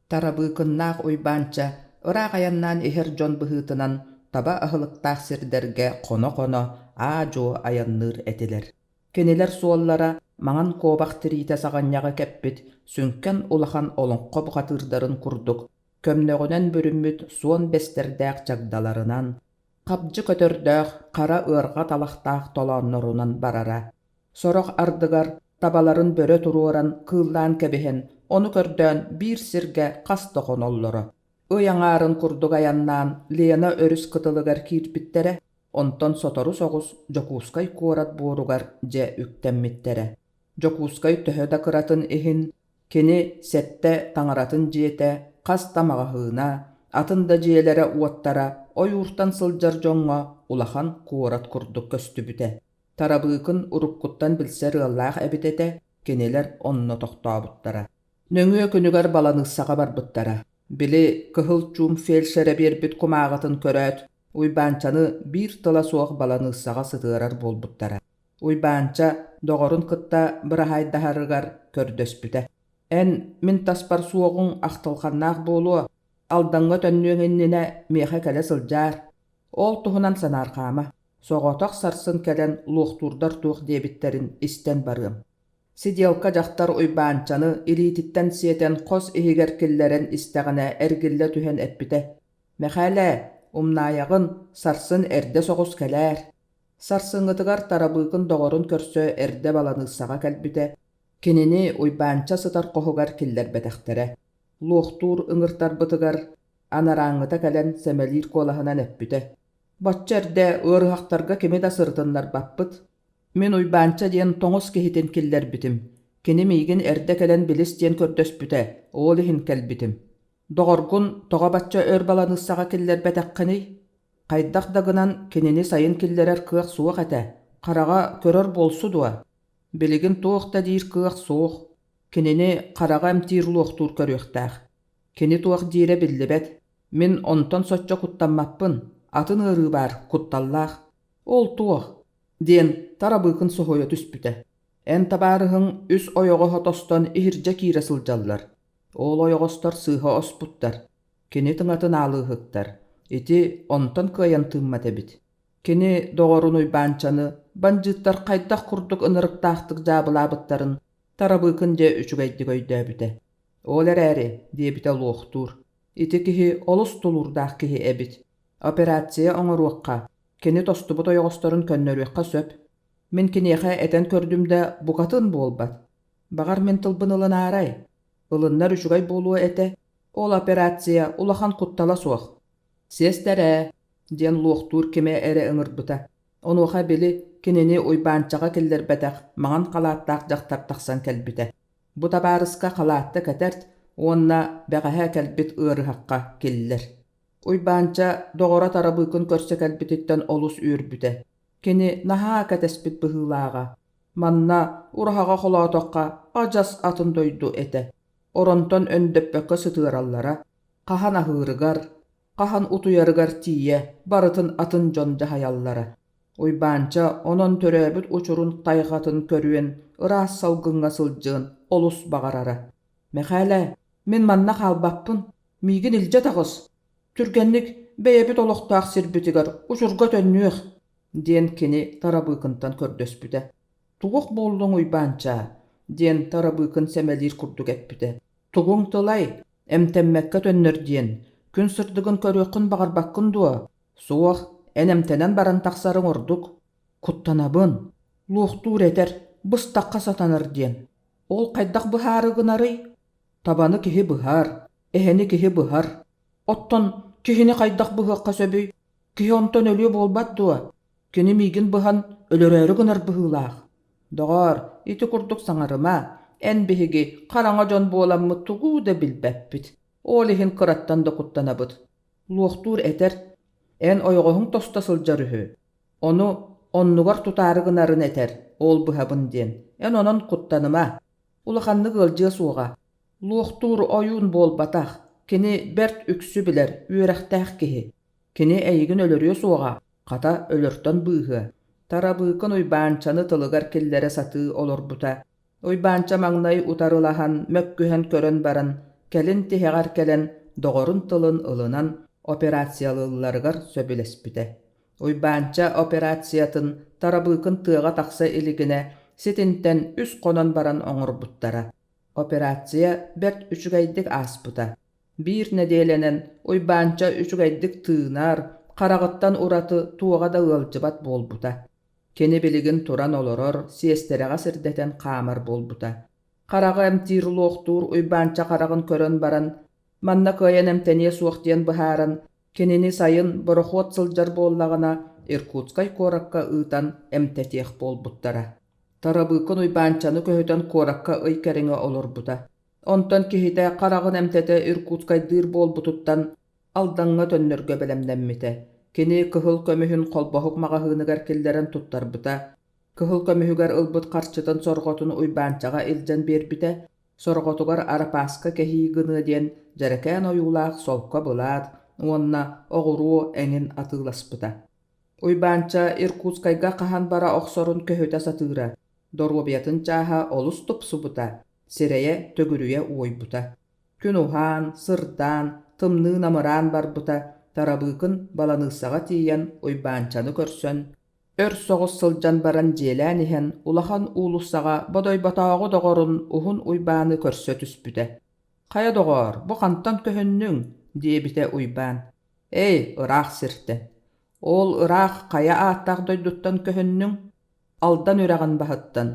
Тарабыыкыннаах Уйбаанча ыраах айаннаан иһэр дьон быһыытынан таба аһылыктаах сирдэргэ хоно-хоно аа-дьуо айанныыр этилэр. Кинилэр суоллара маҥан куобах тириитэ саҕынньаҕы кэппит сүҥкэн улахан олоҥхо бухатыырдарын курдук көмнөҕүнэн бүрүммүт суон бэстэрдээх чагдаларынан, хабдьы көтөрдөөх хара ыарҕа талахтаах толооннорунан барара. Сорох ардыгар табаларын бөрө туруоран кыыллаан кэбиһэн, ону көрдөөн биир сиргэ хас да хоноллоро. Ый аҥаарын курдук айаннаан Лена өрүс кытылыгар киирбиттэрэ, онтон сотору соҕус Дьокуускай куорат буоругар дьэ үктэммиттэрэ. Дьокуускай төһө да кыратын иһин, кини сэттэ таҥаратын дьиэтэ, хас да маҕаһыына, атын да дьиэлэрэ-уоттара ойууртан сылдьар дьоҥҥо улахан куорат курдук көстүбүтэ. Тарабыыкын уруккуттан билсэр ыаллаах эбит этэ, кинилэр онно тохтообуттара. Нөҥүө күнүгэр баланыыссаҕа барбыттара. Били кыһыл чуум фельдшерэ биэрбит кумааҕытын көрөөт, Уйбаанчаны биир тыла суох баланыыссаҕа сытыарар буолбуттара. Уйбаанча доҕорун кытта быраһаайдаһарыгар көрдөспүтэ: «Эн мин таспар суоҕуҥ ахтылҕаннаах буолуо, Алдаҥҥа төннүөҥ иннинэ миэхэ кэлэ сылдьаар, ол туһунан санаарҕаама, соҕотох сарсын кэлэн луохтуурдар туох диэбиттэрин истэн барыам». Сиделка дьахтар Уйбаанчаны илиититтэн сиэтэн хос иһигэр киллэрэн истэҕинэ эргиллэ түһэн эппитэ: «Мэхээлээ, умнаайаҕын, сарсын эрдэ соҕус кэлээр». Сарсыҥҥытыгар Тарабыыкын доҕорун көрсө эрдэ баланыыссаҕа кэлбитэ, кинини Уйбаанча сытар хоһугар киллэрбэтэхтэрэ. Луохтуур ыҥыртарбытыгар анарааҥҥыта кэлэн сэмэлиир куолаһынан эппитэ: «Бачча эрдэ ыарыһахтарга кими да сырытыннарбаппыт. Мин Уйбаанча диэн тоҥус киһитин киллэрбитим. Кини миигин эрдэ кэлэн билис диэн көрдөспүтэ, ол иһин кэлбитим. Доҕоргун тоҕо бачча өр баланыыссаҕа киллэрбэтэххиний? Хайдах да гынан кинини сайын киллэрэр кыах суох этэ, хараҕа көрөр буолсу дуо? Билигин туох да диир кыах суох, кинини хараҕа эмтиир луохтуур көрүөхтээх. Кини туох диирэ биллибэт, мин онтон соччо куттаммаппын, атын ыарыы баар, кутталлаах. Ол туох? диэн Тарабыыкын соһуйа түспүтэ. Эн табаарыһыҥ үс ойоҕоһо тостон иһирдьэ киирэ сылдьаллар. Ол ойоҕостор сыыһа оспуттар, кини тыҥатын аалыыһыктар, ити онтон кыайан тыыммат эбит. Кини доҕорун Уйбаанчаны бандьыыттар хайдах курдук ынырыктаахтык дьаабылаабыттарын Тарабыыкын дьэ үчүгэйдик өйдөөбүтэ. Ол эрээри, диэбитэ луохтуур, ити киһи олус тулуурдаах киһи эбит. Операция оҥоруохха, кини тостубут ойоҕосторун көннөрүөххэ сөп. Мин киниэхэ этэн көрдүм да, букатын буолбат. Баҕар мин тылбын ылынаарай? Ылыннар үчүгэй буолуо этэ. Ол операция улахан куттала суох. Сиэстэрээ, диэн луохтуур кимэ эрэ ыҥырбыта. Онуоха били кинини Уйбаанчаҕа киллэрбэтэх маҥан халааттаах дьахтар тахсан кэлбитэ. Бу табаарыска халаатта кэтэрт уонна бэҕэһээ кэлбит ыарыһахха киллэр. Уйбаанча доҕоро Тарабыыкын көрсө кэлбититтэн олус үөрбүтэ. Кини наһаа кэтэспит быһыылааҕа. Манна ураһаҕа холоотоххо адьас атын дойду этэ. Оронтон өндөппөккө сытыараллара, хаһан аһыырыгар, хаһан утуйарыгар тиийэ барытын атын дьон дьаһайаллара. Уйбаанча онон төрөөбүт учурун тайҕатын көрүөн, ыраас салгыҥҥа сылдьыан олус баҕарара. «Мэхээлэ, мин манна хаалбаппын, миигин илдьэ таҕыс, түргэнник бэйэбит олохтоох сирбитигэр учурга төннүөх» диэн кини Тарабыыкынтан көрдөспүтэ. «Туох буоллуҥ, Уйбаанчаа?» диэн Тарабыыкын сэмэлиир курдук эппитэ. «Тугуҥ тылай, эмтэммэккэ төннөр диэн, күн сырдыгын көрүөххүн баҕарбаккын дуо? Суох, эн эмтэнэн баран тахсарыҥ ордук. Куттанабын, луохтуур этэр, быстахха сатанар диэн. Ол хайдах быһаары гынарый? Табаны киһи быһар, эһэни киһи быһар. Оттон киһини хайдах быһыахха сөбүй? Киһи онтон өлүө буолбат дуо? Кини миигин быһан өлөрөөрү гынар быһыылаах. Доҕоор, ити курдук саҥарыма, эн биһиги хараҥа дьон буоламмыт тугу да билбэппит. Ол иһин кыраттан да куттанабыт. Луохтуур этэр, эн ойоҕоһуҥ тосто сылдьар үһү. Ону оннугар тутаары гынарын этэр, ол быһабын диэн. Эн онон куттаныма. Улаханнык ыалдьыа суоҕа. Луохтуур ойуун буолбатах, кини бэрт үксү билэр, үөрэхтээх киһи. Кини эйигин өлөрүө суоҕа, хата өлөртөн быыһыа. Тарабыыкын Уйбаанчаны тылыгар киллэрэ сатыы олорбута. Уйбаанча маҥнай утарылаһан, мөккүһэн көрөн баран, Кэлин тиһэҕэр кэлэн доҕорун тылын ылынан операциялыылларыгар сөбүлэспитэ. Уйбаанча операциятын Тарабыыкын тыаҕа тахса илигинэ ситинтэн үс хонон баран оҥорбуттара. Операция бэрт үчүгэйдик ааспыта. Биир нэдиэлэнэн Уйбаанча үчүгэйдик тыынар, хараҕыттан ураты туоҕа да ыалдьыбат буолбута. Кини билигин туран олорор, сиэстэрэҕэ сирдэтэн хаамар буолбута. Хараҕы эмтиир луохтуур Уйбаанча хараҕын көрөн баран, манна кыайан эмтэниэ суох диэн быһааран, кинини сайын борохуот сылдьар буоллаҕына Иркутскай куоракка ыытан эмтэтиэх буолбуттара. Тарабыыкын Уйбаанчаны көһүтэн куоракка ый кэриҥэ олорбута. Онтон киһитэ хараҕын эмтэтэ Иркутскайдыыр буолбутуттан Алдаҥҥа төннөргө бэлэмнэммитэ. Кини кыһыл көмүһүн холбоһук маҕаһыыныгар киллэрэн туттарбыта. Кыһыл көмүһүгэр ылбыт харчытын сорҕотун Уйбаанчаҕа илдьэн биэрбитэ, сорҕотугар арапааска кэһии гыныа диэн дьэрэкээн ойуулаах солко былаат уонна оҕуруо эҥин атыыласпыта. Уйбаанча Иркутскайга хаһан бара охсорун көһүтэ сатыыра, доруобуйатын чааһа олус тупсубута, сирэйэ төгүрүйэ уойбута. Күн уһаан, сырдаан, тымныы намыраан барбыта, Тарабыыкын баланыыссаҕа тиийэн Уйбаанчаны көрсөн, өр соҕус сылдьан баран дьиэлээн иһэн улахан уулуссаҕа Бодойботооҕу доҕорун Уһун Уйбааны көрсө түспүтэ. «Хайа доҕоор, бу хантан көһүннүҥ?» диэбитэ Уйбаан. «Эй, ыраах сиртэн. Ол ыраах хайа ааттаах дойдуттан көһүннүҥ? Алдан үрэҕин баһыттан.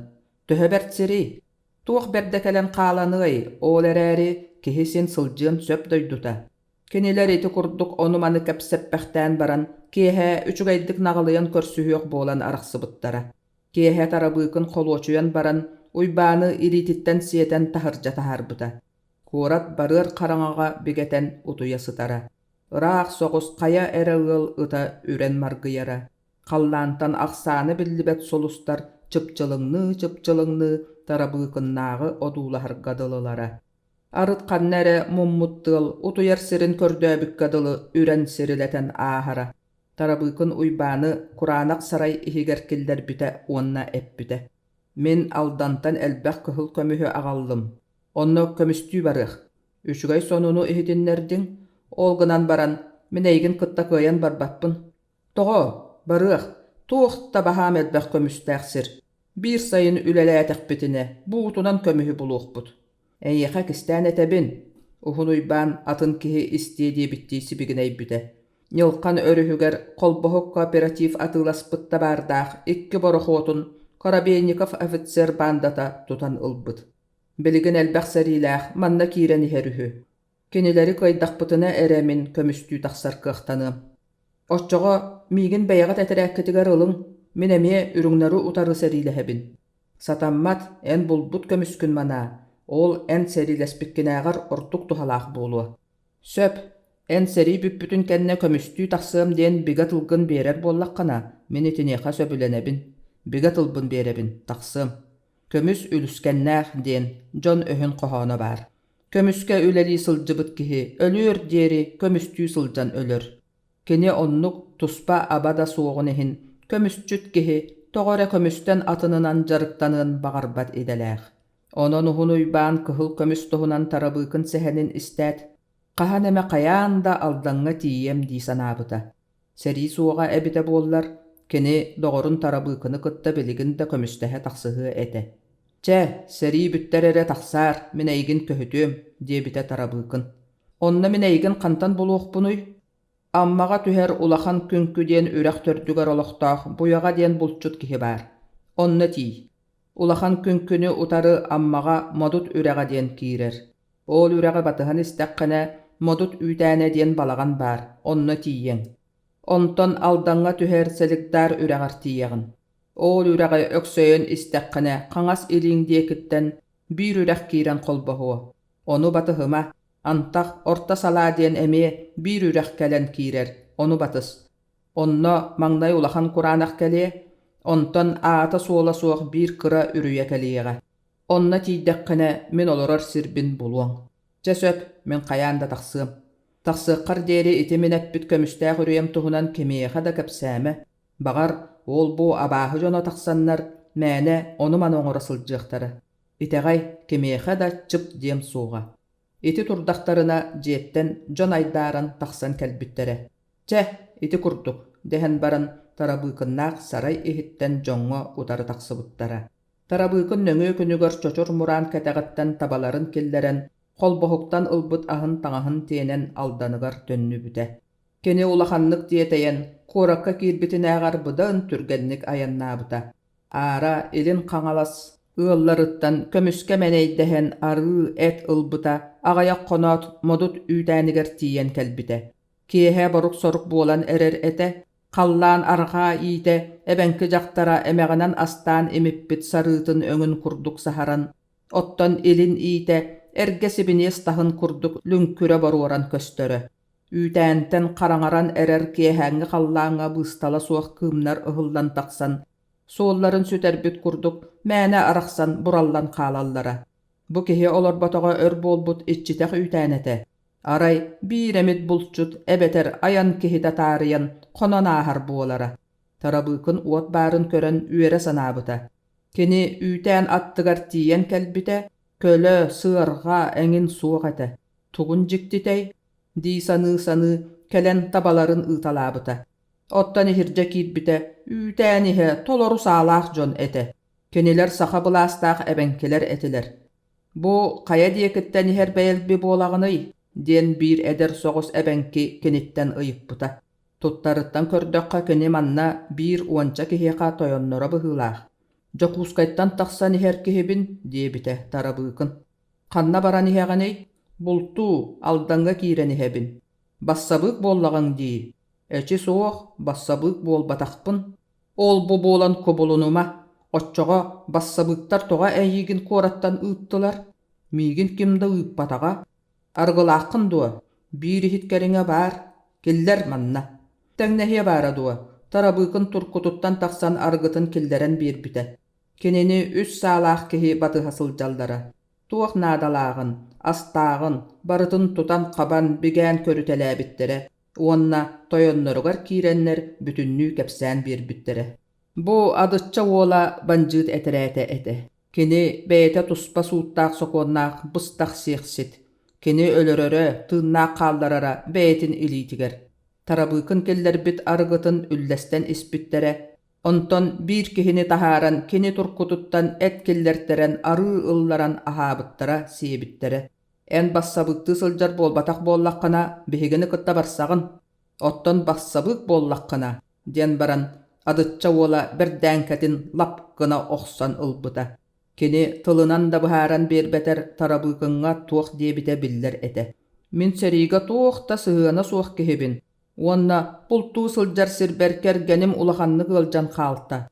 Төһө бэрт сирий? Туох бэрдэ кэлэн хааланыай, ол эрээри киһи син сылдьыан сөп дойдута. Кинилэр ити курдук ону-маны кэпсэппэхтээн баран, киэһэ үчүгэйдик наҕылыйан көрсүһүөх буолан арахсыбыттара. Киэһэ Тарабыыкын холуочуйан баран, Уйбааны илиититтэн сиэтэн таһырдьа таһаарбыта. Куорат барыар хараҥаҕа бигэтэн утуйа сытара. Ыраах соҕус хайа эрэ ыал ыта үрэн маргыйара. Халлаантан ахсаана биллибэт сулустар чыпчылыҥныы-чыпчылыҥныы Тарабыыкыннааҕы одуулаһарга дылылара. Арыт ханна эрэ муммут тыал утуйар сирин көрдөөбүккэ дылы үрэн сирилэтэн ааһара. Тарабыыкын Уйбааны кураанах сарай иһигэр киллэрбитэ уонна эппитэ: «Мин Алдантан элбэх кыһыл көмүһү аҕаллым. Онно көмүстүү барыах. Үчүгэй сонуну иһитиннэрдиҥ, ол гынан баран мин эйигин кытта кыайан барбаппын. Тоҕо? Барыах, туох да баһаам элбэх көмүстээх сир. Биир сайын үлэлээтэхпитинэ, буутунан көмүһү булуохпут. Эйиэхэ кистээн этэбин, Уһун Уйбаан атын киһи истиэ диэбиттии сибигинэйбитэ. Ньылхан өрүһүгэр холбоһук кооператив атыыласпыт табаардаах икки борохуотун Коробейников офицер баандата тутан ылбыт. Билигин элбэх сэриилээх манна киирэн иһэр үһү. Кинилэри кыайдахпытына эрэ мин көмүстүү тахсар кыахтаныам. Оччоҕо миигин бэйэҕит этэрээккитигэр ылыҥ, мин эмиэ үрүҥнэри утары сэриилэһэбин. Сатаммат, эн булбут көмүскүн манаа, ол эн сэриилэспиккинээҕэр ордук туһалаах буолуо. Сөп, эн сэрии бүппүтүн кэннэ көмүстүү тахсыам диэн бигэ тылгын биэрэр буоллаххына, мин итиниэхэ сөбүлэнэбин. Бигэ тылбын биэрэбин, тахсыам. Көмүс үлүскэннээх диэн дьон өһүн хоһооно баар. Көмүскэ үлэлии сылдьыбыт киһи өлүөр диэри көмүстүү сылдьан өлөр. Кини оннук туспа аба да суоҕун иһин, көмүсчүт киһи тоҕо эрэ көмүстэн атынынан дьарыктаныан баҕарбат идэлээх. Онон Уһун Уйбаан кыһыл көмүс туһунан Тарабыыкын сэһэнин истээт, хаһан эмэ хайаан да Алдаҥҥа тиийиэм дии санаабыта. Сэрии суоҕа эбитэ буоллар, кини доҕорун Тарабыыкыны кытта билигин да көмүстэһэ тахсыһыа этэ. «Чэ, сэрии бүттэр эрэ тахсаар, мин эйигин көһүтүөм», диэбитэ Тарабыыкын. «Онно мин эйигин хантан булуохпунуй?» Аммаҕа түһэр Улахан Күҥкү диэн үрэх төрдүгэр олохтоох Буйаҕа диэн булчут киһи баар. Онно тиий. Улахан Күҥкүнү утары Аммаҕа Модут үрэҕэ диэн киирэр. Ол үрэҕи батыһан истэххинэ, Модут үүтээнэ диэн балаҕан баар, онно тиийиэҥ. Онтон Алдаҥҥа түһэр Селигдар үрэҕэр тиийэҕин. Ол үрэҕи өксөйөн истэххинэ, хаҥас илииҥ диэкиттэн биир үрэх киирэн холбоһуо. Ону батыһыма, антах Орто Салаа диэн эмиэ биир үрэх кэлэн киирэр, ону батыс. Онно маҥнай улахан кураанах кэлиэ, онтон аата-суола суох биир кыра үрүйэ кэлиэҕэ. Онно тиийдэххинэ, мин олорор сирбин булуоҥ. Чэ сөп, мин хайаан да тахсыам. Тахсыаххар диэри ити мин эппит көмүстээх үрүйэм туһунан кимиэхэ да кэпсээмэ. Баҕар, ол-бу абааһы дьоно тахсаннар, мээнэ ону-маны оҥоро сылдьыахтара. Итэҕэй, кимиэхэ да чып диэм суоҕа. Ити турдахтарына дьиэттэн дьон айдааран тахсан кэлбиттэрэ. «Чэ, ити курдук» дэһэн баран Тарабыыкыннаах сарай иһиттэн дьоҥҥо утары тахсыбыттара. Тарабыыкын нөҥүө күнүгэр чочур мураан кэтэҕиттэн табаларын киллэрэн, холбоһуктан ылбыт аһын-таҥаһын тиэнэн Алданыгар төннүбүтэ. Кини улаханнык тиэтэйэн, куоракка киирбитинээҕэр быдан түргэнник айаннаабыта. Аара Илин Хаҥалас ыалларыттан көмүскэ мэнэйдэһэн арыы, эт ылбыта, аҕыйах хоноот Модут үүтээнигэр тиийэн кэлбитэ. Киэһэ борук-сорук буолан эрэр этэ, халлаан арҕаа иитэ эбэҥки дьахтара эмэҕинэн астаан имиппит сарыытын өҥүн курдук саһаран, оттон илин иитэ эргэ сибиниэс таһын курдук лүҥкүрэ боруоран көстөрө. Үүтээнтэн хараҥаран эрэр киэһээҥҥи халлааҥҥа быыстала суох кыымнар ыһыллан тахсан, суолларын сүтэрбит курдук мээнэ арахсан бураллан хаалаллара. Бу киһи олорботоҕо өр буолбут иччитэх үүтээн этэ. Арай биир эмит булчут эбэтэр айан киһитэ таарыйан хонон ааһар буолара. Тарабыыкын уот баарын көрөн үөрэ санаабыта. Кини үүтээн аттыгар тиийэн кэлбитэ, көлө, сыарҕа эҥин суох этэ. Тугун дьиктитэй? дии саныы-саныы кэлэн табаларын ыыталаабыта. Оттон иһирдьэ киирбитэ, үүтээн иһэ толору саалаах дьон этэ. Кинилэр саха былаастаах эбэҥкилэр этилэр. «Бу хайа диэкиттэн иһэр бэйэлби буолаҕыный?» диэн биир эдэр соҕус эбэҥки киниттэн ыйыппыта. Туттарыттан көрдөххө кини манна биир уонча киһиэхэ тойонноро быһыылаах. «Дьокуускайтан тахсан иһэр киһибин» диэбитэ Тарабыыкын. «Ханна баран иһэҕиний?» «Бултуу, Алдаҥҥа киирэн иһэбин». «Бассабыык буоллаҕыҥ дии». «Эчи суох, бассабыык буолбатахпын». «Ол-бу буолан кубулунума, оччоҕо бассабыыктар тоҕо эйиигин куораттан ыыттылар? Миигин ким да ыыппатаҕа. Арыгылааххын дуо? Биир иһит кэриҥэ баар, киллэр манна». Тэҥнэһиэ баара дуо, Тарабыыкын туркутуттан тахсан арыгытын киллэрэн биэрбитэ. Кинини үс саалаах киһи батыһа сылдьаллара. Туох наадалааҕын, астааҕын барытын тутан-хабан бигээн көрүтэлээбиттэрэ уонна тойонноругар киирэннэр бүтүннүү кэпсээн биэрбиттэрэ. Бу Адычча уола бандьыыт этэрээтэ этэ. Кини бэйэтэ туспа сууттаах-сокуоннаах быстах сиэхсит. Кини өлөрөрө, тыыннаах хаалларара бэйэтин илиитигэр. Тарабыыкын киллэрбит арыгытын үллэстэн испиттэрэ, онтон биир киһини таһааран кини туркутуттан эт киллэртэрэн арыы ылларан аһаабыттара-сиэбиттэрэ. Эн бассабыыктыы сылдьар буолбатах буоллаххына, биһигини кытта барсаҕын. Оттон бассабыык буоллаххына, диэн баран, Адычча уола бэрдээҥкэтин лап гына охсон ылбыта. Кини тылынан да быһааран биэрбэтэр Тарабыыкыҥҥа туох диэбитэ биллэр этэ. Мин сэриигэ туох да сыһыана суох киһибин уонна бултуу сылдьар сирбэр кэргэним улаханнык ыалдьан хаалта.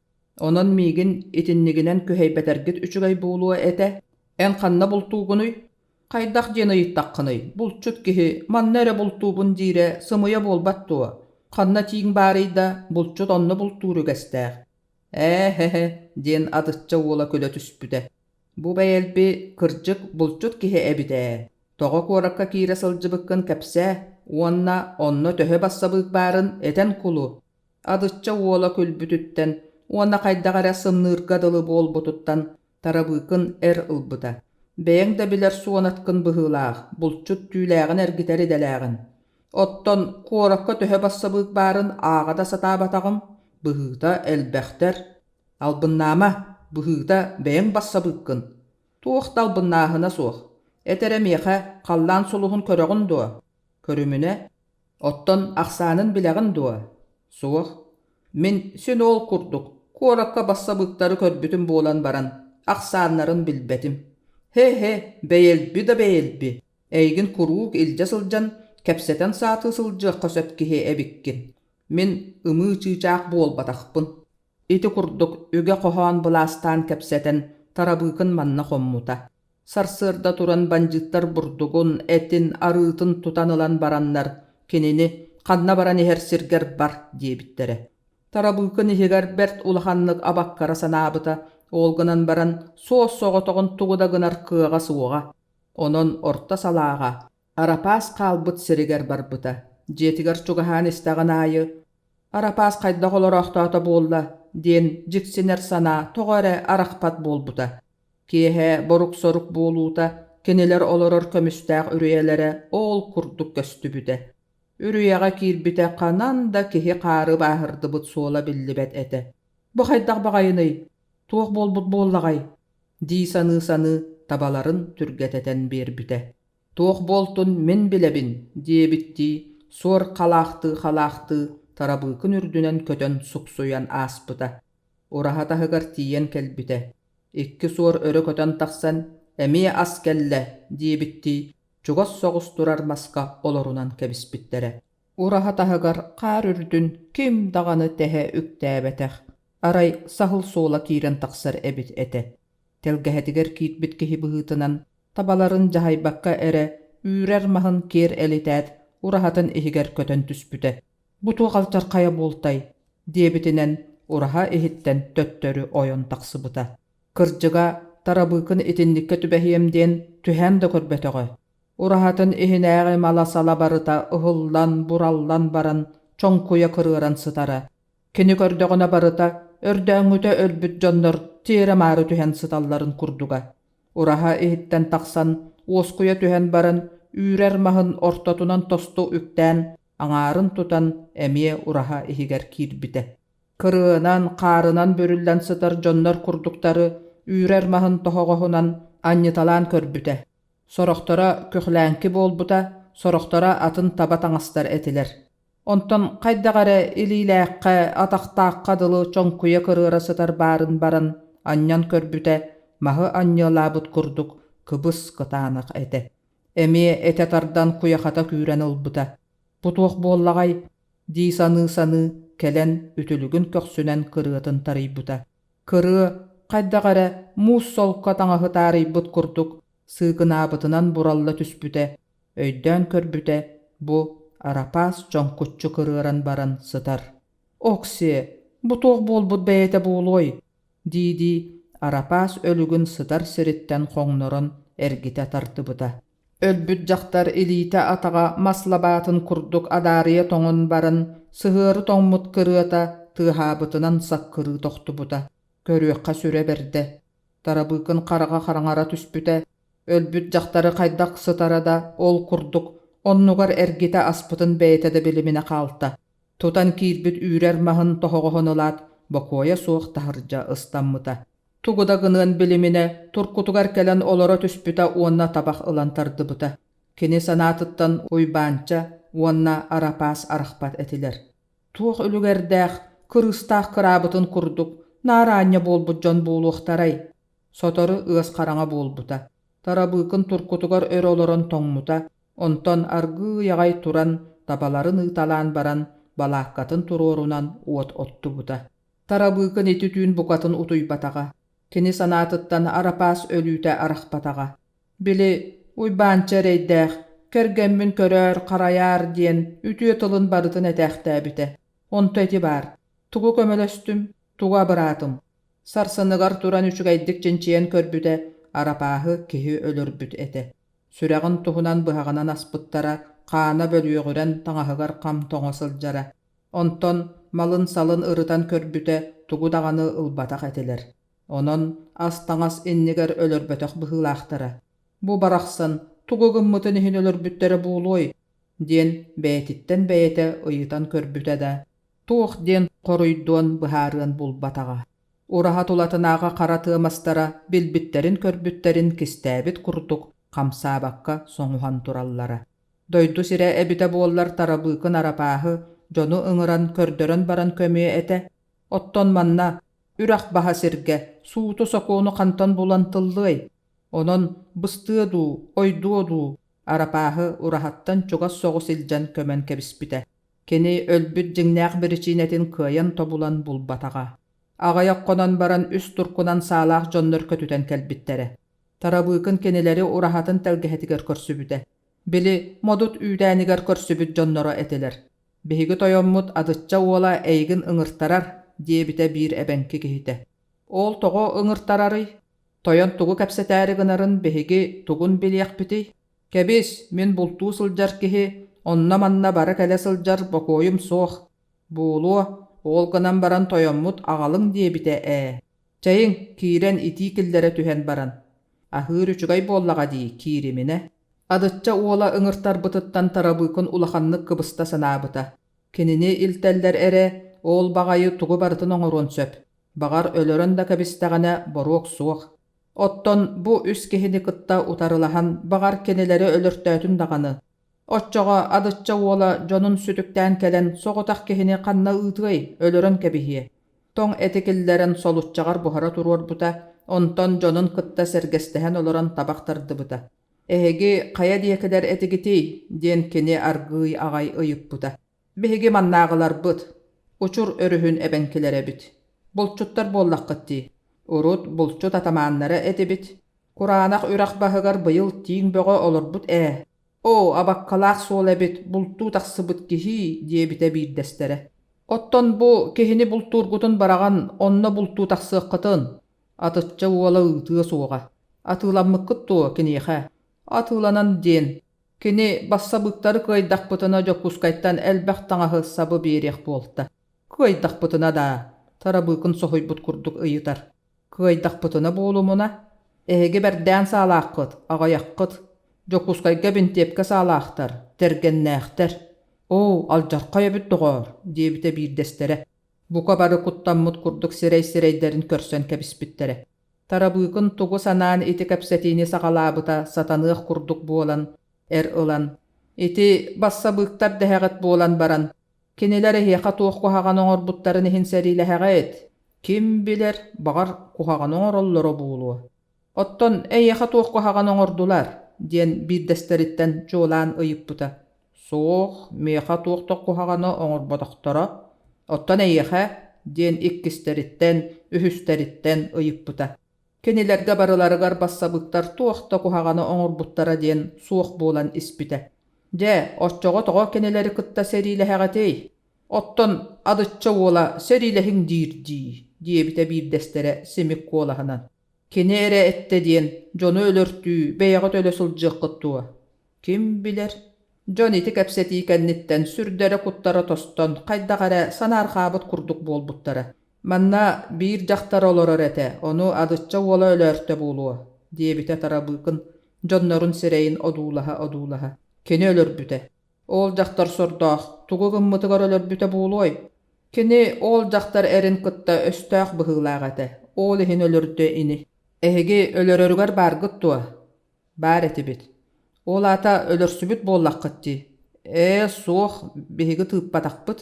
Онон миигин итиннигинэн күһэйбэтэргит үчүгэй буолуо этэ. Эн ханна бултуугунуй? Хайдах диэн ыйыттаххыный, булчут киһи манна эрэ бултуубун диирэ сымыйа буолбат дуо? Ханна тииҥ баарый да, булчут онно бултуур үгэстээх. Ээ-һэ-һэ, диэн Адычча уола күлэ түспүтэ. Бу бэйэлби, кырдьык, булчут киһи эбит ээ. Тоҕо куоракка киирэ сылдьыбыккын кэпсээ уонна онно төһө бассабыык баарын этэн кулу. Адычча уола күлбүтүттэн уонна хайдах эрэ сымныырга дылы буолбутуттан Тарабыыкын эр ылбыта. Бэйэҥ да билэр суонаткын быһыылаах, булчут түүлээҕин эргитэр идэлээҕин. Оттон куоракка төһө бассабыык баарын ааҕа да сатаабатаҕым, быһыыта элбэхтэр. Албыннаама, быһыыта бэйэҥ бассабыыккын. Туох да албыннааһына суох. Эт эрэ миэхэ халлаан сулуһун көрөҕүн дуо? Көрүмүнэ. Оттон ахсаанын билэҕин дуо? Суох. Мин син ол курдук куоракка бассабыыктары көрбүтүм буолан баран, ахсааннарын билбэтим. Һэ-һэ, бэйэлби да бэйэлби, эйигин куруук илдьэ сылдьан, кэпсэтэн саатыы сылдьыахха сөп киһи эбиккин. Мин ымыы чыычаах буолбатахпын. Ити курдук үгэ-хоһоон былаастаан кэпсэтэн, Тарабыыкын манна хоммута. Сарсыарда туран бандьыыттар бурдугун, этин, арыытын тутан ылан бараннар, кинини «Ханна баран иһэр сиргэр бар» диэбиттэрэ. Тарабыыкын иһигэр бэрт улаханнык абаккара санаабыта, ол гынан баран суос-соҕотоҕун тугу да гынар кыаҕа суоҕа. Онон орто салааҕа Арапаас хаалбыт сиригэр барбыта. Дьиэтигэр чугаһаан истэҕин аайы «Арапаас хайдах олороохтоото буолла?» диэн дьиксинэр санаа тоҕо эрэ арахпат буолбута. Киэһэ борук-сорук буолуута кинилэр олорор көмүстээх үрүйэлэрэ ол курдук көстүбүтэ. Үрүйэҕэ киирбитэ ханан да киһи хаары бааһырдыбыт суола биллибэт этэ. Бу хайдах баҕайыный? Туох буолбут буоллаҕай? дии саныы-саныы табаларын түргэтэтэн биэрбитэ. Туох буолтун мин билэбин диэбиттии суор халаахтыы-халаахтыы Тарабыыкын үрдүнэн көтөн суксуйан ааспыта. Ураһа таһыгар тиийэн кэлбитэ. Икки суор өрө көтөн тахсан «Эмиэ ас кэллэ» диэбиттии чугас соҕус турар маска олорунан кэбиспиттэрэ. Ураһа таһыгар хаар үрдүн ким даҕаны тэһэ үктээбэтэх, арай саһыл суола киирэн тахсар эбит этэ. Тэлгэһэтигэр киирбит киһи быһыытынан табаларын дьаһайбакка эрэ үүрэр маһын киэр элитээт ураһатын иһигэр көтөн түспүтэ. «Бу туох алдьархайа буолтай?» диэбитинэн ураһа иһиттэн төттөрү ойон тахсыбыта. Кырдьыга, Тарабыыкын итинниккэ түбэһиэм диэн түһээн да көрбөтөҕө. Ураһатын иһинээҕи мала-сала барыта ыһыллан, бураллан баран чоҥкуйа кырыаран сытара. Кини көрдөҕүнэ барыта өрдөөҥҥүтэ өлбүт дьоннор тиэрэ-маары түһэн сыталларын курдуга. Ураһа иһиттэн тахсан, уоскуйа түһэн баран, үүрэр маһын ортотунан тосту үктээн, аҥаарын тутан эмиэ ураһа иһигэр киирбитэ. Кырыанан, хаарынан бүрүллэн сытар дьоннор курдуктары үүрэр маһын тоһоҕоһунан анньыталаан көрбүтэ. Сорохторо көхлээҥки буолбута, сорохторо атын таба таҥастар этилэр. Онтон хайдах эрэ илиилээххэ, атахтаахха дылы чоҥкуйа кырыара сытар баарын баран анньан көрбүтэ, маһы анньыалаабыт курдук кыбыс-кытаанах этэ. Эмиэ этэ тардан куйахата күүрэн ылбыта. Бу туох буоллаҕай дии саныы-саныы кэлэн үтүлүгүн көхсүнэн кырыатын тарыйбыта. Кырыа хайдах эрэ муус солко таҥаһы таарыйбыт курдук сыыкынаабытынан буралла түспүтэ, өйдөөн көрбүтэ бу Арапаас чоҥкуччу кырыаран баран сытар. «Оксиэ, бу туох буолбут бэйэтэ буолуой?» дии-дии Арапаас өлүгүн сытар сириттэн хоҥнорон эргитэ тардыбыта. Өлбүт дьахтар илиитэ-атаҕа мас лабаатын курдук адаарыйа тоҥон баран, сыһыары тоҥмут кырыата тыаһаабытынан саккырыы тохтубута. Көрүөххэ сүрэ бэрдэ. Тарабыыкын хараҕа хараҥара түспүтэ, өлбүт дьахтары хайдах сытара да ол курдук, оннугар эргитэ аспытын бэйэтэ да билиминэ хаалта. Тутан киирбит үүрэр маһын тоһоҕоһун ылаат, бокуойа суох таһырдьа ыстаммыта. Тугу да гыныан билиминэ, туркутугар кэлэн олоро түспүтэ уонна табах ылан тардыбыта. Кини санаатыттан Уйбаанча уонна Арапаас арахпат этилэр. Туох үлүгэрдээх, кырыыстаах кыраабытын курдук, наар аанньа буолбут дьон буолуохтарай? Сотору ыас хараҥа буолбута. Тарабыыкын туркутугар өр олорон тоҥмута, онтон аргыый аҕай туран, табаларын ыыталаан баран, балааккатын туруорунан уот оттубута. Тарабыыкын ити түүн букатын утуйбатаҕа, кини санаатыттан Арапаас өлүүтэ арахпатаҕа. Били, Уйбаанча эрэйдээх, кэргэммин көрөөр, харайаар диэн үтүө тылын барытын этээхтээбитэ. Онто ити баар. Тугу көмөлөстүм, тугу абыраатым. Сарсыныгар туран үчүгэйдик чинчийэн көрбүтэ, Арапааһы киһи өлөрбүт этэ. Сүрэҕин туһунан быһаҕынан аспыттара, хаана бөлүөҕүрэн таҥаһыгар хам тоҥо сылдьара. Онтон малын-салын ырытан көрбүтэ тугу даҕаны ылбатах этилэр. Онон ас-таҥас иннигэр өлөрбөтөх быһыылаахтара. Бу барахсан тугу гыммытын иһин өлөрбүттэрэ буолуой? диэн бэйэтиттэн бэйэтэ ыйытан көрбүтэ да, туох диэн хоруйдуон быһаарыан булбатаҕа. Ураһа тулатынааҕы хара тыа мастара билбиттэрин-көрбүттэрин кистээбит курдук хамсаабакка соҥуһан тураллара. Дойду сирэ эбитэ буоллар Тарабыыкын Арапааһы дьону ыҥыран көрдөрөн баран көмүө этэ. Оттон манна, үрэх баһа сиргэ, сууту-сокуону хантан булан тыллыай? Онон быстыа дуу, ойдуо дуу, Арапааһы ураһаттан чугас соҕус илдьэн көмөн кэбиспитэ. Кини өлбүт дьиҥнээх биричиинэтин кыайан тобулан булбатаҕа. Аҕыйах хонон баран үс туркунан саалаах дьоннор көтүтэн кэлбиттэрэ. Тарабыыкын кинилэри ураһатын тэлгэһэтигэр көрсүбүтэ. Били, Модут үүтээнигэр көрсүбүт дьонноро этилэр. «Биһиги тойоммут Адычча уола эйигин ыҥыртарар», диэбитэ биир эбэҥки киһитэ. «Ол тоҕо ыҥыртарарый? Тойон тугу кэпсэтээри гынарын биһиги тугун билиэхпитий? Кэбис, мин бултуу сылдьар киһи, онно-манна бара-кэлэ сылдьар бокуойум суох. Буолуо, ол гынан баран тойоммут аҕалыҥ диэбитэ ээ. Чэйиҥ, киирэн итии киллэрэ түһэн баран. Аһыыр үчүгэй буоллаҕа дии, киириминэ. Адычча уола ыҥыртарбытыттан Тарабыыкын улаханнык кыбыста санаабыта. Кинини илтэллэр эрэ, ол баҕайы тугу барытын оҥоруон сөп. Баҕар, өлөрөн да кэбистэҕинэ, боруок суох. Оттон бу үс киһини кытта утарылаһан, баҕар, кинилэри өлөртөөтүн даҕаны. Оччоҕо Адычча уола дьонун сүтүктээн кэлэн соҕотох киһини ханна ыытыай, өлөрөн кэбиһиэ. Тоҥ эти киллэрэн солуччаҕар буһара туруорбута, онтон дьонун кытта сэргэстэһэн олорон табах тардыбыта. «Эһиги хайа диэкилэр этигитий?» диэн кини аргыый аҕай ыйыппыта. «Биһиги маннааҕыларбыт, Учур өрүһүн эбэҥкилэрэбит. Булчуттар буоллаххыт дии. Урут булчут атамааннара этибит. Кураанах үрэх баһыгар быйыл тииҥ бөҕө олорбут ээ. Оо, абаккалаах суол эбит, бултуу тахсыбыт киһии, диэбитэ биирдэстэрэ. Оттон бу киһини бултуургутун бараҕан онно бултуу тахсыаххытын, атычча уола ыытыа суоҕа. Атыыламмыккыт дуо киниэхэ? Атыыланан диэн, кини бассабыыктары кыайдахпытына Дьокуускайтан элбэх таҥаһы сабы биэриэх буолта. Кыайдахпытына даа, Тарабыыкын соһуйбут курдук ыйытар. Кыайдахпытына буолумуна, эһиги бэрдээн саалааххыт, аҕыйаххыт, Дьокуускайга бинтиэпкэ саалаахтар, тэргэннээхтэр. Оо, алдьархай эбит доҕоор, диэбитэ биирдэстэрэ. Бука бары куттаммыт курдук сирэй-сирэйдэрин көрсөн кэбиспиттэрэ. Тарабыыкын тугу санаан ити кэпсэтиини саҕалаабыта сатаныах курдук буолан, эр ылан, «Ити бассабыыктар дэһэҕит буолан баран, Кинилэр эһиэхэ туох куһаҕаны оҥорбуттарын иһин сэриилэһэҕит? Ким билэр, баҕар, куһаҕаны оҥороллоро буолуо. Оттон эйиэхэ туох куһаҕаны оҥордулар? диэн биирдэстэриттэн чуолаан ыйыппыта. Суох, миэхэ туох да куһаҕаны оҥорботохторо. Оттон эйиэхэ? диэн иккистэриттэн, үһүстэриттэн ыйыппыта. Кинилэргэ барыларыгар бассабыыктар туох да куһаҕаны оҥорбуттара диэн суох буолан испитэ. Дьэ, оччоҕо тоҕо кинилэри кытта сэриилэһэҕитий? Оттон Адычча уола сэриилэһиҥ диир дии, диэбитэ биирдэстэрэ симик куолаһынан. Кини эрэ эттэ диэн дьону өлөртүү бэйэҕит өлө сылдьыаххыт дуо? Ким билэр? Дьон ити кэпсэтии кэнниттэн сүрдэрэ-куттара тостон, хайдах эрэ санаарҕаабыт курдук буолбуттара. Манна биир дьахтар олорор этэ, ону Адычча уола өлөөртө буолуо, диэбитэ Тарабыыкын, дьоннорун сирэйин одуулаһа-одуулаһа. Кини өлөрбүтэ. Ол дьахтар сордоох, тугу гыммытыгар өлөрбүтэ буолуой? Кини ол дьахтар эрин кытта өстөөх быһыылаах этэ, ол иһин өлөрдө ини. Эһиги өлөрөрүгэр бааргыт дуо? Баар этибит. Ол аата өлөрсүбүт буоллаххыт дии. Ээ, суох, биһиги тыыппатахпыт.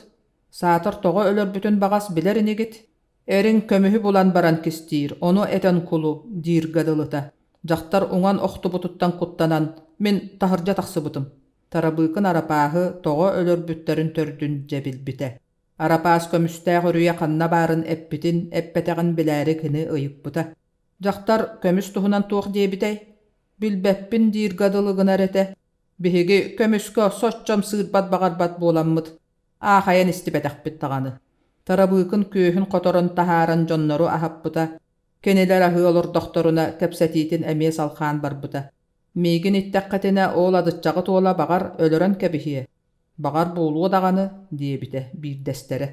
Саатар тоҕо өлөрбүтүн баҕас билэр инигит? Эриҥ көмүһү булан баран кистиир, ону этэн кулу, дииргэ дылыта. Дьахтар уҥан охтубутуттан куттанан, мин таһырдьа тахсыбытым. Тарабыыкын Арапааһы тоҕо өлөрбүттэрин төрдүн дьэ билбитэ. Арапаас көмүстээх үрүйэ ханна баарын эппитин, эппэтэҕин билээри кини ыйыппыта. Дьахтар көмүс туһунан туох диэбитэй? Билбэппин дииргэ дылы гынар этэ. Биһиги көмүскэ соччо ымсыырбат баҕарбат буоламмыт, аахайан истибэтэхпит даҕаны. Тарабыыкын күөһүн хоторон таһааран дьоннору аһаппыта, кинилэр аһыы олордохторуна кэпсэтиитин эмиэ салхаан барбыта. Миигин иттэххитинэ ол адыччаҕыт уола баҕар өлөрөн кэбиһиэ, баҕар буолуо даҕаны, диэбитэ биирдэстэрэ.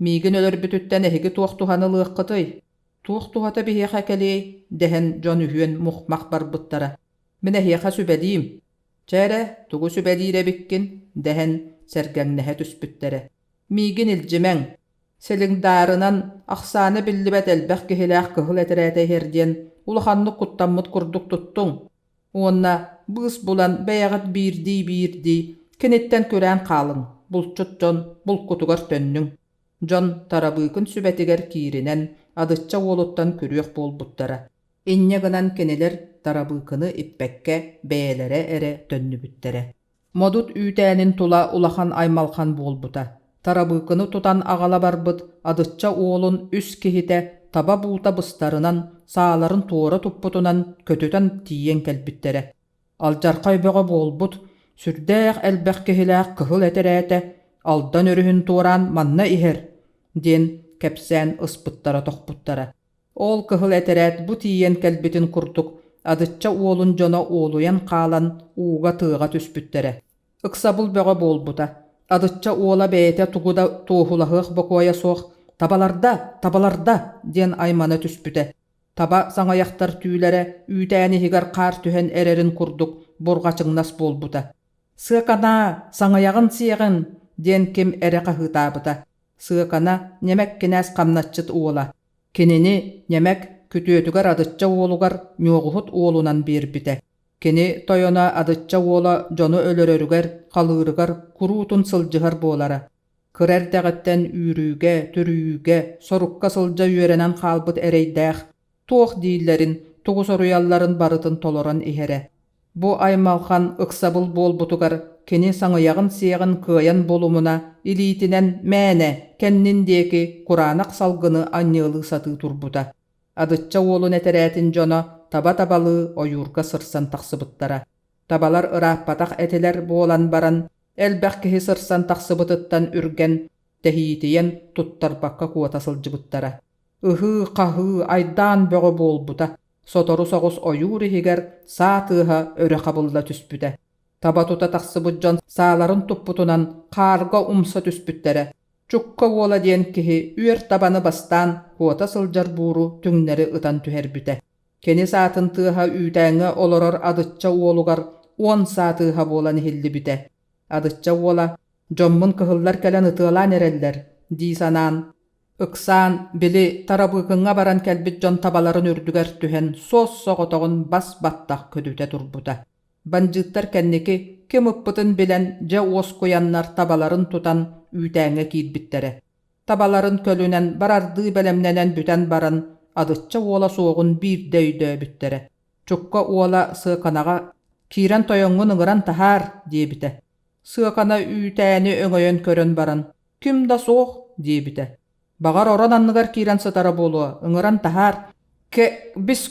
Миигин өлөрбүтүттэн эһиги туох туһаны ылыаххытый? Туох туһата биһиэхэ кэлиэй? дэһэн дьон үһүөн мух-мах барбыттара. Мин эһиэхэ сүбэлиим. Чэ эрэ, тугу сүбэлиир эбиккин? дэһэн сэргэҥнэһэ түспүттэрэ. Миигин илдьимэҥ. Селиҥдаарынан ахсаана биллибэт элбэх киһилээх кыһыл этэрээтэ иһэр диэн улаханнык куттаммыт курдук туттуҥ. Уонна быыс булан бэйэҕит биирдии-биирдии киниттэн күрээн хаалыҥ, булчут дьон булкутугар төннүҥ. Дьон Тарабыыкын сүбэтигэр кииринэн Адычча уолуттан күрүөх буолбуттара. Инньэ гынан кинилэр Тарабыыкыны иппэккэ бэйэлэрэ эрэ төннүбүттэрэ. Модут үүтээнин тула улахан аймалҕан буолбута. Тарабыыкыны тутан аҕала барбыт Адычча уолун үс киһитэ таба буута быстарынан, сааларын туора туппутунан көтүтэн тиийэн кэлбиттэрэ. Алдьархай бөҕө буолбут, сүрдээх элбэх киһилээх кыһыл этэрээтэ Алдан өрүһүн туораан манна иһэр диэн кэпсээн ыспыттара-тохпуттара. Ол кыһыл этэрээт бу тиийэн кэлбитин курдук Адычча уолун дьоно уолуйан хаалан ууга-тыаҕа түспүттэрэ. Ыксабыл бөҕө буолбута. Адычча уола бэйэтэ тугу да туоһулаһыах бокуойа суох «Табаларда! Табаларда!» диэн аймана түспүтэ. Таба саҥыйахтар түүлэрэ үүтээн иһигэр хаар түһэн эрэрин курдук бурҕачыҥнас буолбута. «Сыаканаа, саҥыйаҕын сиэҕин!» диэн ким эрэ хаһыытаабыта. Сыакана Ньэмэк кинээс хамначчыт уола. Кинини Ньэмэк күтүөтүгэр Адычча уолугар Ньуоҕуһут уолунан биэрбитэ. Кини тойоно Адычча уола дьону өлөрөрүгэр, халыырыгар куруутун сылдьыһар буолара. Кыра эрдэҕиттэн үүрүүгэ, түрүйүүгэ, сорукка сылдьа үөрэнэн хаалбыт эрэйдээх туох дииллэрин, тугу соруйалларын барытын толорон иһэрэ. Бу аймалҕан ыксабыл буолбутугар кини саҥыйаҕын сиэҕин кыайан булумуна илиитинэн мээнэ кэннин диэки кураанах салгыны анньыалыы сатыы турбута. Адычча уолун этэрээтин дьоно таба-табалыы ойуурга сырсан тахсыбыттара. Табалар ырааппатах этилэр буолан баран, элбэх киһи сырсан тахсыбытыттан үргэн, тэһиитийэн туттарбакка куота сылдьыбыттара. Ыһыы-хаһыы, айдаан бөҕө буолбута. Сотору соҕус ойуур иһигэр саа тыаһа өрө хабылла түспүтэ. Таба тута тахсыбыт дьон сааларын туппутунан хаарга умса түспүттэрэ. Чукка уола диэн киһи үөр табаны бастаан куота сылдьар бууру түҥнэри ытан түһэрбитэ. Кини саатын тыаһа үүтээҥҥэ олорор Адычча уолугар 10 саа тыаһа буолан иһиллибитэ. Адычча уола «Дьоммун кыһыллар кэлэн ытыалаан эрэллэр» дии санаан, ыксаан, били, Тарабыыкыҥҥа баран кэлбит дьон табаларын үрдүгэр түһэн суос-соҕотоҕун бас-баттах көтүтэ турбута. Бандьыыттар кэнники ким ыппытын билэн дьэ уоскуйаннар табаларын тутан үүтээҥҥэ киирбиттэрэ. Табаларын көлүнэн барардыы бэлэмнэнэн бүтэн баран Адычча уола суоҕун биирдэ өйдөөбүттэрэ. Чукка уола Сыаканаҕа «Киирэн тойоҥҥун ыҥыран таһаар» диэбитэ. Сыакана үүтээни өҥөйөн көрөн баран «Ким да суох» диэбитэ. Баҕар орон анныгар киирэн сытара буолуо, ыҥыран таһаар. Кэ бис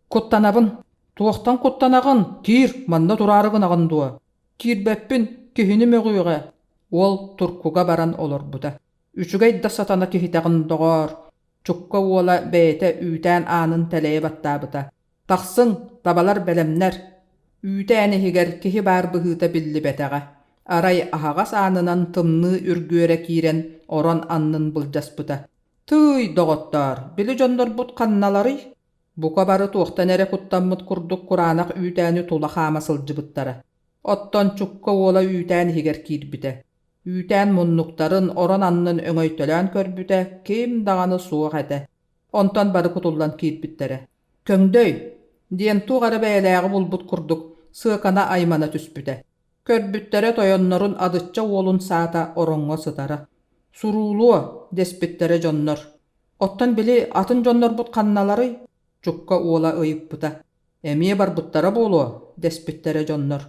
куттанабын. Туохтан куттанаҕын? Киир, манна тураары гынаҕын дуо? Киирбэппин, киһини мөҕүөҕэ. Уол туркуга баран олорбута. Үчүгэй да сатана киһитэҕин, доҕоор. Чукка уола бэйэтэ үүтээн аанын тэлэйэ баттаабыта. Тахсыҥ, табалар бэлэмнэр. Үүтээн иһигэр киһи баар быһыыта биллибэтэҕэ. Арай аһаҕас аанынан тымныы үргүөрэ киирэн орон аннын былдьаспыта. Тыый, доҕоттоор, били дьоннорбут ханналарый? Бука бары туохтан эрэ куттаммыт курдук кураанах үүтээни тула хаама сылдьыбыттара. Оттон Чукка уола үүтээн иһигэр киирбитэ. Үүтээн муннуктарын, орон аннын өҥөйтөлөөн көрбүтэ, ким даҕаны суох этэ. Онтон бары кутуллан киирбиттэрэ. «Көҥдөй!» диэн туох эрэ бэйэлээҕи булбут курдук сыакана аймана түспүтэ. Көрбүттэрэ тойоннорун Адычча уолун саата ороҥҥо сытара. «Суруулуо!» дэспиттэрэ дьоннор. «Оттон били атын дьоннорбут ханналарый?» Чукка уола ыйыппыта. «Эмиэ барбыттара буолуо» дэспиттэрэ дьоннор.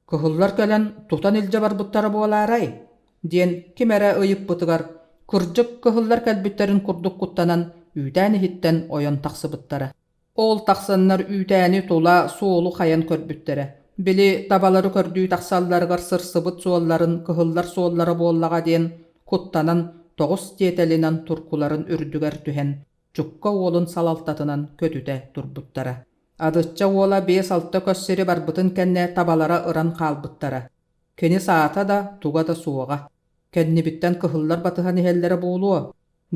«Кыһыллар кэлэн тутан илдьэ барбыттара буолаарай?» диэн ким эрэ ыйыппытыгар, кырдьык кыһыллар кэлбиттэрин курдук куттанан үүтээн иһиттэн ойон тахсыбыттара. Ол тахсаннар үүтээни тула суолу хайан көрбүттэрэ. Били табалары көрдүү тахсалларыгар сырсыбыт суолларын кыһыллар суоллара буоллаҕа диэн куттанан тоҕус тиэтэлинэн туркуларын үрдүгэр түһэн Чукка уолун салалтатынан көтүтэ турбуттара. Адычча уола 5-6 көс сири барбытын кэннэ табалара ыран хаалбыттара. Кини саата да, туга да суоҕа. Кэннибиттэн кыһыллар батыһан иһэллэрэ буолуо,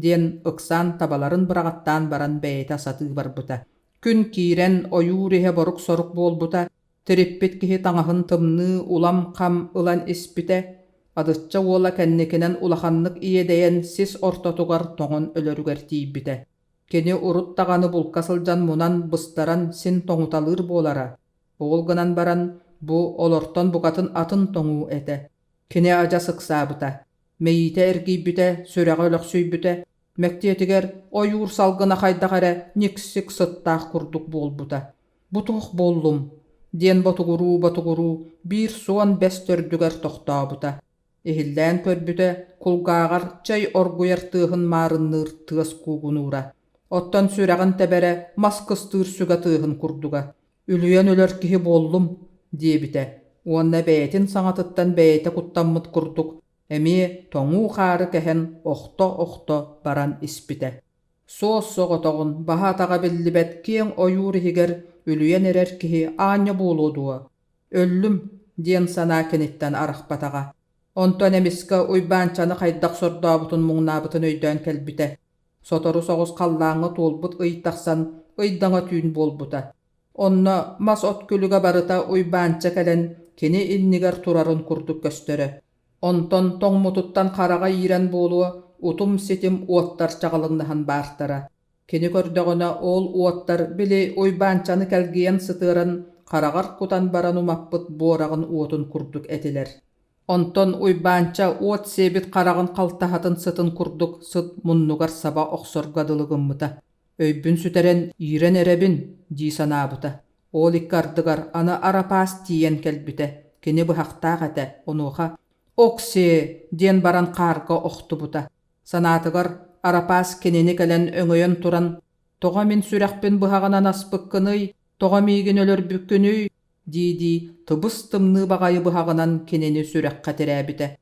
диэн ыксаан табаларын быраҕаттаан баран бэйэтэ сатыы барбыта. Күн киирэн ойуур иһэ борук-сорук буолбута, тириппит киһи таҥаһын тымныы улам хам ылан испитэ, Адычча уола кэнникинэн улаханнык иэдэйэн сис ортотугар тоҥон өлөрүгэр тиийбитэ. Кини урут даҕаны булка сылдьан мунан, быстаран син тоҥуталыыр буолара. Ол гынан баран, бу олортон букатын атын тоҥуу этэ. Кини адьас ыксаабыта. Мэйиитэ эргийбитэ, сүрэҕэ өлөхсүйбүтэ, мэктиэтигэр ойуур салгына хайдах эрэ никсик сыттаах курдук буолбута. «Бу туох буоллум?» диэн ботугуруу-ботугуруу биир суон бэс төрдүгэр тохтообута. Иһиллээн көрбүтэ, кулгааҕар чэй оргуйар тыаһын маарынныыр тыас куугунуура. Оттон сүрэҕин тэбэрэ мас кыстыыр сүгэ тыаһын курдуга. «Үлүйэн өлөр киһи буоллум» диэбитэ уонна бэйэтин саҥатыттан бэйэтэ куттаммыт курдук эмиэ тоҥуу хаары кэһэн охто-охто баран испитэ. Суос-соҕотоҕун, баһа-атаҕа биллибэт киэҥ ойуур иһигэр үлүйэн эрэр киһи аанньа буолуо дуо? Өллүм диэн санаа киниттэн арахпатаҕа. Онтон эмискэ Уйбаанчаны хайдах сордообутун муҥнаабытын өйдөөн кэлбитэ. Сотору соҕус халлааҥҥа туолбут ый тахсан, ыйдаҥа түүн буолбута. Онно мас-от күлүгэ барыта Уйбаанча кэлэн кини иннигэр турарын курдук көстөрө. Онтон тоҥмутуттан хараҕа иирэн буолуо, утум-ситим уоттар чаҕылыҥнаһан баартара. Кини көрдөҕүнэ ол уоттар били Уйбаанчаны кэлгийэн сытыаран хараҕар кутан баран умаппыт буораҕын уотун курдук этилэр. Онтон Уйбаанча уот сиэбит хараҕын халтаһатын сытын курдук сыт муннугар саба охсорго дылы гыммыта. Өйбүн сүтэрэн иирэн эрэбин дии санаабыта. Ол икки ардыгар аны Арапаас тиийэн кэлбитэ. Кини быһахтаах этэ, онуоха «Окси!» диэн баран хаарга охтубута. Санаатыгар Арапаас кинини кэлэн өҥөйөн туран «Тоҕо мин сүрэхпин быһаҕынан аспыккыный, тоҕо миигин өлөрбүккүнүй?» дии-дии тыбыс-тымныы баҕайы быһаҕынан кинини сүрэххэ тирээбитэ.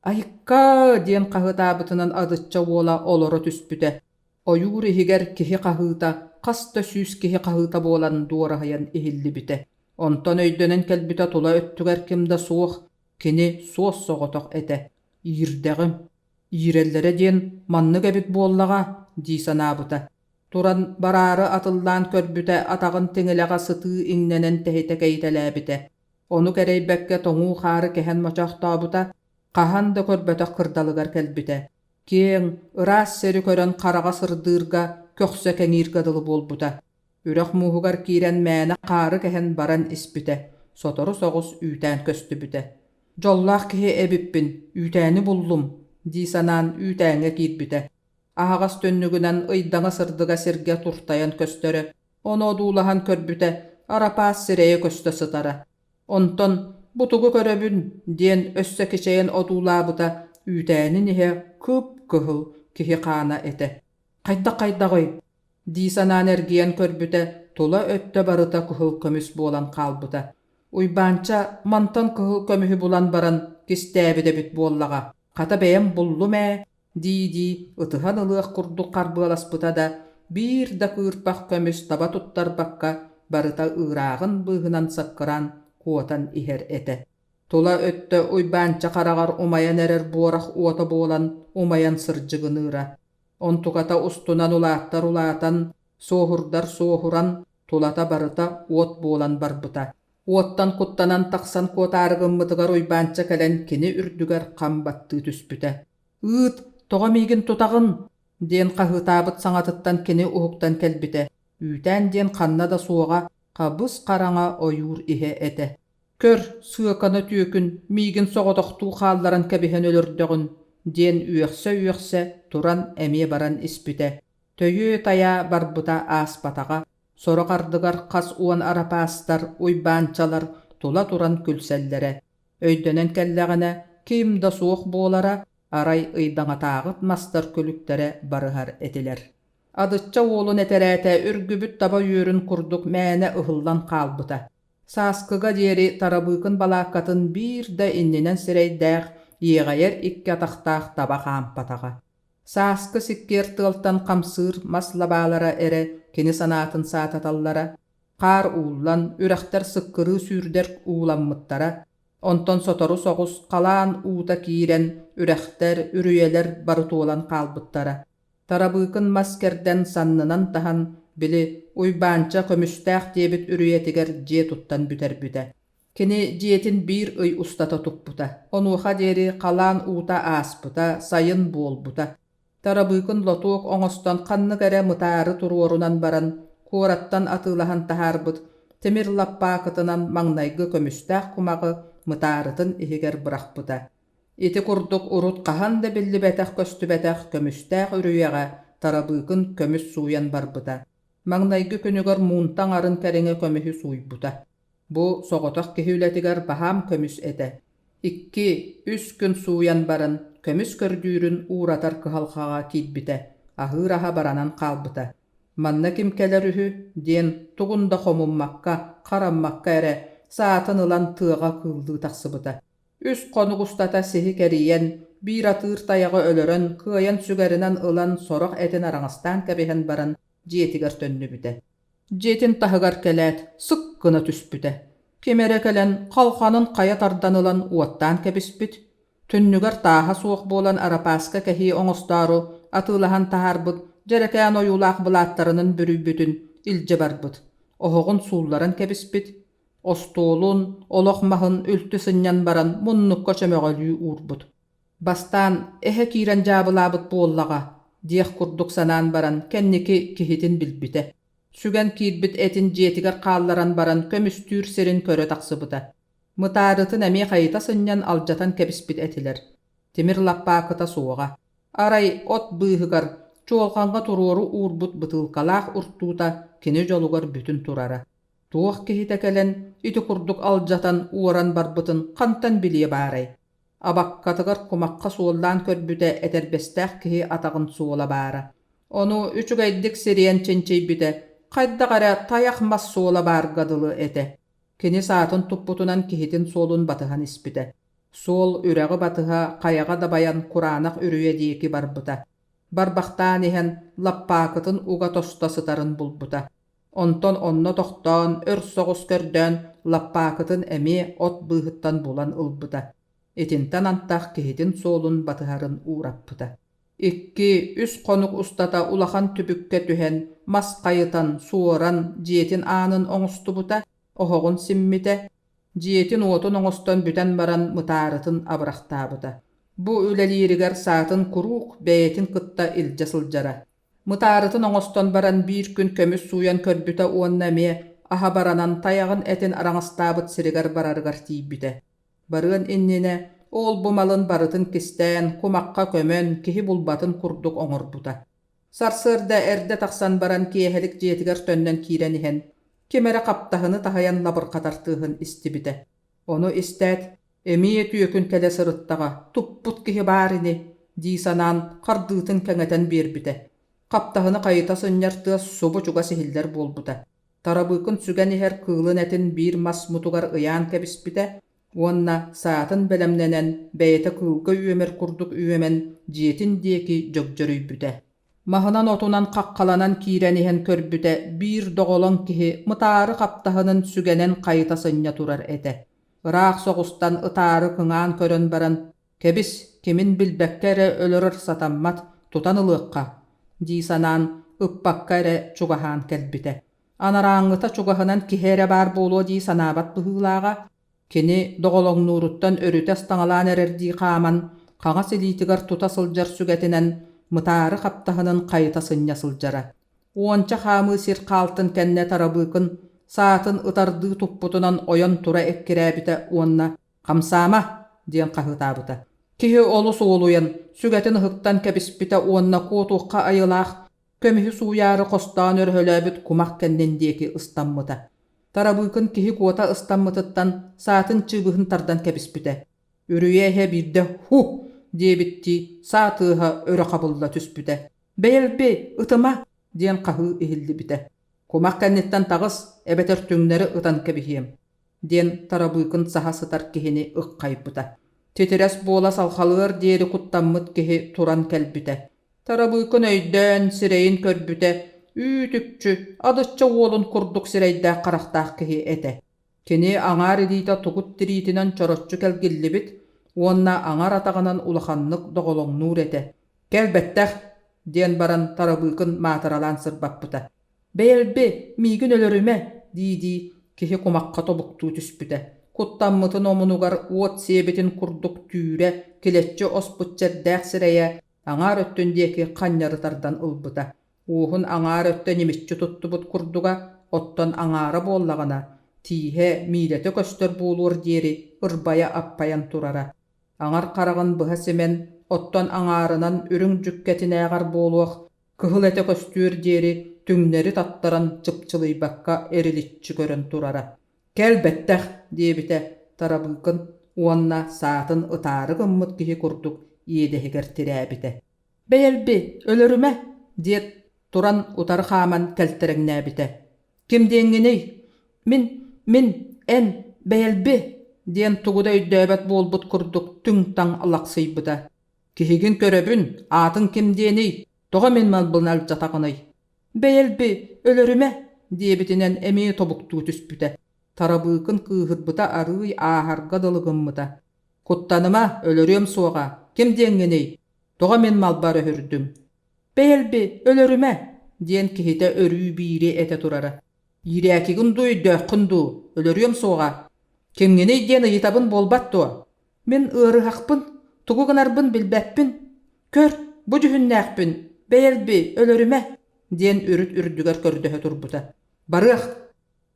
«Айыкка!» диэн хаһыытаабытынан Адычча уола олоро түспүтэ. Ойуур иһигэр киһи хаһыыта хас да сүүс киһи хаһыыта буолан дуораһыйан иһиллибитэ. Онтон өйдөнөн кэлбитэ тула өттүгэр ким да суох, кини суос-соҕотох этэ. Иирдэҕим. Иирэллэрэ диэн маннык эбит буоллаҕа дии санаабыта. Туран бараары атыллаан көрбүтэ атаҕын тиҥилэҕэ сытыы иҥнэнэн тэһитэ кэйитэлээбитэ. Ону кэрэйбэккэ тоҥуу хаары кэһэн мочоохтообута, хаһан да көрбөтөх кырдалыгар кэлбитэ. Киэҥ, ыраас сири көрөн хараҕа сырдыырга, көхсө кэҥииргэ дылы буолбута. Үрэх мууһугар киирэн мээнэ хаары кэһэн баран испитэ, сотору соҕус үүтээн көстүбүтэ. «Дьоллоох киһи эбиппин, үүтээни буллум» дии санаан үүтээҥҥэ киирбитэ. Аһаҕас түннүгүнэн ыйдаҥа сырдыга сиргэ туртайан көстөрө, ону одуулаһан көрбүтэ, Арапаас сирэйэ көстө сытара. Онтон «Бу тугу көрөбүн?» диэн өссө кичэйэн одуулаабыта, үүтээнин иһэ кып-кыһыл киһи хаана этэ. «Хайдах-хайдаҕый?» дии санаан эргийэн көрбүтэ, тула өттө барыта кыһыл көмүс буолан хаалбыта. Уйбаанча мантан кыһыл көмүһү булан баран кистээбит эбит буоллаҕа, хата бэйэм буллум ээ дии-дии ытыһан ылыах курдук харбыаласпыта да, биир да кыырпах көмүс таба туттарбакка барыта ыырааҕын быыһынан саккыраан куотан иһэр этэ. Тула өттө Уйбаанча хараҕар умайан эрэр буорах уота буолан умайан сырдьыгыныыра. Онтуката устунан улааттар улаатан, суоһурдар суоһуран, тулата барыта уот буолан барбыта. Уоттан куттанан тахсан куотаары гыммытыгар Уйбаанча кэлэн кини үрдүгэр хам баттыы түспүтэ. «Ыыт, тоҕо миигин тутаҕын?» диэн хаһыытаабыт саҥатыттан кини уһуктан кэлбитэ. Үүтээн диэн ханна да суоҕа, хабыс-хараҥа ойуур иһэ этэ. «Көр, сыакана түөкүн, миигин соҕотохтуу хаалларан кэбиһэн өлөрдөҕүн» диэн үөхсэ-үөхсэ туран эмиэ баран испитэ. Төйүө-тайаа барбыта ааспатаҕа. Сорох ардыгар хас уон арапаастар, уйбаанчалар тула туран күлсэллэрэ. Өйдөнөн кэллэҕинэ, ким да суох буолара, арай ыйдаҥатааҕыт мастар күлүктэрэ барыһар этилэр. Адычча уолун этэрээтэ үргүбүт таба үөрүн курдук мээнэ ыһыллан хаалбыта. Сааскыга диэри Тарабыыкын балааккатын биир да иннинэн сирэйдээх, иэҕэйэр икки атахтаах таба хаампатаҕа. Сааскы сиккиэр тыалтан хамсыыр мас лабаалара эрэ кини санаатын саататаллара, хаар ууллан, үрэхтэр сыккырыы сүүрдэр ууламмыттара, онтон сотору соҕус халаан уута киирэн, үрэхтэр, үрүйэлэр бары туолан хаалбыттара. Тарабыыкын мас кэрдэн саннынан таһан, били, Уйбаанча көмүстээх диэбит үрүйэтигэр дьиэ туттан бүтэрбитэ. Кини дьиэтин биир ый устата туппута. Онуоха диэри халаан уута ааспыта, сайын буолбута. Тарабыыкын лотуок оҥостон ханнык эрэ мытаары туруорунан баран, куораттан атыылаһан таһаарбыт тимир лаппаакытынан маҥнайгы көмүстээх кумаҕы мытаарытын иһигэр бырахпыта. Ити курдук урут хаһан да биллибэтэх-көстүбэтэх көмүстээх үрүйэҕэ Тарабыыкын көмүс сууйан барбыта. Маҥнайгы күнүгэр муунта аҥарын кэриҥэ көмүһү сууйбута. Бу соҕотох киһи үлэтигэр баһаам көмүс этэ. Икки, үс күн сууйан баран, көмүс көрдүүрүн ууратар кыһалҕаҕа киирбитэ, аһыыр аһа баранан хаалбыта. Манна ким кэлэр үһү диэн тугун да хомуммакка, хараммакка эрэ, саатын ылан тыаҕа кыыллыы тахсыбыта. Үс хонук устата сиһи кэрийэн, биир атыыр тайаҕы өлөрөн, кыайан сүгэринэн ылан сорох этин араҥастаан кэбиһэн баран дьиэтигэр төннүбүтэ. Дьиэтин таһыгар кэлээт, сык гына түспүтэ. Ким эрэ кэлэн халҕанын хайа тардан ылан уоттаан кэбиспит. Түннүгэр тааһа суох буолан арапааска кэһии оҥостоору атыылаһан таһаарбыт Дьэрэкээн ойуулаах былааттарынан бүрүйбүтүн илдьэ барбыт, оһоҕун суулларан кэбиспит, остуолун, олох маһын үлтү сынньан баран муннукка чөмөҕөлүү уурбут. Бастаан эһэ киирэн дьаабылаабыт буоллаҕа диэх курдук санаан баран кэнники киһитин билбитэ. Сүгэн киирбит этин дьиэтигэр хаалларан баран көмүстүүр сирин көрө тахсыбыта. Мытаарытын эмиэ хайыта сынньан алдьатан кэбиспит этилэр. Тимир лаппаакыта суоҕа. Арай от быыһыгар чуолҕаҥҥа туруору уурбут бытыылкалаах уртуута кини дьолугар бүтүн турара. Туох киһитэ кэлэн ити курдук алдьатан уоран барбытын хантан билиэ баарай? Абаккатыгар кумахха суоллаан көрбүтэ этэрбэстээх киһи атаҕын суола баара. Ону үчүгэйдик сирийэн чинчийбитэ, хайдах эрэ тайах мас суола баарга дылы этэ. Кини саатын туппутунан киһитин суолун батыһан испитэ. Суол үрэҕи батыһа хайаҕа дабайан кураанах үрүйэ диэки барбыта. Барбахтаан иһэн лаппаакытын уга тосто сытарын булбута. Онтон онно тохтоон өр соҕус көрдөөн лаппаакытын эмиэ от быыһыттан булан ылбыта. Итинтэн антах киһитин суолун батыһарын уураппыта. Икки, үс хонук устата улахан түбүккэ түһэн, мас хайытан, суоран, дьиэтин аанын оҥостубута, оһоҕун симмитэ, дьиэтин-уотун оҥостон бүтэн баран мытаарытын абырахтаабыта. Бу үлэлииригэр саатын куруук бэйэтин кытта илдьэ сылдьара. Мытаарытын оҥостон баран биир күн көмүс сууйан көрбүтэ уонна эмиэ аһа баранан тайаҕын этин араҥастаабыт сиригэр барарыгар тиийбитэ. Барыан иннинэ ол-бу малын барытын кистээн, кумахха көмөн, киһи булбатын курдук оҥорбута. Сарсыарда эрдэ тахсан баран киэһэлик дьиэтигэр төннөн киирэн иһэн, ким эрэ хаптаһыны таһыйан лабырҕатар тыаһын истибитэ. Ону истээт, эмиэ түөкүн кэлэ сырыттаҕа, туппут киһи баар ини дии санаан хардыытын кэҥэтэн биэрбитэ. Хаптаһыны хайыта сынньар тыас субу чугас иһиллэр буолбута. Тарабыыкын сүгэн иһэр кыылын этин биир мас мутугар ыйаан кэбиспитэ уонна саатын бэлэмнэнэн, бэйэтэ кыылга үөмэр курдук үөмэн, дьиэтин диэки дьөгдьөрүйбүтэ. Маһынан-отунан хаххаланан киирэн иһэн көрбүтэ, биир доҕолоҥ киһи мытаары хаптаһынын сүгэнэн хайыта сынньа турар этэ. Ыраах соҕустан ытаары кыҥаан көрөн баран, «Кэбис, кимин билбэккэ эрэ өлөрөр сатаммат, тутан ылыахха» дии санаан, ыппакка эрэ чугаһаан кэлбитэ. Анарааҥҥыта чугаһынан киһи эрэ баар буолуо дии санаабат быһыылааҕа, Кини доҕолоҥнууруттан өрүтэ ыстаҥалаан эрэрдии хааман, хаҥас илиитигэр тута сылдьар сүгэтинэн мытаары хаптаһынын хайыта сынньа сылдьара. Уонча хаамыы сир хаалтын кэннэ Тарабыыкын саатын ытардыы туппутунан ойон тура эккирээбитэ уонна «Хамсаама!» диэн хаһыытаабыта. Киһи олус уолуйан, сүгэтин ыһыктан кэбиспитэ уонна куотуохха айылаах көмүһү сууйаары хостоон өрөһөлөөбүт кумах кэннин диэки ыстаммыта. Тарабыыкын киһи куота ыстаммытыттан саатын чыыбыһын тардан кэбиспитэ. Үрүйэ иһэ биирдэ «Һу!» диэбиттии саа тыаһа өрө хабылла түспүтэ. «Бэйэлби, ытыма!» диэн хаһыы иһиллибитэ. «Кумах кэнниттэн таҕыс, эбэтэр түҥнэри ытан кэбиһиэм» диэн Тарабыыкын саһа сытар киһини ыххайбыта. Титирэс буола салҕалыар диэри куттаммыт киһи туран кэлбитэ. Тарабыыкын өйдөөн, сирэйин көрбүтэ, үүт-үкчү, адычча уолун курдук сирэйдээх-харахтаах киһи этэ. Кини аҥаар илиитэ тугут тириитинэн чороччу кэлгиллибит уонна аҥар атаҕынан улаханнык доҕолоҥнуур этэ. «Кэлбэттэх!» диэн баран Тарабыыкын маатыралаан сырбаппыта. «Бэйэлби, миигин өлөрүмэ!» дии-дии киһи кумахха тобуктуу түспүтэ. Куттаммытын омунугар уот сиэбитин курдук түүрэ, килэччи оспут чэрдээх сирэйэ аҥаар өттүн диэки ханньары тардан ылбыта. Уоһун аҥаар өттө ньимиччи туттубут курдуга, оттон аҥаара буоллаҕына, тииһэ, миилэтэ көстөр буолуор диэри ырбайа аппайан турара. Аҥар хараҕын быһа симэн, оттон аҥаарынан үрүҥ дьүккэтинээҕэр буолуох, кыһыл этэ көстүөр диэри түҥнэри таттаран чыпчылыйбакка эриличчи көрөн турара. «Кэлбэттэх!» диэбитэ Тарабыыкын уонна саатын ытаары гыммыт киһи курдук иэдэһигэр тирээбитэ. «Бэйэлби, өлөрүмэ!» диэт туран утары хааман кэлтэрэҥнээбитэ. «Ким диэҥҥиний? Мин, мин, эн, бэйэлби!» диэн тугу да өйдөөбөт буолбут курдук түҥ-таҥ лахсыйбыта. «Киһигин көрөбүн, аатыҥ ким диэний? Тоҕо мин малбын алдьатаҕыный?» «Бэйэлби, өлөрүмэ!» диэбитинэн эмиэ тобуктуу түспүтэ. Тарабыыкын кыыһырбыта арыый ааһарга дылы гыммыта. «Куттаныма, өлөрүөм суоҕа. Ким диэҥҥиний? Тоҕо мин малбар өһүрдүҥ?» Бэйэлби, өлөрүмэ! диэн киһитэ өрүү биири этэ турара. Иирээкигин дуу, өйдөөххүн дуу, өлөрүөм суоҕа. Кимҥиний диэн ыйытабын буолбат дуо? Мин ыарыһахпын, тугу гынарбын билбэппин. Көр, бу дьүһүннээхпин, бэйэлби, өлөрүмэ! диэн үрүт үрдүгэр көрдөһө турбута. Барыах!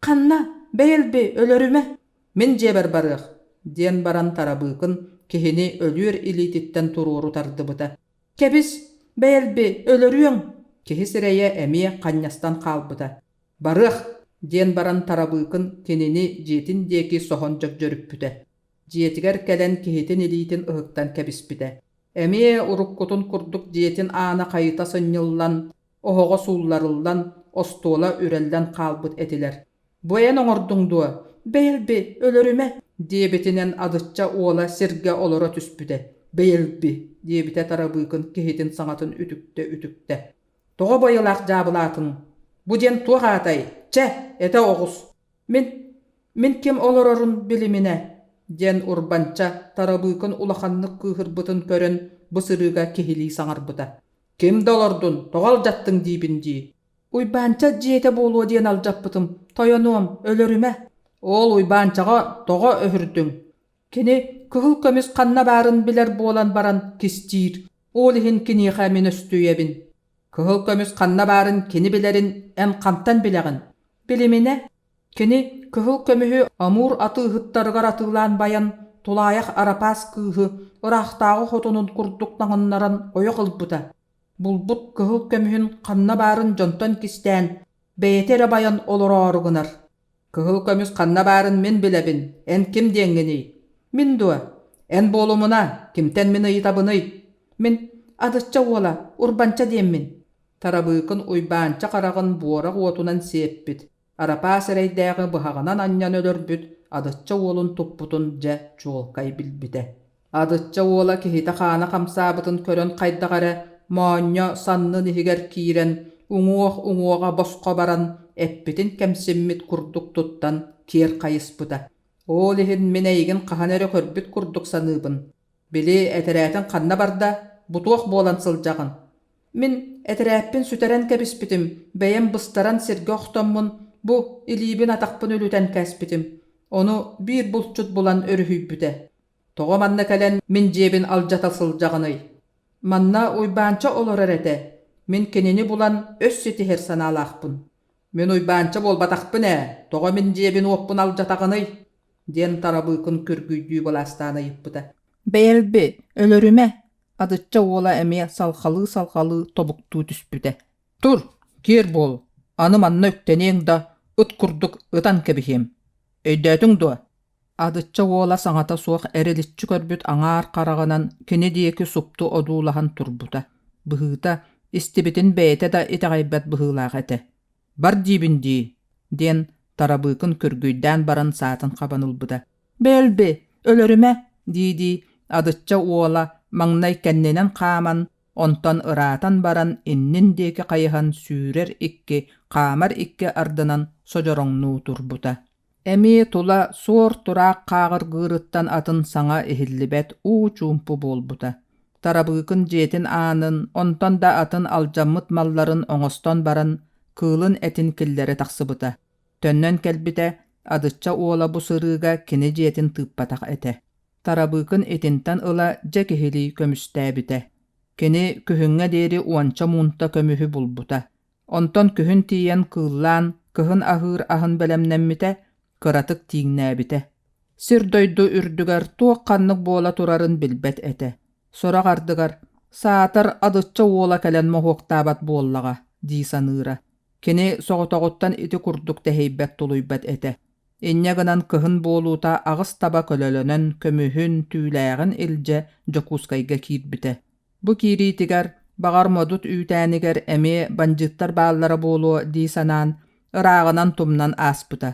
Ханна? Бэйэлби, өлөрүмэ! Мин дьиэбэр барыах! диэн баран Тарабыыкын киһини өлүөр илиититтэн туруору тардыбыта. Кэбис, бэйэлби, өлөрүөҥ! Киһи сирэйэ эмиэ ханньастан хаалбыта. Барыах! диэн баран Тарабыыкын кинини дьиэтин диэки соһон дьөгдьөрүппүтэ. Дьиэтигэр кэлэн киһитин илиитин ыһыктан кэбиспитэ. Эмиэ уруккутун курдук дьиэтин аана хайыта сынньыллан, оһоҕо суулларыллан, остуола үрэллэн хаалбыт этилэр. «Бу эн оҥордуҥ дуо? Бэйэлби, өлөрүмэ!» диэбитинэн Адычча уола сиргэ олоро түспүтэ. «Бэйэлби!» диэбитэ Тарабыыкын киһитин саҥатын үтүктэ-үтүктэ. «Тоҕо байылаах дьаабылаатыҥ? Бу диэн туох аатай? Чэ, этэ оҕус! Мин, мин ким олорорун билиминэ!» диэн Урбанча Тарабыыкын улаханнык кыыһырбытын көрөн бу сырыыга киһилии саҥарбыта. «Ким да олордун, тоҕо алдьаттыҥ диибин дии Уйбаанча дьиэтэ буолуо диэн алдьаппытым, тойонуом, өлөрүмэ. Ол Уйбаанчаҕа тоҕо өһүрдүҥ? Кини кыһыл көмүс ханна баарын билэр буолан баран кистиир, ол иһин киниэхэ мин өстүйэбин. Кыһыл көмүс ханна баарын кини билэрин эн хантан билэҕин? Билиминэ, кини кыһыл көмүһү Амур атыыһыттарыгар атыылаан байан, тулаайах Арапаас кыыһы ыраахтааҕы хотунун курдук таҥыннаран ойох ылбыта. Булбут кыһыл көмүһүн ханна баарын дьонтон кистээн, бэйэтэ эрэ байан олороору гынар. Кыһыл көмүс ханна баарын мин билэбин, эн ким диэҥҥиний? Мин дуо? Эн буолумуна, кимтэн мин ыйытабыный? Мин Адычча уола, Урбанча диэммин. Тарабыыкын Уйбаанча хараҕын буорах уотунан сиэппит, Арапаас эрэйдээҕи быһаҕынан анньан өлөрбүт Адычча уолун туппутун дьэ чуолкай билбитэ. Адычча уола киһитэ хаана хамсаабытын көрөн хайдах эрэ моонньо саннын иһигэр киирэн, уҥуох-уҥуоҕа босхо баран, эппитин кэмсиммит курдук туттан киэр хайыспыта. Ол иһин мин эйигин хаһан эрэ көрбүт курдук саныыбын. Били этэрээтиҥ ханна барда, бу туох буолан сылдьаҕын? Мин этэрээппин сүтэрэн кэбиспитим, бэйэм быстаран сиргэ охтоммун, бу илиибин-атахпын үлүтэн кээспитим. Ону биир булчут булан өрүһүйбүтэ. Тоҕо манна кэлэн мин дьиэбин алдьата сылдьаҕыный? Манна Уйбаанча олорор этэ. Мин кинини булан өс ситиһэр санаалаахпын. Мин Уйбаанча буолбатахпын ээ, тоҕо мин дьиэбин-уоппун алдьатаҕыный? диэн Тарабыыкын күргүйдүү былаастаан ыйыппыта. Бэйэлби, өлөрүмэ! Адычча уола эмиэ салҕалыы-салҕалыы тобуктуу түспүтэ. «Тур, киэр буол, аны манна үктэниэҥ да, ыт курдук ытан кэбиһиэм. Өйдөөтүҥ дуо?» Адычча уола саҥата суох эриличчи көрбүт аҥаар хараҕынан кини диэки супту одуулаһан турбута. Быһыыта, истибитин бэйэтэ да итэҕэйбэт быһыылаах этэ. «Бар диибин дии» диэн Тарабыыкын күргүйдээн баран саатын хабан ылбыта. «Бэлби, өлөрүмэ!» дии-дии Адычча уола маҥнай кэннинэн хааман, онтон ыраатан баран иннин диэки хайыһан сүүрэр икки, хаамар икки ардынан содьороҥнуу турбута. Эмиэ тула суор-тураах хааҕыргыырыттан атын саҥа иһиллибэт уу-чуумпу буолбута. Тарабыыкын дьиэтин аанын, онтон да атын алдьаммыт малларын оҥостон баран, кыылын этин киллэрэ тахсыбыта. Төннөн кэлбитэ, Адычча уола бу сырыыга кини дьиэтин тыыппатах этэ. Тарабыыкын итинтэн ыла дьэ киһилии көмүстээбитэ. Кини күһүҥҥэ диэри уонча муунта көмүһү булбута. Онтон күһүн тиийэн кыыллаан, кыһын аһыыр аһын бэлэмнэммитэ, кыратык тииҥнээбитэ. Сир-дойду үрдүгэр туох-ханнык буола турарын билбэт этэ. Сорох ардыгар «Саатар Адычча уола кэлэн моһуоктаабат буоллаҕа» дии саныыра. Кини соҕотоҕуттан ити курдук тэһийбэт-тулуйбат этэ. Инньэ гынан кыһын буолуута аҕыс таба көлөлөнөн көмүһүн, түүлээҕин илдьэ Дьокуускайга киирбитэ. Бу киириитигэр, баҕар Модут үүтээнигэр эмиэ бандьыыттар бааллара буолуо дии санаан, ырааҕынан тумнан ааспыта.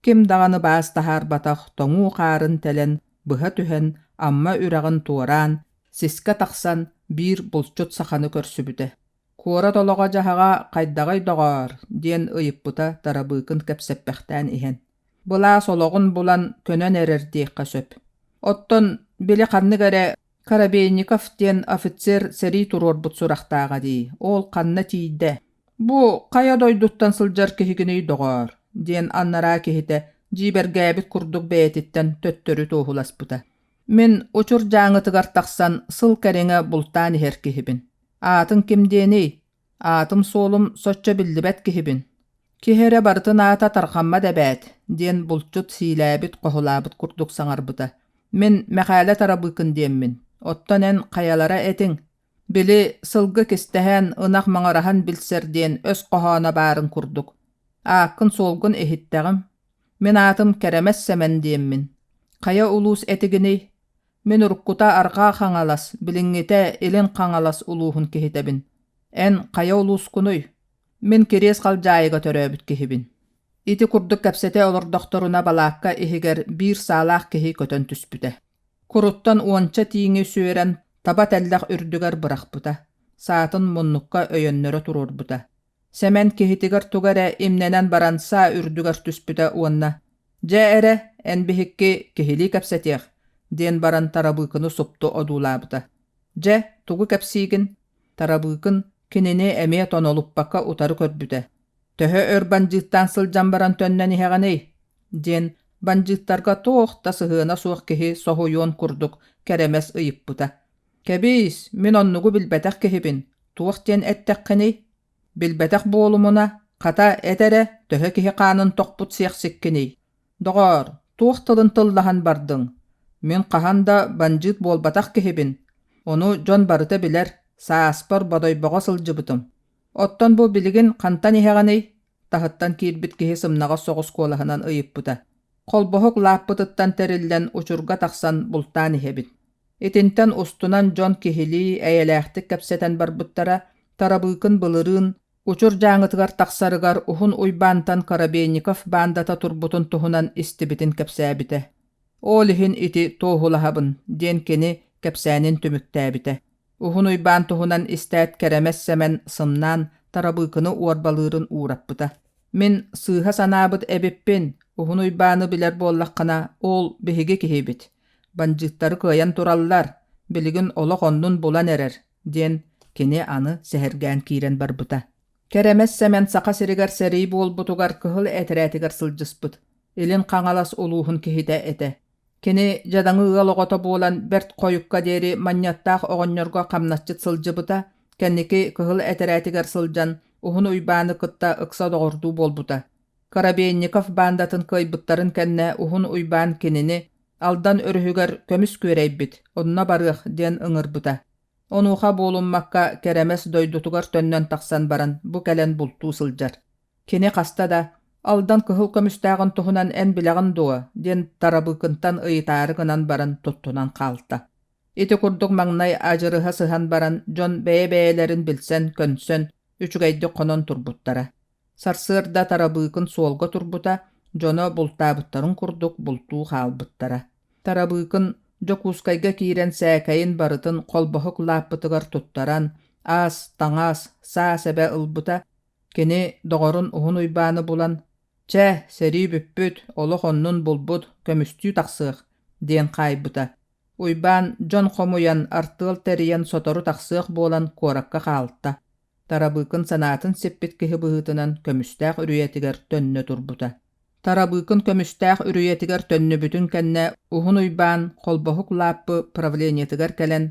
Ким даҕаны баас таһаарбатах тоҥуу хаарын тэлэн, быһа түһэн, Амма үрэҕин туораан, сискэ тахсан биир булчут саханы көрсүбүтэ. «Куорат олоҕо-дьаһаҕа хайдаҕый, доҕоор?» диэн ыйыппыта Тарабыыкын кэпсэппэхтээн иһэн. Былаас олоҕун булан көнөн эрэр диэххэ сөп. Оттон били ханнык эрэ Коробейников диэн офицер сэрии туруорбут сурахтааҕа дии, ол ханна тиийдэ? Бу хайа дойдуттан сылдьар киһигиний доҕоор? диэн анараа киһитэ дьиибэргээбит курдук бэйэтиттэн төттөрү туоһуласпыта. Мин Учур Дьааҥытыгар тахсан сыл кэриҥэ бултаан иһэр киһибин. Аатыҥ ким диэний? Аатым-суолум соччо биллибэт киһибин. Киһи эрэ барытын аата тарҕаммат эбээт, диэн булчут сиилээбит-хоһулаабыт курдук саҥарбыта. Мин Мэхээлэ Тарабыыкын диэммин. Оттон эн хайалара этиҥ? Били сылгы кистэһэн, ынах маҥыраһан билсэр диэн өс хоһооно баарын курдук. Ааккын-суолгун иһиттэҕим. Мин аатым Кэрэмэс Сэмэн диэммин. Хайа улуус этигиний? Мин уруккута Арҕаа Хаҥалас, билиҥҥитэ Илин Хаҥалас улууһун киһитэбин. Эн хайа улуускунуй? Мин Кириэс Халдьаайыга төрөөбүт киһибин. Ити курдук кэпсэтэ олордохторуна балаакка иһигэр биир саалаах киһи көтөн түспүтэ. Куруттан уонча тииҥи сүөрэн таба тэллэх үрдүгэр бырахпыта, саатын муннукка өйөннөрө туруорбута. Сэмэн киһитигэр тугу эрэ имнэнэн баран саа үрдүгэр түспүтэ уонна «Дьэ эрэ, эн биһикки киһилии кэпсэтиэх» диэн баран Тарабыыкыны супту одуулаабыта. «Дьэ, тугу кэпсиигин?» Тарабыыкын кинини эмиэ тонолуппакка утары көрбүтэ. «Төһө өр бандьыыттаан сылдьан баран төннөн иһэҕиний?» диэн бандьыыттарга туох да сыһыана суох киһи соһуйуон курдук кэрэмэс ыйыппыта. «Кэбиис, мин оннугу билбэтэх киһибин, туох диэн эттэххиний? Билбэтэх буолумуна, хата, эт эрэ, төһө киһи хаанын тохпут сиэхсиккиний? Доҕоор, туох тылын тыллаһан бардыҥ? Мин хаһан да бандьыыт буолбатах киһибин, ону дьон барыта билэр, сааспар Бодойбоҕо сылдьыбытым. Оттон бу билигин хантан иһэҕиний?» таһыттан киирбит киһи сымнаҕас соҕус куолаһынан ыйыппыта. Холбоһук лааппытыттан тэриллэн учурга тахсан бултаан иһэбит. Итинтэн устунан дьон киһилии, эйэлээхтик кэпсэтэн барбыттара, Тарабыыкын былырыын Учур Дьааҥытыгар тахсарыгар Уһун Уйбаантан Коробейников баандата турбутун туһунан истибитин кэпсээбитэ. Ол иһин ити туоһулаһабын, диэн кини кэпсээнин түмүктээбитэ. Уһун Уйбаан туһунан истээт Кэрэмэс Сэмэн сымнаан Тарабыыкыны уорбалыырын уураппыта. Мин сыыһа санаабыт эбиппин, Уһун Уйбааны билэр буоллаххына, ол биһиги киһибит. Бандьыыттары кыайан тураллар, билигин олох оннун булан эрэр, диэн кини аны сэһэргээн киирэн барбыта. Кэрэмэс Сэмэн Саха сиригэр сэрии буолбутугар кыһыл этэрээтигэр сылдьыспыт, Илин Хаҥалас улууһун киһитэ этэ. Кини дьадаҥы ыал оҕото буолан бэрт хойукка диэри Манньыаттаах оҕонньорго хамначчыт сылдьыбыта, кэнники кыһыл этэрээтигэр сылдьан Уһун Уйбааны кытта ыкса доҕордуу буолбута. Коробейников баандатын кыайбыттарын кэннэ Уһун Уйбаан кинини Алдан өрүһүгэр көмүс күөрэйбит, онно барыах диэн ыҥырбыта. Онуоха буолуммакка Кэрэмэс дойдутугар төннөн тахсан баран бу кэлэн бултуу сылдьар. Кини хаста да «Алдан кыһыл көмүстээҕин туһунан эн билэҕин дуо?» диэн Тарабыыкынтан ыйытаары гынан баран туттунан хаалта. Ити курдук маҥнай адьырыһа сыһан баран дьон бэйэ-бэйэлэрин билсэн, көнсөн, үчүгэйдик хонон турбуттара. Сарсыарда Тарабыыкын суолга турбута, дьоно бултаабыттарын курдук бултуу хаалбыттара. Тарабыыкын Дьокуускайга киирэн сээкэйин барытын холбоһук лааппытыгар туттаран, ас, таҥас, саа сэбэ ылбыта Кини доҕорун Уһун Уйбааны булан: «Чэ, сэрии бүппүт, олох оннун булбут, көмүстүү тахсыах» диэн хаайбыта. Уйбаан дьон хомуйан, артыал тэрийэн сотору тахсыах буолан куоракка хаалта. Тарабыыкын санаатын сиппит киһи быһыытынан көмүстээх үрүйэтигэр төннө турбута. Тарабыыкын көмүстээх үрүйэтигэр төннүбүтүн кэннэ Уһун Уйбаан холбоһук лааппы правлениетыгар кэлэн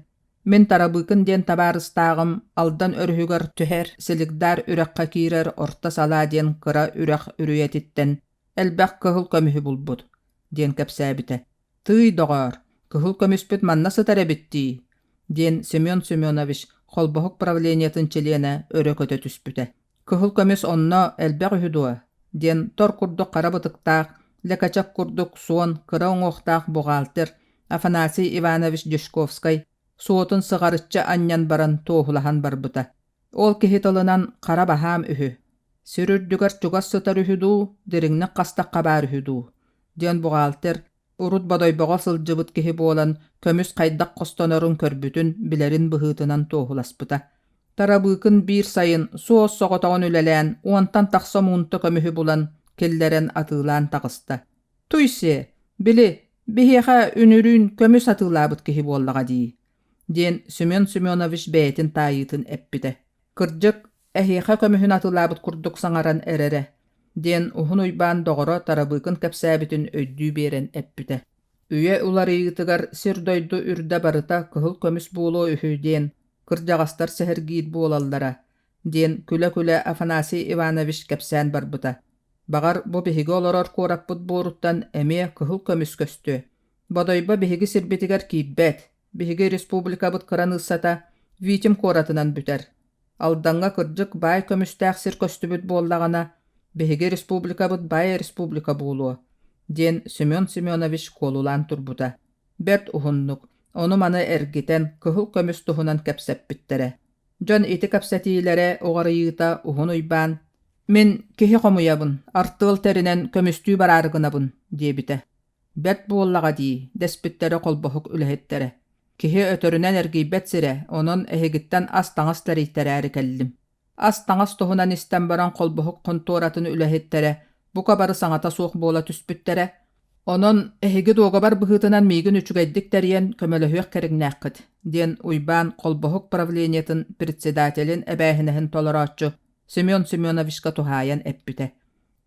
Мин Тарабыыкын диэн табаарыстааҕым Алдан өрүһүгэр түһэр Силикдаар үрэххэ киирэр Орто Салаа диэн кыра үрэх үрүйэтиттэн элбэх кыһыл көмүһү булбут, диэн кэпсээбитэ. Тыый, доҕоор, кыһыл көмүспүт манна сытар эбит дии, диэн Семен Семенович холбоһук правлениетын чилиэнэ өрө көтө түспүтэ. Кыһыл көмүс онно элбэх үһү дуо? диэн тор курдук хара бытыктаах, лэкэчэк курдук суон, кыра уҥуохтаах бухгалтер Афанасий Иванович Дьячковскай суотун сыҕарыччы анньан баран туоһулаһан барбыта. Ол киһи тылынан хара баһаам үһү. Сир үрдүгэр чугас сытар үһү дуу, дириҥник хастахха баар үһү дуу диэн бухгалтер урут Бодойбоҕо сылдьыбыт киһи буолан көмүс хайдах хостонорун көрбүтүн, билэрин быһыытынан туоһуласпыта. Тарабыыкын биир сайын суос-соҕотоҕун үлэлээн уонтан тахса муунта көмүһү булан, киллэрэн атыылаан таҕыста. Туй-сиэ, били, биһиэхэ үнүрүүн көмүс атыылаабыт киһи буоллаҕа дии. диэн Семен Семенович бэйэтин таайыытын эппитэ. Кырдьык, эһиэхэ көмүһүн атыылаабыт курдук саҥаран эрэрэ, диэн Уһун Уйбаан доҕоро Тарабыыкын кэпсээбитин өйдүү биэрэн эппитэ. Үйэ уларыйыытыгар сир-дойду үрдэ барыта кыһыл көмүс буолуо үһү диэн кырдьаҕастар сэһэргиир буолаллара, диэн күлэ-күлэ Афанасий Иванович кэпсээн барбыта. Баҕар, бу биһиги олорор куораппыт буоруттан эмиэ кыһыл көмүс көстүө. Бодойбо биһиги сирбитигэр киирбэт, биһиги республикабыт кыраныыссата Витим куоратынан бүтэр. Алдаҥҥа кырдьык баай көмүстээх сир көстүбүт буоллаҕына, биһиги республикабыт баай республика буолуо, диэн Семен Семенович куолулаан турбута. Бэрт уһуннук, ону-маны эргитэн, кыһыл көмүс туһунан кэпсэппиттэрэ. Дьон ити кэпсэтиилэрэ уҕарыйыыта Уһун Уйбаан «Мин киһи хомуйабын, артыал тэринэн көмүстүү бараары гынабын» диэбитэ. Бэрт буоллаҕа дии, дэспиттэрэ холбоһук үлэһиттэрэ. Киһи өтөрүнэн эргийбэт сирэ, онон эһигиттэн ас-таҥас тэрийтэрээри кэллим. Ас-таҥас туһунан истэн баран холбоһук хонтуоратын үлэһиттэрэ бука бары саҥата суох буола түспүттэрэ. Онон эһиги дуогабар быһыытынан миигин үчүгэйдик тэрийэн көмөлөһүөх кэриҥнээххит, диэн Уйбаан холбоһук правлениетын председателин эбээһинэһин толорооччу Семен Семеновичка туһаайан эппитэ.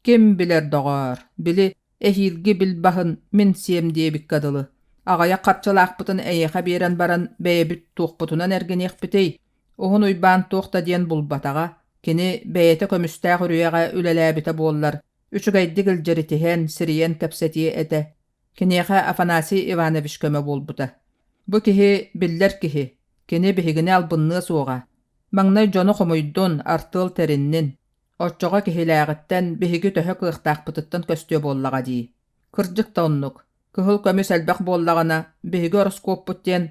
Ким билэр доҕоор, били Эһиилги билбаһын мин сиэм диэбиккэ дылы, аҕыйах харчылаахпытын эйиэхэ биэрэн баран бэйэбит туохпутунан эргиниэхпитий? Уһун Уйбаан туох да диэн булбатаҕа, кини бэйэтэ көмүстээх үрүйэҕэ үлэлээбитэ буоллар, үчүгэйдик илдьиритиһэн, сирийэн кэпсэтиэ этэ. Киниэхэ Афанасий Иванович көмө буолбута. Бу киһи биллэр киһи, кини биһигини албынныа суоҕа. Маҥнай дьону хомуйдун, артыал тэриннин. Оччоҕо киһилээҕиттэн биһиги төһө кыахтаахпытыттан көстүө буоллаҕа дии. Кырдьык да оннук. Кыһыл көмүс элбэх буоллаҕына, биһиги ороскуоппут диэн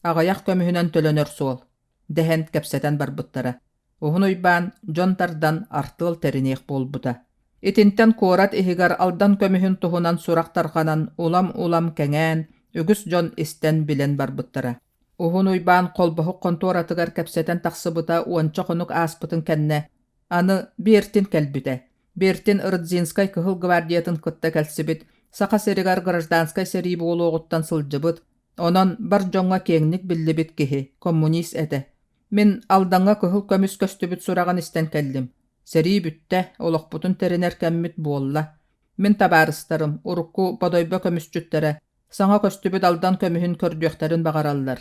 аҕыйах көмүһүнэн төлөнөр суол, дэһэн кэпсэтэн барбыттара. Уһун Уйбаан дьон тардан артыал тэриниэх буолбута. Итинтэн куорат иһигэр Алдан көмүһүн туһунан сурах тарҕанан улам-улам кэҥээн, үгүс дьон истэн-билэн барбыттара. Уһун Уйбаан холбоһук хонтуоратыгар кэпсэтэн тахсыбыта уонча хонук ааспытын кэннэ Аны Бертин кэлбитэ. Бертин Рыдзинскай Кыһыл гвардиятын кытта кэлсибит, Саха сиригэр гражданскай сэрии буолуоҕуттан сылдьыбыт, онон бар дьоҥҥо киэҥник биллибит киһи, коммунист этэ. Мин Алдаҥҥа кыһыл көмүс көстүбүт сураҕын истэн кэллим. Сэрии бүттэ, олохпутун тэринэр кэммит буолла. Мин табаарыстарым, урукку Бодойбо көмүсчүттэрэ, саҥа көстүбүт Алдан көмүһүн көрдүөхтэрин баҕараллар.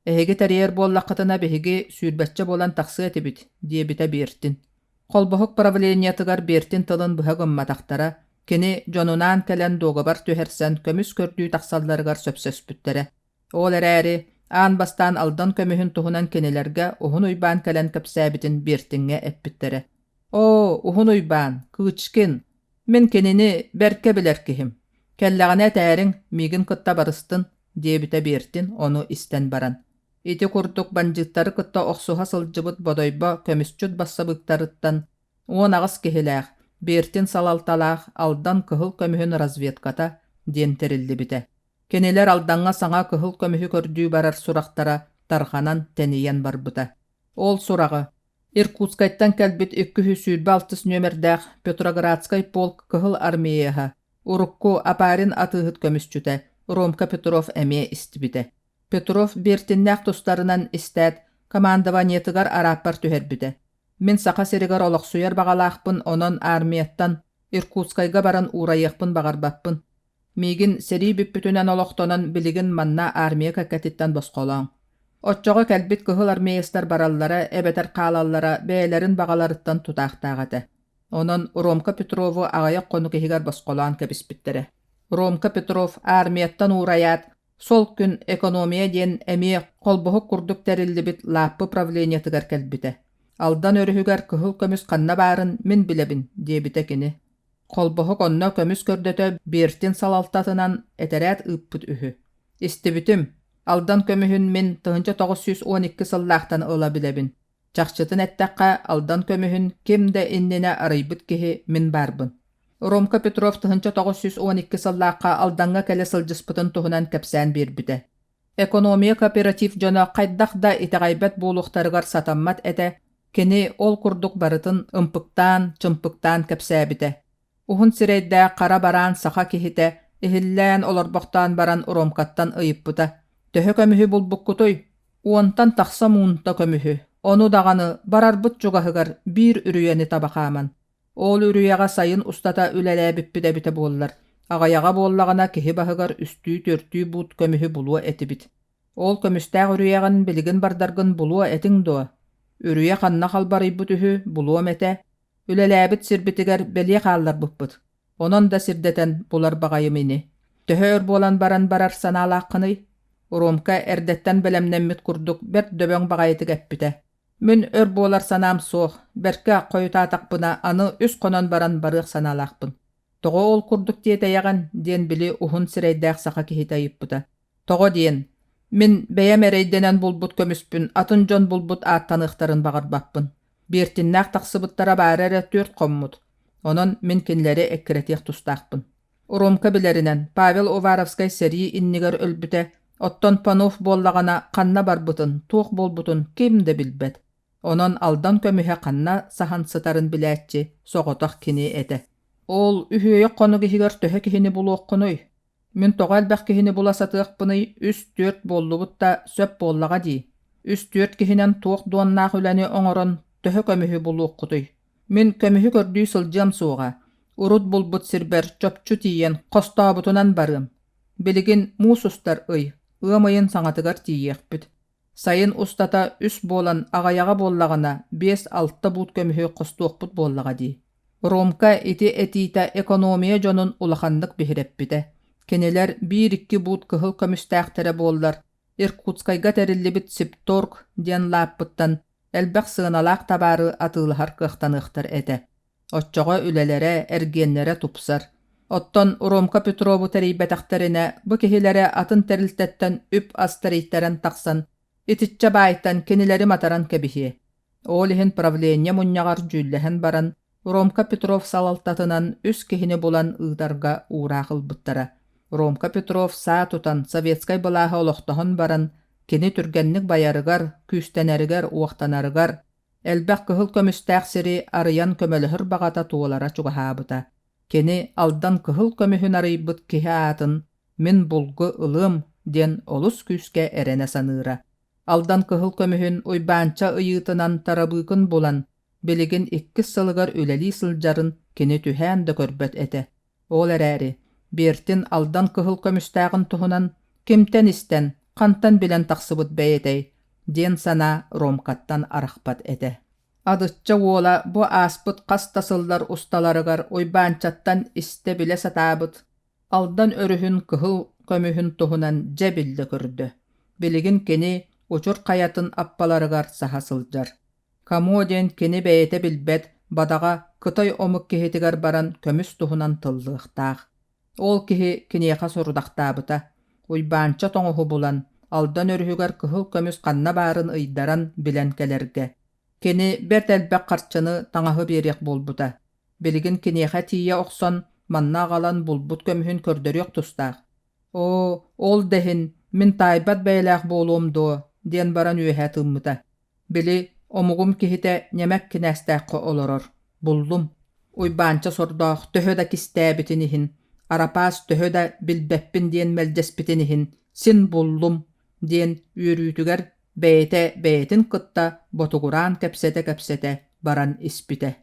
Эһиги тэрийэр буоллаххытына биһиги сүүрбэччэ буолан тахсыа этибит, диэбитэ Бертин. Холбоһук правлениетыгар Бертин тылын быһа гымматахтара, кини дьонунаан кэлэн дуогабар түһэрсэн көмүс көрдүү тахсалларыгар сөпсөспүттэрэ. Ол эрээри аан бастаан Алдан көмүһүн туһунан кинилэргэ Уһун Уйбаан кэлэн кэпсээбитин Бертиҥҥэ эппиттэрэ. Оо, Уһун Уйбаан, Кычкин, мин кинини бэркэ билэр киһим. Кэллэҕинэ этээриҥ, миигин кытта барыстын, диэбитэ Бертин ону истэн баран. Ити курдук бандьыыттары кытта охсуһа сылдьыбыт Бодойбо көмүсчүт бассабыыктарыттан 18 киһилээх Бертин салалталаах Алдан кыһыл көмүһүн разведката диэн тэриллибитэ. Кинилэр Алдаҥҥа саҥа кыһыл көмүһү көрдүү барар сурахтара тарҕанан тэнийэн барбыта. Ол сураҕы Иркутскайтан кэлбит 226 нүөмэрдээх Петроградскай полк Кыһыл Армияһа урукку Апарин атыыһыт көмүсчүтэ Ромка Петров эмиэ истибитэ. Петров Бертиннээх тустарынан истээт, командованиетыгар арааппар түһэрбитэ. Мин Саха сиригэр олохсуйар баҕалаахпын, онон армияттан Иркутскайга баран уурайыахпын баҕарбаппын. Миигин сэрии бүппүтүнэн олохтонон билигин манна армия кэккэтиттэн босхолооҥ. Оччоҕо кэлбит кыһыл армеецтар бараллара эбэтэр хаалаллара бэйэлэрин баҕаларыттан тутаахтаах этэ. Онон Ромка Петрову аҕыйах хонук иһигэр босхолоон кэбиспиттэрэ. Ромка Петров армияттан уурайаат, сол күн экономия диэн эмиэ холбоһук курдук тэриллибит лааппы правлениетыгар кэлбитэ. Алдан өрүһүгэр кыһыл көмүс ханна баарын мин билэбин, диэбитэ кини. Холбоһук онно көмүс көрдөтө Бертин салалтатынан этэрээт ыыппыт үһү. Истибитим, Алдан көмүһүн мин 1912 сыллаахтан ыла билэбин. Чахчытын эттэххэ, Алдан көмүһүн ким да иннинэ арыйбыт киһи мин баарбын. Ромка Петров 1912 сыллаахха Алдаҥҥа кэлэ сылдьыспытын туһунан кэпсээн биэрбитэ. Экономия кооператив дьоно хайдах да итэҕэйбэт буолуохтарыгар сатаммат этэ, кини ол курдук барытын ымпыктаан-чымпыктаан кэпсээбитэ. Уһун сирэйдээх хара бараан саха киһитэ иһиллээн олорбохтоон баран Ромкаттан ыйыппыта: «Төһө көмүһү булбуккутуй?» Уонтан тахса муунта көмүһү, ону даҕаны барарбыт чугаһыгар биир үрүйэни таба хааман. Ол үрүйэҕэ сайын устата үлэлээбиппит эбитэ буоллар, аҕыйаҕа буоллаҕына киһи баһыгар үстүү-түөртүү буут көмүһү булуо этибит. Ол көмүстээх үрүйэҕин билигин бардаргын булуо этиҥ дуо? Үрүйэ ханна халбарыйбыт үһү, булуом этэ. Үлэлээбит сирбитигэр бэлиэ хаалларбыппыт. Онон да сирдэтэн булар баҕайым ини. Төһө өр буолан баран барар санаалааххыный? Ромка эрдэттэн бэлэмнэммит курдук бэрт дөбөҥ баҕайытык эппитэ. Мин өр буолар санаам суох, бэркэ хойутаатахпына аны үс хонон баран барыах санаалаахпын. Тоҕо ол курдук тиэтэйэҕин? диэн били уһун сирэйдээх саха киһитэ ыйыппыта. Тоҕо диэн, мин бэйэм эрэйдэнэн булбут көмүспүн атын дьон булбут ааттаныахтарын баҕарбаппын. Биэртиннээх тахсыбыттара баара эрэ түөрт хоммут. Онон мин кинилэри эккирэтиэх тустаахпын. Ромка билэринэн, Павел Уваровскай сэрии иннигэр өлбүтэ, оттон Панов буоллаҕына ханна барбытын, туох буолбутун ким да билбэт. Онон Алдан көмүһэ ханна саһан сытарын билээччи соҕотох кини этэ. Ол үһүөйэх хонук иһигэр төһө киһини булуоххунуй? Мин тоҕо элбэх киһини була сатыахпыный, үс-түөрт буоллубут да сөп буоллаҕа дии. Үс-түөрт киһинэн туох дуоннаах үлэни оҥорон төһө көмүһү булуоххутуй? Мин көмүһү көрдүү сылдьыам суоҕа, урут булбут сирбэр чопчу тиийэн хостообутунан барыам. Билигин муус устар ый, ыам ыйын саҥатыгар тиийиэхпит. Сайын устата үс буолан аҕыйаҕа буоллаҕына биэс-алта буут көмүһү хостуохпут буоллаҕа дии. Ромка ити этиитэ экономия дьонун улаханнык биһирэппитэ. Кинилэр биир-икки буут кыһыл көмүстээхтэрэ буоллар, Иркутскайга тэриллибит Сибторг диэн лааппыттан элбэх сыаналаах табаары атыылаһар кыахтаныахтар этэ. Оччоҕо үлэлэрэ, эргиэннэрэ тупсар. Оттон Ромка Петрову тэрийбэтэхтэринэ, бу киһилэрэ атын тэрилтэттэн үп-ас тэрийтэрэн тахсан, итиччэ баайтан кинилэри матаран кэбиһиэ. Ол иһин правление мунньаҕар дьүүллэһэн баран, Ромка Петров салалтатынан үс киһини булан ыытарга уураах ылбыттара. Ромка Петров саа тутан советскай былааһы олохтоһон баран, кини түргэнник байарыгар, күүстэнэригэр, уохтанарыгар, Элбэх кыһыл көмүстээх сири арыйан көмөлөһөр баҕата туолара чугаһаабыта. Кини Алдан кыһыл көмүһүн арыйбыт киһи аатын «Мин булгу ылыам» диэн олус күүскэ эрэнэ саныыра. Алдан кыһыл көмүһүн Уйбаанча ыйыытынан Тарабыыкын булан, билигин иккис сылыгар үлэлии сылдьарын кини түһээн да көрбөт этэ. Ол эрээри, Бертин Алдан кыһыл көмүстээҕин туһунан кимтэн истэн, хантан билэн тахсыбыт бэйэтэй диэн санаа Ромкаттан арахпат этэ. Адычча уола бу ааспыт хас да сыллар усталарыгар Уйбаанчаттан истэ-билэ сатаабыт Алдан өрүһүн кыһыл көмүһүн туһунан дьэ биллэ-көрдө. Билигин кини Учур хайатын аппаларыгар саһа сылдьар. Камо диэн кини бэйэтэ билбэт, бадаҕа кытай омук киһитигэр баран көмүс туһунан тыллыахтаах. Ол киһи киниэхэ сорудахтаабыта. Уйбаанча тоҥуһу булан, Алдан өрүһүгэр кыһыл көмүс ханна баарын ыйдаран билэн кэлэргэ. Кини бэрт элбэх харчыны, таҥаһы биэриэх буолбута. Билигин киниэхэ тиийэ охсон, манна аҕалан булбут көмүһүн көрдөрүөх тустаах. Оо, ол да иһин, мин таайбат бэйэлээх буолуом дуо, диэн баран үөһэ тыыммыта. Били, омугум киһитэ ньэмэк кинээстээххэ олорор. Буллум. Уйбаанча сордоох төһө да кистээбитин иһин, Арапаас төһө да билбэппин диэн мэлдьэспитин иһин, син буллум диэн үөрүүтүгэр бэйэтэ бэйэтин кытта ботугураан кэпсэтэ-кэпсэтэ баран испитэ.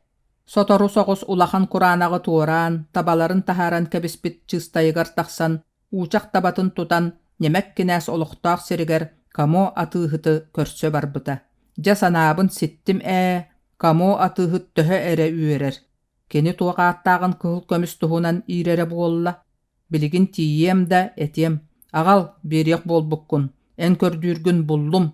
Сотору соҕус улахан кураанаҕы туораан, табаларын таһааран кэбиспит чыыстайыгар тахсан, уучах табатын тутан, ньэмэк кинээс олохтоох сиригэр Камо атыыһыты көрсө барбыта. Дьэ санаабын ситтим ээ, Камо атыыһыт төһө эрэ үөрэр. Кини туох ааттааҕын кыһыл көмүс туһунан иирэрэ буолла. Билигин тиийиэм да, этиэм, аҕал, биэриэх буолбуккун, эн көрдүүргүн буллум.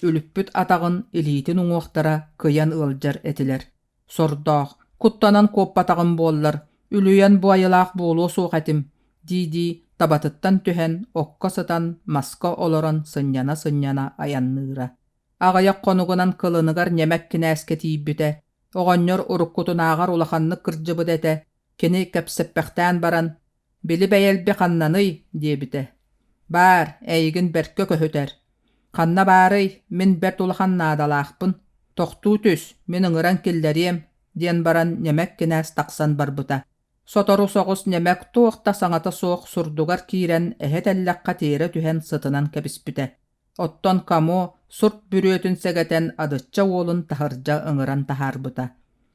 Үлүппүт атаҕын, илиитин уҥуохтара кыйан ыалдьар этилэр. Сордоох, куттанан куоппатаҕым буоллар, үлүйэн бу айылаах буолуо суох этим, дии-дии табатыттан түһэн, окко сытан, маска олорон сынньана-сынньана айанныыра. Аҕыйах хонугунан кылыныгар ньэмэк кинээскэ тиийбитэ, оҕонньор уруккутунааҕар улаханнык кырдьыбыт этэ, кини кэпсэппэхтээн баран, «Били бэйэлби ханнаный?» диэбитэ. «Баар, эйигин бэркэ көһүтэр. Ханна баарый, мин бэрт улахан наадалаахпын. Тохтуу түс, мин ыҥыран киллэриэм», диэн баран ньэмэк кинээс тахсан барбыта. Сотору соҕус ньэмэк туох да саҥата суох сурдугар киирэн эһэ тэллэххэ тиэрэ түһэн сытынан кэбиспитэ. Оттон Камо сурт бүрүөтүн сэгэтэн Адычча уолун таһырдьа ыҥыран таһаарбыта.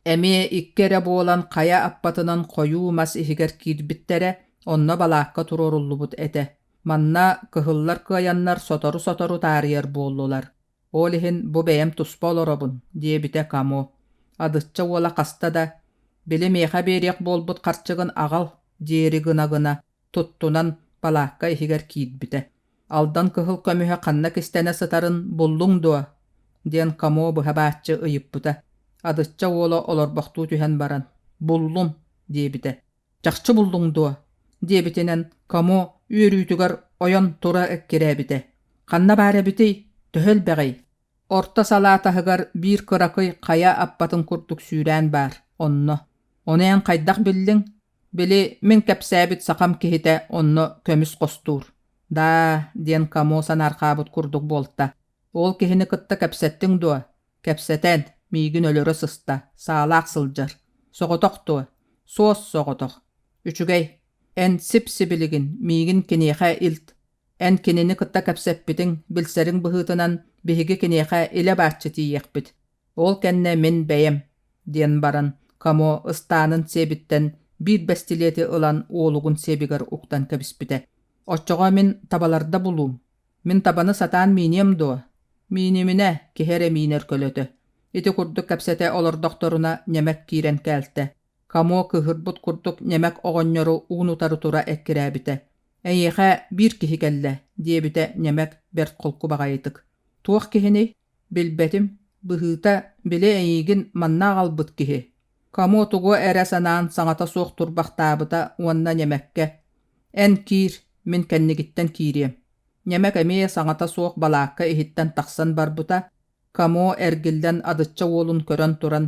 Эмиэ икки эрэ буолан хайа аппатынан хойуу мас иһигэр киирбиттэрэ, онно балаакка туруоруллубут этэ. Манна кыһыллар кыайаннар сотору-сотору таарыйар буоллулар. Ол иһин бу бэйэм туспа олоробун, диэбитэ Камо. Адычча уола хаста да «Били миэхэ биэриэх буолбут харчыгын аҕал» диэри гына-гына туттунан балаакка иһигэр киирбитэ. «Алдан кыһыл көмүһэ ханна кистэнэ сытарын буллуҥ дуо?» диэн Камо быһа бааччы ыйыппыта. Адычча уола олорбохтуу түһэн баран «Буллум» диэбитэ. «Чахчы буллуҥ дуо?» диэбитинэн Камо үөрүүтүгэр ойон тура эккирээбитэ. «Ханна баар эбитий? Төһө элбэҕий?» Орто салаа таһыгар биир кыракый хайа аппатын курдук сүүрээн баар, онно. Ону эн хайдах биллиҥ? Били, мин кэпсээбит сахам киһитэ онно көмүс хостуур. «Даа» диэн Камо санаарҕаабыт курдук буолта. «Ол киһини кытта кэпсэттиҥ дуо?» «Кэпсэтэн, миигин өлөрө сыста, саалаах сылдьар. Соҕотох дуо?» «Суос соҕотох. Үчүгэй. Эн сип-сибилигин миигин киниэхэ илт. Эн кинини кытта кэпсэппитиҥ, билсэриҥ быһыытынан биһиги киниэхэ илэ-бааччы тиийиэхпит. Ол кэннэ мин бэйэм, диэн баран, Камо ыстаанын сиэбиттэн биир бэстилиэти ылан уолугун сиэбигэр уктан кэбиспитэ. Оччоҕо мин табаларда булуум. Мин табаны сатаан мииниэм дуо? Мииниминэ, киһи эрэ миинэр көлөтө. Ити курдук кэпсэтэ олордохторуна ньэмэк киирэн кээлтэ. Камо кыыһырбыт курдук ньэмэк оҕонньору уун-утары тура эккирээбитэ. «Эйиэхэ биир киһи кэллэ», диэбитэ ньэмэк бэрт холку баҕайытык. «Туох киһиний?» «Билбэтим. Быһыыта, били эйиигин манна аҕалбыт киһи». Камо тугу эрэ санаан саҥата суох турбахтаабыта уонна ньэмэккэ «Эн киир, мин кэннигиттэн киириэм». Ньэмэк эмиэ саҥата суох балаакка иһиттэн тахсан барбыта. Камо эргиллэн Адычча уолун көрөн туран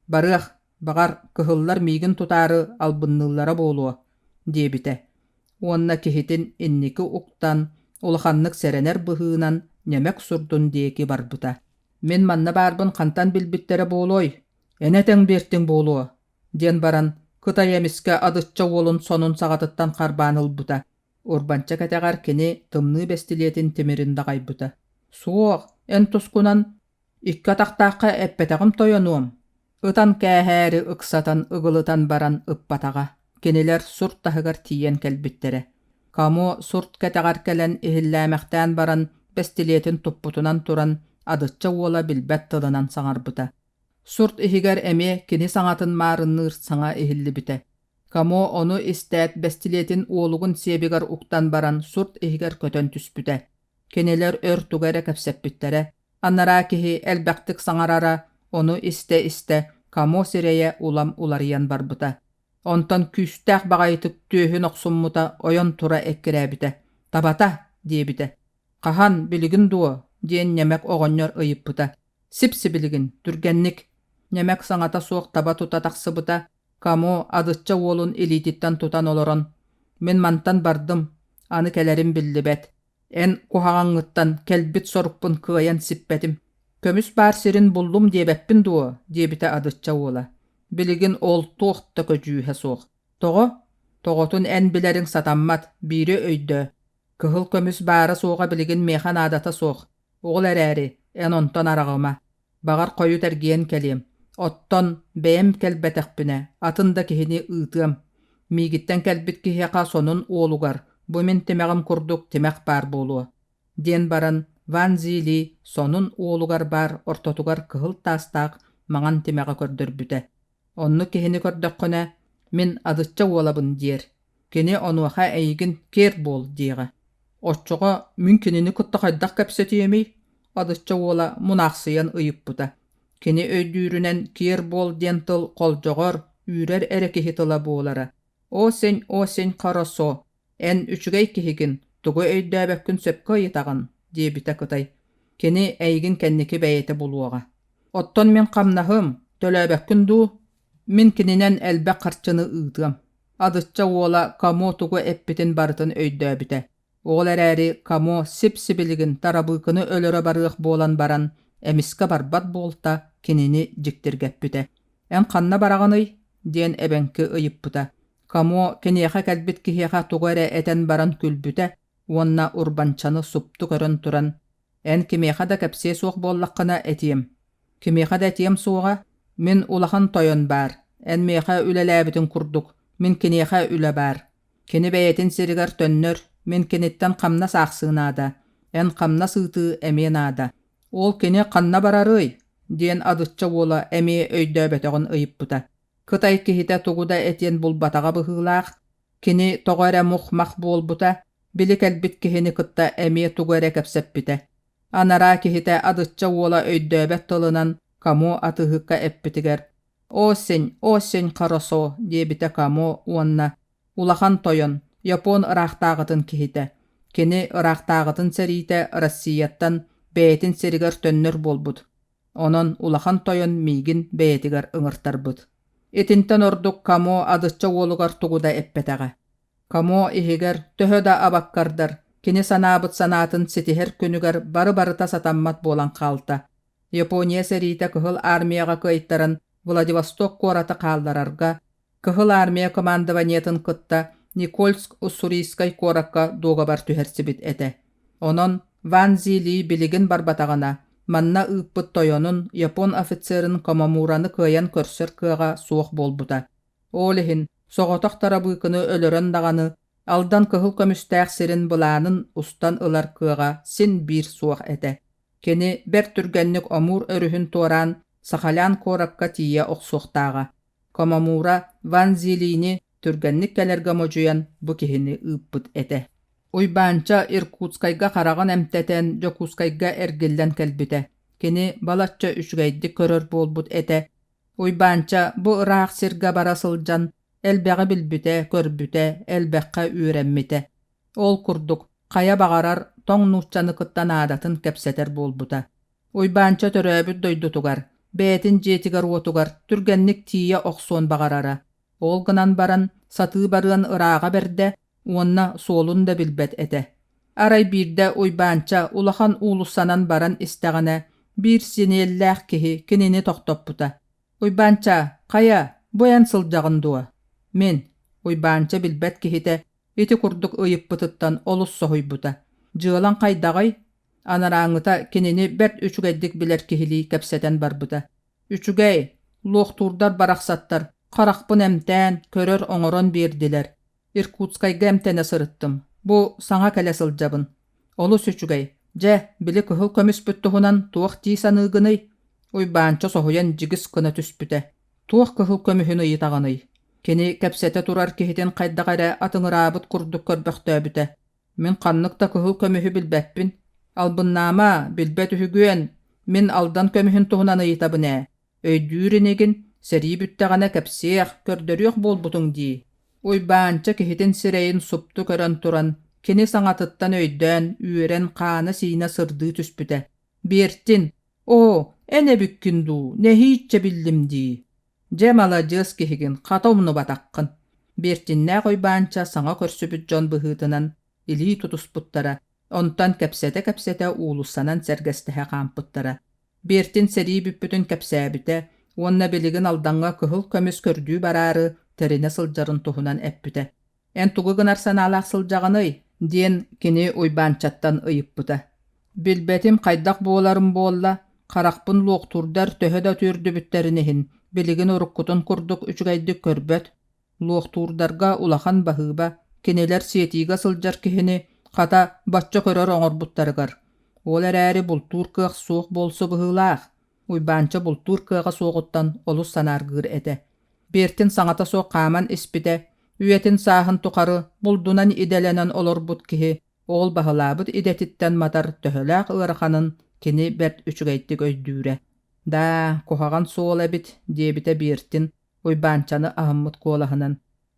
«Барыах, баҕар, кыһыллар миигин тутаары албынныыллара буолуо» диэбитэ уонна киһитин инники уктан, улаханнык сэрэнэр быһыынан ньэмэк сурдун диэки барбыта. «Мин манна баарбын хантан билбиттэрэ буолуой? Эн этэҥ биэртиҥ буолуо» диэн баран, Кытай эмискэ Адычча уолун сонун саҕатыттан харбаан ылбыта. Урбанча кэтэҕэр кини тымныы бэстилиэтин тимирин даҕайбыта. «Суох, эн тускунан Икки атахтаахха эппэтэҕим тойонуом, ытан кээһээри ыксатан ыгылытан баран ыппатаҕа, кинилэр сурт таһыгар тиийэн кэлбиттэрэ. Камо сурт кэтэҕэр кэлэн иһиллээмэхтээн баран бэстилиэтин туппутунан туран Адычча уола билбэт тылынан саҥарбыта. Сурт иһигэр эмиэ кини саҥатын маарынныыр саҥа иһиллибитэ. Камо ону истээт бэстилиэтин уолугун сиэбигэр уктан баран сурт иһигэр көтөн түспүтэ. Кинилэр өр тугу эрэ кэпсэппиттэрэ. Анараа киһи элбэхтик саҥарара, ону истэ-истэ Камо сирэйэ улам уларыйан барбыта. Онтон күүстээх баҕайытык түөһүн охсуммута ойон тура эккирээбитэ. «Табата!» диэбитэ. «Хаһан, билигин дуо?» диэн ньэмэк оҕонньор ыйыппыта. «Сип-сибилигин, түргэнник!» Ньэмэк саҥата суох таба тута тахсыбыта, Камо Адычча уолун илиититтэн тутан олорон: «Мин мантан бардым, аны кэлэрим биллибэт. Эн куһаҕаҥҥыттан кэлбит сорукпун кыайан сиппэтим. Көмүс баар сирин буллум диэбэппин дуо?» диэбитэ Адычча уола. «Билигин ол туох да көдьүүһэ суох. Тоҕо? Тоҕотун эн билэриҥ сатаммат, биири өйдөө. Кыһыл көмүс баара-суоҕа билигин миэхэ наадата суох. Ол эрээри эн онтон араҕыма. Баҕар хойут эргийэн кэлиэм. Оттон бэйэм кэлбэтэхпинэ, атын да киһини ыытыам. Миигиттэн кэлбит киһиэхэ сонун уолугар бу мин тимэҕим курдук тимэх баар буолуо, диэн баран Ван Зили сонун уолугар баар ортотугар кыһыл таастаах маҥан тимэҕи көрдөрбүтэ. Оннук киһини көрдөххүнэ, мин Адычча уолабын диэр. Кини онуоха эйигин киэр буол диэҕэ. Оччоҕо мин кинини кытта хайдах кэпсэтиэмий? Адычча уола мунаахсыйан ыйыппыта. Кини өйдүүрүнэн киэр буол диэн тыл холдьоҕор, үүрэр эрэ киһи тыла буолара. Осень, осень, хорошо. Эн үчүгэй киһигин, тугу өйдөөбөккүн сөпкө ыйытаҕын, диэбитэ Кытай. Кини эйигин кэнники бэйэтэ булуоҕа. Оттон мин хамнаһым, төлөөбөккүн дуу? Мин кининэн элбэх харчыны ыытыам. Адычча уола Камо тугу эппитин барытын өйдөөбүтэ. Ол эрээри Камо сип-сибилигин Тарабыыкыны өлөрө барыах буолан баран, эмискэ барбат буолта кинини дьиктиргэппитэ. «Эн ханна бараҕыный?» диэн эбэҥки ыйыппыта. Камо киниэхэ кэлбит киһиэхэ тугу эрэ этэн баран күлбүтэ уонна Урбанчаны супту көрөн туран: Эн кимиэхэ да кэпсиэ суох буоллаххына этиэм. Кимиэхэ да этиэм суоҕа, мин улахан тойон баар, эн миэхэ үлэлээбитин курдук, мин киниэхэ үлэ баар. Кини бэйэтин сиригэр төннөр, мин киниттэн хамнас аахсыы наада, эн хамнас ыытыы эмиэ наада. Ол кини ханна барарый? диэн Адычча уола эмиэ өйдөөбөтөҕүн ыйыппыта. Кытай киһитэ тугу да этиэн булбатаҕа быһыылаах, кини тоҕо эрэ мух-мах буолбута, били кэлбит киһини кытта эмиэ тугу эрэ кэпсэппитэ. Анараа киһитэ Адычча уола өйдөөбөт тылынан Камо атыыһыкка эппитигэр «Осень, осень хорошо» диэбитэ Камо уонна «Улахан тойон, Япон ыраахтааҕытын киһитэ, кини ыраахтааҕытын сэриитэ Россияттан бэйэтин сиригэр төннөр буолбут, онон улахан тойон миигин бэйэтигэр ыҥыртарбыт». Итинтэн ордук Камо Адычча уолугар тугу да эппэтэҕэ. Камо иһигэр төһө да абаккардар, кини санаабыт санаатын ситиһэр күнүгэр бары-барыта сатаммат буолан хаалта. Япония сэриитэ Кыһыл Армияҕа кыайтаран Владивосток куораты хаалларарга, Кыһыл Армия командованиетын кытта Никольск-Уссурийскай куоракка дуогабар түһэрсибит этэ. Онон Ван Зили билигин барбатаҕына, манна ыыппыт тойонун япон офицерын Комомураны кыайан көрсөр кыаҕа суох буолбута. Ол иһин соҕотох Тарабыыкыны өлөрөн даҕаны Алдан кыһыл көмүстээх сирин былаанын устан ылар кыаҕа син биир суох этэ. Кини бэрт түргэнник Амур өрүһүн туораан Сахалян куоракка тиийэ охсуохтааҕа. Комомура Ван Зилини түргэнник кэлэргэ модьуйан бу киһини ыыппыт этэ. Уйбаанча Иркутскайга хараҕын эмтэтэн Дьокуускайга эргиллэн кэлбитэ. Кини балачча үчүгэйдик көрөр буолбут этэ. Уйбаанча бу ыраах сиргэ бара сылдьан элбэҕи билбитэ, көрбүтэ, элбэххэ үөрэммитэ. Ол курдук, хайа баҕарар тоҥ нууччаны кытта наадатын кэпсэтэр буолбута. Уйбаанча төрөөбүт дойдутугар, бэйэтин дьиэтигэр-уотугар түргэнник тиийэ охсуон баҕарара. Ол гынан баран сатыы барыан ырааҕа бэрдэ уонна суолун да билбэт этэ. Арай биирдэ Уйбаанча улахан уулуссанан баран истэҕинэ, биир синиэллээх киһи кинини тохтоппута. «Уйбаанча, хайа, бу эн сылдьаҕын дуо?» Мин, Уйбаанча билбэт киһитэ, ити курдук ыйыппытыттан олус соһуйбута. «Дьыалаҥ хайдаҕый?» Анарааҥҥыта кинини бэрт үчүгэйдик билэр киһилии кэпсэтэн барбыта. «Үчүгэй, луохтуурдар барахсаттар харахпын эмтээн, көрөр оҥорон биэрдилэр. Иркутскайга эмтэнэ сырыттым. Бу саҥа кэлэ сылдьабын. Олус үчүгэй. Дьэ, били кыһыл көмүспүт туһунан туох дии саныыгыный?» Уйбаанча соһуйан дьигис гына түспүтэ. Туох кыһыл көмүһүн ыйытаҕыный? Кини кэпсэтэ турар киһитин хайдах эрэ атыҥыраабыт курдук көрбөхтөөбүтэ. Мин ханнык да кыһыл көмүһү билбэппин. Албыннаама, билбэт үһүгүөн, мин Алдан көмүһүн туһунан ыйытабын ээ. Өйдүүр инигин, сэрии бүттэҕинэ кэпсиэх, көрдөрүөх буолбутуҥ дии. Уйбаанча киһитин сирэйин супту көрөн туран, кини саҥатыттан өйдөөн, үөрэн хаана-сиинэ сырдыы түспүтэ. Биэртин, оо, эн эбиккин дуу, нэһииччэ биллим дии. Дьэ, маладьыас киһигин, хата умнубатаххын. Биэртиннээх Уйбаанча саҥа көрсүбүт дьон быһыытынан илии тутуспуттара, онтон кэпсэтэ-кэпсэтэ уулуссанан сэргэстэһэ хаампыттара. Биэртин сэрии бүппүтүн кэпсээбитэ уонна билигин Алдаҥҥа кыһыл көмүс көрдүү бараары тэринэ сылдьарын туһунан эппитэ. «Эн тугу гынар санаалаах сылдьаҕыный?» диэн кини Уйбаанчаттан ыйыппыта. «Билбэтим хайдах буоларым буолла, харахпын луохтуурдар төһө да үтүөрдүбүттэрин иһин, билигин уруккутун курдук үчүгэйдик көрбөт, Луохтуурдарга улахан баһыыба, кинилэр сиэтиигэ сылдьар киһини, хата, бачча көрөр оҥорбуттарыгар. Ол эрээри бултуур кыах суох буолсу быһыылаах. Уйбаанча бултуур кыаҕа суоҕуттан олус санааргыыр этэ. Биэртин саҥата суох хааман испитэ, үйэтин сааһын тухары булдунан идэлэнэн олорбут киһи ол баһылаабыт идэтиттэн матар төһөлөөх ыараханын кини бэрт үчүгэйдик өйдүүрэ. «Даа, куһаҕан суол эбит», диэбитэ Биэртин Уйбаанчаны аһыммыт куолаһынан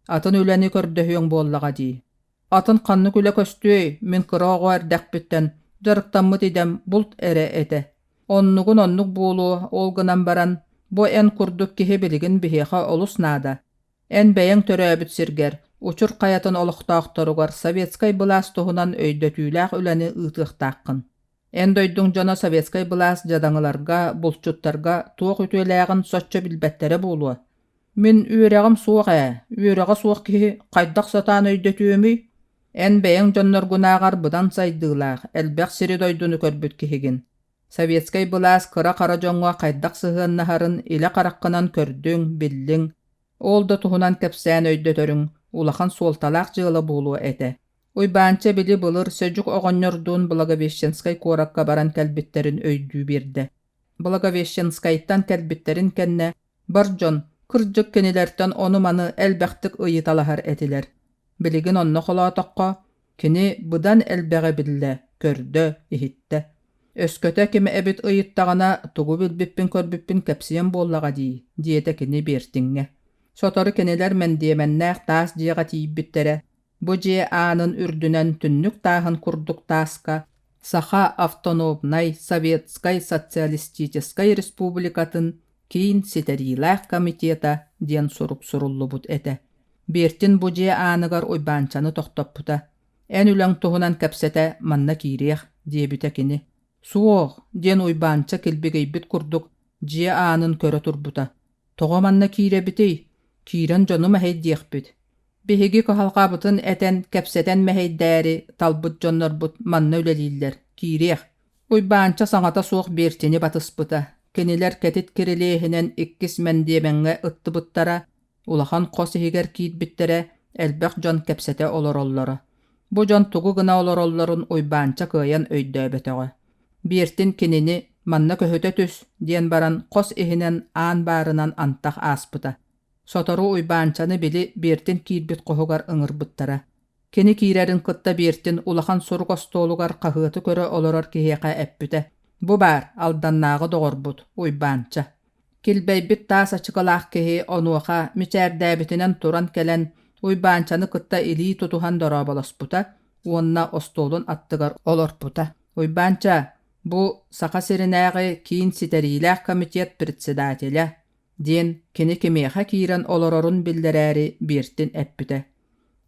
«Атын үлэни көрдөһүөҥ буоллаҕа дии. Атын ханнык үлэ көстүөй, мин кыра оҕо эрдэхпиттэн дьарыктаммыт идэм булт эрэ этэ. Оннугун оннук буолуо, ол гынан баран, бу эн курдук киһи билигин биһиэхэ олус наада. Эн бэйэҥ төрөөбүт сиргэр, Учур хайатын олохтоохторугар советскай былаас туһунан өйдөтүүлээх үлэни ыытыахтааххын. Эн дойдуҥ дьоно советскай былаас дьадаҥыларга, булчуттарга туох үтүөлээҕин соччо билбэттэрэ буолуо. Мин үөрэҕим суох ээ, үөрэҕэ суох киһи хайдах сатаан өйдөтүөмүй? Эн бэйэҥ дьонноргунааҕар быдан сайдыылаах, элбэх сири-дойдуну көрбүт киһигин. Советскай былаас кыра-хара дьоҥҥо хайдах сыһыаннаһарын илэ хараххынан көрдүҥ, биллиҥ, ол да туһунан кэпсээн өйдөтөрүҥ улахан суолталаах дьыала буолуо этэ. Уйбаанча били былыр Сөдьүк оҕонньордуун Благовещенскай куоракка баран кэлбиттэрин өйдүү биэрдэ. Благовещенскайтан кэлбиттэрин кэннэ бар дьон, кырдьык кинилэртэн ону-маны элбэхтик ыйыталаһар этилэр. Билигин онно холоотоххо, кини быдан элбэҕи биллэ, көрдө, иһиттэ. Өскөтө ким эбит ыйыттаҕына, тугу билбиппин-көрбүппүн кэпсиэм буоллаҕа дии, диэтэ кини Бертиҥҥэ. Сотору кинилэр мэндиэмэннээх таас дьиэҕэ тиийбиттэрэ. Бу дьиэ аанын үрдүнэн түннүк тааһын курдук тааска Саха автономнай Советскай Социалистическай Республикатын Киин ситэриилээх комитета диэн сурук суруллубут этэ. Бертин бу дьиэ ааныгар Уйбаанчаны тохтоппута. «Эн үлэҥ туһунан кэпсэтэ манна киириэх» диэбитэ кини. «Суох» диэн Уйбаанча килбигийбит курдук дьиэ аанын көрө турбута. «Тоҕо манна киирэбитий? Киирэн дьону мэһэйдиэхпит. Биһиги кыһалҕабытын этэн, кэпсэтэн мэһэйдээри талбыт дьоннорбут манна үлэлииллэр, киириэх» Уйбаанча саҥата суох Бертини батыспыта, кинилэр кэтит кирилиэһинэн иккис мэндиэмэҥҥэ ыттыбыттара, улахан хос иһигэр киирбиттэрэ, элбэх дьон кэпсэтэ олороллоро. Бу дьон тугу гына олороллорун Уйбаанча кыайан өйдөөбөтөҕө. Бертин кинини «Манна көһүтэ түс» диэн баран хос иһинэн аан баарынан антах ааспыта. Сотору Уйбаанчаны били Бертин киирбит хоһугар ыҥырбыттара. Кини киирэрин кытта Бертин улахан сурук остуолугар хаһыаты көрө олорор киһиэхэ эппитэ: «Бу баар, Алданнааҕы доҕорбут, Уйбаанча». Килбэйбит таас ачыкылаах киһи онуоха мичээрдээбитинэн туран кэлэн Уйбаанчаны кытта илии тутуһан дорооболоспута уонна остуолун аттыгар олорпута. «Уйбаанча, бу Саха сиринээҕи киин ситэриилээх комитет председателэ», диэн кини кимиэхэ киирэн олорорун биллэрээри Бертин эппитэ.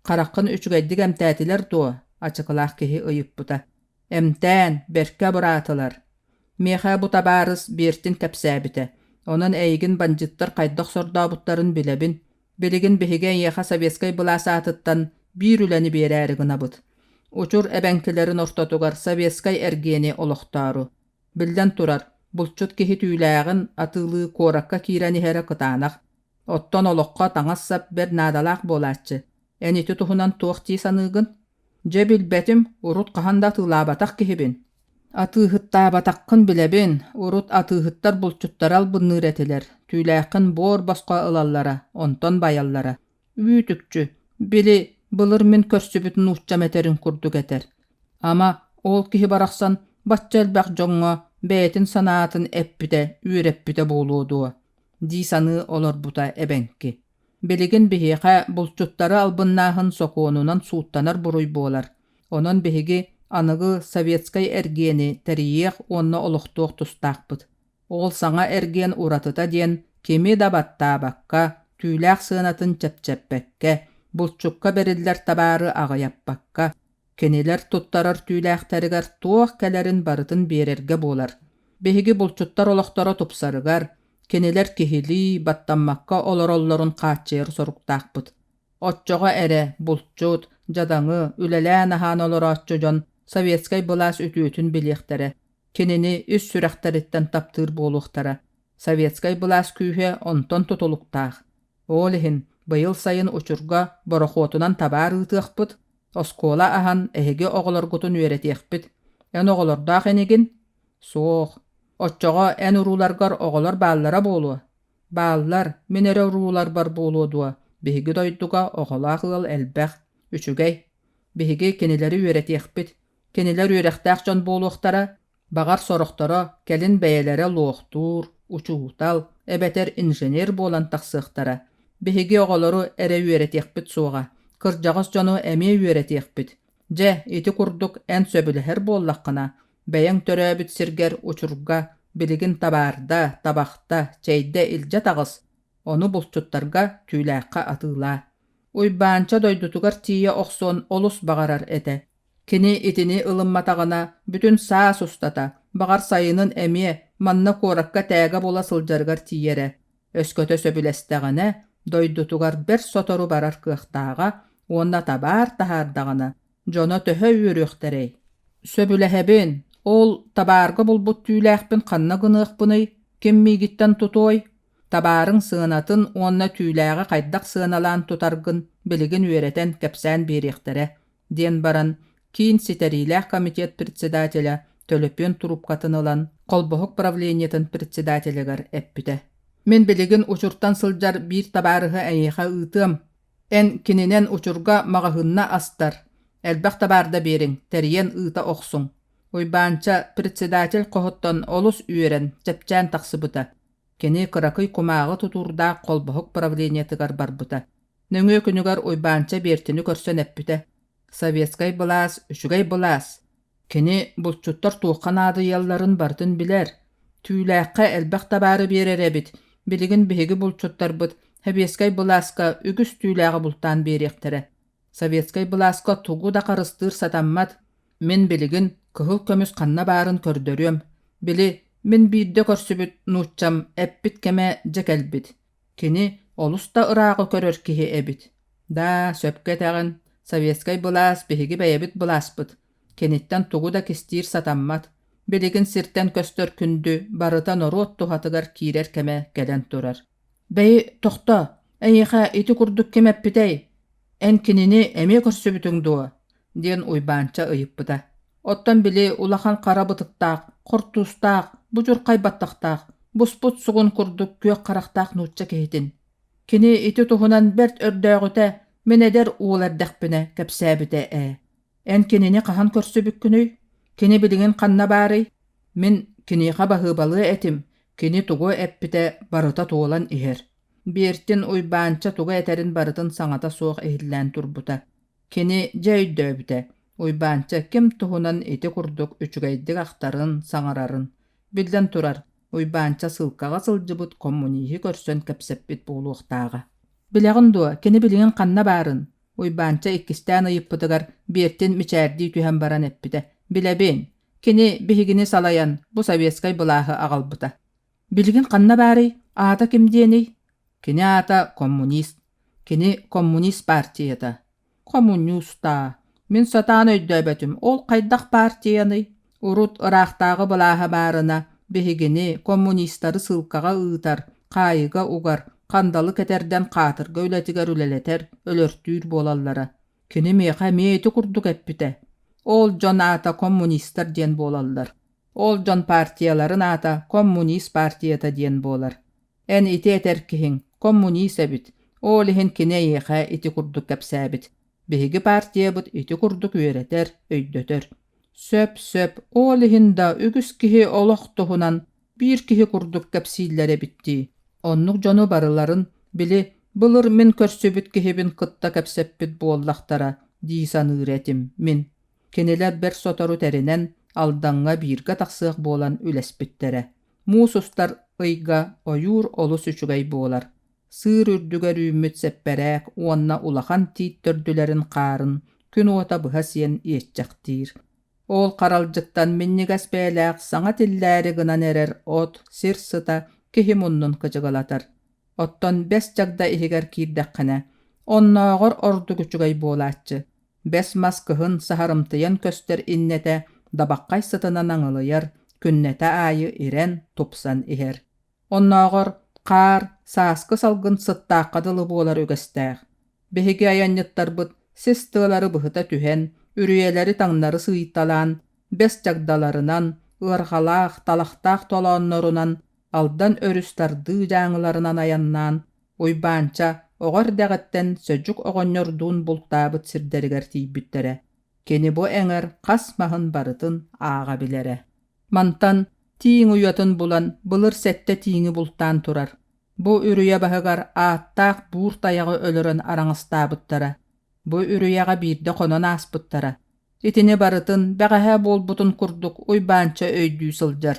«Хараххын үчүгэйдик эмтээтилэр дуо?» ачыкылаах киһи ыйыппыта. «Эмтээн, бэркэ абыраатылар. Миэхэ бу табаарыс Бертин кэпсээбитэ. Онон эйигин бандьыыттар хайдах сордообуттарын билэбин. Билигин биһиги эйиэхэ советскай былаас аатыттан биир үлэни биэрээри гынабыт. Учур эбэҥкилэрин ортотугар советскай эргиэни олохтоору. Биллэн турар, булчут киһи түүлээҕин атыылыы куоракка киирэн иһэрэ кытаанах. Оттон олоххо таҥас-сап бэрт наадалаах буолааччы. Эн ити туһунан туох дии саныыгын? Дьэ билбэтим, урут хаһан да атыылаабатах киһибин. Атыыһыттаабатаххын билэбин, урут атыыһыттар булчуттары албынныыр этилэр, түүлээххин буор босхо ылаллара, онтон байаллара. Үүт-үкчү, били, былыр мин көрсүбүт нууччам этэрин курдук этэр. Ама, ол киһи барахсан бачча элбэх дьоҥҥо бэйэтин санаатын эппитэ, үөрэппитэ буолуо дуо дии саныы олорбута эбэҥки. Билигин биһиэхэ булчуттары албыннааһын сокуонунан сууттанар буруй буолар. Онон биһиги аныгы советскай эргиэни тэрийиэх уонна олохтуох тустаахпыт. Ол саҥа эргиэн уратыта диэн кими да баттаабакка, түүлээх сыанатын чэпчэппэккэ, булчукка бэриллэр табаары аҕыйаппакка, кинилэр туттарар түүлээхтэригэр туох кэлэрин барытын биэрэргэ буолар. Биһиги булчуттар олохторо тупсарыгар, кинилэр киһилии, баттаммакка олороллорун хааччыйар соруктаахпыт. Оччоҕо эрэ булчут, дьадаҥы, үлэлээн-аһаан олорооччу дьон советскай былаас үтүөтүн билиэхтэрэ, кинини ис сүрэхтэриттэн таптыыр буолуохтара. Советскай былаас күүһэ онтон тутулуктаах. Ол иһин быйыл сайын Учурга борохуотунан табаар ыытыахпыт, оскуола аһан эһиги оҕолоргутун үөрэтиэхпит. Эн оҕолордоох инигин? Суох. Оччоҕо эн урууларгар оҕолор бааллара буолуо? Бааллар, мин эрэ урууларбар буолуо дуо, биһиги дойдуга оҕолоох ыал элбэх, үчүгэй. Биһиги кинилэри үөрэтиэхпит. Кинилэр үөрэхтээх дьон буолуохтара, баҕар сорохторо кэлин бэйэлэрэ луохтуур, учуутал эбэтэр инженер буолан тахсыахтара. Биһиги оҕолору эрэ үөрэтиэхпит суоҕа, кырдьаҕас дьону эмиэ үөрэтиэхпит. Дьэ, ити курдук эн сөбүлэһэр буоллаххына, бэйэҥ төрөөбүт сиргэр Учурга билигин табаарда, табахта, чэйдэ илдьэ таҕыс, ону булчуттарга түүлээххэ атыылаа. Уйбаанча дойдутугар тиийэ охсуон олус баҕарар этэ. Кини итини ылымматаҕына, бүтүн саас устата, баҕар сайынын эмиэ, манна куоракка тээгэ буола сылдьарыгар тиийэрэ. Өскөтө сөбүлэстэҕинэ, дойдутугар бэрт сотору барар кыахтааҕа уонна табаар таһаардаҕына, Дьоно төһө үөрүөхтэрэй? Сөбүлэһэбин, ол табаарга булбут түүлээхпин ханна гыныахпыный, ким миигиттэн тутуой? Табаарыҥ сыанатын уонна түүлээҕи хайдах сыаналаан тутаргын билигин үөрэтэн кэпсээн биэриэхтэрэ, диэн баран Киин ситэриилээх комитет председателэ төлөпүөн трубкатын ылан холбоһук правлениетын председателигэр эппитэ: «Мин билигин Учуртан сылдьар биир табаарыһы эйиэхэ ыытыам. Эн кининэн Учурга маҕаһыынна астар, элбэх табаарда биэриҥ, тэрийэн ыыта охсуҥ». Уйбаанча председатель хоһуттан олус үөрэн, чэпчээн тахсыбыта. Кини кыракый кумааҕы тутуурдаах холбоһук правлениетыгар барбыта. Нөҥүө күнүгэр Уйбаанча Биэртини көрсөн эппитэ: «Советскай былаас үчүгэй былаас. Кини булчуттар туохха наадыйалларын барытын билэр. Түүлээххэ элбэх табаары биэрэр эбит. Билигин биһиги булчуттарбыт сэбиэскэй былааска үгүс түүлээҕи бултаан биэриэхтэрэ. Советскай былааска тугу да харыстыыр сатаммат. Мин билигин кыһыл көмүс ханна баарын көрдөрүөм. Били, мин биирдэ көрсүбүт нууччам эппит кэмэ дьэ кэлбит. Кини олус да ырааҕы көрөр киһи эбит. Даа, сөпкө этэҕин, советскай былаас биһиги бэйэбит былааспыт. Киниттэн тугу да кистиир сатаммат. Билигин сиртэн көстөр күндү барыта норуот туһатыгар киирэр кэмэ кэлэн турар. Бэйи, тохтоо, эйиэхэ ити курдук ким эппитэй? Эн кинини эмиэ көрсүбүтүҥ дуо? диэн Уйбаанча ыйыппыта. Оттон били улахан хара бытыктаах, хортуустаах, будьурхай баттахтаах, буспут сугун курдук күөх харахтаах нуучча киһитин. Кини ити туһунан бэрт өрдөөҕүтэ мин эдэр уол эрдэхпинэ кэпсээбитэ ээ. Эн кинини хаһан көрсүбүккүнүй? Кини билигин ханна баарый? Мин киниэхэ баһыыбалыа этим, кини тугу эппитэ барыта туолан иһэр. Биэртин Уйбаанча тугу этэрин барытын саҥата суох иһиллээн турбута. Кини дьэ өйдөөбүтэ, Уйбаанча ким туһунан ити курдук үчүгэйдик ахтарын, саҥарарын. Биллэн турар, Уйбаанча сыылкаҕа сылдьыбыт коммуниһы көрсөн кэпсэппит буолуохтааҕа. «Билэҕин дуо, кини билигин ханна баарын?» Уйбаанча иккистээн ыйыппытыгар Биэртин мичээрдии түһэн баран эппитэ: «Билэбин. Кини биһигини салайан, бу советскай былааһы аҕалбыта. Билигин ханна баарый? Аата ким диэний? Кини аата коммунист. Кини коммунист партията. Хомуньуустаа. Мин сатаан өйдөөбөтүм, ол хайдах партияный? Урут ыраахтааҕы былааһа баарына биһигини, коммунистары сыылкаҕа ыытар, хаайыыга угар, хандалы кэтэрдэн хаатырга үлэтигэр үлэлэтэр, өлөртүүр буолаллара. Кини миэхэ эмиэ ити курдук эппитэ. Ол дьон аата коммунистар диэн буолаллар. Ол дьон партияларын аата коммунист партията диэн буолар. Эн ити этэр киһиҥ коммунист эбит, ол иһин кини эйиэхэ ити курдук кэпсээбит. Биһиги партиябыт ити курдук үөрэтэр, өйдөтөр. Сөп, сөп, ол иһин да үгүс киһи олох туһунан биир киһи курдук кэпсииллэр эбит дии. Оннук дьону барыларын, били, былыр мин көрсүбүт киһибин кытта кэпсэппит буоллахтара дии саныыр этим мин. Кинилэр бэрт сотору тэринэн, Алдаҥҥа бииргэ тахсыах буолан үлэспиттэрэ. Муус устар ыйга ойуур олус үчүгэй буолар. Сыыр үрдүгэр үүммүт сэппэрээк уонна улахан тиит төрдүлэрин хаарын күн уота быһа сиэн иэччэхтиир. Ол харалдьыктан минньигэс бэйэлээх саҥа тиллээри гынан эрэр от, сир сыта киһи муннун кыдьыгылатар. Оттон бэс чагда иһигэр киирдэххинэ, оннооҕор ордук үчүгэй буолааччы. Бэс мас кыһын саһарымтыйан көстөр иннэтэ дабаххай сытынан аҥылыйар, күннэтэ аайы ирэн, тупсан иһэр. Оннооҕор хаар, сааскы салгын сыттаахха дылы буолар үгэстээх. Биһиги айанньыттарбыт сис тыалары быһыта түһэн, үрүйэлэри таҥнары сыыйталаан, бэс чагдаларынан, ыарҕалаах, талахтаах толооннорунан Алдан өрүс тардыы дьааҥыларынан айаннаан, Уйбаанча оҕо эрдэҕиттэн Сөдьүк оҕонньордуун бултаабыт сирдэригэр тиийбиттэрэ. Кини бу эҥэр хас маһын барытын ааҕа билэрэ. Мантан тииҥ уйатын булан былыр сэттэ тииҥи бултаан турар. Бу үрүйэ баһыгар ааттаах буур тайаҕы өлөрөн араҥастаабыттара. Бу үрүйэҕэ биирдэ хонон ааспыттара. Итини барытын бэҕэһээ буолбутун курдук Уйбаанча өйдүү сылдьар.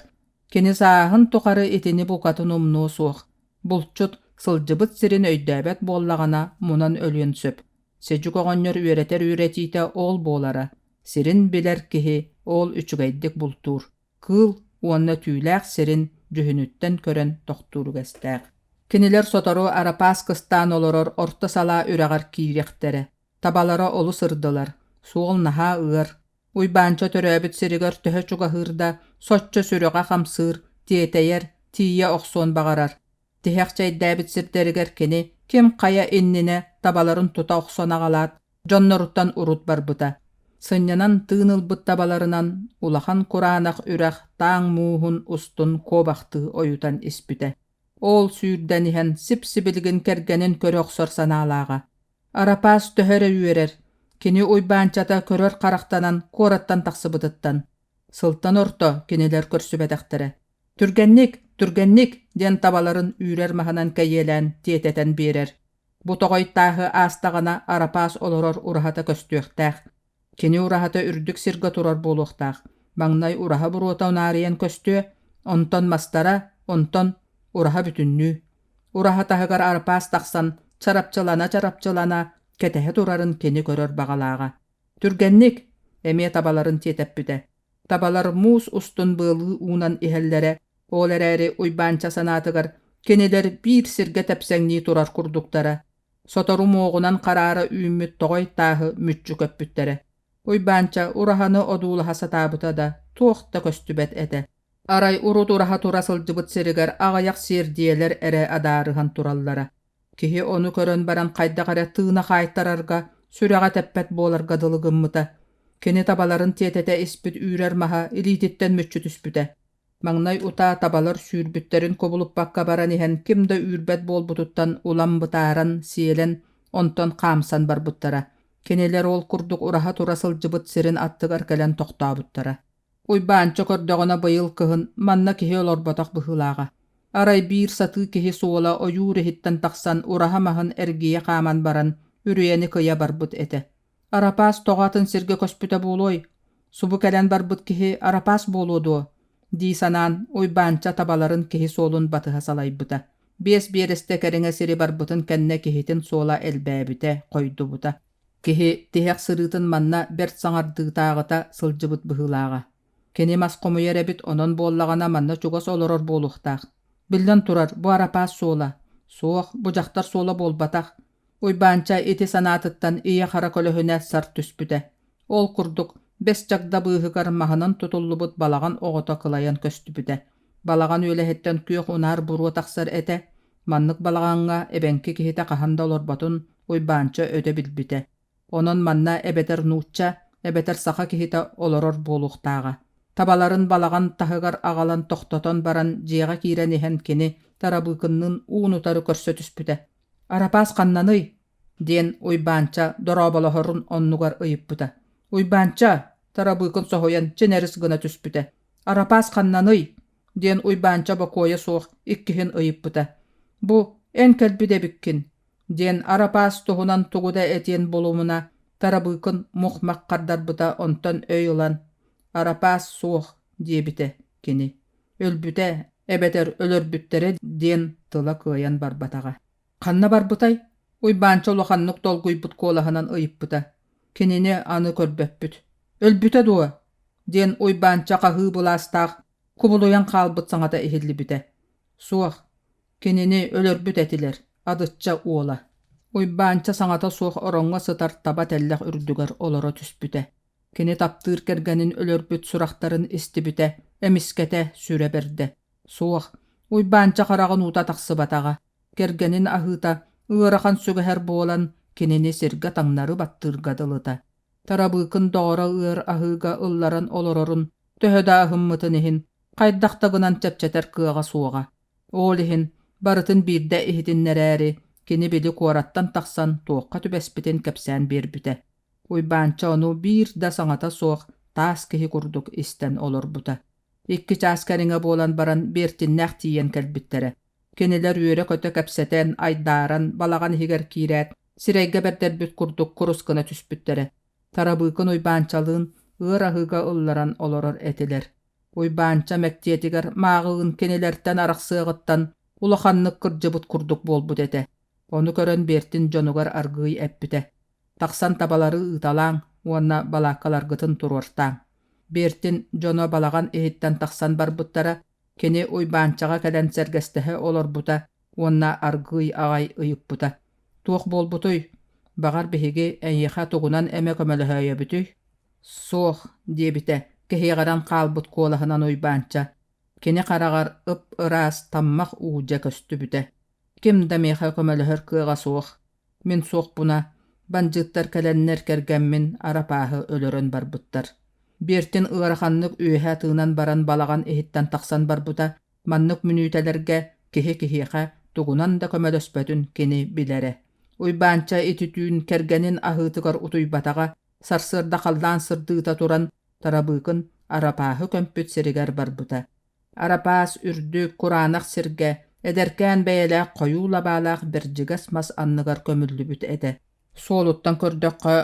Кини сааһын тухары итини букатын умнуо суох. Булчут сылдьыбыт сирин өйдөөбөт буоллаҕына мунан өлүөн сөп. Сэдьүк оҕонньор үөрэтэр үөрэтиитэ ол буолара. Сирин билэр киһи ол үчүгэйдик бултуур. Кыыл уонна түүлээх сирин дьүһүнүттэн көрөн тохтуур үгэстээх. Кинилэр сотору Арапаас кыстаан олорор орто салаа үрэҕэр киириэхтэрэ. Табалара олус ырдылар. Суол наһаа ыар. Уйбаанча төрөөбүт сиригэр төһө чугаһыыр да, соччо сүрэҕэ хамсыыр, тиэтэйэр, тиийэ охсуон баҕарар. Тиһэх чэйдээбит сирдэригэр кини ким хайа иннинэ табаларын тута охсон аҕалаат, дьонноруттан урут барбыта. Сынньанан тыын ылбыт табаларынан улахан кураанах үрэх тааҥ мууһун устун куобахтыы ойутан испитэ. Ол сүүрдэн иһэн сип-сибилигин кэргэнин көрө охсор санаалааҕа. Арапаас төһө эрэ үөрэр, кини Уйбаанчата көрөр харахтанан куораттан тахсыбытыттан. Сылтан орто кинилэр көрсүбэтэхтэрэ. «Түргэнник, түргэнник!» диэн табаларын үүрэр маһынан кэйиэлээн тиэтэтэн биэрэр. Бу тоҕой тааһы аастаҕына Арапаас олорор ураһата көстүөхтээх. Кини ураһата үрдүк сиргэ турар буолуохтаах. Маҥнай ураһа буруота унаарыйан көстүө, онтон мастара, онтон ураһа бүтүннүү. Ураһа таһыгар Арапаас тахсан чарапчылана-чарапчылана кэтэһэ турарын кини көрөр баҕалааҕа. Түргэнник! Эмиэ табаларын тиэтэппитэ. Табалар муус устун быалыы уунан иһэллэрэ, ол эрээри Уйбаанча санаатыгар кинилэр биир сиргэ тэпсэҥнии турар курдуктара. Сотору муоҕунан хараара үүммүт тоҕой тааһы мүччү көппүттэрэ. Уйбаанча ураһаны одуулаһа сатаабыта да, туох да көстүбэт этэ. Арай урут ураһа тура сылдьыбыт сиригэр аҕыйах сиэрдийэлэр эрэ адаарыһан тураллара. Киһи ону көрөн баран хайдах эрэ тыына хаайтарарга, сүрэҕэ тэппэт буоларга дылы гыммыта. Кини табаларын тиэтэтэ испит үүрэр маһа илиититтэн мүччү түспүтэ. Маҥнай утаа табалар сүүрбүттэрин кубулуппакка баран иһэн ким да үүрбэт буолбутуттан улам бытааран, сиэлэн, онтон хаамсан барбыттара. Кинилэр ол курдук ураһа тура сылдьыбыт сирин аттыгар кэлэн тохтообуттара. Уйбаанча көрдөҕүнэ быйыл кыһын манна киһи олорботох быһыылааҕа. Арай биир сатыы киһи суола ойуур иһиттэн тахсан ураһа маһын эргийэ хааман баран үрүйэни кыйа барбыт этэ. Арапаас тоҕо атын сиргэ көспүтэ буолуой? Субу кэлэн барбыт киһи Арапаас буолуо дуо? дии санаан Уйбаанча табаларын киһи суолун батыһа салайбыта. Биэс биэрэстэ кэриҥэ сири барбытын кэннэ киһитин суола элбээбитэ, хойдубута. Киһи тиһэх сырыытын манна бэрт саҥардыытааҕыта сылдьыбыт быһыылааҕа. Кини мас хомуйар эбит, онон буоллаҕына манна чугас олорор буолуохтаах. Биллэн турар, бу Арапаас суола. Суох, бу дьахтар суола буолбатах. Уйбаанча ити санаатыттан ийэ-хара көлөһүнэ сар түспүтэ. Ол курдук, бэс чагда быыһыгар маһынан тутуллубут балаҕан оҕото кылайан көстүбүтэ. Балаҕан үөлэһиттэн күөх унаар буруо тахсар этэ. Маннык балаҕаҥҥа эбэҥки киһитэ хаһан да олорботун Уйбаанча өтө билбитэ. Онон манна эбэтэр нуучча, эбэтэр саха киһитэ олорор буолуохтааҕа. Табаларын балаҕан таһыгар аҕалан тохтотон баран дьиэҕэ киирэн иһэн кини Тарабыыкынныын уун-утары көрсө түспүтэ. «Арапаас ханнаный?» диэн Уйбаанча дорооболоһорун оннугар ыйыппыта. «Уйбаанча!» Тарабыыкын соһуйан чинэрис гына түспүтэ. «Арапаас ханнаный?» диэн Уйбаанча бокуойа суох иккиһин ыйыппыта. «Бу эн кэлбит эбиккин» диэн Арапаас туһунан тугу да этиэн булумуна Тарабыыкын мух-мах хардарбыта онтон өй ылан «Арапаас суох» диэбитэ кини. Өлбүтэ эбэтэр өлөрбүттэрэ диэн тыла кыайан барбатаҕа. Ханна барбытай? Уйбаанча улаханнык долгуйбут куолаһынан ыйыппыта. Кинини аны көрбөппүт. Өлбүтэ дуо? диэн Уйбаанча хаһыы былаастаах кубулуйан хаалбыт саҥата иһиллибитэ. Суох, кинини өлөрбүт этилэр, Адычча уола. Уйбаанча саҥата суох ороҥҥо сытар таба тэллэх үрдүгэр олоро түспүтэ. Кини таптыыр кэргэнин өлөрбүт сурахтарын истибитэ, эмискэтэ сүрэ бэрдэ. Суох, Уйбаанча хараҕын уута тахсыбатаҕа. Кэргэнин аһыыта ыарахан сүгэһэр буолан, кинини сиргэ таҥнары баттыырга дылыта. Тарабыыкын доҕоро ыар аһыыга ылларан олорорун төһө да аһыммытын иһин, хайдах да гынан чэпчэтэр кыаҕа суоҕа. Ол иһин, барытын биирдэ иһитиннэрээри, кини били куораттан тахсан туохха түбэспитин кэпсээн биэрбитэ. Уйбаанча ону биир да саҥата суох таас киһи курдук истэн олорбута. Икки чаас кэриҥэ буолан баран Бертиннээх тиийэн кэлбиттэрэ. Кинилэр үөрэ-көтө кэпсэтэн, айдааран, балаҕан иһигэр киирээт, сирэйгэ бэрдэрбит курдук курус гына түспүттэрэ. Тарабыыкын Уйбаанчалыын ыар аһыыга ылларан олорор этилэр. Уйбаанча мэктиэтигэр мааҕыын кинилэртэн арахсыаҕыттан улаханнык кырдьыбыт курдук буолбут этэ. Ону көрөн Бертин дьонугар аргыый эппитэ: «Тахсан табалары ыыталааҥ уонна балааккаларгытын туруортааҥ». Бертин дьоно балаҕан иһиттэн тахсан барбыттара, кини Уйбаанчаҕа кэлэн сэргэстэһэ олорбута уонна аргыый аҕай ыйыппыта: «Туох буолбутуй? Баҕар, биһиги эйиэхэ тугунан эмэ көмөлөһөөйөбүтүй? Суох, диэбитэ кэһиэҕирэн хаалбыт куолаһынан Уйбаанча. Кини хараҕар ып-ыраас таммах уу дьэ көстүбүтэ. Ким да миэхэ көмөлөһөр кыаҕа суох. Мин суохпуна, бандьыыттар кэлэннэр кэргэммин Арапааһы өлөрөн барбыттар. Биэртин ыараханнык үөһэ тыынан баран балаҕан иһиттэн тахсан барбыта. Маннык мүнүүтэлэргэ киһи киһиэхэ тугунан да көмөлөспөтүн кини билэрэ. Уйбаанча ити түүн кэргэнин аһыытыгар утуйбатаҕа, сарсыарда халлаан сырдыыта туран Тарабыыкын Арапааһы көмпүт сиригэр барбыта. Арапаас үрдүк, кураанах сиргэ, эдэркээн бэйэлээх хойуу лабаалаах бэрдьигэс мас анныгар көмүллүбүт этэ. Суолуттан көрдөххө,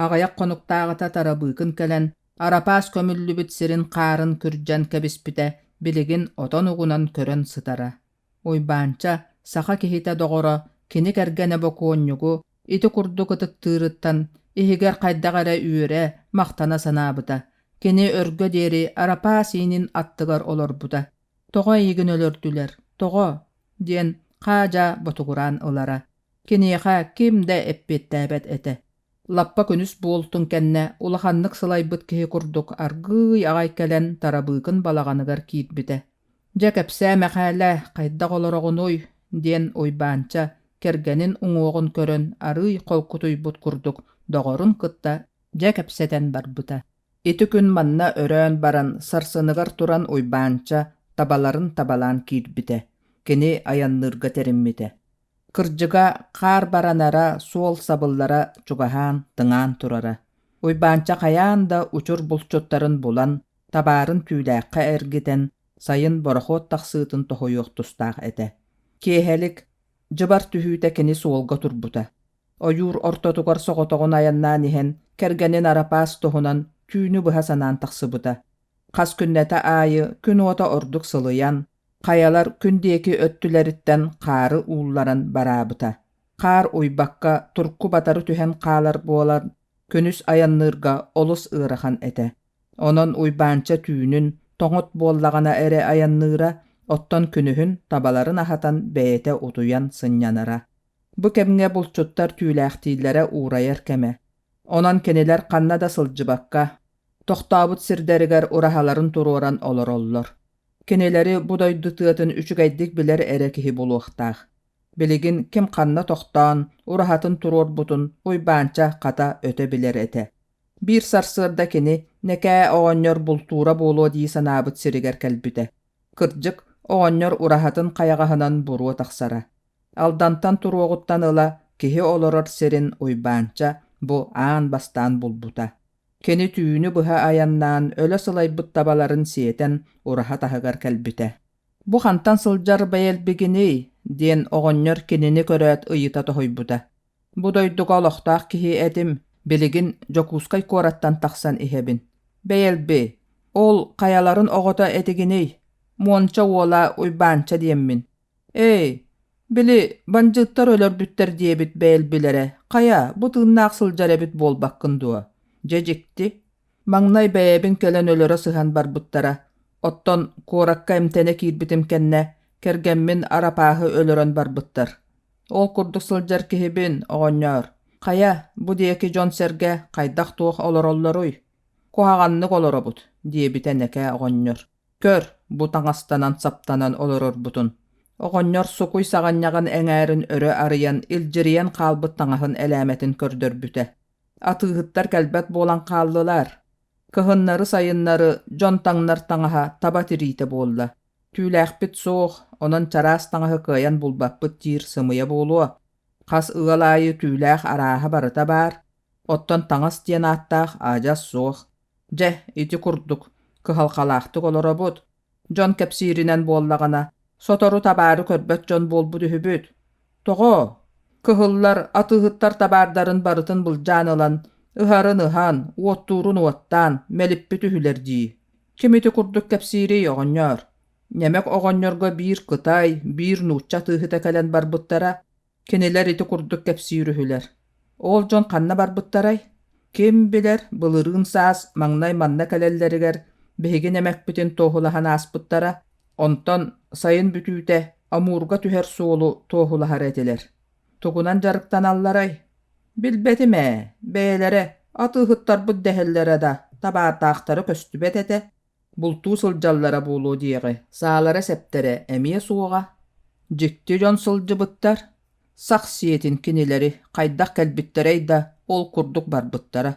аҕыйах хонуктааҕыта Тарабыыкын кэлэн, Арапаас көмүллүбүт сирин хаарын күрдьэн кэбиспитэ билигин отон угунан көрөн сытара. Уйбаанча, саха киһитэ доҕоро, кини кэргэнэ бокуонньугу ити курдук ытыктыырыттан иһигэр хайдах эрэ үөрэ, махтана санаабыта. Кини өргө диэри Арапаас иинин аттыгар олорбута. «Тоҕо эйигин өлөрдүлэр? Тоҕо?» диэн хаа-дьаа ботугураан ылара. Киниэхэ ким да эппиэттээбэт этэ. Лаппа күнүс буолтун кэннэ улаханнык сылайбыт киһи курдук аргыый аҕай кэлэн Тарабыыкын балаҕаныгар киирбитэ. «Дьэ кэпсээ, Мэхээлэ, хайдах олороҕунуй?» диэн Уйбаанча кэргэнин уҥуоҕун көрөн арыый холкутуйбут курдук доҕорун кытта дьэ кэпсэтэн барбыта. Ити күн манна өрөөн баран сарсыныгар туран Уйбаанча табаларын табалаан киирбитэ. Кини айанныырга тэриммитэ. Кырдьыга, хаар баранара, суол сабыллара чугаһаан, тыҥаан турара. Уйбаанча хайаан да учур булчуттарын булан, табаарын түүлээххэ эргитэн, сайын борохуот тахсыытын тоһуйуох тустаах этэ. Киэһэлик, дьыбар түһүүтэ кини суолга турбута. Ойуур ортотугар соҕотоҕун айаннаан иһэн, кэргэнин Арапаас туһунан түүнү быһа санаан тахсыбыта. Хас күннэтэ аайы күн уота ордук сылыйан, хайалар күн диэки өттүлэриттэн хаары уулларан бараабыта. Хаар уйбакка турку батары түһэн хаалар буолан, күнүс айанныырга олус ыарахан этэ. Онон Уйбаанча түүнүн тоҥот буоллаҕына эрэ айанныыра, оттон күнүһүн табаларын аһатан бэйэтэ утуйан сынньанара. Бу кэмҥэ булчуттар түүлээхтииллэрэ уурайар кэмэ. Онон кинилэр ханна да сылдьыбакка, тохтообут сирдэригэр ураһаларын туруоран олороллор. Кинилэри бу дойду тыатын үчүгэйдик билэр эрэ киһи булуохтаах. Билигин ким ханна тохтоон, ураһатын туруорбутун Уйбаанча хата өтө билэр этэ. Биир сарсыарда кини Нэкээ оҕонньор бултуура буолуо дии санаабыт сиригэр кэлбитэ. Кырдьык, оҕонньор ураһатын хайаҕаһынан буруо тахсара. Алдантан туруоҕуттан ыла киһи олорор сирин Уйбаанча бу аан бастаан булбута. Кини түүнү быһа айаннаан өлө сылайбыт табаларын сиэтэн ураһа таһыгар кэлбитэ. «Бу хантан сылдьар бэйэлбигиний?» диэн оҕонньор кинини көрөөт ыйыта тоһуйбута. «Бу дойдуга олохтоох киһи этим, билигин Дьокуускай куораттан тахсан иһэбин. Бэйэлби, ол хайаларын оҕото этигиний? Муонча уола Уйбаанча диэммин. Эй, били, бандьыыттар өлөрбүттэр диэбит бэйэлбилэрэ, хайа, бу тыыннаах сылдьар эбит буолбаккын дуо? Дьэ дьикти. Маҥнай бэйэбин кэлэн өлөрө сыһан барбыттара. Оттон куоракка эмтэнэ киирбитим кэннэ, кэргэммин Арапааһы өлөрөн барбыттар. Ол курдук сылдьар киһибин, оҕонньоор. Хайа, бу диэки дьон-сэргэ хайдах-туох олороллоруй? Куһаҕаннык олоробут, диэбитэ Нэкээ оҕонньор. Көр, бу таҥастанан-саптанан олорорбутун. Оҕонньор сукуй саҕынньаҕын эҥээрин өрө арыйан илдьирийэн хаалбыт таҥаһын элээмэтин көрдөрбүтэ. Атыыһыттар кэлбэт буолан хааллылар. Кыһыннары-сайыннары дьон таҥнар таҥаһа таба тириитэ буолла. Түүлээхпит суох, онон чараас таҥаһы кыайан булбаппыт диир сымыйа буолуо. Хас ыал аайы түүлээх арааһа барыта баар, оттон таҥас диэн ааттаах адьас суох. Дьэ, ити курдук, кыһалҕалаахтык олоробут. Дьон кэпсииринэн буоллаҕына, сотору табаары көрбөт дьон буолбут үһүбүт. Тоҕо? Кыһыллар, атыыһыттар табаардарын барытын былдьаан ылан, ыһарын ыһан, уоттуурун уоттаан, мэлиппит үһүлэр дии. Ким ити курдук кэпсиирий, оҕонньоор? Ньэмэк оҕонньорго биир кытай, биир нуучча атыыһыта кэлэн барбыттара, Кинилэр ити курдук кэпсиир үһүлэр. Ол дьон ханна барбыттарай? Ким билэр, былырыын саас маҥнай манна кэлэллэригэр биһиги нэмэкпитин туоһулаһан ааспыттара, онтон сайын бүтүүтэ Амурга түһэр суолу туоһулаһар этилэр. Тугунан дьарыктаналларай? Билбэтим ээ, бэйэлэрэ атыыһыттарбыт дэһэллэрэ да, табаардаахтара көстүбэт этэ. Бултуу сылдьаллара буолуо диэҕи, саалара-сэптэрэ эмиэ суоҕа. Дьикти дьон сылдьыбыттар. Сах сиэтин кинилэри хайдах кэлбиттэрэй да, ол курдук барбыттара.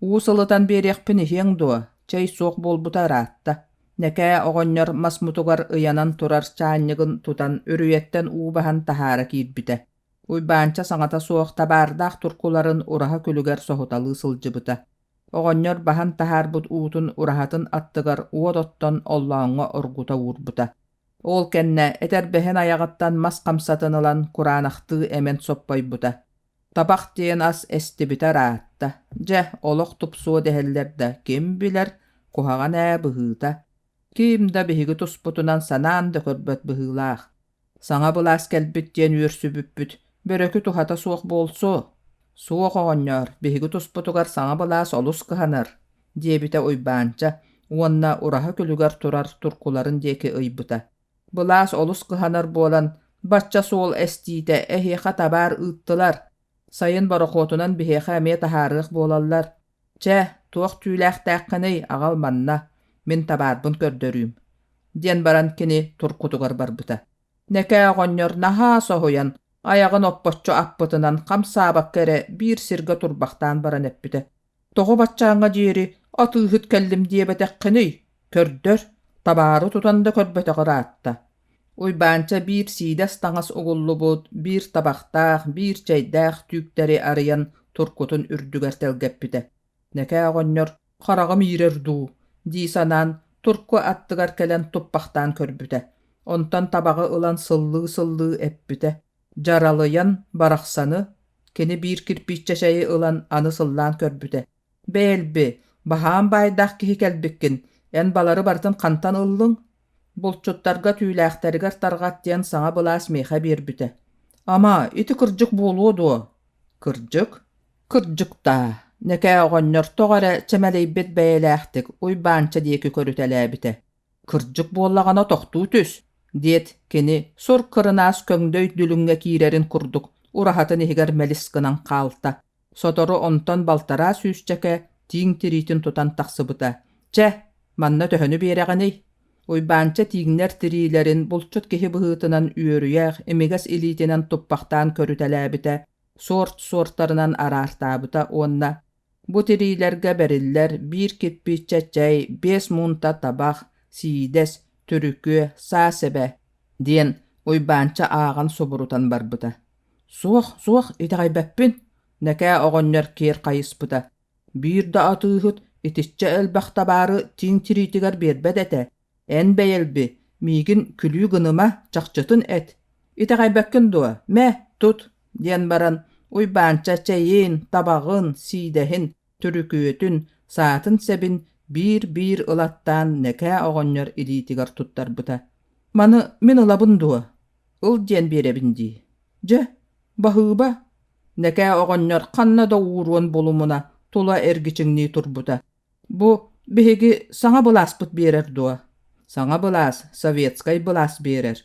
Уу сылытан биэриэхпин иһиэҥ дуо, чэй суох буолбута ыраатта. Нэкээ оҕонньор мас мутугар ыйанан турар чаанньыгын тутан үрүйэттэн уу баһан таһаара киирбитэ. Уйбаанча саҥата суох табаардаах туркуларын ураһа күлүгэр соһуталыы сылдьыбыта. Оҕонньор баһан таһаарбыт уутун ураһатын аттыгар уот оттон оллооҥҥо оргута уурбута. Ол кэннэ этэрбэһин айаҕыттан мас хамсатын ылан кураанахтыы эмэн соппойбута. Табах диэн ас эстибитэ ыраатта. Дьэ, олох тупсуо дэһэллэр да, ким билэр, куһаҕан ээ быһыыта. Ким да биһиги туспутунан санаан да көрбөт быһыылаах. Саҥа былаас кэлбит диэн үөрсүбүппүт, бөрөкү туһата суох буолсу. Суох оҕонньоор, биһиги туспутугар саҥа былаас олус кыһанар, диэбитэ Уйбаанча уонна ураһа күлүгэр турар туркуларын диэки ыйбыта. Былаас олус кыһанар буолан, бачча суол эстиитэ эһиэхэ табаар ыыттылар. Сайын борохуотунан биһиэхэ эмиэ таһаарыах буолаллар. Чэ, туох түүлээхтээххиний, аҕал манна, мин табаарбын көрдөрүүм, диэн баран кини туркутугар барбыта. Нэкээ оҕонньор наһаа соһуйан, айаҕын оппоччу аппытынан хамсаабакка эрэ биир сиргэ турбахтаан баран эппитэ: «Тоҕо баччааҥҥа диэри атыыһыт кэллим диэбэтэххиний? Көрдөр, табаары тутан да көрбөтөх ыраатта». Уйбаанча биир сиидэс таҥас угуллубут, биир табахтаах, биир чэйдээх түүктэри арыйан туркутун үрдүгэр тэлгэппитэ. Нэкээ оҕонньор «Хараҕым иирэр дуу?» дии санаан, турку аттыгар кэлэн туппахтаан көрбүтэ. Онтон табаҕы ылан сыллыы-сыллыы эппитэ. Дьаралыйан барахсаны, кини биир кирпииччэ чэйи ылан аны сыллаан көрбүтэ. «Бээлби, баһаам баайдаах киһи кэлбиккин, эн балары барытын хантан ыллыҥ?» Булчуттарга түүлээхтэригэр тарҕат диэн саҥа былаас миэхэ биэрбитэ. Ама, ити кырдьык буолуо дуо? Кырдьык? Кырдьык даа, Нэкээ оҕонньор тоҕо эрэ чэмэлэйбит бэйэлээхтик Уйбаанча диэки көрүтэлээбитэ. Кырдьык буоллаҕына тохтуу түс, диэт кини сур кырынаас көҥдөй дүлүҥҥэ киирэрин курдук ураһатын иһигэр мэлис гынан хаалта. Сотору онтон балтараа сүүсчэкэ тииҥ тириитин тутан тахсыбыта. Чэ, манна төһөнү биэрэҕиний? Уйбаанча тииҥнэр тириилэрин булчут киһи быһыытынан үөрүйэх, имигэс илиитинэн туппахтаан көрүтэлээбитэ, суорт-суортарынан араартаабыта уонна бу тириилэргэ бэриллэр биир кирпииччэ чэй, 5 муунта табах, сиидэс, түрүкүө, саа сэбэ диэн Уйбаанча ааҕан субурутан барбыта. Суох, суох, итэҕэйбэппин, Нэкээ оҕонньор киэр хайыспыта. Биир да атыыһыт итиччэ элбэх табаары тииҥ тириитигэр биэрбэт этэ. Эн бэйэлби, миигин күлүү гыныма, чахчытын эт. Итэҕэйбэккин дуо? Мэ, тут, диэн баран Уйбаанча чэйин, табаҕын, сиидэһин, түрүкүөтүн, саатын сэбин биир-биир ылаттаан Нэкээ оҕонньор илиитигэр туттарбыта. Маны мин ылабын дуо? Ыл диэн биэрэбин дии. Дьэ, баһыыба, Нэкээ оҕонньор ханна да ууруон булумуна тула эргичиҥнии турбута. Бу биһиги саҥа былааспыт биэрэр дуо? Саҥа былаас, советскай былаас биэрэр.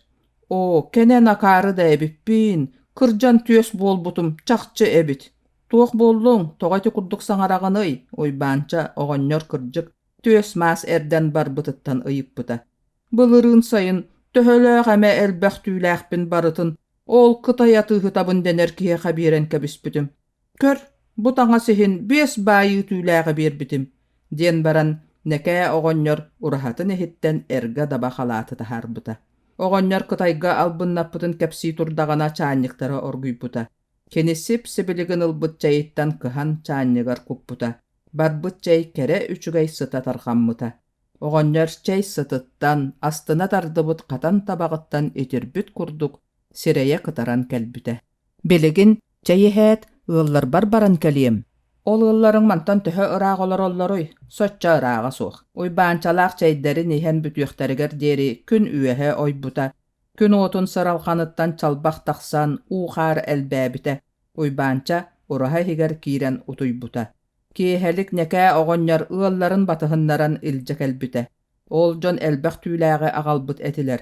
Оо, кэнэн акаары да эбиппин, кырдьан түөс буолбутум чахчы эбит. Туох буоллуҥ, тоҕо ити курдук саҥараҕыный? Уйбаанча оҕонньор кырдьык түөс-маас эрдэн барбытыттан ыйыппыта. Былырыын сайын төһөлөөх эмэ элбэх түүлээхпин барытын ол кытай атыыһытабын дэнэр киһиэхэ биэрэн кэбиспитим. Көр, бу таҥас иһин 5 баайыы түүлээҕи биэрбитим, диэн баран Нэкээ оҕонньор ураһатын иһиттэн эргэ даба халааты таһаарбыта. Оҕонньор Кытайга албыннаппытын кэпсии турдаҕына чаанньыктара оргуйбута. Кини сип-сибилигин ылбыт чэйиттэн кыһан чаанньыгар куппута. Барбыт чэй кэрэ үчүгэй сыта тарҕаммыта. Оҕонньор чэй сытыттан, астына тардыбыт хатан табаҕыттан итирбит курдук сирэйэ кытаран кэлбитэ. Билигин чэй иһээт, ыалларбар баран кэлиэм. Ол ыалларыҥ мантан төһө ыраах олороллоруй? Соччо ырааҕа суох. Уйбаанчалаах чэйдэрин иһэн бүтүөхтэригэр диэри күн үөһэ ойбута. Күн уотун сыралҕаныттан чалбах тахсан, уу-хаар элбээбитэ. Уйбаанча ураһа иһигэр киирэн утуйбута. Киэһэлик Нэкээ оҕонньор ыалларын батыһыннаран илдьэ кэлбитэ. Ол дьон элбэх түүлээҕи аҕалбыт этилэр.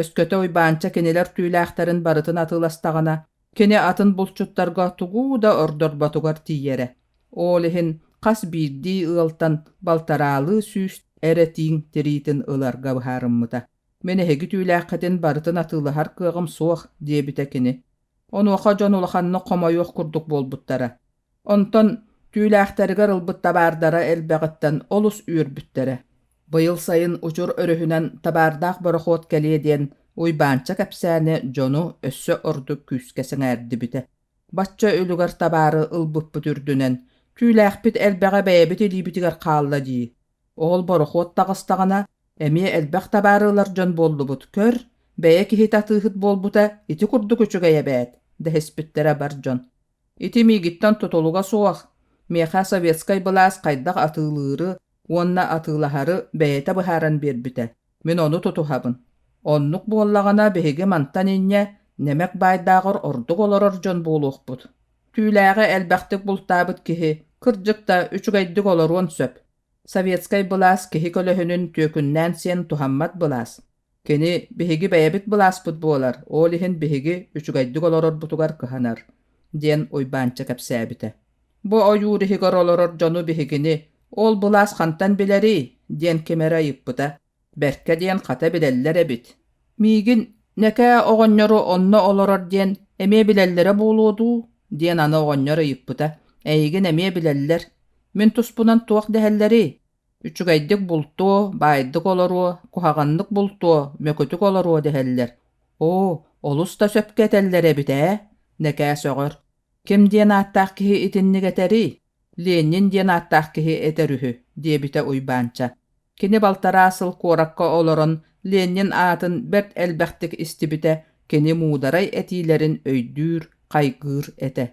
Өскөтө Уйбаанча кинилэр түүлээхтэрин барытын атыыластаҕына, Кини атын булчуттарга тугу да ордорботугар тиийэрэ. Ол иһин хас биирдии ыалтан балтараалыы сүүс эрэ тииҥ тириитин ыларга быһаарыммыта. «Мин эһиги түүлээххитин барытын атыылаһар кыаҕым суох» диэбитэ кини. Онуоха дьон улаханнык хомойуох курдук буолбуттара. Онтон түүлээхтэригэр ылбыт табаардара элбэҕиттэн олус үөрбүттэрэ. Быйыл сайын Учур өрүһүнэн табаардаах борохуот кэлиэ диэн Уйбаанча кэпсээнэ дьону өссө ордук күүскэ сэҥээрдибитэ. Бачча үлүгэр табаары ылбыппыт үрдүнэн, түүлээхпит элбэҕэ бэйэбит илиибитигэр хаалла дии. Ол борохуот таҕыстаҕына, эмиэ элбэх табаары ылар дьон буоллубут, көр, бэйэ киһитэ атыыһыт буолбута ити курдук үчүгэй эбээт, дэһиспиттэрэ бар дьон. Ити миигиттэн тутулуга суох, миэхэ советскай былаас хайдах атыылыыры уонна атыылаһары бэйэтэ быһааран биэрбитэ, мин ону тутуһабын. Оннук буоллаҕына биһиги мантан инньэ нэмэк баайдааҕар ордук олорор дьон буолуохпут. Түүлээҕи элбэхтик бултаабыт киһи, кырдьык да, үчүгэйдик олоруон сөп. Советскай былаас киһи көлөһүнүн түөкүннээн сиэн туһаммат былаас. Кини биһиги бэйэбит былааспыт буолар, ол иһин биһиги үчүгэйдик олорорбутугар кыһанар, диэн Уйбаанча кэпсээбитэ. Бу ойуур иһигэр олорор дьону биһигини ол былаас хантан билэрий? диэн ким эрэ ыйыппыта. Бэркэ диэн хата билэллэр эбит. Миигин Нэкээ оҕонньору онно олорор диэн эмиэ билэллэрэ буолуо дуу? диэн аны оҕонньор ыйыппыта. Эйигин эмиэ билэллэр. Мин туспунан туох дэһэллэрий? Үчүгэйдик бултуо, баайдык олоруо, куһаҕаннык бултуо, мөкүтүк олоруо дэһэллэр. Оо, олус да сөпкө этэллэр эбит ээ, Нэкээ сөҕөр. Ким диэн ааттаах киһи итинник этэрий? Ленин диэн ааттаах киһи этэр үһү, диэбитэ Уйбаанча. Кини балтараа сыл куоракка олорон Ленин аатын бэрт элбэхтик истибитэ, кини муударай этиилэрин өйдүүр, хайгыыр этэ.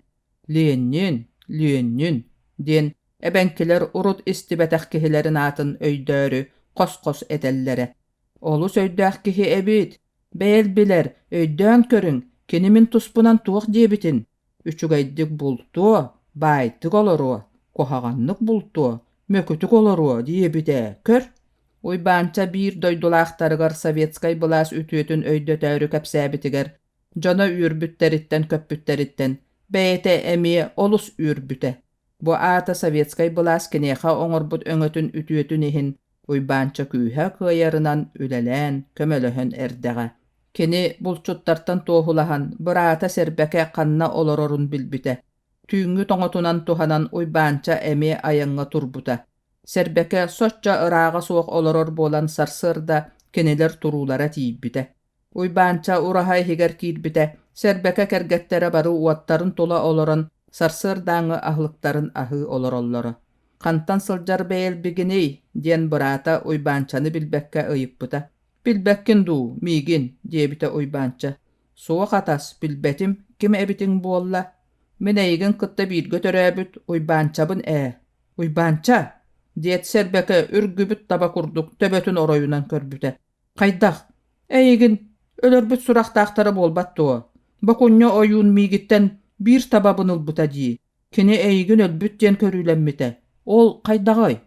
Ленин, Ленин диэн эбэҥкилэр урут истибэтэх киһилэрин аатын өйдөөрү хос-хос этэллэрэ. Олус өйдөөх киһи эбит, бэйэл билэр, өйдөөн көрүҥ, кини мин туспунан туох диэбитин. Үчүгэйдик бултуо, баайдык олоруо, куһаҕаннык бултуо, мөкүтүк олоруо диэбитэ, көр. Уйбаанча биир дойдулаахтарыгар советскай былаас үтүөтүн өйдөтөөрү кэпсээбитигэр Дьоно үөрбүттэриттэн-көппүттэриттэн бэйэтэ эмиэ олус үөрбүтэ. Бу аата советскай былаас киниэхэ оҥорбут өҥөтүн үтүөтүн иһин Уйбаанча күүһэ кыайарынан үлэлээн, көмөлөһөн эрдэҕэ. Кини булчуттартан туоһулаһан, быраата Сэрбэкэ ханна олорорун билбитэ. Түүҥҥү тоҥотунан туһанан Уйбаанча эмиэ айаҥҥа турбута. Сэрбэкэ соччо ырааҕа суох олорор буолан сарсыарда кинилэр туруулара тиийбитэ. Уйбаанча ураһа иһигэр киирбитэ, Сэрбэкэ кэргэттэрэ бары уоттарын тула олорон сарсыардааҥҥы аһылыктарын аһыы олороллоро. «Хантан сылдьар бэйэлбигиний?» диэн быраата Уйбаанчаны билбэккэ ыйыппыта. «Билбэккин дуу, миигин?» диэбитэ Уйбаанча. «Суох атас, билбэтим, ким эбитиҥ буолла? Мин эйигин кытта бииргэ төрөөбүт Уйбаанчабын ээ». «Уйбаанча!» диэт Сэрбэкэ үргүбүт таба курдук төбөтүн оройунан көрбүтэ. Хайдах? Эйигин өлөрбүт сурахтаахтара буолбат дуо? Бокунньа ойуун миигиттэн биир табабын ылбыта дии. Кини эйигин өлбүт диэн көрүүлэммитэ. Ол хайдаҕый?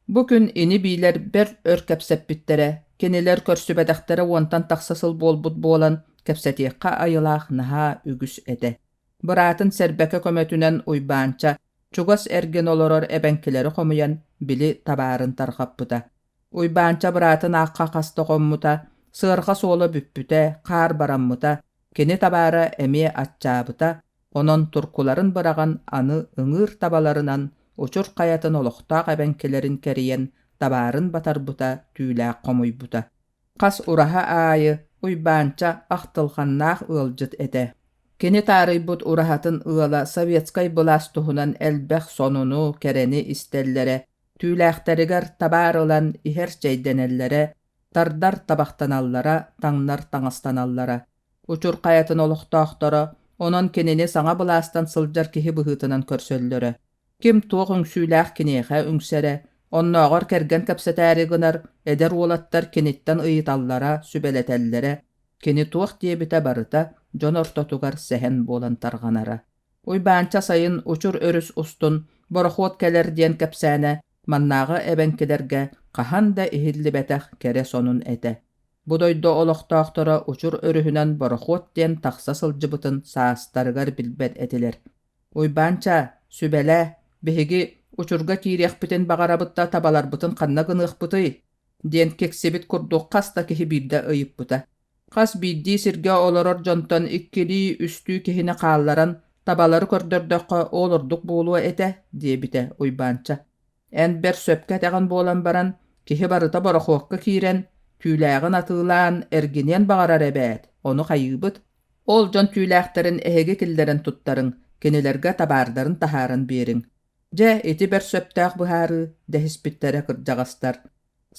Бу күн ини-биилэр бэрт өр кэпсэппиттэрэ. Кинилэр көрсүбэтэхтэрэ уонтан тахса сыл буолбут буолан, кэпсэтиэххэ айылаах наһаа үгүс этэ. Быраатын Сэрбэкэ көмөтүнэн Уйбаанча чугас эргин олорор эбэҥкилэри хомуйан, били табаарын тарҕаппыта. Уйбаанча быраатын аахха хаста хоммута, сыарҕа суола бүппүтэ, хаар бараммыта, кини табаара эмиэ аччаабыта, онон туркуларын быраҕан аны ыҥыыр табаларынан Учур хайатын олохтоох эбэҥкилэрин кэрийэн табаарын батарбыта, түүлээх хомуйбута. Хас ураһа аайы Уйбаанча ахтылҕаннаах ыалдьыт этэ. Кини таарыйбыт ураһатын ыала советскай былаас туһунан элбэх сонуну, кэрэни истэллэрэ, Түүлээхтэригэр табаар ылан иһэр чэйдэнэллэрэ, тардар табахтаналлара, таҥнар таҥастаналлара. Учур хайатын олохтоохторо онон кинини саҥа былаастан сылдьар киһи быһыытынан көрсөллөрө. Ким туох үҥсүүлээх киниэхэ үҥсэрэ, оннооҕор кэргэн кэпсэтээри гынар эдэр уолаттар киниттэн ыйыталлара, сүбэлэтэллэрэ, кини туох диэбитэ барыта дьон ортотугар сэһэн буолан тарҕанара. Уйбаанча сайын Учур өрүс устун борохуот кэлэр диэн кэпсээнэ маннааҕы эбэҥкилэргэ хаһан да иһиллибэтэх кэрэ сонун этэ. Бу дойду олохтоохторо Учур өрүһүнэн борохуот диэн тахса сылдьыбытын саастарыгар билбэт этилэр. «Уйбаанча, сүбэлээ, биһиги Учурга киириэхпитин баҕарабыт да табаларбытын ханна гыныахпытый?» диэн киксибит курдук хас да киһи биирдэ ыйыппыта. Хас биирдии сиргэ олорор дьонтон иккилии-үстүү киһини хаалларан табалары көрдөрдөххө ол ордук буолуо этэ, диэбитэ Уйбаанча. Эн бэрт сөпкө этэҕин буолан баран, киһи барыта борохуокка киирэн, түүлээҕин атыылаан, эргиниэн баҕарар эбээт, ону хайыыбыт? Ол дьон түүлээхтэрин эһиги киллэрэн туттарыҥ, кинилэргэ табаардарын таһааран биэриҥ. Дьэ, ити бэрт сөптөөх быһаарыы, дэһиспиттэрэ кырдьаҕастар.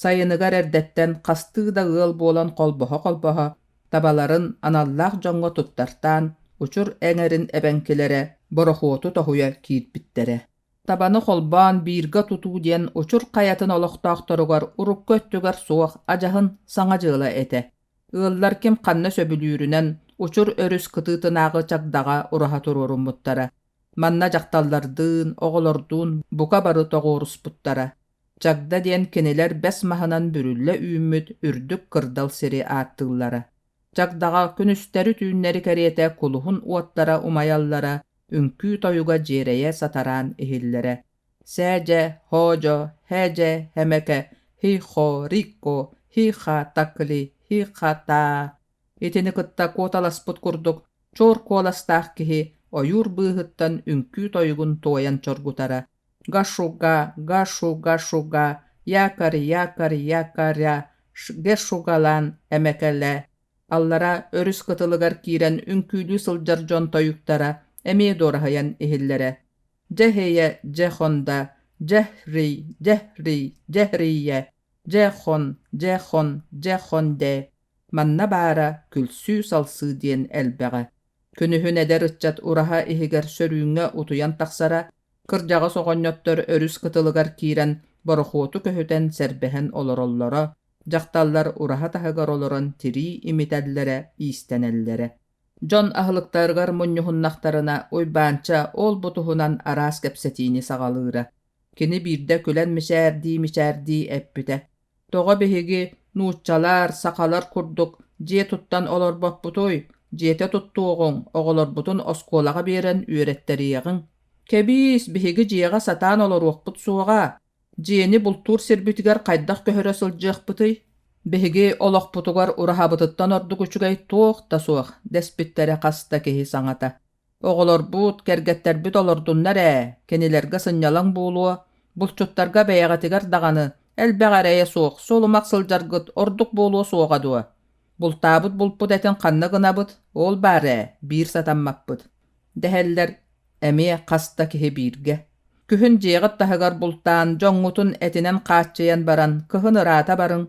Сайыныгар эрдэттэн хастыы да ыал буолан холбоһо-холбоһо, табаларын аналлаах дьоҥҥо туттартаан, Учур эҥэрин эбэҥкилэрэ борохуоту тоһуйа киирбиттэрэ. Табаны холбоон бииргэ тутуу диэн Учур хайатын олохтоохторугар урукку өттүгэр суох адьаһын саҥа дьыала этэ. Ыаллар ким ханна сөбүлүүрүнэн Учур өрүс кытыытынааҕы чагдаҕа ураһа туруоруммуттара. Манна дьахталлардыын, оҕолордуун бука бары тоҕуоруспуттара. Чагда диэн кинилэр бэс маһынан бүрүллэ үүммүт үрдүк кырдал сири ааттыыллара. Чагдаҕа күнүстэри-түүннэри кэриэтэ кулуһун уоттара умайаллара, үҥкүү тойуга дьиэрэйэ сатараан иһиллэрэ. Сээдьэ, хоодьо, һээдьэ, хэмэкэ, хи-хо, рикко, хи-ха, такли, хи-ха-таа. Итини кытта куоталаспыт курдук чуор куоластаах киһи ойуур быыһыттан үҥкүү тойугун туойан чоргутара. Гашуга, гашуга-шуга, якорь, якорь, якоря, гешугалаан эмэкэлэ. Аллара өрүс кытылыгар киирэн үҥкүүлүү сылдьар дьон тойуктара эмиэ дуораһыйан иһиллэрэ. Дьэһиэйэ дьэ-хонда, дьэһрий, дьэһрий, дьэһрийэ, дьэ-хон, дьэ-хон, дьэ-хон-дэ. Манна баара күлсүү-салсыы диэн элбэҕэ. Күнүһүн эдэр ыччат ураһа иһигэр сөрүүҥҥэ утуйан тахсара, кырдьаҕас оҕонньоттор өрүс кытылыгар киирэн борохуоту көһүтэн сэрбэһэн олороллоро, дьахталлар ураһа таһыгар олорон тирии имитэллэрэ, иистэнэллэрэ. Дьон аһылыктарыгар мунньуһуннахтарына Уйбаанча ол-бу туһунан араас кэпсэтиини саҕалыыра. Кини биирдэ күлэн мичээрдии-мичээрдии эппитэ: Тоҕо биһиги, нууччалар, сахалар курдук, дьиэ туттан олорбоппутуй? Дьиэтэ туттуоҕуҥ, оҕолорбутун оскуолаҕа биэрэн үөрэттэриэҕиҥ. Кэбиис, биһиги дьиэҕэ сатаан олоруохпут суоҕа. Дьиэни бултуур сирбитигэр хайдах көһөрө сылдьыахпытый? Биһиги олохпутугар ураһабытыттан ордук үчүгэй туох да суох, дэспиттэрэ хас да киһи саҥата. Оҕолорбут, кэргэттэрбит олордуннар ээ, кинилэргэ сынньалаҥ буолуо, булчуттарга бэйэҕитигэр даҕаны элбэх эрэйэ суох сулумах сылдьаргыт ордук буолуо суоҕа дуо? Бултаабыт булпут этин ханна гынабыт, ол баар ээ, биир сатаммаппыт, дэһэллэр эмиэ хас да киһи бииргэ. Күһүн дьиэҕит таһыгар бултаан, дьоҥҥутун этинэн хааччыйан баран, кыһын ыраата барыҥ,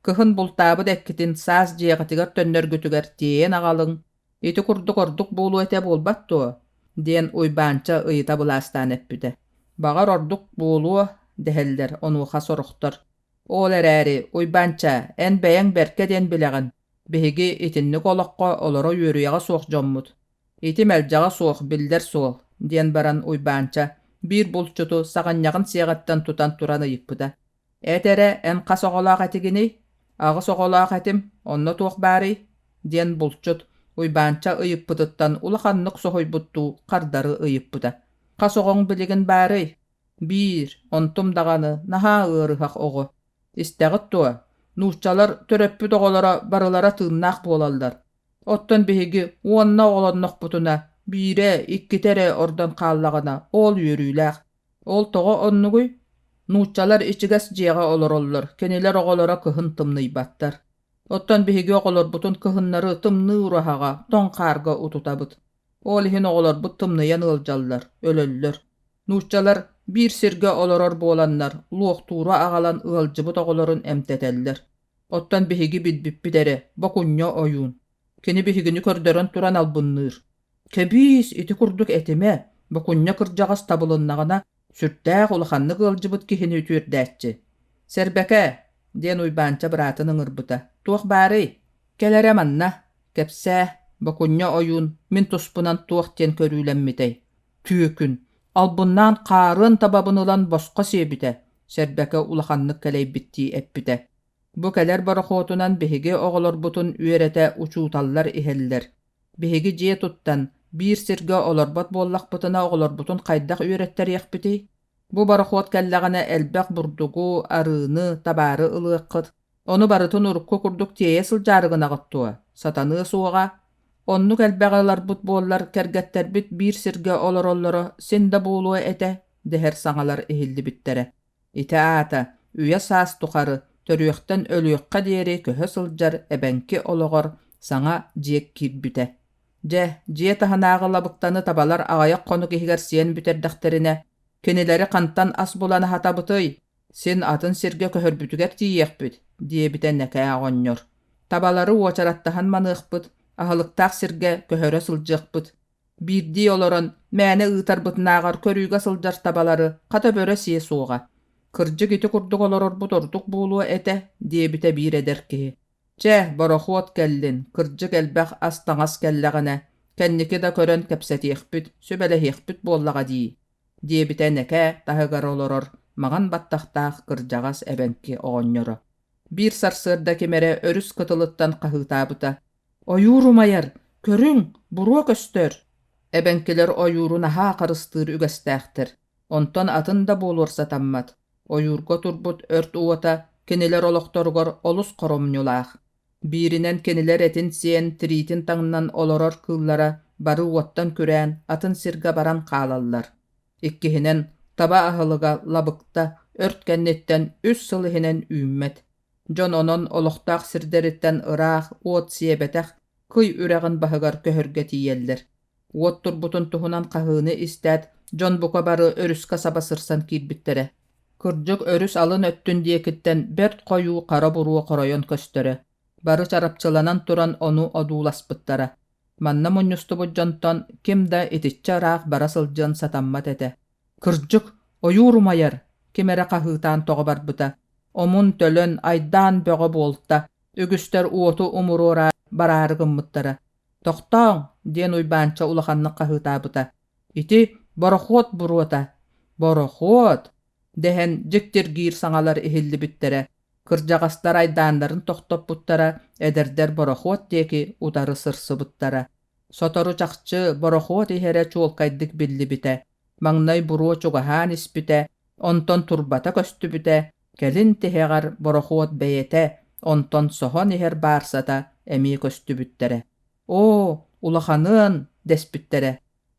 кыһын бултаабыт эккитин саас дьиэҕитигэр төннөргүтүгэр тиэйэн аҕалыҥ, Ити курдук ордук буолуо этэ буолбат дуо? диэн Уйбаанча ыйыта былаастаан эппитэ. Баҕар ордук буолуо дэһэллэр онуоха сорохтор. Ол эрээри, Уйбаанча, эн бэйэҥ бэркэ диэн билэҕин, биһиги итинник олоххо олоро үөрүйэҕэ суох дьоммут. Ити мэлдьэҕэ суох биллэр суол, диэн баран Уйбаанча биир булчуту саҕынньаҕын сиэҕиттэн тутан туран ыйыппыта. Эт эрэ, эн хас оҕолоох этигиний? Аҕыс оҕолоох этим, онно туох баарый? диэн булчут Уйбаанча ыйыппытыттан улаханнык соһуйбуттуу хардары ыйыппыта. Хас оҕоҥ билигин баарый? Биир, онтум даҕаны наһаа ыарыһах оҕо. Истэҕит дуо? Нууччалар төрөппүт оҕолоро барылара тыыннаах буолаллар. Оттон биһиги уонна оҕолоннохпутуна, биирэ, иккитэ эрэ ордон хааллаҕына, ол үөрүүлээх. Ол тоҕо оннугуй? Нууччалар ичигэс дьиэҕэ олороллор, кинилэр оҕолоро кыһын тымныйбаттар. Оттон биһиги оҕолорбутун кыһыннары тымныы ураһаҕа, тоҥ хаарга утутабыт. Ол иһин оҕолорбут тымныйан ыалдьаллар, өлөллөр. Нууччалар биир сиргэ олорор буоланнар, луохтууру аҕалан ыалдьыбыт оҕолорун эмтэтэллэр. Оттон биһиги билбиппит эрэ, бокунньа ойуун. Кини биһигини көрдөрөн туран албынныыр. Кэбиис, ити курдук этимэ, бокунньа кырдьаҕас табылыннаҕына, сүрдээх улаханнык ыалдьыбыт киһини үтүөрдээччи. Сэрбэкэ, диэн Уйбаанча быраатын ыҥырбыта, туох баарый? Кэл эрэ манна, кэпсээ, Бокунньа ойуун мин туспунан туох диэн көрүүлэммитэй? Түөкүн, албыннаан хаарыан табабын ылан босхо сиэбитэ, Сэрбэкэ улаханнык кэлэйбиттии эппитэ. Бу кэлэр борохуотунан биһиги оҕолорбутун үөрэтэ учууталлар иһэллэр. Биһиги дьиэ туттан, биир сиргэ олорбот буоллахпытына оҕолорбутун хайдах үөрэттэриэхпитий? Бу борохуот кэллэҕинэ элбэх бурдугу, арыыны, табаары ылыаххыт. Ону барытын урукку курдук тиэйэ сылдьаары гынаҕыт дуо? Сатаныа суоҕа. Оннук элбэҕи ыларбыт буоллар, кэргэттэрбит биир сиргэ олороллоро син да буолуо этэ, дэһэр саҥалар иһиллибиттэрэ. Ити аата, үйэ-саас тухары, төрүөхтэн өлүөххэ диэри көһө сылдьар эбэҥки олоҕор саҥа дьиэк киирбитэ. Дьэ, дьиэ таһынааҕы лабыктаны табалар аҕыйах хонук иһигэр сиэн бүтэрдэхтэринэ, кинилэри хантан ас булан аһатабытый? Син атын сиргэ көһөрбүтүгэр тиийиэхпит, диэбитэ Нэкээ оҕонньор. Табалары уочараттаһан маныахпыт, аһылыктаах сиргэ көһөрө сылдьыахпыт. Биирдии олорон, мээнэ ыытарбытынааҕар көрүүгэ сылдьар табалары хата бөрө сиэ суоҕа. Кырдьык ити курдук олорорбут ордук буолуо этэ, диэбитэ биир эдэр киһи. Чэ, борохуот кэллин, кырдьык элбэх ас-таҥас кэллэҕинэ, кэнники да көрөн кэпсэтиэхпит, сүбэлэһиэхпит буоллаҕа дии, диэбитэ Нэкээ таһыгар олорор маҥан баттахтаах кырдьаҕас эбэҥки оҕонньоро. Биир сарсыарда ким эрэ өрүс кытылыттан хаһыытаабыта: «Ойуур умайар! Көрүҥ, буруо көстөр!» Эбэҥкилэр ойууру наһаа харыстыыр үгэстээхтэр. Онтон атын да буолуор сатаммат. Ойуурга турбут өрт уота кинилэр олохторугар олус хоромньулаах. Бииринэн кинилэр этин сиэн, тириитин таҥнан олорор кыыллара бары уоттан күрээн атын сиргэ баран хаалаллар. Иккиһинэн, таба аһылыга лабыкта өрт кэнниттэн үс сыл иһинэн үүммэт. Дьон онон олохтоох сирдэриттэн ыраах уот сиэбэтэх Кый үрэҕин баһыгар көһөргө тиийэллэр. Уот турбутун туһунан хаһыыны истээт, дьон бука бары өрүскэ саба сырсан киирбиттэрэ. Кырдьык, өрүс алын өттүн диэкиттэн бэрт хойуу хара буруо хоройон көстөрө. Бары чарапчыланан туран ону одууласпыттара. Манна мунньустубут дьонтон ким да итиччэ ыраах бара сылдьыан сатаммат этэ. Кырдьык, ойуур умайар! Ким эрэ хаһыытаан тоҕо барбыта. Омун-төлөн, айдаан бөҕө буолта. Үгүстэр уоту умуруора бараары гыммыттара. «Тохтооҥ!» диэн Уйбаанча улаханнык хаһыытаабыта. «Ити борохуот буруота!» «Борохуот!» дэһэн дьиктиргиир саҥалар иһиллибиттэрэ. Кырдьаҕастар айдааннарын тохтоппуттара, эдэрдэр борохуот диэки утары сырсыбыттара. Сотору чахчы борохуот иһэрэ чуолкайдык биллибитэ. Маҥнай буруо чугаһаан испитэ, онтон турбата көстүбүтэ, кэлин тиһэҕэр борохуот бэйэтэ, онтон соһон иһэр баарсата эмиэ көстүбүттэрэ. «Оо, улаханыан!» дэспиттэрэ.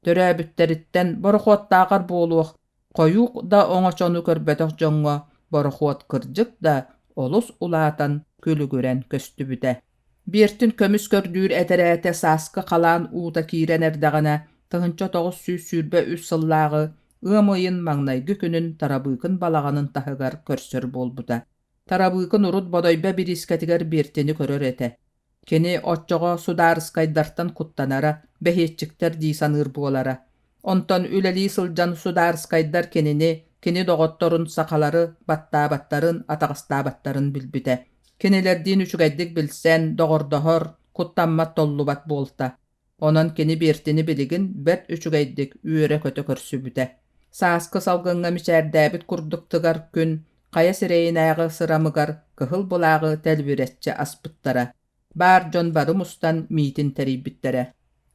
Төрөөбүттэриттэн борохуоттааҕар буолуох, хойуу да оҥочону көрбөтөх дьоҥҥо борохуот кырдьык да олус улаатан күлүгүрэн көстүбүтэ. Биэртин көмүс көрдүүр этэрээтэ сааскы халаан уута киирэн эрдэҕинэ 1923 сыллааҕы ыам ыйын маҥнайгы күнүн Тарабыыкын балаҕанын таһыгар көрсөр буолбута. Тарабыыкын урут Бодойбо бириискэтигэр Биэртини көрөр этэ. Кини оччоҕо судаарыскайдартан куттанара, бэһиэччиктэр дии саныыр буолара. Онтон үлэлии сылдьан судаарыскайдар кинини, кини доҕотторун сахалары баттаабаттарын, атаҕастаабаттарын билбитэ. Кинилэрдиин үчүгэйдик билсэн, доҕордоһор, куттаммат-толлубат буолта. Онон кини Биэртини билигин бэрт үчүгэйдик үөрэ-көтө көрсүбүтэ. Сааскы салгыҥҥа мичээрдээбит курдук тыгар күн хайа сирэйинээҕи сырамыгар кыһыл былааҕы тэлбирэччи аспыттара. Баар дьон бары мустан миитин тэрийбиттэрэ.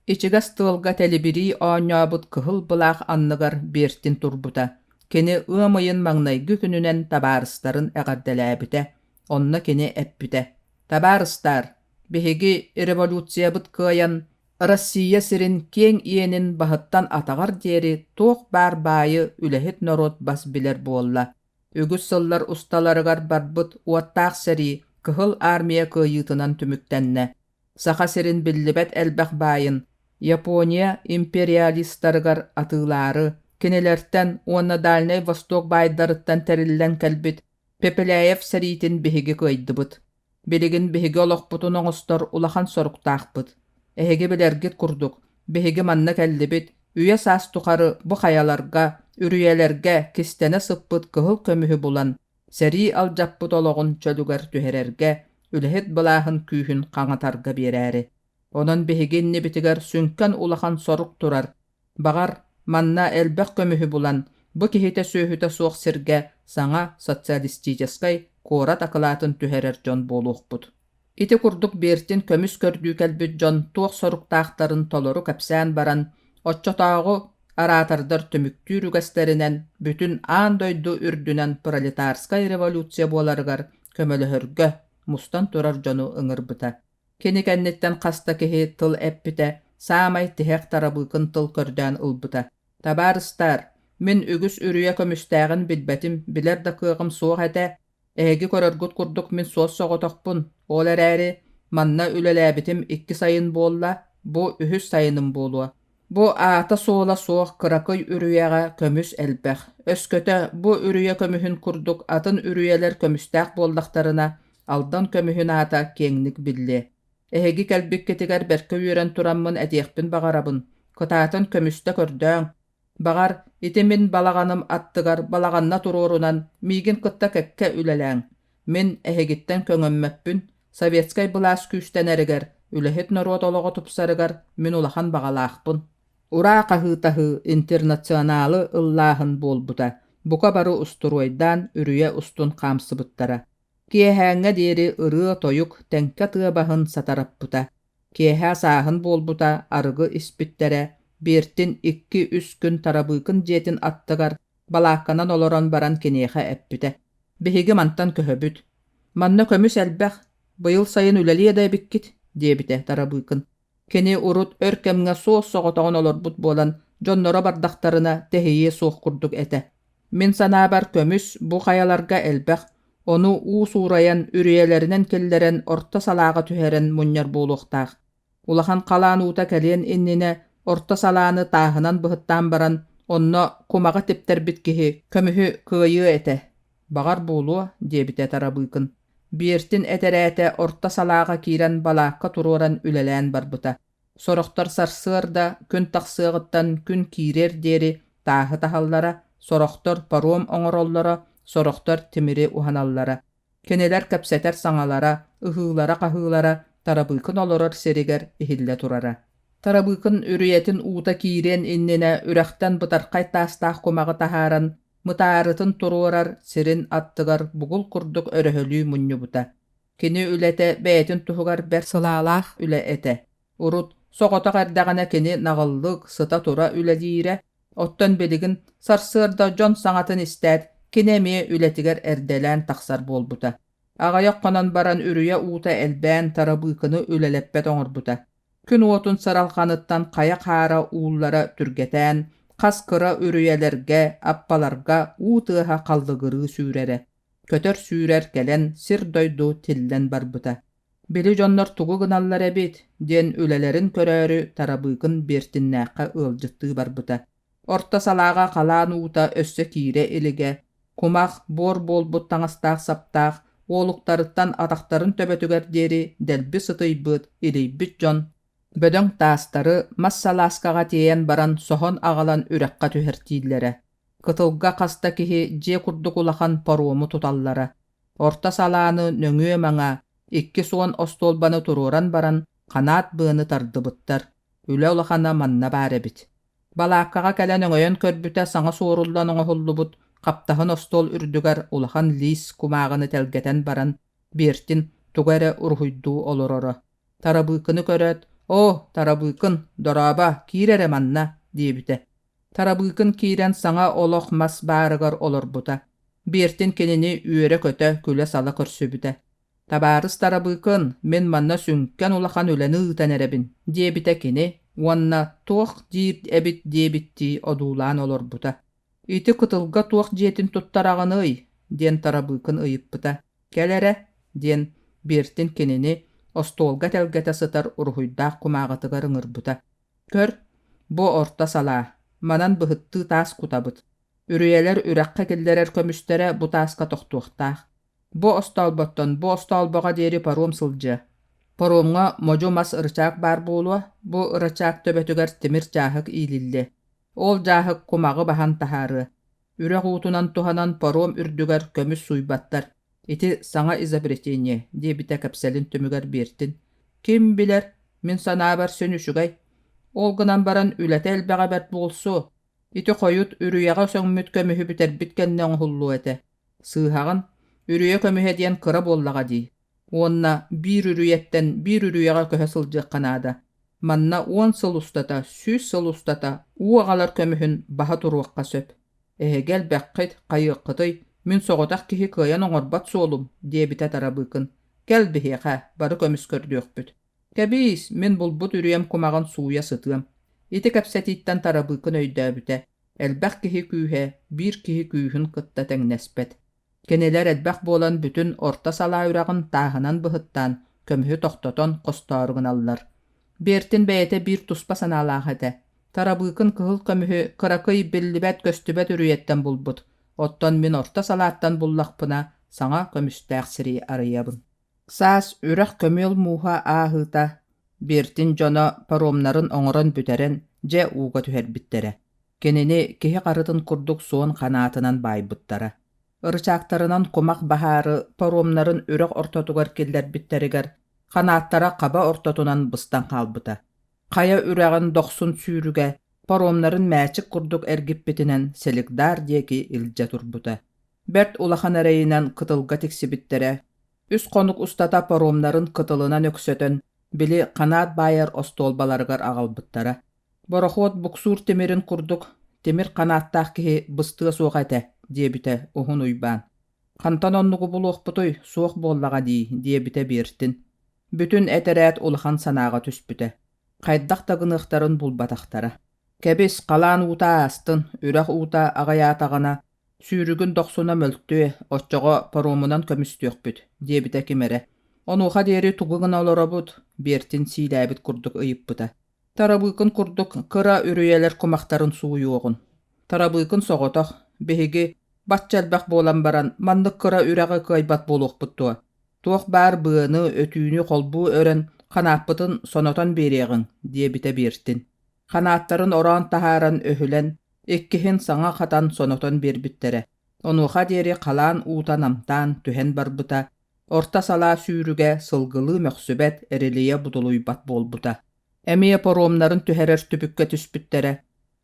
Ичигэс тыалга тэлибирии оонньообут кыһыл былаах анныгар Биэртин турбута. Кини ыам ыйын маҥнайгы күнүнэн табаарыстарын эҕэрдэлээбитэ. Онно кини эппитэ: «Табаарыстаар, биһиги революциябыт кыайан, Россия сирин киэҥ иэнин баһыттан атаҕар диэри туох баар баайы үлэһит норуот бас билэр буолла. Үгүс сыллар усталарыгар барбыт уоттаах сэрии Кыһыл Армия кыайыытынан түмүктэннэ. Саха сирин биллибэт элбэх баайын Япония империалистарыгар атыылаары, кинилэртэн уонна Дальнай Восток баайдарыттан тэриллэн кэлбит Пепеляев сэриитин биһиги кыайдыбыт. Билигин биһиги олохпутун оҥостор улахан соруктаахпыт. Эһиги билэргит курдук, биһиги манна кэллибит, үйэ-саас тухары бу хайаларга, үрүйэлэргэ кистэнэ сыппыт кыһыл көмүһү булан, сэрии алдьаппыт олоҕун чөлүгэр түһэрэргэ, үлэһит былааһын күүһүн хаҥатарга биэрээри. Онон биһиги иннибитигэр сүҥкэн улахан сорук турар. Баҕар, манна элбэх көмүһү булан, бу киһитэ-сүөһүтэ суох сиргэ саҥа социалистическай куорат акылаатын түһэрэр дьон буолуохпут. Ити курдук Бертин көмүс көрдүү кэлбит дьон туох соруктаахтарын толору кэпсээн баран, оччотооҕу араатардар түмүктүүр үгэстэринэн бүтүн аан дойду үрдүнэн пролетарскай революция буоларыгар көмөлөһөргө мустан турар дьону ыҥырбыта. Кини кэнниттэн хас да киһи тыл эппитэ, саамай тиһэх Тарабыыкын тыл көрдөөн ылбыта. «Табаарыстаар, мин үгүс үрүйэ көмүстээҕин билбэтим, билэр да кыаҕым суох этэ, Эһиги көрөргүт курдук мин суос-соҕотохпун, ол эрээри манна үлэлээбитим икки сайын буолла, бу үһүс сайыным буолуо. Бу аата-суола суох кыракый үрүйэҕэ көмүс элбэх. Өскөтө бу үрүйэ көмүһүн курдук атын үрүйэлэр көмүстээх буоллахтарына, Алдан көмүһүн аата киэҥник биллиэ. Эһиги кэлбиккитигэр бэркэ үөрэн тураммын этиэхпин баҕарабын, кытаатан көмүстэ көрдөөҥ, Баҕар, ити мин балаҕаным аттыгар балаҕанна туруорунан миигин кытта кэккэ үлэлээҥ. Мин эһигиттэн көҥөммөппүн, советскай былаас күүстэнэригэр, үлэһит норуот олоҕо тупсарыгар мин улахан баҕалаахпын. Ураа хаһыытаһыы интернационалы ыллааһын буолбута, бука бары устуруойдаан үрүйэ устун хаамсыбыттара. Киэһээҥҥэ диэри ырыа-тойук тэҥкэ тыа баһын сатараппыта. Киэһэ сааһын буолбута, арыгы испиттэрэ, Биэртин икки-үс күн Тарабыыкын дьиэтин аттыгар балаакканан олорон баран киниэхэ эппитэ: «Биһиги мантан көһөбүт. Манна көмүс элбэх, быйыл сайын үлэлиэ да эбиккит», диэбитэ Тарабыыкын. Кини урут өр кэмҥэ суос-соҕотоҕун олорбут буолан, дьонноро бардахтарына тэһийиэ суох курдук этэ. Мин санаабар, көмүс бу хайаларга элбэх, ону уу суурайан, үрүйэлэринэн киллэрэн орто салааҕа түһэрэн мунньар буолуохтаах. Улахан халаан уута кэлиэн иннинэ орто салааны тааһынан быһыттаан баран, онно кумаҕы типтэрбит киһи көмүһү кыайыа этэ. Баҕар буолуо, диэбитэ Тарабыыкын. Биэртин этэрээтэ орто салааҕа киирэн балаакка туруоран үлэлээн барбыта. Сорохтор сарсыарда күн тахсыаҕыттан күн киириэр диэри тааһы таһаллара, сорохтор паром оҥороллоро, сорохтор тимири уһаналлара. Кинилэр кэпсэтэр саҥалара, ыһыылара-хаһыылара Тарабыыкын олорор сиригэр иһиллэ турара. Тарабыыкын үрүйэтин уута киириэн иннинэ үрэхтэн бытархай таастаах кумаҕы таһааран, мытаарытын туруорар сирин аттыгар бугул курдук өрөһөлүү мунньубута. Кини үлэтэ бэйэтин туһугар бэрт сылаалаах үлэ этэ. Урут соҕотох эрдэҕинэ кини наҕыллык, сыта-тура үлэлиирэ, оттон билигин сарсыарда дьон саҥатын истээт, кини эмиэ үлэтигэр эрдэлээн тахсар буолбута. Аҕыйах хонон баран үрүйэ уута элбээн Тарабыыкыны үлэлэппэт оҥорбута. Күн уотун сыралҕаныттан хайа хаара ууллара түргэтээн, хас кыра үрүйэлэргэ, аппаларга уу тыаһа халлыгырыы сүүрэрэ. Көтөр-сүүрэр кэлэн сир-дойду тиллэн барбыта. «Били дьоннор тугу гыналлар эбит?» диэн үлэлэрин көрөөрү Тарабыыкын Биэртиннээххэ ыалдьыттыы барбыта. Орто салааҕа халаан уута өссө киирэ илигэ, кумах, буор буолбут таҥастаах-саптаах, уолуктарыттан атахтарын төбөтүгэр диэри дэлби сытыйбыт, илийбит дьон бөдөҥ таастары мас салааскаҕа тиэйэн баран соһон аҕалан үрэххэ түһэртииллэрэ. Кытылга хас да киһи дьиэ курдук улахан парому туталлара. Орто салааны нөҥүө-маҥаа икки суон остуолбаны туруоран баран ханаат быаны тардыбыттар. Үлэ улахана манна баар эбит. Балааккаҕа кэлэн өҥөйөн көрбүтэ саҥа суоруллан оҥоһуллубут хаптаһын остуол үрдүгэр улахан лиис кумааҕыны тэлгэтэн баран Бертин тугу эрэ уруһуйдуу олороро. Тарабыыкыны көрөөт, «Оо, Тарабыыкын, дорообо, киир эрэ манна» диэбитэ. Тарабыыкын киирэн саҥа олох мас баарыгар олорбута. Бертин кинини үөрэ-көтө, күлэ-сала көрсүбүтэ. «Табаарыс Тарабыыкын, мин манна сүҥкэн улахан үлэни ыытан эрэбин», диэбитэ кини уонна туох диир эбит диэбиттии одуулаан олорбута. «Ити кытылга туох дьиэтин туттараҕыный?» диэн Тарабыыкын ыйыппыта. «Кэл эрэ», диэн Бертин кинини остуолга тэлгэтэ сытар уруһуйдаах кумааҕытыгар ыҥырбыта. Көр, бу орто салаа, манан быһыттыы таас кутабыт. Үрүйэлэр үрэххэ киллэрэр көмүстэрэ бу тааска тохтуохтаах. Бу остоолботтон бу остоолбоҕо диэри паром сылдьыа. Паромҥа модьу мас ырычаак баар буолуо, бу ырычаак төбөтүгэр тимир дьааһык иилиллиэ. Ол дьааһык кумаҕы баһан таһаарыа. Үрэх уутунан туһанан паром үрдүгэр көмүс сууйбаттар. Ити саҥа изобретение, диэбитэ кэпсэлин түмүгэр Биэртин. Ким билэр, мин санаабар син үчүгэй. Ол гынан баран үлэтэ элбэҕэ бэрт буолсу. Ити хойут үрүйэҕэ сөҥмүт көмүһү бүтэрбит кэннэ оҥоһуллуо этэ. Сыыһаҕын. Үрүйэ көмүһэ диэн кыра буоллаҕа дии. Уонна биир үрүйэттэн биир үрүйэҕэ көһө сылдьыахха наада. Манна 10 сыл устата, 100 сыл устата уу аҕалар көмүһүн баһа туруохха сөп. Эһиги элбэххит, хайыаххытый, мин соҕотох киһи кыайан оҥорбот суолум, диэбитэ Тарабыыкын. Кэл биһиэхэ, бары көмүс көрдүөхпүт. Кэбиис, мин булбут үрүйэм кумаҕын сууйа сытыам. Ити кэпсэтииттэн Тарабыыкын өйдөөбүтэ, элбэх киһи күүһэ биир киһи күүһүн кытта тэҥнэспэт. Кинилэр элбэх буолан бүтүн Орто Салаа үрэҕин тааһынан быһыттаан, көмүһү тохтотон хостоору гыналлар. Бертин бэйэтэ биир туспа санаалаах этэ. Тарабыыкын кыһыл көмүһү кыракый биллибэт-көстүбэт үрүйэттэн булбут, оттон мин Орто Салааттан буллахпына, саҥа көмүстээх сири арыйабын. Саас үрэх көмүөл мууһа ааһыыта Бертин дьоно паромнарын оҥорон бүтэрэн, дьэ ууга түһэрбиттэрэ. Кинини киһи харытын курдук суон ханаатынан баайбыттара. Ырычаактарынан кумах баһаары паромнарын үрэх ортотугар киллэрбиттэригэр ханааттара хаба ортотунан быстан хаалбыта. Хайа үрэҕин дохсун сүүрүгэ паромнарын мээчик курдук эргиппитинэн Селигдар диэки илдьэ турбута. Бэрт улахан эрэйинэн кытылга тиксибиттэрэ. Үс хонук устата паромнарын кытылынан өксөтөн, били ханаат баайар остуолбаларыгар аҕалбыттара. Борохуот буксуур тимирин курдук тимир ханааттаах киһи быстыа суох этэ, диэбитэ Уһун Уйбаан. Хантан оннугу булуохпутуй, суох буоллаҕа дии, диэбитэ Биэртин. Бүтүн этэрээт улахан санааҕа түспүтэ. Хайдах да гыныахтарын булбатахтара. Кэбис, халаан уута аастын, үрэх уута аҕыйаатаҕына, Сүүрүгүн дохсуна мөлтүө, оччоҕо паромунан көмүстүөхпүт, диэбитэ ким эрэ. Онуоха диэри тугу гына олоробут? Биэртин сиилээбит курдук ыйыппыта. Тарабыыкын курдук кыра үрүйэлэр кумахтарын сууйуоҕун. Тарабыыкын соҕотох, биһиги бачча элбэх буолан баран маннык кыра үрэҕи кыайбат буолуохпут дуо? Туох баар быаны, өтүүнү холбуу өрөн ханааппытын сонотон биэриэҕиҥ, диэбитэ Биэртин. Ханааттарын ороон таһааран өһүлэн, Иккиһин саҥа хатан сонотон биэрбиттэрэ. Онуоха диэри халаан уута намтаан түһэн барбыта, орто салаа сүүрүгэ сылгылыы мөхсүбэт, эрилийэ будулуйбат буолбута. Эмиэ паромнарын түһэрэр түбүккэ түспүттэрэ.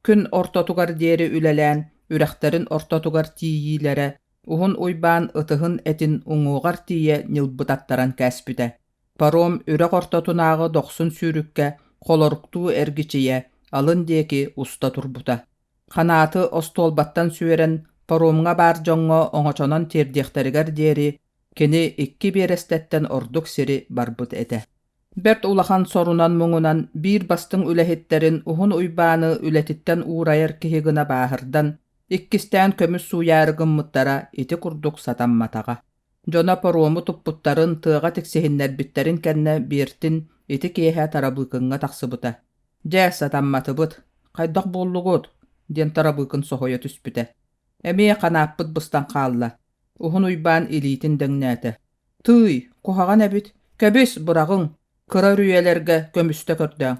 Күн ортотугар диэри үлэлээн, үрэхтэрин ортотугар тиийиилэрэ, Уһун Уйбаан ытыһын этин уҥуоҕар тиийэ ньылбытаттаран кээспитэ. Паром үрэх ортотунааҕы дохсун сүүрүккэ холоруктуу эргичийэ, алын диэки уста турбута. Ханааты остуолбаттан сүөрэн, паромҥа баар дьоҥҥо оҥочонон тиэрдиэхтэригэр диэри кини икки биэрэстэттэн ордук сири барбыт этэ. Бэрт улахан сорунан-муҥунан биир бастыҥ үлэһиттэрин Уһун Уйбааны үлэтиттэн уурайар киһи гына бааһырдан, иккистээн көмүс сууйаары гыммыттара ити курдук сатамматаҕа. Дьоно парому туппуттарын, тыаҕа тиксиһиннэрбиттэрин кэннэ Биэртин ити киэһэ Тарабыыкыҥҥа тахсыбыта. «Дьэ, сатамматыбыт. Хайдах буоллугут?» диэн Тарабыыкын соһуйа түспүтэ. Эмиэ ханааппыт быстан хаалла. Уһун Уйбаан илиитин дэҥнээтэ. «Тыый, куһаҕан эбит. Кэбис, быраҕыҥ. Кыра үрүйэлэргэ көмүстэ көрдөөҥ.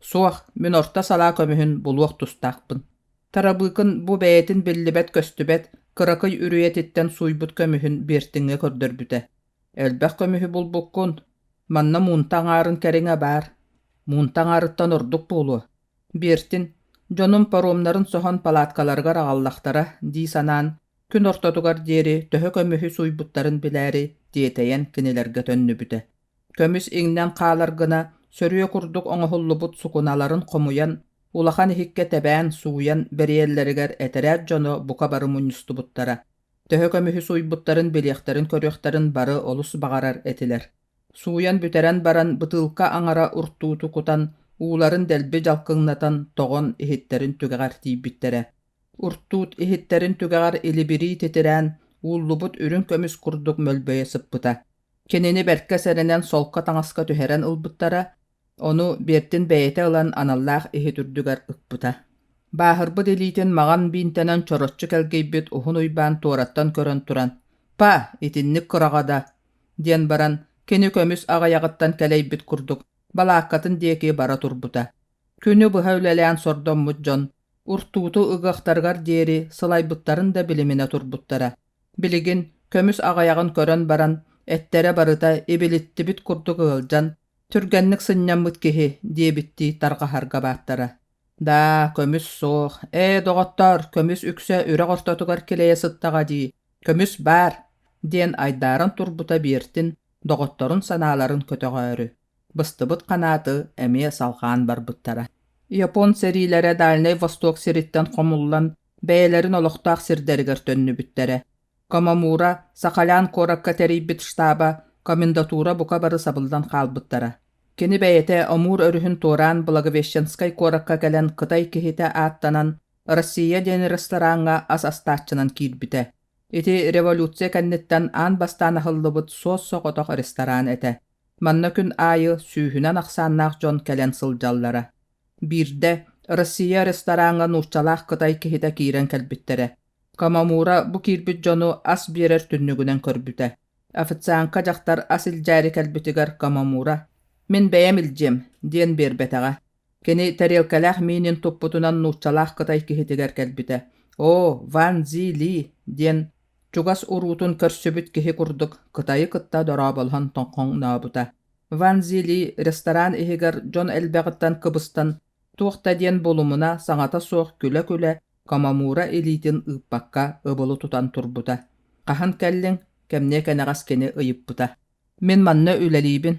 Суох, мин орто салаа көмүһүн булуох тустаахпын. Тарабыыкын бу бэйэтин биллибэт-көстүбэт кыракый үрүйэтиттэн сууйбут көмүһүн Биэртиҥҥэ көрдөрбүтэ. Элбэх көмүһү булбуккун. Манна муунта аҥаарын кэриҥэ баар. Муунта аҥаарыттан ордук буолуо. Биэртин, дьонум паромнарын соһон палаткаларыгар аҕаллахтара дии санаан, күн ортотугар диэри төһө көмүһү сууйбуттарын билээри тиэтэйэн кинилэргэ төннүбүтэ. Көмүс иҥнэн хаалар гына сөрүө курдук оҥоһуллубут сукуналарын хомуйан, улахан иһиккэ тэбээн сууйан бэрийэллэригэр этэрээт дьоно бука бары мунньустубуттара. Төһө көмүһү сууйбуттарын билиэхтэрин-көрүөхтэрин бары олус баҕарар этилэр. Сууйан бүтэрэн баран бытыылка аҥара уртууту кутан, ууларын дэлби дьалкыҥнатан тоҕон иһиттэрин түгэҕэр тиийбиттэрэ. Уртуут иһиттэрин түгэҕэр илибирии титирээн, ууллубут үрүҥ көмүс курдук мөлбөйө сыппыта. Кинини бэркэ сэрэнэн солко таҥаска түһэрэн ылбыттара, ону Биэртин бэйэтэ ылан аналлаах иһит үрдүгэр ыкпыта. Бааһырбыт илиитин маҕан биинтэнэн чороччу кэлгийбит Уһун Уйбаан туораттан көрөн туран: «Па, итинник кыраҕа да» диэн баран, кини көмүс аҕыйаҕыттан кэлэйбит курдук балааккатын диэки бара турбута. Күнү быһа үлэлээн сордоммут дьон уртууту ыгыахтарыгар диэри сылайбыттарын да билиминэ турбуттара. Билигин көмүс аҕыйаҕын көрөн баран, эттэрэ барыта ибилиттибит курдук ыалдьан, түргэнник сынньаммыт киһи диэбиттии тарҕаһарга бааттара. Даа, көмүс суох. Ээ, доҕоттоор, көмүс үксэ үрэх ортотугар килэйэ сыттаҕа дии. Көмүс баар. диэн айдааран турбута Биэртин доҕотторун санааларын көтөҕөөрү, быстыбыт ханааты эмиэ салҕаан барбыттара. Япон сэриилэрэ Дальнай Восток сириттэн хомуллан бэйэлэрин олохтоох сирдэригэр төннүбүттэрэ. Комомура Сахалян куоракка тэрийбит штаба, комендатура бука бары сабыллан хаалбыттара. Кини бэйэтэ Амур өрүһүн туораан Благовещенскай куоракка кэлэн кытай киһитэ ааттанан Россия диэн рестораҥҥа ас астааччынан киирбитэ. Ити революция кэнниттэн аан бастаан аһыллыбыт суос-соҕотох ресторан этэ. Манна күн аайы сүүһүнэн ахсааннаах дьон кэлэн сылдьаллара. Биирдэ Россия рестораҥҥа нууччалаах кытай киһитэ киирэн кэлбиттэрэ. Камамура бу киирбит дьону ас биэрэр түннүгүнэн көрбүтэ. Официантка дьахтар ас илдьээри кэлбитигэр Камамура «Мин бэйэм илдьиэм» диэн биэрбэтэҕэ. Кини тэриэлкэлээх миинин туппутунан нууччалаах кытай киһитигэр кэлбитэ. «Оо, Ван Зи Ли» диэн чугас уруутун көрсүбүт киһи курдук кытайы кытта дорооболоһон тоҥхоҥнообута. Ван Зи Ли ресторан иһигэр дьон элбэҕиттэн кыбыстан туох да диэн булумуна саҥата суох күлэ-күлэ Камамура илиитин ыыппакка ыбылы тутан турбута. «Хаһан кэллиҥ?» кэмниэ кэнэҕэс кини ыйыппыта. «Мин манна үлэлиибин».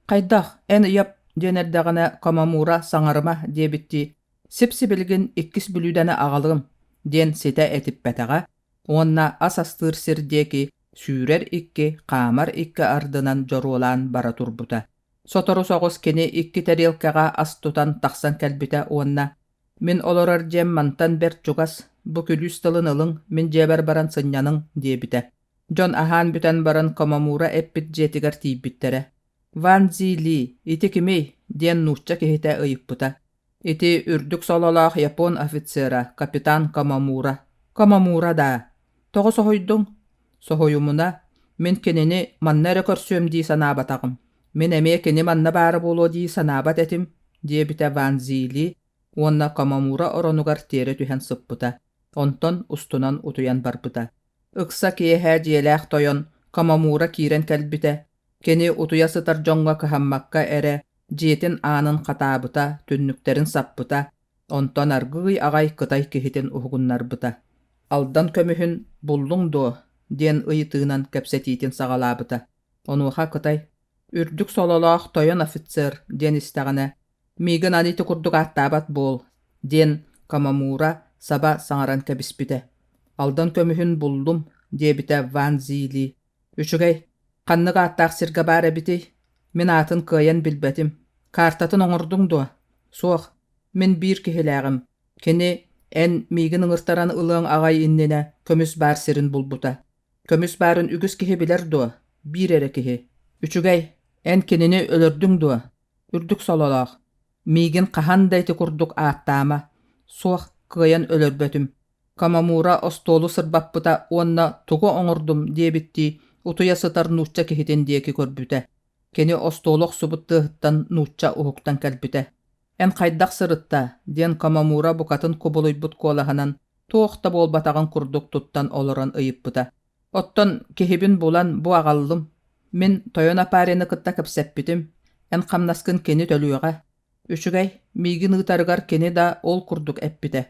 «Хайдах, эн ыйап» диэн эрдэҕинэ Камамура «саҥарыма» диэбиттии «сип-сибилигин иккис бүлүүдэни аҕалыым» диэн ситэ этиппэтэҕэ уонна ас астыыр сир диэки сүүрэр икки, хаамар икки ардынан дьоруолаан бара турбута. Сотору соҕус кини икки тэриэлкэҕэ ас тутан тахсан кэлбитэ уонна «Мин олорор дьиэм мантан бэрт чугас, бу күлүүс тылын ылыҥ, мин дьиэбэр баран сынньаныҥ» диэбитэ. Дьон аһаан бүтэн баран Комомура эппит дьиэтигэр тиийбиттэрэ. «Ван Зи Ли, ити кимий?» диэн нуучча киһитэ ыйыппыта. Ити үрдүк сололоох япон офицера, капитан Комомура. Комомура даа? Тоҕо соһуйдуҥ? Соһуйумуна, мин кинини манна эрэ көрсүөм дии санаабатаҕым. Мин эмиэ кини манна баара буолуо дии санаабат этим, диэбитэ Ван Зили уонна Комомура оронугар тиэрэ түһэн сыппыта, онтон устунан утуйан барбыта. Ыкса киэһэ дьиэлээх тойон Комомура киирэн кэлбитэ, кини утуйа сытар дьоҥҥо кыһаммакка эрэ дьиэтин аанын хатаабыта, түннүктэрин саппыта, онтон аргыый аҕай кытай киһитин уһугуннарбыта. «Алдан көмүһүн буллуҥ дуо?» диэн ыйытыынан кэпсэтиитин саҕалаабыта. Онуоха кытай «Үрдүк сололоох тойон офицер» диэн истэҕинэ, «Миигин аны ити курдук ааттаабат буол» диэн Камамура саба саҥаран кэбиспитэ. «Алдан көмүһүн буллум» диэбитэ Ван Зили. «Үчүгэй, ханнык ааттаах сиргэ баар эбитий? Мин аатын кыайан билбэтим. Каартатын оҥордуҥ дуо?» «Суох, мин биир киһилээҕим. Кини эн миигин ыҥыртаран ылыаҥ аҕай иннинэ көмүс баар сирин булбута. Көмүс баарын үгүс киһи билэр дуо? Биир эрэ киһи. Үчүгэй, эн кинини өлөрдүҥ дуо? Үрдүк сололоох. Миигин хаһан да ити курдук ааттаама. Суох, кыайан өлөрбөтүм. Камамура остуолу сырбаппыта уонна тугу оҥордум диэбиттии утуйа сытар нуучча киһитин диэки көрбүтэ. Кини остуолу охсубут тыаһыттан нуучча уһуктан кэлбитэ. «Эн хайдах сырытта?» диэн Камамура букатын кубулуйбут куолаһынан туох да буолбатаҕын курдук туттан олорон ыйыппыта. «Оттон киһибин булан бу аҕаллым. Мин тойон Апарины кытта кэпсэппитим. Эн хамнаскын кини төлүөҕэ. Үчүгэй, миигин ыытарыгар кини да ол курдук эппитэ.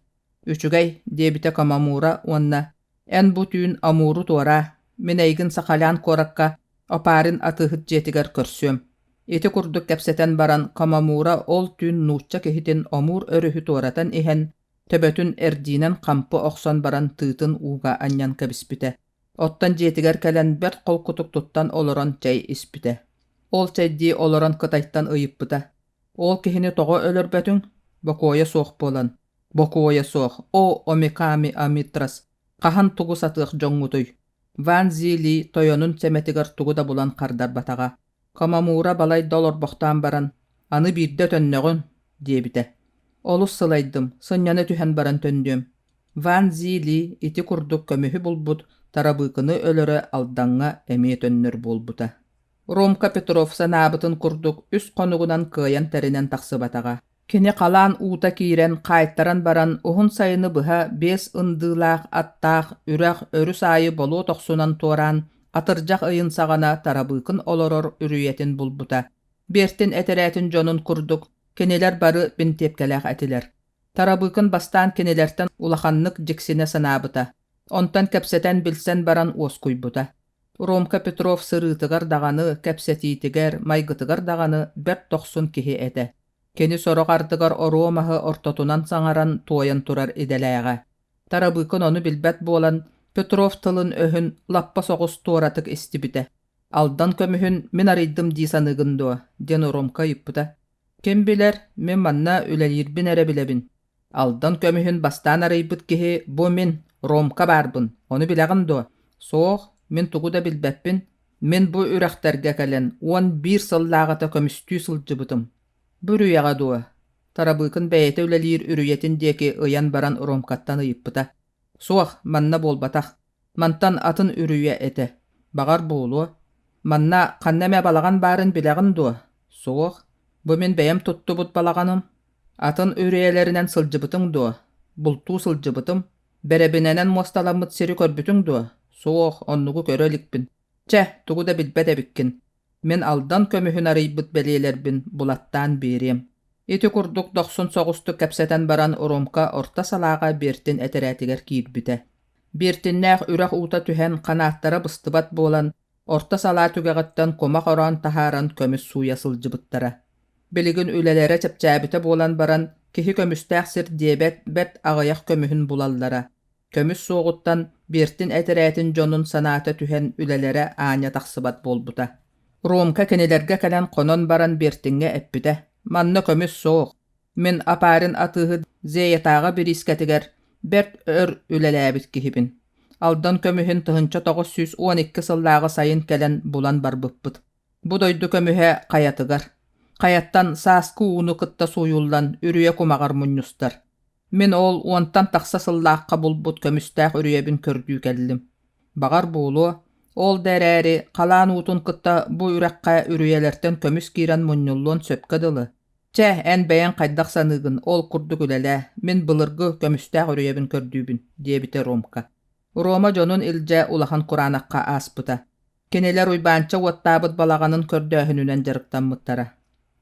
Үчүгэй, диэбитэ Камамура уонна «Эн бу түүн Амуру туораа, мин эйигин Сахалян куоракка Опарин атыыһыт дьиэтигэр көрсүөм». Ити курдук кэпсэтэн баран Камамура ол түүн нуучча киһитин Амур өрүһү туоратан иһэн төбөтүн эрдиинэн хампы охсон баран тыытын ууга анньан кэбиспитэ. Оттон дьиэтигэр кэлэн бэрт холкутук туттан олорон чэй испитэ. Ол чэйдии олорон Кытайтан ыйыппыта: «Ол киһини тоҕо өлөрбөтүҥ?» Бокуойа суох буолан «Бокуойа суох, о Омиками Амитрас, хаһан тугу сатыах дьоҥҥутуй?» Ван Зи Ли тойонун сэмэтигэр тугу да булан хардарбатаҕа. Камамура балайда олорбохтоон баран, «Аны биирдэ төннөҕүн» диэбитэ. «Олус сылайдым, сынньана түһэн баран төннүөм». Ван Зи Ли ити курдук көмүһү булбут Тарабыыкыны өлөрө Алдаҥҥа эмиэ төннөр буолбута. Ромка Петров санаабытын курдук үс хонугунан кыайан тэринэн тахсыбатаҕа. Кини халаан уута киирэн хаайтаран баран уһун сайыны быһа биэс ындыылаах аттаах үрэх өрүс аайы болуот охсунан туораан атырдьах ыйын саҕана Тарабыыкын олорор үрүйэтин булбута. Биэртин этэрээтин дьонун курдук кинилэр бары бинтиэпкэлээх этилэр. Тарабыыкын бастаан кинилэртэн улаханнык дьиксинэ санаабыта. Онтон кэпсэтэн билсэн баран уоскуйбута. Ромка Петров сырыытыгар даҕаны, кэпсэтиитигэр, майгытыгар даҕаны бэрт дохсун киһи этэ. Кини сорох ардыгар оруо маһы ортотунан саҥаран туойан турар идэлээҕэ. Тарабыыкын ону билбэт буолан, Петров тылын-өһүн лаппа соҕус туоратык истибитэ. «Алдан көмүһүн мин арыйдым дии саныыгын дуо?» диэн Ромка ыйыппыта. «Ким билэр, мин манна үлэлиирбин эрэ билэбин. Алдан көмүһүн бастаан арыйбыт киһи бу мин, Ромка баарбын, ону билэҕин дуо? Суох, мин тугу да билбэппин. Мин бу үрэхтэргэ кэлэн 11 сыллааҕыта көмүстүү сылдьыбытым. Бу үрүйэҕэ дуо? Тарабыыкын бэйэтэ үлэлиир үрүйэтин диэки ыйан баран Ромкаттан ыйыппыта. Суох, манна буолбатах. Мантан атын үрүйэ этэ. Баҕар буолуо. Манна ханна эмэ балаҕан баарын билэҕин дуо? Суох. Бу мин бэйэм туттубут балаҕаным. Атын үрүйэлэринэн сылдьыбытыҥ дуо? Бултуу сылдьыбытым. Бэрэбинэнэн муосталаммыт сири көрбүтүҥ дуо? Суох, оннугу көрө иликпин. Чэ, тугу да билбэт эбиккин. Мин Алдан көмүһүн арыйбыт бэлиэлэрбин булаттаан биэриэм. Ити курдук дохсун соҕустук кэпсэтэн баран Ромка орто салааҕа Бертин этэрээтигэр киирбитэ. Бертиннээх үрэх уута түһэн ханааттара быстыбат буолан, орто салаа түгэҕиттэн кумах ороон таһааран көмүс сууйа сылдьыбыттара. Билигин үлэлэрэ чэпчээбитэ буолан баран, киһи көмүстээх сир диэбэт бэрт аҕыйах көмүһүн булаллара. Көмүс суоҕуттан Бертин этэрээтин дьонун санаата түһэн үлэлэрэ аанньа тахсыбат буолбута. Ромка кинилэргэ кэлэн хонон баран Бертиҥҥэ эппитэ: «Манна көмүс суох. Мин Апарин атыыһыт Зеятааҕы бириискэтигэр бэрт өр үлэлээбит киһибин. Алдан көмүһүн 1912 сыллааҕы сайын кэлэн булан барбыппыт. Бу дойду көмүһэ хайатыгар. Хайаттан сааскы ууну кытта сууйуллан үрүйэ кумаҕар мунньустар. Мин ол уонтан тахса сыллаахха булбут көмүстээх үрүйэбин көрдүү кэллим. Баҕар буолуо, ол да эрээри халаан уутун кытта бу үрэххэ үрүйэлэртэн көмүс киирэн мунньуллуон сөпкө дылы. Чэ, эн бэйэҥ хайдах саныыгын, ол курдук үлэлээ, мин былыргы көмүстээх үрүйэбин көрдүүбүн, диэбитэ Ромка. Рома дьонун илдьэ улахан кураанахха ааспыта. Кинилэр Уйбаанча уоттаабыт балаҕанын көрдөөһүнүнэн дьарыктаммыттара.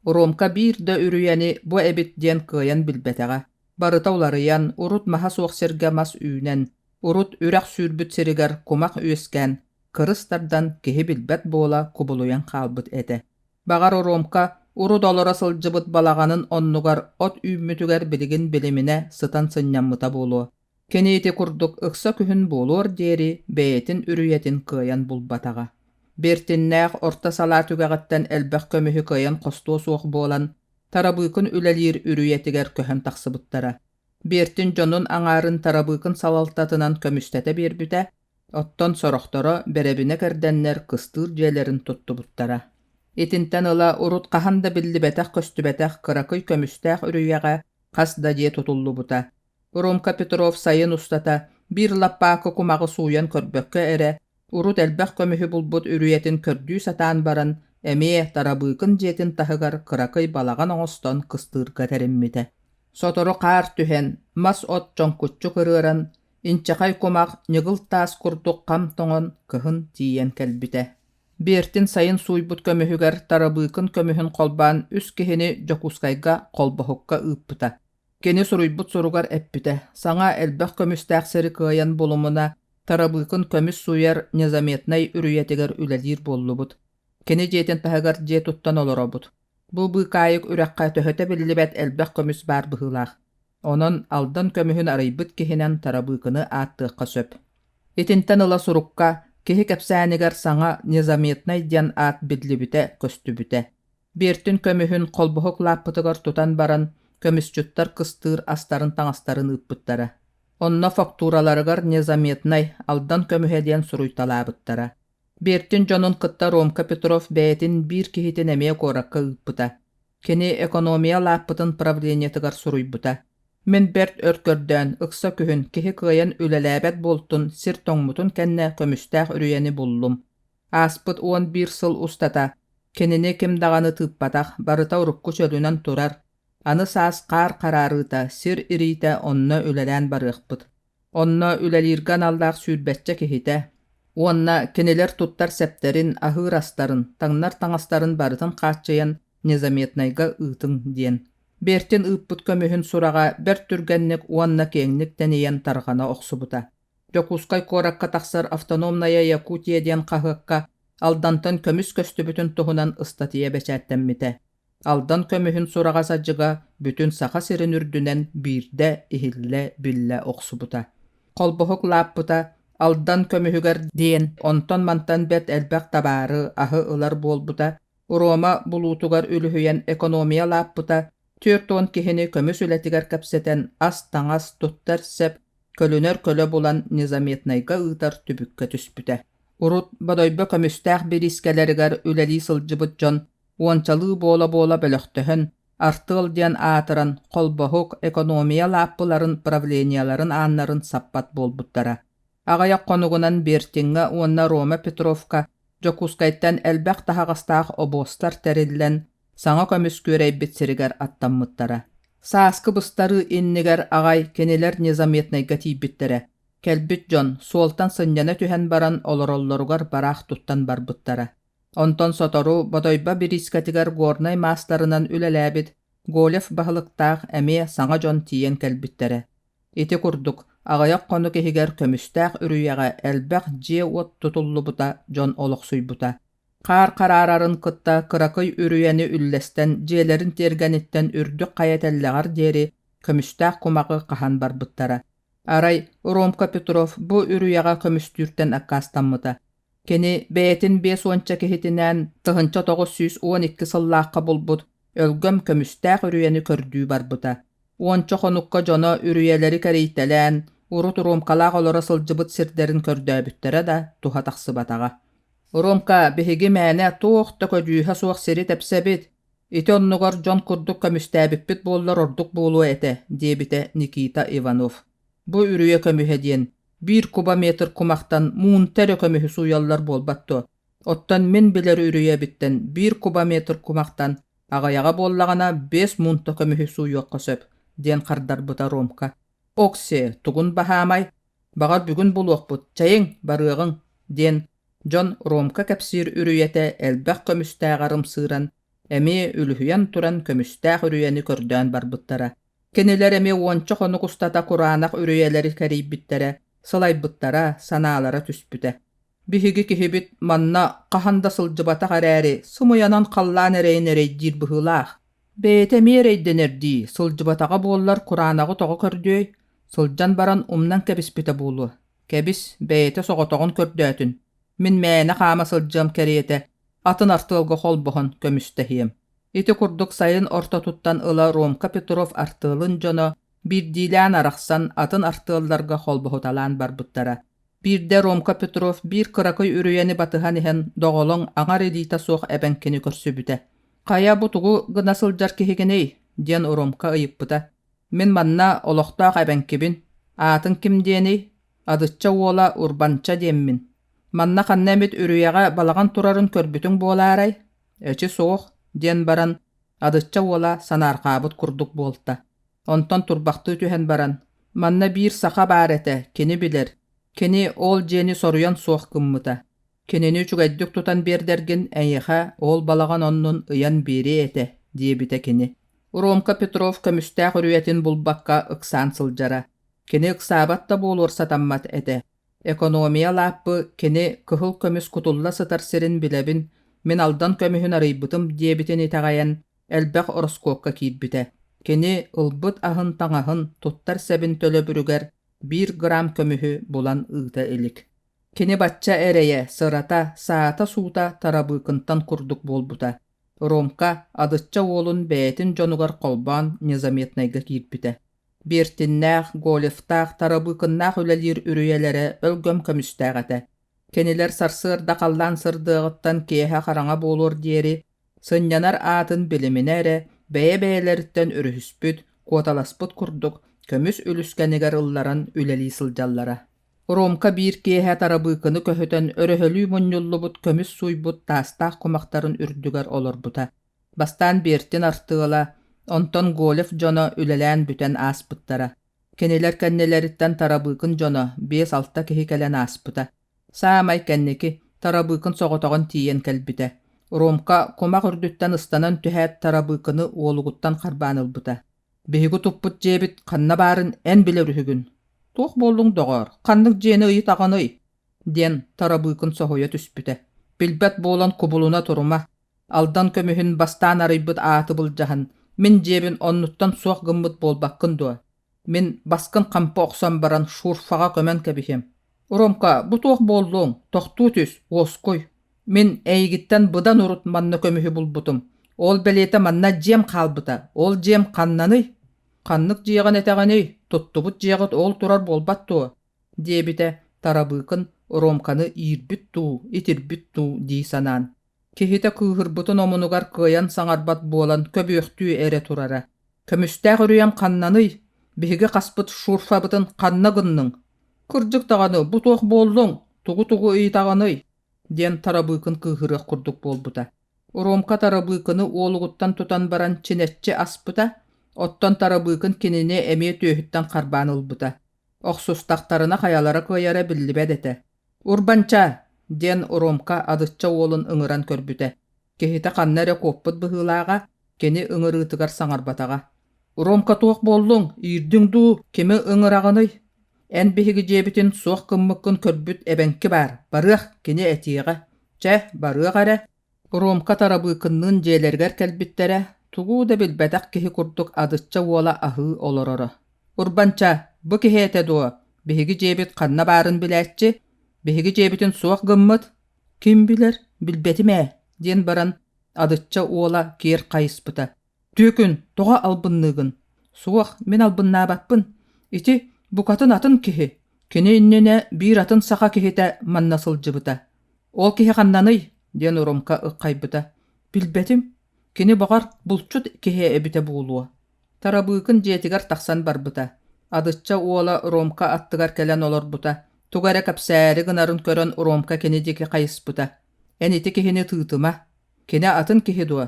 Ромка биир да үрүйэни бу эбит диэн кыайан билбэтэҕэ. Барыта уларыйан, урут маһа суох сиргэ мас үүнэн, урут үрэх сүүрбүт сиригэр кумах үөскээн, кырыс тардан киһи билбэт буола кубулуйан хаалбыт этэ. Баҕар Ромка урут олоро сылдьыбыт балаҕанын оннугар от үүммүтүгэр билигин билиминэ сытан сынньаммыта буолуо. Кини ити курдук ыкса күһүн буолуор диэри бэйэтин үрүйэтин кыайан булбатаҕа. Бертиннээх орто салаа түгэҕиттэн элбэх көмүһү кыайан хостуо суох буолан, Тарабыыкын үлэлиир үрүйэтигэр көһөн тахсыбыттара. Бертин дьонун аҥаарын Тарабыыкын салалтатынан көмүстэтэ биэрбитэ, оттон сорохторо бэрэбинэ кэрдэннэр кыстыыр дьиэлэрин туттубуттара. Итинтэн ыла урут хаһан да биллибэтэх-көстүбэтэх кыракый көмүстээх үрүйэҕэ хас да дьиэ тутуллубута. Ромка Петров сайын устата биир лаппаакы кумаҕы сууйан көрбөккө эрэ, урут элбэх көмүһү булбут үрүйэтин көрдүү сатаан баран, эмиэ Тарабыыкын дьиэтин таһыгар кыракый балаҕан оҥостон кыстыырга тэриммитэ. Сотору хаар түһэн, мас-от чоҥкуччу кырыаран, инчэҕэй кумах ньыгыл таас курдук хам тоҥон кыһын тиийэн кэлбитэ. Бертин сайын сууйбут көмүһүгэр Тарабыыкын көмүһүн холбоон үс киһини Дьокуускайга холбоһукка ыыппыта. Кини суруйбут суругар эппитэ: саҥа элбэх көмүстээх сири кыайан булумуна, Тарабыыкын көмүс сууйар незаметнай үрүйэтигэр үлэлиир буоллубут. Кини дьиэтин таһыгар дьиэ туттан олоробут. Бу быыкаайык үрэххэ төһөтө биллибэт элбэх көмүс баар быһыылаах. Онон Алдан көмүһүн арыйбыт киһинэн Тарабыыкыны ааттыахха сөп. Итинтэн ыла сурукка киһи кэпсээнигэр саҥа незаметнай диэн аат биллибитэ-көстүбүтэ. Биэртин көмүһүн холбоһук лааппытыгар тутан баран, көмүсчүттэр кыстыыр астарын-таҥастарын ыыппыттара. Онно фактураларыгар незаметнай Алдан көмүһэ диэн суруйталаабыттара. Биэртин дьонун кытта Ромка Петров бэйэтин биир киһитин эмиэ куоракка ыыппыта. Кини экономия лааппытын правлениетыгар суруйбута. Мин бэрт өр көрдөөн, ыкса күһүн киһи кыайан үлэлээбэт буолтун, сир тоҥмутун кэннэ көмүстээх үрүйэни буллум. Ааспыт 11 сыл устата кинини ким даҕаны тыыппатах, барыта урукку чөлүнэн турар, аны саас хаар хараарыыта, сир ириитэ онно үлэлээн барыахпыт. Онно үлэлииргэ аналлаах сүүрбэччэ киһитэ уонна кинилэр туттар сэптэрин, аһыыр астарын, таҥнар таҥастарын барытын хааччыйан незаметнайга ыытыҥ диэн. Бертин ыыппыт көмүһүн сураҕа бэрт түргэнник уонна киэҥник тэнийэн тарҕана охсубута. Дьокуускай куоракка тахсар «Автономная Якутия» диэн хаһыакка Алдантан көмүс көстүбүтүн туһунан ыстатыйа бэчээттэммитэ. Алдан көмүһүн сураҕа-садьыга бүтүн Саха сирин үрдүнэн биирдэ иһиллэ-биллэ охсубута. Холбоһук лааппыта Алдан көмүһүгэр диэн онтон-мантан бэрт элбэх табаары, аһы ылар буолбута, Рома булуутугар үлүһүйэн экономия лааппыта 40 киһини көмүс үлэтигэр кэпсэтэн ас-таҥас, туттар сэп, көлүнэр көлө булан незаметнайга ыытар түбүккэ түспүтэ. Урут Бодойбо көмүстээх бириискэлэригэр үлэлии сылдьыбыт дьон уончалыы буола-буола бөлөхтөһөн, артыал диэн аатыран, холбоһук, экономия лааппыларын правлениеларын ааннарын саппат буолбуттара. Аҕыйах хонугунан Бертиҥҥа уонна Рома Петровка Дьокуускайтан элбэх таһаҕастаах обуостар тэриллэн, саҥа көмүс күөрэйбит сиригэр аттаммыттара. Сааскы быстарыы иннигэр аҕай кинилэр Незаметнайга тиийбиттэрэ. Кэлбит дьон суолтан сынньана түһэн баран олороллоругар бараах туттан барбыттара. Онтон сотору Бодойбо бириискэтигэр горнай маастарынан үлэлээбит Голев баһылыктаах эмиэ саҥа дьон тиийэн кэлбиттэрэ. Ити курдук, аҕыйах хонук иһигэр көмүстээх үрүйэҕэ элбэх дьиэ-уот тутуллубута, дьон олохсуйбута. Хаар хараарарын кытта кыракый үрүйэни үллэстэн дьиэлэрин тиэргэниттэн үрдүк хайа тэллэҕэр диэри көмүстээх кумаҕы хаһан барбыттара. Арай Ромка Петров бу үрүйэҕэ көмүстүүртэн аккаастаммыта. Кини бэйэтин 50 киһитинээн 1912 сыллаахха булбут өлгөм көмүстээх үрүйэни көрдүү барбыта. Уонча хонукка дьоно үрүйэлэри кэрийтэлээн, урут Ромкалаах олоро сылдьыбыт сирдэрин көрдөөбүттэрэ да, туһа тахсыбатаҕа. «Ромка, биһиги мээнэ туох да көдьүүһэ суох сири тэпсэбит, ити оннугар дьон курдук көмүстээбиппит буоллар ордук буолуо этэ», диэбитэ Никита Иванов. «Бу үрүйэ көмүһэ диэн биир кубометр кумахтан муунта эрэ көмүһү сууйаллар буолбат дуо? Оттон мин билэр үрүйэбиттэн биир кубометр кумахтан аҕыйаҕа буоллаҕына 5 муунта көмүһү сууйуохха сөп, диэн хардарбыта Ромка. Окси, тугун баһаамай, баҕар бүгүн булуохпут, чэйиҥ, барыаҕыҥ, диэн дьон Ромка кэпсиир үрүйэтэ элбэх көмүстээҕэр ымсыыран, эмиэ үлүһүйэн туран көмүстээх үрүйэни көрдөөн барбыттара. Кинилэр эмиэ уонча хонук устата кураанах үрүйэлэри кэрийбиттэрэ, сылайбыттара, санаалара түспүтэ. Биһиги киһибит манна хаһан да сылдьыбатах эрээри, сымыйанан халлаан эрэйин эрэйдиир быһыылаах. Бэйэтэ эмиэ эрэйдэнэр дии, сылдьыбатаҕа буоллар кураанаҕы тоҕо көрдүөй, сылдьан баран умнан кэбиспитэ буолуо. Кэбис, бэйэтэ соҕотоҕун көрдөөтүн. Мин мээнэ хаама сылдьыам кэриэтэ, атын артыалга холбоһон көмүстэһиэм. Ити курдук сайын ортотуттан ыла Ромка Петров артыалын дьоно биирдиилээн арахсан атын артыалларга холбоһуталаан барбыттара. Биирдэ Ромка Петров биир кыракый үрүйэни батыһан иһэн доҕолоҥ аҥар илиитэ суох эбэҥкини көрсүбүтэ. «Хайа бу тугу гына сылдьар киһигиний?» диэн Ромка ыйыппыта. «Мин манна олохтоох эбэҥкибин. Аатыҥ ким диэний?» «Адычча уола Урбанча диэммин. Манна ханна эмит үрүйэҕэ балаҕан турарын көрбүтүҥ буолаарай?» «Эчи суох», диэн баран Адычча уола санаарҕаабыт курдук буолта. Онтон турбахтыы түһэн баран, «Манна биир саха баар этэ, кини билэр. Кини ол дьиэни соруйан суох гыммыта. Кинини үчүгэйдик тутан биэрдэргин эйиэхэ ол балаҕан оннун ыйан биэриэ этэ», диэбитэ кини. Ромка Петров көмүстээх үрүйэтин булбакка ыксаан сылдьара. Кини ыксаабат да буолуор сатаммат этэ. Экономия лааппы кини кыһыл көмүс кутулла сытар сирин билэбин, мин Алдан көмүһүн арыйбытым диэбитин итэҕэйэн, элбэх ороскуокка киирбитэ. Кини ылбыт аһын-таҥаһын, туттар сэбин төлөбүрүгэр биир грамм көмүһү булан ыыта илик. Кини бачча эрэйэ, сырата, саата-суута Тарабыыкынтан курдук буолбута. Ромка Адычча уолун бэйэтин дьонугар холбоон незаметнайга киирбитэ. Бертиннээх, Голевтаах, Тарабыыкыннаах үлэлиир үрүйэлэрэ өлгөм көмүстээх этэ. Кинилэр сарсыарда халлаан сырдыаҕыттан киэһэ хараҥа буолуор диэри сынньанар аатын билиминэ эрэ бэйэ-бэйэлэриттэн өрүһүспүт, куоталаспыт курдук көмүс үлүскэнигэр ылларан үлэлии сылдьаллара. Ромка биир киэһэ Тарабыыкыны көһүтэн өрөһөлүү мунньуллубут көмүс сууйбут таастаах кумахтарын үрдүгэр олорбута. Бастаан Бертин артыала, онтон Голев дьоно үлэлээн бүтэн ааспыттара. Кинилэр кэннилэриттэн Тарабыыкын дьоно 5-6 киһи кэлэн ааспыта. Саамай кэнники Тарабыыкын соҕотоҕун тиийэн кэлбитэ. Ромка кумах үрдүттэн ыстанан түһээт Тарабыыкыны уолугуттан харбаан ылбыта. «Биһиги туппут дьиэбит ханна баарын эн билэр үһүгүн. Туох буоллуҥ, доҕоор, ханнык дьиэни ыйытаҕыный? диэн Тарабыыкын соһуйа түспүтэ. Билбэт буолан кубулуна турума, Алдан көмүһүн бастаан арыйбыт ааты былдьаһан, мин дьиэбин оннуттан суох гыммыт буолбаккын дуо? Мин баскын хампы охсон баран шурфаҕа көмөн кэбиһиэм. Ромка, бу туох буоллуҥ? Тохтуу түс, уоскуй. Мин эйигиттэн быдан урут манна көмүһү булбутум. Ол бэлиэтэ манна дьиэм хаалбыта. Ол дьиэм ханнаный? Ханнык дьиэҕин этэҕиний? Туттубут дьиэҕит ол турар буолбат дуо? диэбитэ Тарабыыкын Ромканы иирбит дуу, итирбит дуу дии санаан. Киһитэ кыыһырбытын омунугар кыайан саҥарбат буолан көбүөхтүү эрэ турара. «Көмүстээх үрүйэм ханнаный? Биһиги хаспыт шурфабытын ханна гынныҥ? Кырдьык даҕаны, бу туох буоллуҥ? Тугу-тугу ыйытаҕыный?» диэн Тарабыыкын кыыһырыах курдук буолбута. Ромка Тарабыыкыны уолугуттан тутан баран чинэччи аспыта, оттон Тарабыыкын кинини эмиэ түөһүттэн харбаан ылбыта. Охсустахтарына хайалара кыайара биллибэт этэ. «Урбанча!» диэн Ромка Адычча уолун ыҥыран көрбүтэ. Киһитэ ханна эрэ куоппут быһыылааҕа, кини ыҥырыытыгар саҥарбатаҕа. «Ромка туох буоллуҥ? Иирдиҥ дуу? Кими ыҥыраҕыный? Эн биһиги дьиэбитин суох гыммыккын көрбүт эбэҥки баар, барыах, кини этиэҕэ. Чэ, барыах эрэ» Ромка Тарабыыкынныын дьиэлэригэр кэлбиттэрэ, тугу да билбэтэх киһи курдук Адычча уола аһыы олороро. «Урбанча, бу киһи этэ дуо? Биһиги дьиэбит ханна баарын билээччи? Биһиги дьиэбитин суох гыммыт?» «Ким билэр, билбэтим ээ» диэн баран Адычча уола киэр хайыспыта. «Түөкүн, тоҕо албынныыгын?» «Суох, мин албыннаабаппын. Ити букатын атын киһи. Кини иннинэ биир атын саха киһитэ манна сылдьыбыта. Ол киһи ханнаный?» диэн Ромка ыххайбыта. «Билбэтим. Кини, баҕар, булчут киһи эбитэ буолуо». Тарабыыкын дьиэтигэр тахсан барбыта. Адычча уола Ромка аттыгар кэлэн олорбута. Тугу эрэ кэпсээри гынарын көрөн Ромка кини диэки хайыспыта. «Эн ити киһини тыытыма. Кини атын киһи дуо?»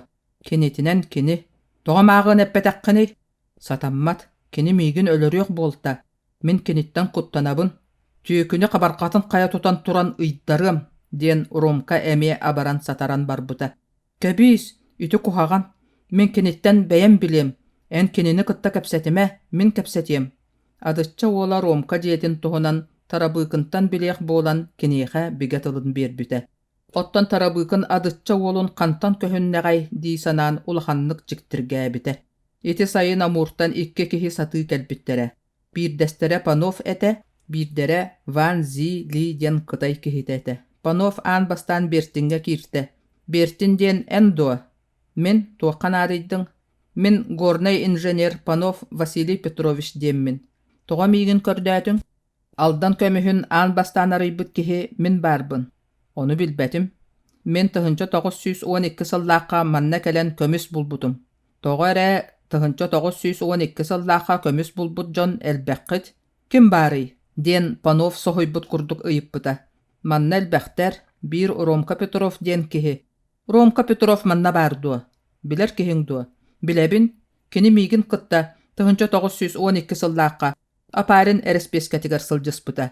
Кинитинэн кини. Тоҕо мааҕын эппэтэххиний? Сатаммат. Кини миигин өлөрүөх буолта. Мин киниттэн куттанабын. Түөкүнү хабарҕатын хайа тутан туран ыйдарыам, диэн Ромка эмиэ абаран-сатаран барбыта. Кэбиис, ити куһаҕан. Мин киниттэн бэйэм билиэм. Эн кинини кытта кэпсэтимэ, мин кэпсэтиэм. Адычча уола Ромка дьиэтин туһунан Тарабыыкынтан билиэх буолан киниэхэ бигэ тылын биэрбитэ. Оттон Тарабыыкын Адычча уолун хантан көһүннэҕэй дии санаан улаханнык дьиктиргээбитэ. Ити сайын Амуртан икки киһи сатыы кэлбиттэрэ. Биирдэстэрэ Панов этэ, биирдэрэ Ван Зи Ли диэн кытай киһитэ этэ. Панов аан бастаан Бертиҥҥэ кииртэ. «Бертин диэн эн дуо?» «Мин, туохха наадыйдыҥ?» «Мин горнай инженер Панов Василий Петрович диэммин. Тоҕо миигин көрдөөтүҥ?» Алдан көмүһүн аан бастаан арыйбыт киһи мин баарбын. Ону билбэтим. Мин 1912 сыллаахха манна кэлэн көмүс булбутум. Тоҕо эрэ 1912 сыллаахха көмүс булбут дьон элбэххит. Ким баарый? диэн Панов соһуйбут курдук ыйыппыта. Манна элбэхтэр, биир Ромка Петров диэн киһи. Ромка Петров манна баар дуо? Билэр киһиҥ дуо? Билэбин. Кини миигин кытта 1912 сыллаахха Апарин эрэспиэскэтигэр сылдьыспыта.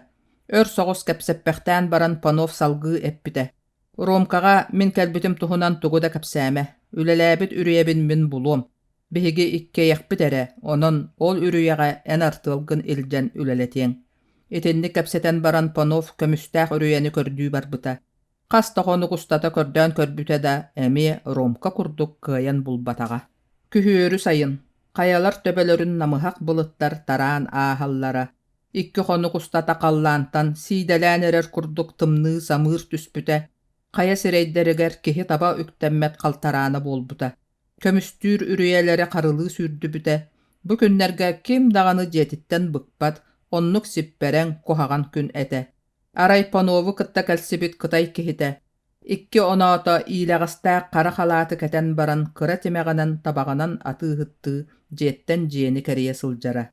Өр соҕус кэпсэппэхтээн баран Панов салгыы эппитэ: «Ромкаҕа мин кэлбитим туһунан тугу да кэпсээмэ. Үлэлээбит үрүйэбин мин булуом. Биһиги иккиэйэхпит эрэ, онон ол үрүйэҕэ эн артыалгын илдьэн үлэлэтиэҥ». Итинник кэпсэтэн баран Панов көмүстээх үрүйэни көрдүү барбыта. Хас да хонук устата көрдөөн көрбүтэ да, эмиэ Ромка курдук кыайан булбатаҕа. Күһүөрү сайын, хайалар төбөлөрүн намыһах былыттар тараан ааһаллара. Икки хонук устата халлаантан сиидэлээн эрэр курдук тымныы самыыр түспүтэ, хайа сирэйдэригэр киһи таба үктэммэт халтараана буолбута. Көмүстүүр үрүйэлэри харылыы сүүрдүбүтэ. Бу күннэргэ ким даҕаны дьиэтиттэн быкпат, оннук сиппэрэҥ, куһаҕан күн этэ. Арай Панову кытта кэлсибит кытай киһитэ, икки оноото иилэҕэстээх хара халааты кэтэн баран кыра тимэҕинэн табаҕынан атыыһыттыы дьиэттэн дьиэни кэрийэ сылдьара.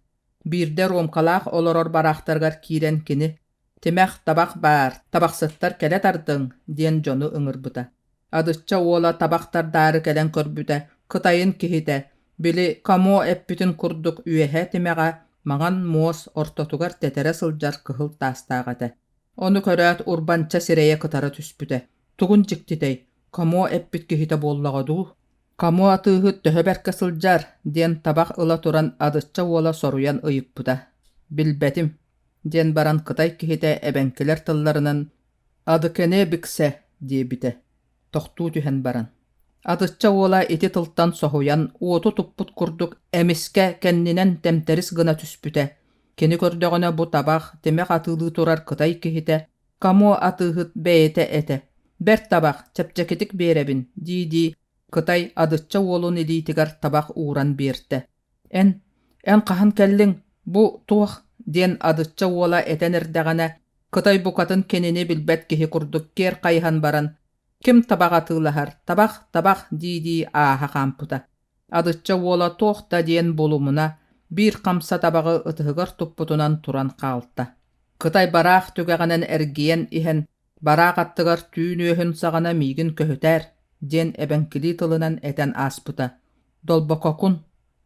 Биирдэ Ромкалаах олорор бараахтарыгар киирэн кини «Тимэх, табах баар, табахсыттар кэлэ тардыҥ» диэн дьону ыҥырбыта. Адычча уола табах тардаары кэлэн көрбүтэ, кытайын киһитэ, били Камо эппитин курдук үөһэ тимэҕэ маҥан муос ортотугар тэтэрэ сылдьар кыһыл таастаах этэ. Ону көрөөт Урбанча сирэйэ кытара түспүтэ. Тугун дьиктитэй, Камо эппит киһитэ буоллаҕа дуу? Камо атыыһыт төһө бэркэ сылдьар? диэн табах ыла туран Адычча уола соруйан ыйыппыта. Билбэтим. диэн баран кытай киһитэ эбэҥкилэр тылларынан «Адыкене биксэ» диэбитэ, тохтуу түһэн баран. Атычча уола ити тылтан соһуйан, уоту туппут курдук эмискэ кэннинэн тэмтэрис гына түспүтэ. Кини көрдөҕүнэ бу табах, тимэх атыылыы турар кытай киһитэ Камо атыыһыт бэйэтэ этэ. «Бэрт табах, чэпчэкитик биэрэбин» дии-дии Кытай Адычча уолун илиитигэр табах ууран биэртэ. «Эн, эн хаһан кэллиҥ? Бу туох?» диэн Адычча уола этэн эрдэҕинэ, Кытай букатын кинини билбэт киһи курдук киэр хайыһан баран «Ким табах атыылаһар? Табах, табах!» дии-дии ааһа хаампыта. Адычча уола туох да диэн булумуна, биир хамса табаҕы ытыһыгар туппутунан туран хаалта. Кытай бараах түгэҕинэн эргийэн иһэн, «Бараах аттыгар түүн үөһүн саҕана миигин көһүтээр» диэн эбэҥкилии тылынан этэн ааспыта. «Долбококун,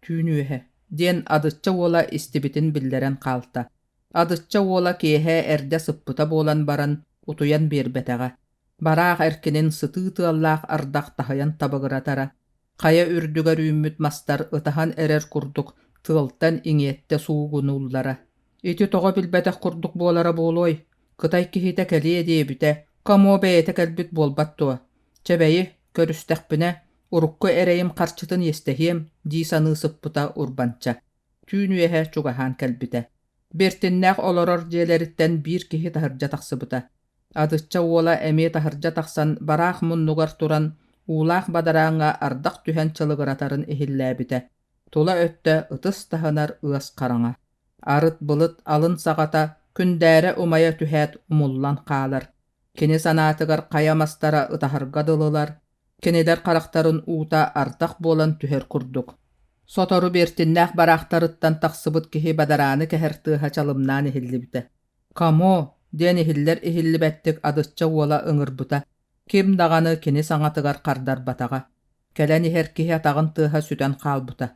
түүн үөһэ» диэн Адычча уола истибитин биллэрэн хаалта. Адычча уола киэһэ эрдэ сыппыта буолан баран утуйан биэрбэтэҕэ. Бараах эркинин сытыы тыаллаах ардах таһыйан табыгыратара, хайа үрдүгэр үүммүт мастар ытаһан эрэр курдук тыалтан иҥиэттэ суугунууллара. Ити тоҕо билбэтэх курдук буолара буолуой? Кытай киһитэ кэлиэ диэбитэ, Камо бэйэтэ кэлбит буолбат дуо? Чэбэйи, көрүстэхпинэ, урукку эрэйим харчытын иэстэһиэм дии саныы сыппыта Урбанча. Түүн үөһэ чугаһаан кэлбитэ. Бэртиннээх олорор дьиэлэриттэн биир киһи таһырдьа тахсыбыта. Адычча уола эмиэ таһырдьа тахсан бараах муннугар туран, уулаах бадарааҥҥа ардах түһэн чылыгыратарын иһиллээбитэ. Тула өттө ытыс таһынар ыас хараҥа. Арыт былыт алын саҕата күндээрэ умайа түһээт умуллан хаалар. Кини санаатыгар хайа мастара ытаһарга дылылар, кинилэр харахтарын уута ардах буолан түһэр курдук. Сотору Бэртиннээх бараахтарыттан тахсыбыт киһи бадарааны кэһэр тыаһа чалымнаан иһиллибитэ. «Камо!» диэн иһиллэр-иһиллибэттик Адычча уола ыҥырбыта. Ким даҕаны кини саҥатыгар хардарбатаҕа. Кэлэн иһэр киһи атаҕын тыаһа сүтэн хаалбыта.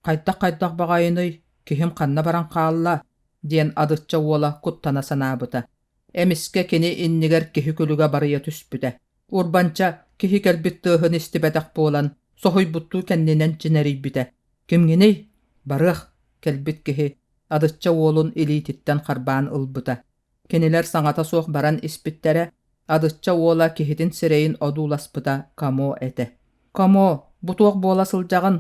«Хайдах-хайдах баҕайыный, киһим ханна баран хаалла?» диэн Адычча уола куттана санаабыта. Эмискэ кини иннигэр киһи күлүгэ барыйа түспүтэ. Урбанча киһи кэлбит тыаһын истибэтэх буолан, соһуйбуттуу кэннинэн чинэрийбитэ. «Кимҥиний? Барыах!» кэлбит киһи Адычча уолун илиититтэн харбаан ылбыта. Кинилэр саҥата суох баран испиттэрэ, Адычча уола киһитин сирэйин одууласпыта Камо этэ. «Камо, бу туох буола сылдьаҕын?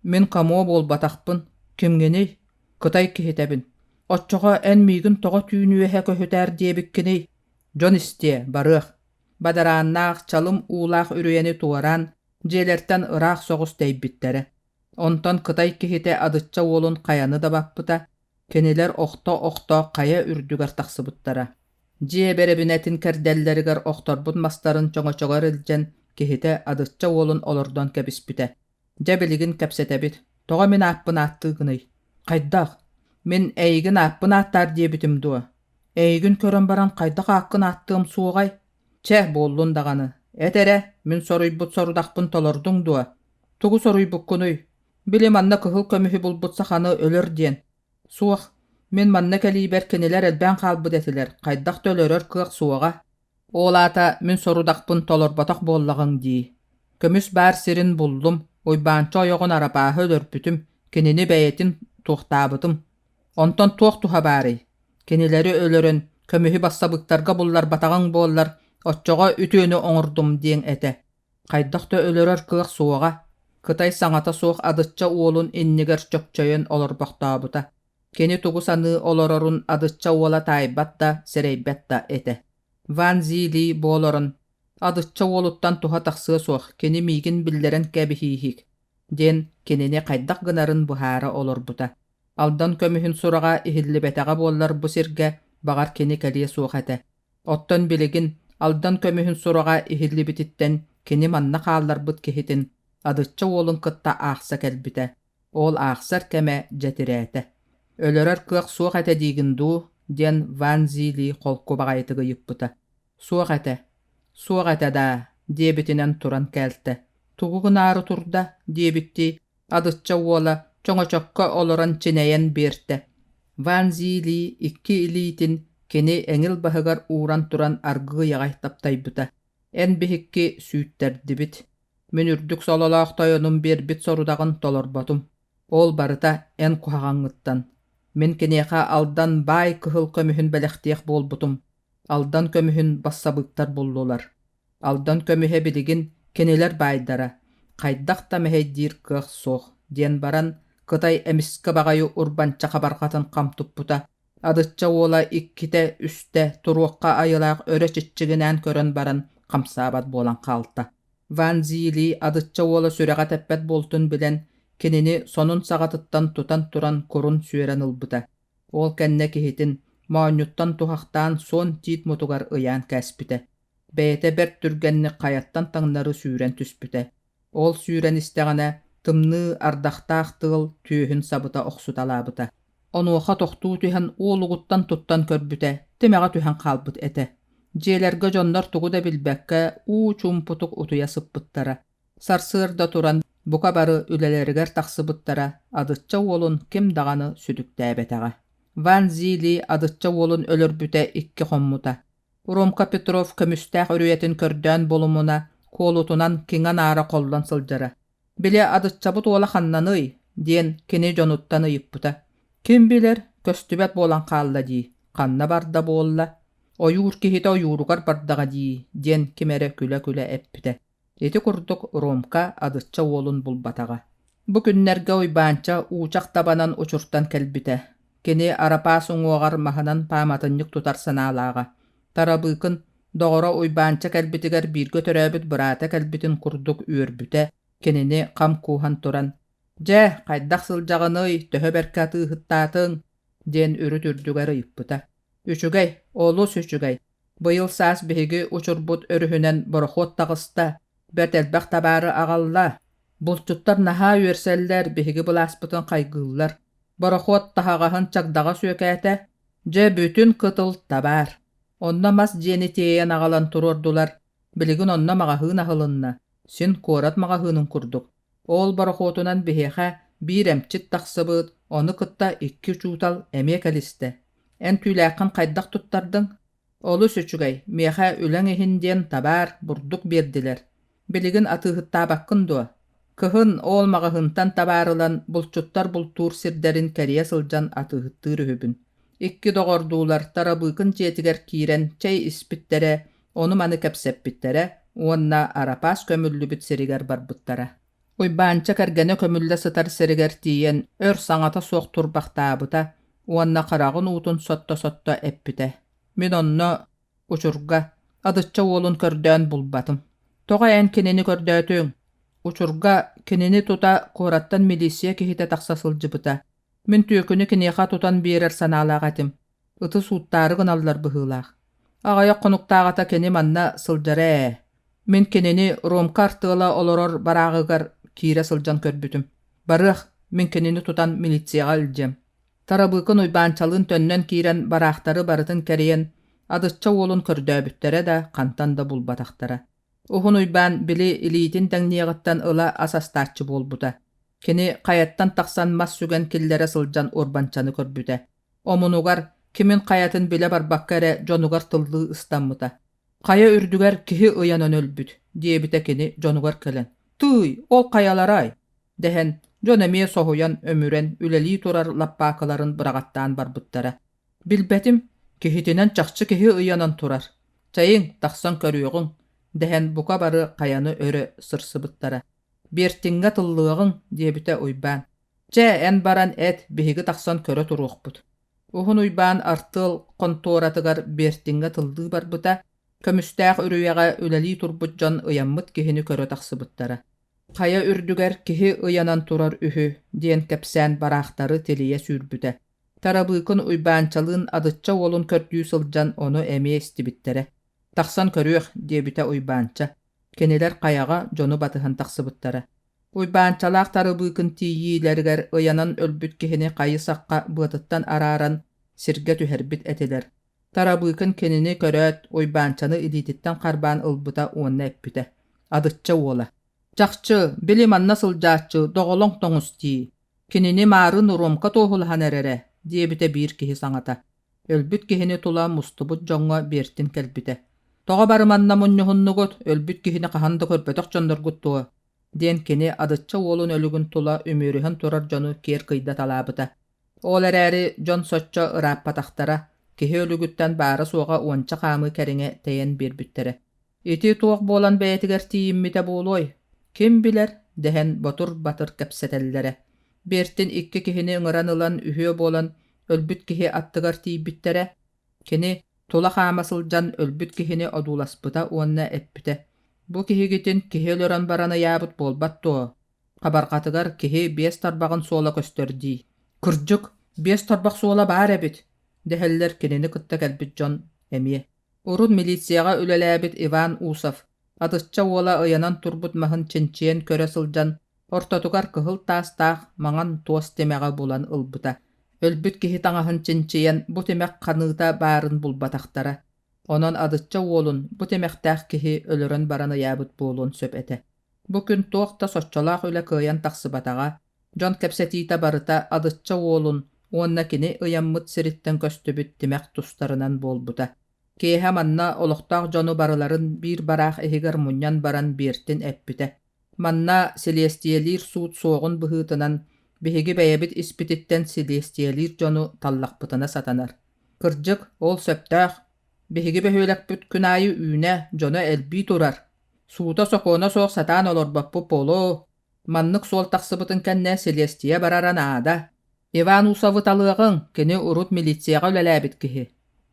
Мин Камо буолбатахпын. Кимҥиний? Кытай киһитэбин. Оччоҕо эн миигин тоҕо түүн үөһэ көһүтээр диэбиккиний? Дьон истиэ, барыах». Бадарааннаах, чалым уулаах үрүйэни туораан, дьиэлэртэн ыраах соҕус тэйбиттэрэ. Онтон кытай киһитэ Адычча уолун хайаны да баппыта, кинилэр охто-охто хайа үрдүгэр тахсыбыттара. Дьиэ бэрэбинэтин кэрдэллэригэр охторбут мастарын чоҥочоҕор илдьэн киһитэ Адычча уолун олордон кэбиспитэ. Дьэ билигин кэпсэтэбит, тоҕо мин ааппын ааттыыгыный? Хайдах? Мин эйигин ааппын ааттаар диэбитим дуо? Эйигин көрөн баран хайдах ааккын ааттыам суоҕай? Чэ, буоллун даҕаны. Эт эрэ, мин соруйбут сорудахпын толордуҥ дуо? Тугу соруйбуккунуй? Били манна кыһыл көмүһү булбут саханы өлөр диэн. Суох, мин манна кэлиибэр кинилэр элбээн хаалбыт этилэр, хайдах да өлөрөр кыах суоҕа. Ол аата мин сорудахпын толорботох буоллаҕыҥ дии. Көмүс баар сирин буллум, Уйбаанча ойоҕун Арапааһы өлөрбүтүм, кинини бэйэтин туохтаабытым. Онтон туох туһа баарый? Кинилэри өлөрөн, көмүһү бассабыыктарга булларбатаҕыҥ буоллар, оччоҕо үтүөнү оҥордум диэҥ этэ. Хайдах да өлөрөр кыах суоҕа, Кытай саҥата суох Адычча уолун иннигэр чөкчөйөн олорбохтообута. Кини тугу саныы олорорун Адычча уола таайбат да, сэрэйбэт да этэ. Ван Зили бу олорон, «Адычча уолуттан туһа тахсыа суох, кини миигин биллэрэн кэбиһииһик» диэн кинини хайдах гынарын быһаара олорбута. Алдан көмүһүн сураҕа иһиллибэтэҕэ буоллар бу сиргэ баҕар кини кэлиэ суох этэ. Оттон билигин Алдан көмүһүн сураҕа иһиллибититтэн кини манна хаалларбыт киһитин Адычча уолун кытта аахса кэлбитэ. Ол аахсар кэмэ дьэ тирээтэ. «Өлөрөр кыах суох этэ диигин дуу?» диэн Ван Зили холку баҕайытык ыйыппыта. «Суох этэ. Суох этэ даа» диэбитинэн туран кээлтэ. «Тугу гынаары турда?» диэбиттии Адычча уола чоҥочокко олорон чинэйэн биэртэ. Ван Зили икки илиитин кини эҥил баһыгар ууран туран аргыый аҕай таптайбыта. «Эн биһикки сүүттэрдибит. Мин үрдүк сололоох тойонум биэрбит сорудаҕын толорботум. Ол барыта эн куһаҕаҥҥыттан. Мин киниэхэ Алдан баай кыһыл көмүһүн бэлэхтиэх буолбутум. Алдан көмүһүн бассабыыктар буллулар. Алдан көмүһэ билигин кинилэр баайдара, хайдах да мэһэйдиир кыах суох, диэн баран Кытай эмискэ баҕайы урбанча хабарҕатын хам туппута. Адычча уола иккитэ-үстэ туруохха айылаах өрө чиччигинээн көрөн баран хамсаабат буолан хаалта. Ван Зили Адычча уола сүрэҕэ тэппэт буолтун билэн, кинини сонун саҕатыттан тутан туран курун сүөрэн ылбыта. Ол кэннэ киһитин моонньуттан туһахтаан суон тиит мутугар ыйаан кээспитэ. Бэйэтэ бэрт түргэнник хайаттан таҥнары сүүрэн түспүтэ. Ол сүүрэн истэҕинэ, тымныы ардахтаах тыал түөһүн сабыта охсуталаабыта. Онуоха тохтуу түһэн уолугуттан туттан көрбүтэ, тимэҕэ түһэн хаалбыт этэ. Дьиэлэргэ дьоннор тугу да билбэккэ уу чуумпутук утуйа сыппыттара. Сарсыарда туран бука бары үлэлэригэр тахсыбыттара, Адычча уолун ким даҕаны сүтүктээбэтэҕэ. Ван Зили Адычча уолун өлөрбүтэ икки хоммута. Ромка Петров көмүстээх үрүйэтин көрдөөн булумуна, куолутунан киҥэ-наара холлон сылдьара. «Били Адыччабыт уола ханнаный?» диэн кини дьонуттан ыйыппыта. «Ким билэр, көстүбэт буолан хаалла дии, ханна барда буолла? Ойуур киһитэ ойууругар бардаҕа дии» диэн ким эрэ күлэ-күлэ эппитэ. Ити курдук Ромка Адычча уолун булбатаҕа. Бу күннэргэ Уйбаанча уучах табанан учуртан кэлбитэ. Кини Арапаас уҥуоҕар маһынан пааматынньык тутар санаалааҕа. Тарабыыкын доҕоро Уйбаанча кэлбитигэр бииргэ төрөөбүт быраата кэлбитин курдук үөрбүтэ, кинини хам кууһан туран: «Дьэ, хайдах сылдьаҕыный, төһө бэркэ атыыһыттаатыҥ?» диэн үрүт үрдүгэр ыйыппыта. «Үчүгэй, олус үчүгэй. Быйыл саас биһиги учурбут өрүһүнэн борохуот таҕыста, бэрт элбэх табаары аҕалла. Булчуттар наһаа үөрсэллэр, биһиги былааспытын хайгыыллар. Борохуот таһаҕаһын чагдаҕа сүөкээтэ, дьэ бүтүн кытыл табаар. Онно мас дьиэни тиэйэн аҕалан туруордулар, билигин онно маҕаһыын аһылынна, син куорат маҕаһыынын курдук. Ол борохуотунан биһиэхэ биир эмчит тахсыбыт, ону кытта икки учуутал эмиэ кэлистэ. Эн түүлээххин хайдах туттардыҥ? Олус үчүгэй, миэхэ үлэҥ иһин диэн табаар, бурдук биэрдилэр. Билигин атыыһыттаабаккын дуо? Кыһын ол маҕаһыынтан табаар ылан, булчуттар бултуур сирдэрин кэрийэ сылдьан атыыһыттыыр үһүбүн. Икки доҕордуулар Тарабыыкын дьиэтигэр киирэн чэй испиттэрэ, ону-маны кэпсэппиттэрэ уонна Арапаас көмүллүбүт сиригэр барбыттара. Уйбаанча кэргэнэ көмүллэ сытар сиригэр тиийэн өр саҥата суох турбахтаабыта уонна хараҕын уутун сотто-сотто эппитэ: «Мин онно, Учурга, Адычча уолун көрдөөн булбатым. Тоҕо эн кинини көрдөөтүҥ? Учурга кинини тута куораттан милиция киһитэ тахса сылдьыбыта. Мин түөкүнү киниэхэ тутан биэрэр санаалаах этим. Ыты сууттаары гыналлар быһыылаах. Аҕыйах хонуктааҕыта кини манна сылдьара ээ. Мин кинини Ромка артыала олорор барааҕыгар киирэ сылдьан көрбүтүм. Барыах, мин кинини тутан милицияҕа илдьиэм. Тарабыыкын Уйбаанчалыын төннөн киирэн бараахтары барытын кэрийэн, Адычча уолун көрдөөбүттэрэ да, хантан да булбатахтара. Уһун Уйбаан били илиитин дэҥниэҕиттэн ыла ас астааччы буолбута. Кини хайаттан тахсан мас сүгэн киллэрэ сылдьан Урбанчаны көрбүтэ. Омунугар, кимин хайатын билэ барбакка эрэ дьонугар тыллыы ыстаммыта. «Хайа үрдүгэр киһи ыйанан өлбүт», диэбитэ кини дьонугар кэлэн. «Тыый, ол хайаларай?» дэһэн, дьон эмиэ соһуйан, өмүрэн, үлэлии турар лаппаакыларын быраҕаттаан барбыттара. «Билбэтим, киһитинэн чахчы киһи ыйанан турар. Чэйиҥ, тахсан көрүөҕүҥ», дэһэн бука бары хайаны өрө сырсыбыттара. «Биэртиҥҥэ тыллыаҕыҥ», диэбитэ Уйбаан. «Чэ, эн баран эт, биһиги тахсан көрө туруохпут». Уһун Уйбаан артыал хонтуоратыгар Биэртиҥҥэ тыллыы барбыта, көмүстээх үрүйэҕэ үлэлии турбут дьон ыйаммыт киһини көрө тахсыбыттара. Хайа үрдүгэр киһи ыйанан турар үһү диэн кэпсээн бараахтары тилийэ сүүрбүтэ. Тарабыыкын Уйбаанчалыын Адычча уолун көрдүү сылдьан ону эмиэ истибиттэрэ. «Тахсан көрүөх» диэбитэ Уйбаанча. Кинилэр хайаҕа дьону батыһан тахсыбыттара. Уйбаанчалаах Тарыбыыкын тиийиилэригэр ыйанан өлбүт киһини хайы-сахха быатыттан арааран сиргэ түһэрбит этилэр. Тарабыыкын кинини көрөөт, Уйбаанчаны илиититтэн харбаан ылбыта уонна эппитэ: «Адычча уола, чахчы, били манна сылдьааччы доҕолоҥ тоҥус дии, кинини маарыын Ромка туоһулаһан эрэрэ», диэбитэ биир киһи саҥата. Өлбүт киһини тула мустубут дьоҥҥо биэртин кэлбитэ: «Тоҕо бары манна мунньуһуннугут, өлбүт киһини хаһан да көрбөтөх дьонноргут дуо?» диэн кини Адычча уолун өлүгүн тула үмүөрүһэн турар дьону киэр кыйдаталаабыта. Ол эрээри дьон соччо ырааппатахтара, киһи өлүгүттэн баара-суоҕа уонча хаамыы кэриҥэ тэйэн биэрбиттэрэ. Ити туох буолан бэйэтигэр тиийиммитэ буолуой? Ким билэр, дэһэн ботур-батыр кэпсэтэллэрэ. Бертин икки киһини ыҥыран ылан үһүө буолан өлбүт киһи аттыгар тиийбиттэрэ. Кини тула хаама сылдьан өлбүт киһини одууласпыта уонна эппитэ: «Бу киһигитин киһи өлөрөн баран ыйаабыт буолбат дуо? Хабарҕатыгар киһи биэс тарбаҕын суола көстөр дии. Кырдьык, биэс тарбах суола баар эбит» дэһэллэр кинини кытта кэлбит дьон эмиэ. Урут милицияҕа үлэлээбит Иван Усов атычча уола ыйанан турбут маһын чинчийэн көрө сылдьан ортотугар кыһыл таастаах маҥан туос тимэҕи булан ылбыта. Өлбүт киһи таҥаһын чинчийэн бу тимэх ханыыта баарын булбатахтара. Онон Адычча уолун бу тимэхтээх киһи өлөрөн баран ыйаабыт буолуон сөп этэ. Бу күн туох да соччолоох үлэ кыайан тахсыбатаҕа, дьон кэпсэтиитэ барыта Адычча уолун уонна кини ыйаммыт сириттэн көстүбүт тимэх тустарынан буолбута. Киэһэ манна олохтоох дьону барыларын биир бараах иһигэр мунньан баран Биэртин эппитэ: «Манна силиэстийэлиир суут суоҕун быһыытынан, биһиги бэйэбит испититтэн силиэстийэлиир дьону таллахпытына сатанар. Кырдьык, ол сөптөөх. Биһиги бөһүөлэкпит күн аайы үүнэ, дьоно элбии турар. Суута-сокуона суох сатаан олорбоппут буолуо. Маннык суол тахсыбытын кэннэ силиэстийэ барара наада. Иван Усовы талыаҕыҥ, кини урут милицияҕа үлэлээбит киһи.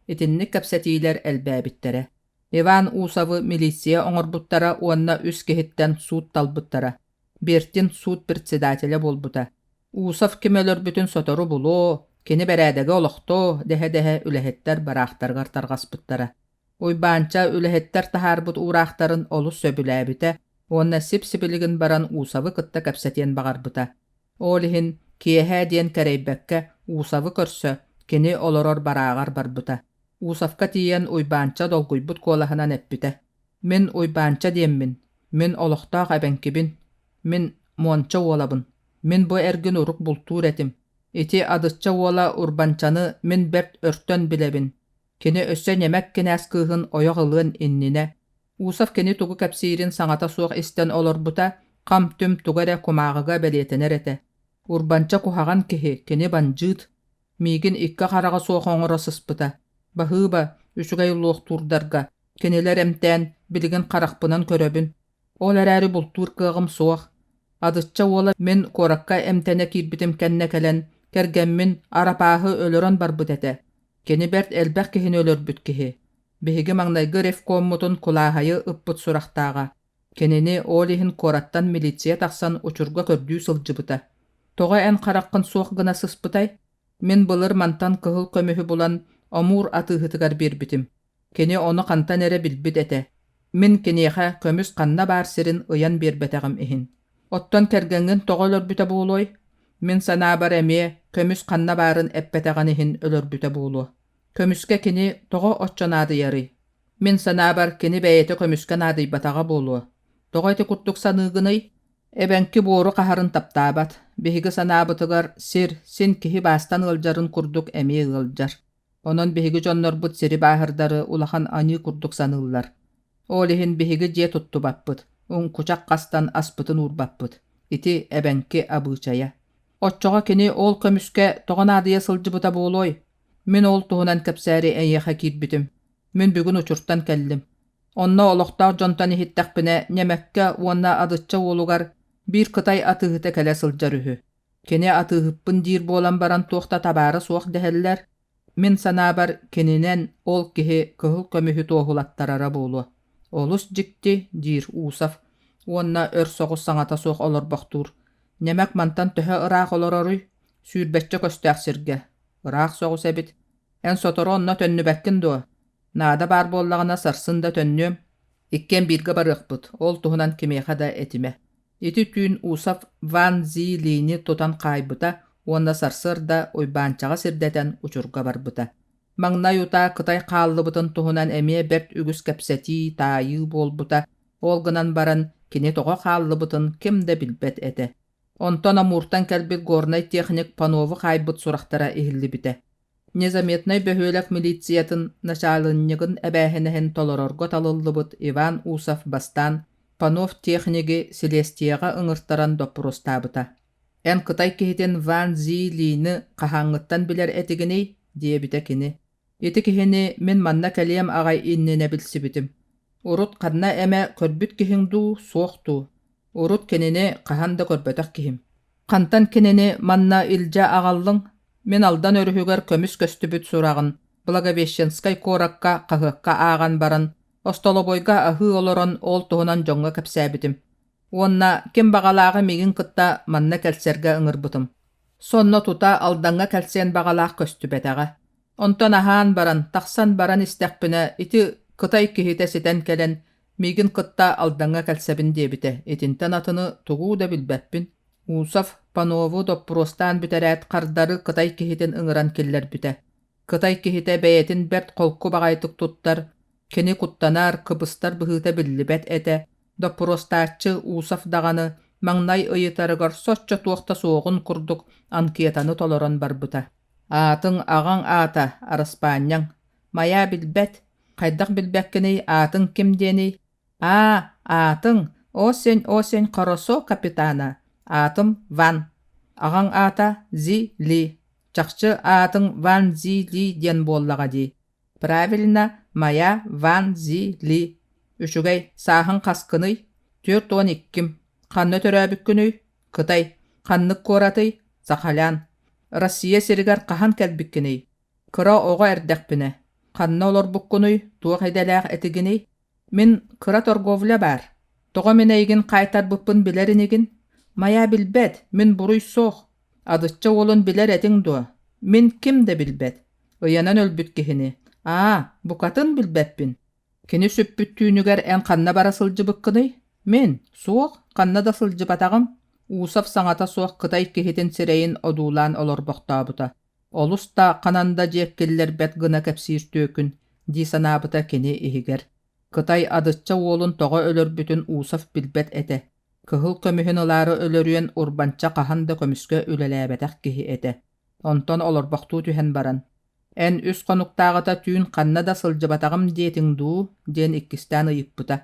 Итинник кэпсэтиилэр элбээбиттэрэ. Иван Усовы милиция оҥорбуттара уонна үс киһиттэн суут талбыттара. Бертин суут председателэ буолбута. Усов ким өлөрбүтүн сотору булуо, кини бэрээдэги олохтуо дэһэ-дэһэ үлэһиттэр бараахтарыгар тарҕаспыттара. Уйбаанча үлэһиттэр таһаарбыт уураахтарын олус сөбүлээбитэ уонна сип-сибилигин баран Усовы кытта кэпсэтиэн баҕарбыта. Ол иһин киэһэ диэн кэрэйбэккэ Усовы көрсө, кини олорор барааҕар барбыта. Усовка тиийэн Уйбаанча долгуйбут куолаһынан эппитэ: «Мин Уйбаанча диэммин, мин олохтоох эбэҥкибин, мин Муонча уолабын, мин бу эргин урук бултуур этим, ити Адычча уола Урбанчаны мин бэрт өртөн билэбин, Кини өссө ньэмэк кинээс кыыһын ойох ылыан иннинэ, Усов кини тугу кэпсиирин саҥата суох истэн олорбута, хам-түм тугу эрэ кумааҕыга бэлиэтэнэр этэ. Урбанча куһаҕан киһи, кини бандьыыт. Миигин икки хараҕа суох оҥоро сыспыта. Баһыыба, үчүгэй луохтуурдарга, кинилэр эмтээн, билигин харахпынан көрөбүн. Ол эрээри бултуур кыаҕым суох. Адычча уола мин куоракка эмтэнэ киирбитим кэннэ кэлэн, кэргэммин Арапааһы өлөрөн барбыт этэ. Кини бэрт элбэх киһини өлөрбүт киһи. Биһиги маҥнайгы ревкоммутун Кулааһайы ыппыт сурахтааҕа. Кинини ол иһин куораттан милиция тахсан учурга көрдүү сылдьыбыта. Тоҕо эн хараххын суох гына сыспытай? Мин былыр мантан кыһыл көмүһү булан Амур атыыһытыгар биэрбитим. Кини ону хантан эрэ билбит этэ. Мин киниэхэ көмүс ханна баар сирин ыйан биэрбэтэҕим иһин. Оттон кэргэҥҥин тоҕо өлөрбүтэ буолуой? Мин санаабар эмиэ көмүс ханна баарын эппэтэҕин иһин өлөрбүтэ буолуо. Көмүскэ кини тоҕо оччо наадыйарый? Мин санаабар кини бэйэтэ көмүскэ наадыйбатаҕа буолуо. Тоҕо ити курдук саныыгыный? Эбэҥки буору хаһарын таптаабат. Биһиги санаабытыгар сир, син киһи баастан ыалдьарын курдук эмиэ ыалдьар. Онон биһиги дьоннорбут сири бааһырдары улахан аньыы курдук саныыллар. Ол иһин биһиги дьиэ туттубаппыт, уҥкучах хастан аспытын уурбаппыт. Ити эбэҥки абыычайа. Оччоҕо кини ол көмүскэ тоҕо наадыйа сылдьыбыта буолуой? Мин ол туһунан кэпсээри эйиэхэ киирбитим. Мин бүгүн учуртан кэллим. Онно олохтоох дьонтон иһиттэхпинэ, Ньэмэккэ уонна Адычча уолугар биир кытай атыыһыта кэлэ сылдьар үһү. Кини атыыһыппын диир буолан баран туох да табаара суох дэһэллэр. Мин санаабар, кининэн ол киһи кыһыл көмүһү туоһулаттарара буолуо. Олус дьикти, диир Усов уонна өр соҕус саҥата суох олорбохтуур. Ньэмэк мантан төһө ыраах олороруй? Сүүрбэччэ көстөөх сиргэ. Ыраах соҕус эбит. Эн сотору онно төннүбэккин дуо? Наада баар буоллаҕына сарсын да төннүөм. Иккиэн бииргэ барыахпыт, ол туһунан кимиэхэ да этимэ. Ити түүн Усов Ван Зи Лини тутан хаайбыта уонна сарсыарда Уйбаанчаҕа сирдэтэн учурга барбыта. Маҥнай утаа Кытай хааллыбытын туһунан эмиэ бэрт үгүс кэпсэтии, таайыы буолбута, ол гынан баран кини тоҕо хааллыбытын ким да билбэт этэ. Онтон Амуртан кэлбит горнай техник Панову хаайбыт сурахтара иһиллибитэ. Незаметнай бөһүөлэк милициятын начаалынньыгын эбээһинэһин толорорго талыллыбыт Иван Усов бастаан Панов техниги силиэстийэҕэ ыҥыртаран доппуруостаабыта. Эн кытай киһитин Ван Зи Лины хаһааҥҥыттан билэр этигиний? диэбитэ кини. Ити киһини мин манна кэлиэм аҕай иннинэ билсибитим. Урут ханна эмэ көрбүт киһиҥ дуу, суох дуу? Урут кинини хаһан да көрбөтөх киһим. Хантан кинини манна илдьэ аҕаллыҥ? Мин Алдан өрүһүгэр көмүс көстүбүт сураҕын Благовещенскай куоракка хаһыакка ааҕан баран, остолобуойга аһыы олорон ол туһунан дьоҥҥо кэпсээбитим. Уонна ким баҕалааҕы миигин кытта манна кэлсэргэ ыҥырбытым. Сонно тута Алдаҥҥа кэлсиэн баҕалаах көстүбэтэҕэ. Онтон аһаан баран, тахсан баран истэхпинэ, ити кытай киһитэ ситэн кэлэн, миигин кытта Алдаҥҥа кэлсэбин диэбитэ. Итинтэн атыны тугу да билбэппин. Усов Панову доппуруостаан бүтэрээт хардары кытай киһитин ыҥыран киллэрбитэ. Кытай киһитэ бэйэтин бэрт холку баҕайытык туттар, кини куттанар, кыбыстар быһыыта биллибэт этэ. Доппуруостааччы Усов даҕаны маҥнай ыйытарыгар соччо туох да суоҕун курдук анкетаны толорон барбыта. Аатыҥ аҕаҥ аата, араспаанньаҥ. Майаа билбэт. Хайдах билбэккиний, аатыҥ ким диэний? Аа, аатыҥ, осень, осень хорошо капитана. Аатым Ван. Аҕаҥ аата Зи Ли. Чахчы аатыҥ Ван Зи Ли диэн буоллаҕа дии. Правильно, моя Ван Зи Ли. Үчүгэй, сааһыҥ хаскыный? 42-м. Ханна төрөөбүккүнүй? Кытай. Ханнык куоратый? Сахалян. Россия сиригэр хаһан кэлбиккиний? Кыра оҕо эрдэхпинэ. Ханна олорбуккунуй, туох идэлээх этигиний? Мин кыра торговля баар. Тоҕо мин эйигин хаайтарбыппын билэр инигин? Майа билбэт, мин буруй суох. Адычча уолун билэр этиҥ дуо? Мин ким да билбэт. Ыйанан өлбүт киһини. Аа, букатын билбэппин. Кини сүппүт түүнүгэр эн ханна бара сылдьыбыккыный? Мин, суох, ханна да сылдьыбатаҕым, Усов саҥата суох кытай киһитин сирэйин одуулаан олорбохтообута. Олус да ханан да дьиэк киллэрбэт гына кэпсиир түөкүн, дии санаабыта кини иһигэр. Кытай Адычча уолун тоҕо өлөрбүтүн Усов билбэт этэ. Кыһыл көмүһүн ылаары өлөрүөн Урбанча хаһан да көмүскэ үлэлээбэтэх киһи этэ. Онтон олорбохтуу түһэн баран, «Эн үс хонуктааҕыта түүн ханна да сылдьыбатаҕым диэтиҥ дуу?» диэн иккистээн ыйыппыта.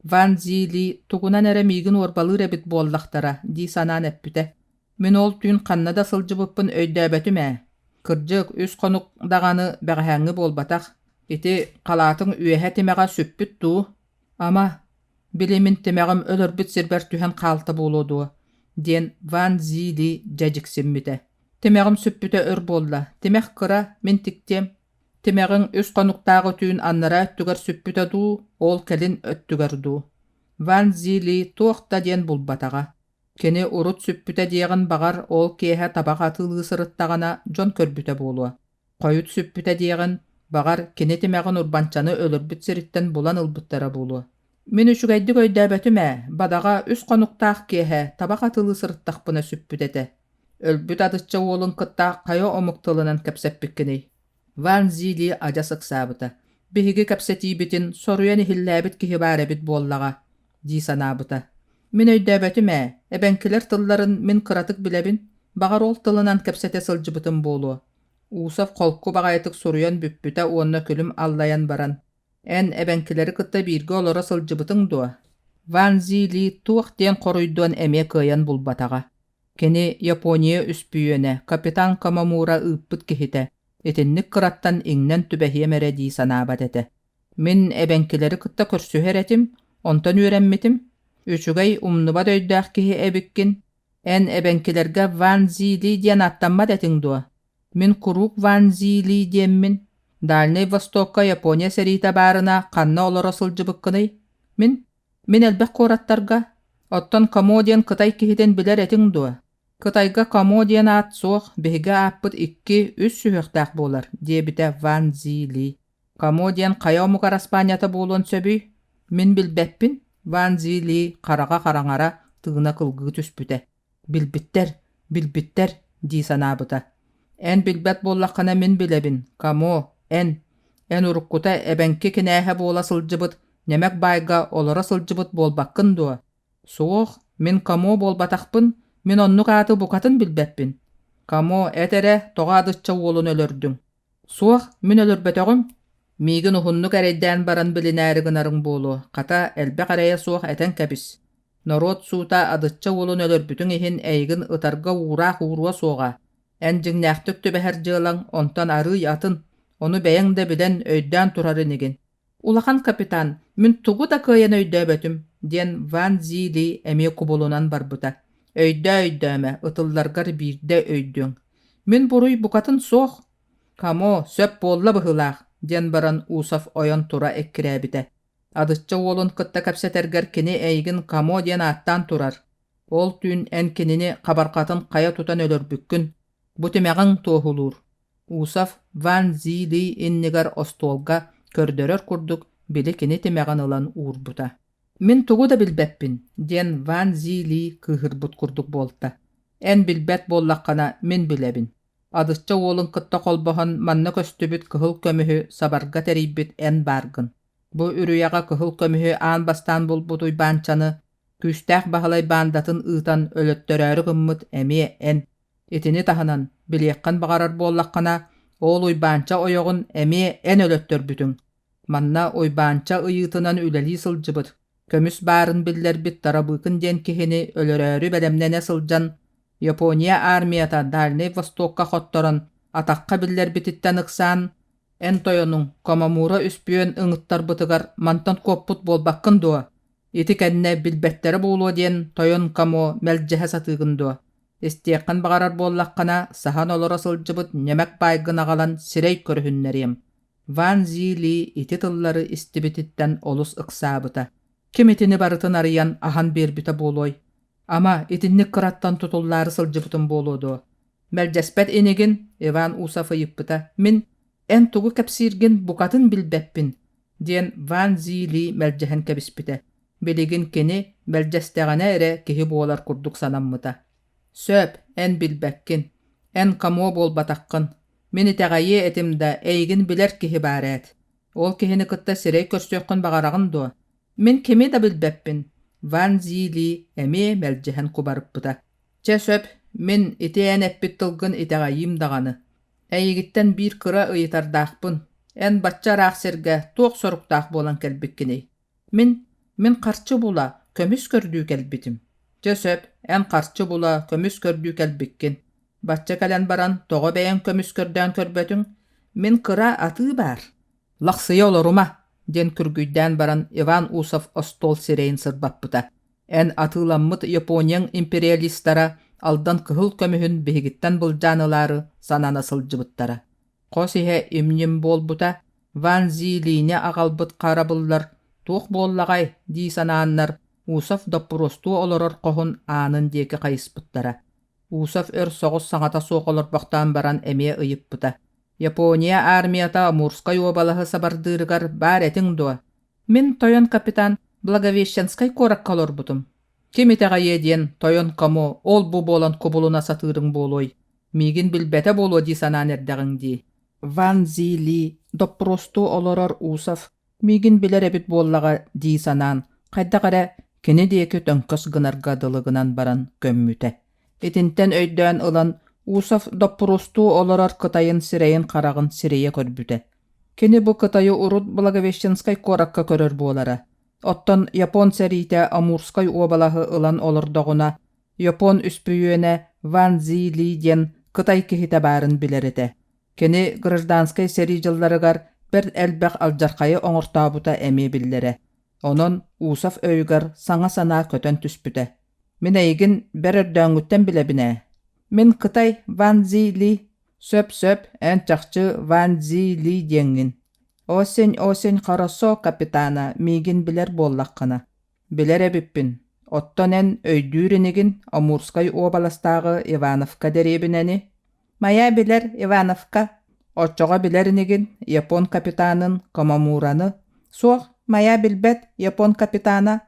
Ван Зили тугунан эрэ миигин уорбалыыр эбит буоллахтара дии санаан эппитэ. Мин ол түүн ханна да сылдьыбыппын өйдөөбөтүм ээ. Кырдьык, үс хонук даҕаны бэҕэһээҥҥи буолбатах. Ити халаатыҥ үөһэ тимэҕэ сүппүт дуу? Ама, били мин тимэҕим өлөрбүт сирбэр түһэн хаалта буолуо дуо? диэн Ван Зили дьэ дьиксиммитэ. Тимэҕим сүппүтэ өр буолла. Тимэх кыра, мин тиктиэм. Тимэҕиҥ үс хонуктааҕы түүн аннараа өттүгэр сүппүтэ дуу, ол кэлин өттүгэр дуу? Ван Зили туох да диэн булбатаҕа. Кини урут сүппүтэ диэҕин баҕар ол киэһэ табах атыылыы сырыттаҕына дьон көрбүтэ буолуо. Хойут сүппүтэ диэҕин, баҕар, кини тимэҕин Урбанчаны өлөрбүт сириттэн булан ылбыттара буолуо. Мин үчүгэйдик өйдөөбөтүм ээ, бадаҕа үс хонуктаах киэһэ табах атыылыы сырыттахпына сүппүт этэ. Өлбүт Адычча уолун кытта хайа омук тылынан кэпсэппиккиний? Ван Зили адьас ыксаабыта. Биһиги кэпсэтиибитин соруйан иһиллээбит киһи баар эбит буоллаҕа, дии санаабыта. Мин өйдөөбөтүм ээ, эбэҥкилэр тылларын мин кыратык билэбин, баҕар ол тылынан кэпсэтэ сылдьыбытым буолуо. Усов холку баҕайытык суруйан бүппүтэ уонна күлүм аллайан баран, «Эн эбэҥкилэри кытта бииргэ олоро сылдьыбытыҥ дуо?» Ван Зили туох диэн хоруйдуон эмиэ кыайан булбатаҕа. Кини Япония үспүйүөнэ, капитан Камамура ыыппыт киһитэ, итинник кыраттан иҥнэн түбэһиэм эрэ дии санаабат этэ. Мин эбэҥкилэри кытта көрсүһэр этим, онтон үөрэммитим. Үчүгэй, умнубат өйдөөх киһи эбиккин. Эн эбэҥкилэргэ Ван Зили диэн ааттаммат этиҥ дуо? Мин куруук Ван Зили диэммин. Дальнай Востокка Япония сэриитэ баарына ханна олоро сылдьыбыккыный? Мин Мин элбэх куораттарга, оттон Камо диэн кытай киһитин билэр этиҥ дуо? Кытайга Камо диэн аат суох, биһиги ааппыт икки, үс сүһүөхтээх буолар, диэбитэ Ван Зи Ли. Камо диэн хайа омук араспаанньата буолуон сөбүй? Мин билбэппин, Ван Зи Ли хараҕа хараҥара, тыына кылгыы түспүтэ. Билбиттэр, билбиттэр, дии санаабыта. Эн билбэт буоллаххына мин билэбин, Камо, эн. Эн уруккута эбэҥки кинээһэ буола сылдьыбыт, Нэмэк баайга олоро сылдьыбыт буолбаккын дуо? Суох, мин Камо буолбатахпын, мин оннук ааты букатын билбэппин. Камо, эт эрэ, тоҕо адычча уолун өлөрдүҥ? Суох, мин өлөрбөтөҕүм. Миигин уһуннук эрэйдээн баран билинээри гынарыҥ буолуо, хата, элбэх эрэйэ суох этэн кэбис. Норуот суута Адычча уолун өлөрбүтүҥ иһин эйигин ытарга уураах ууруо суоҕа. Эн дьиҥнээхтик түбэһэр дьыалаҥ онтон арыый атын, ону бэйэҥ да билэн, өйдөөн турар инигин. Улахан капитан, мин тугу да кыайан өйдөөбөтүм, диэн Ван Зили эмиэ кубулунан барбыта. Өйдөө-өйдөөмө, ытылларгар биирдэ өйдүөҥ. Мин буруй букатын суох. Камо, сөп буолла быһыылаах, диэн баран Усов ойон тура эккирээбитэ. Адычча уолун кытта кэпсэтэргэр кини эйигин Камо диэн ааттаан турар. Ол түүн эн кинини хабарҕатын хайа тутан өлөрбүккүн. Бу тимэҕиҥ туоһулуур. Усов Ван Зили иннигэр остуолга көрдөрөр курдук били кини тимэҕин ылан уурбута. «Мин тугу да билбэппин» диэн Ван Зили кыыһырбыт курдук буолта. «Эн билбэт буоллаххына, мин билэбин. Адычча уолун кытта холбоһон манна көстүбүт кыһыл көмүһү сабарга тэрийбит эн бааргын. Бу үрүйэҕэ кыһыл көмүһү аан бастаан булбут Уйбаанчаны Күүстээх Баһылай баандатын ыытан өлөттөрөөрү гыммыт эмиэ эн. Итини таһынан, билиэххин баҕарар буоллаххына, ол Уйбаанча ойоҕун эмиэ эн өлөттөрбүтүҥ. Манна Уйбаанча ыйыытынан үлэлии сылдьыбыт, көмүс баарын биллэрбит Тарабыыкын диэн киһини өлөрөөрү бэлэмнэнэ сылдьан, Япония армията Дальнай Востокка хотторон, атахха биллэрбититтэн ыксаан, эн тойонуҥ Комомура үспүөн ыҥыттарбытыгар мантан куоппут буолбаккын дуо? Ити кэннэ билбэттэрэ буолуо диэн тойон Камо мэлдьэһэ сатыыгын дуо? Истиэххин баҕарар буоллаххына, саһан олоро сылдьыбыт ньэмэк баайгын аҕалан сирэй көрүһүннэриэм. Ван Зи Ли ити тыллары истибититтэн олус ыксаабыта. Ким итини барытын арыйан аһан биэрбитэ буолуой? Ама, итинник кыраттан тутуллаары сылдьыбытым буолуо дуо? Мэлдьэспэт инигин, Иван Усов ыйыппыта. Мин эн тугу кэпсииргин букатын билбэппин, диэн Ван Зи Ли мэлдьэһэн кэбиспитэ. Билигин кини мэлдьэстэҕинэ эрэ киһи буолар курдук санаммыта. Сөп, эн билбэккин. Эн камо буолбатаххын. Мин итэҕэйиэ этим да, эйигин билэр киһи баар ээт. Ол киһини кытта сирэй көрсүөххүн баҕараҕын дуо? Мин кими да билбэппин, Ван Зи Ли эмиэ мэлдьэһэн кубарыппыта. Чэ сөп, мин ити эн эппит тылгын итэҕэйиим даҕаны. Эйигиттэн биир кыра ыйытардаахпын. Эн бачча ыраах сиргэ туох соруктаах буолан кэлбиккиний? Мин, мин харчы була, көмүс көрдүү кэлбитим. Чэ сөп, эн харчы була, көмүс көрдүү кэлбиккин. Бачча кэлэн баран тоҕо бэйэҥ көмүс көрдөөн көрбөтүҥ? Мин кыра атыы баар. Лахсыйа олорума, диэн күргүйдээн баран Иван Усов остуол сирэйин сырбаппыта. Эн атыыламмыт Японияҥ империалистара Алдан кыһыл көмүһүн биһигиттэн былдьаан ылаары санана сылдьыбыттара. Хос иһэ им-ньим буолбута, Ван Зи Лини аҕалбыт харабыллар туох буоллаҕай дии санааннар Усов доппуруостуу олорор хоһун аанын диэки хайыспыттара. Усов өр соҕус саҥата суох олорбохтоон баран эмиэ ыйыппыта: «Япония армията Амурскай уобалаһы сабардыырыгар баар этиҥ дуо?» «Мин тойон капитан Благовещенскай куоракка олорбутум. Ким итэҕэйиэ диэн тойон кому ол-бу буолан кубулуна сатыырыҥ буолуой? Миигин билбэтэ буолуо дии санаан эрдэҕиҥ дии». Ван Зи Ли доппуруостуу олорор Усов миигин билэр эбит буоллаҕа дии санаан, хайдах эрэ кини диэки төҥкөс гынарга дылы гынан баран көммүтэ. Итинтэн өйдөөн ылан Усов доппуруостуу олорор кытайын сирэйин-хараҕын сирийэ көрбүтэ. Кини бу Кытайы урут Благовещенскай куоракка көрөр буолара. Оттон япон сэриитэ Амурскай уобалаһы ылан олордоҕуна, япон үспүйүөнэ Ван Зи Ли диэн кытай киһитэ баарын билэр этэ. Кини гражданскай сэрии дьылларыгар бэрт элбэх алдьархайы оҥортообута эмиэ биллэрэ. Онон Усов өйүгэр саҥа санаа көтөн түспүтэ. «Мин эйигин бэр өрдөөҥҥүттэн билэбин ээ. Мин Кытай Ван Зи Ли Сөп-сөп, эн чахчы Ван Зи Ли диэҥҥин. Осень, осень хорошо, капитана, миигин билэр буоллаххына. Билэр эбиппин. Оттон эн өйдүүр инигин Амурскай уобаластааҕы Ивановка дэриэбинэни? Майа билэр Ивановка. Оччоҕо билэр инигин япон капитанын Комомураны? Суох, Майа билбэт япон капитана.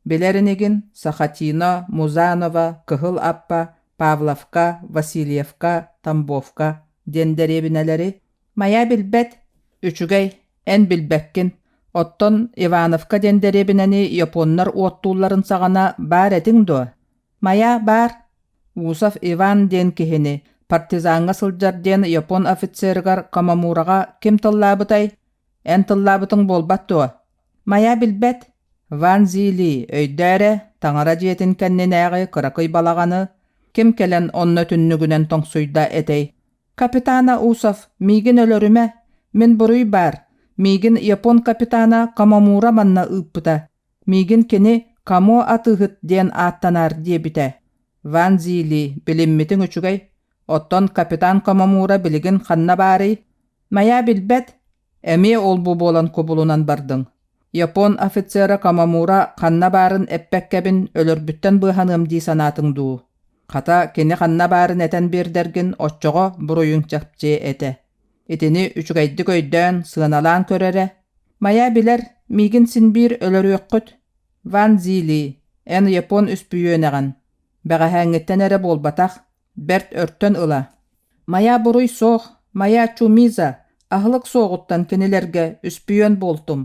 Билэр инигин Сахатино, Музанова, Кыһыл Аппа, Павловка, Васильевка, Тамбовка диэн дэриэбинэлэри Майа билбэт, үчүгэй, эн билбэккин. Оттон Ивановка диэн дэриэбинэни японнар уоттуулларын саҕана баар этиҥ дуо? Майа баар. Усов Иван диэн киһини партизаҥҥа сылдьар диэн япон офицерыгар Камамураҕа ким тыллаабытай? Эн тыллаабытыҥ буолбат дуо? Майа билбэт. Ван Зили, өйдөө эрэ, таҥара дьиэтин кэннинээҕи кыракый балаҕаны ким кэлэн онно түннүгүнэн тоҥсуйда этэй? Капитана Усов, миигин өлөрүмэ, мин буруй баар, миигин япон капитана Камамура манна ыыппыта, миигин кини Камо атыыһыт диэн ааттанаар диэбитэ. Ван Зили, билиммитиҥ үчүгэй, оттон капитан Камамура билигин ханна баарый? Майаа билбэт, Эмиэ ол-бу буолан кубулунан бардыҥ. Япон офицера Камамура ханна баарын эппэккэбин өлөрбүттэн быыһаныам дии санаатыҥ дуу? Хата, кини ханна баарын этэн биэрдэргин оччоҕо буруйуҥ чэпчиэ этэ. Итини үчүгэйдик өйдөөн, сыаналаан көр эрэ. Майа билэр, миигин син биир өлөрүөххүт. Ван Зили, эн япон үспүйүөнэҕин. Бэҕэһээҥҥиттэн эрэ буолбатах, бэрт өртөн ыла. Майа буруй суох, Майа Чумиза, аһылык суоҕуттан кинилэргэ үспүйүөн буолтум.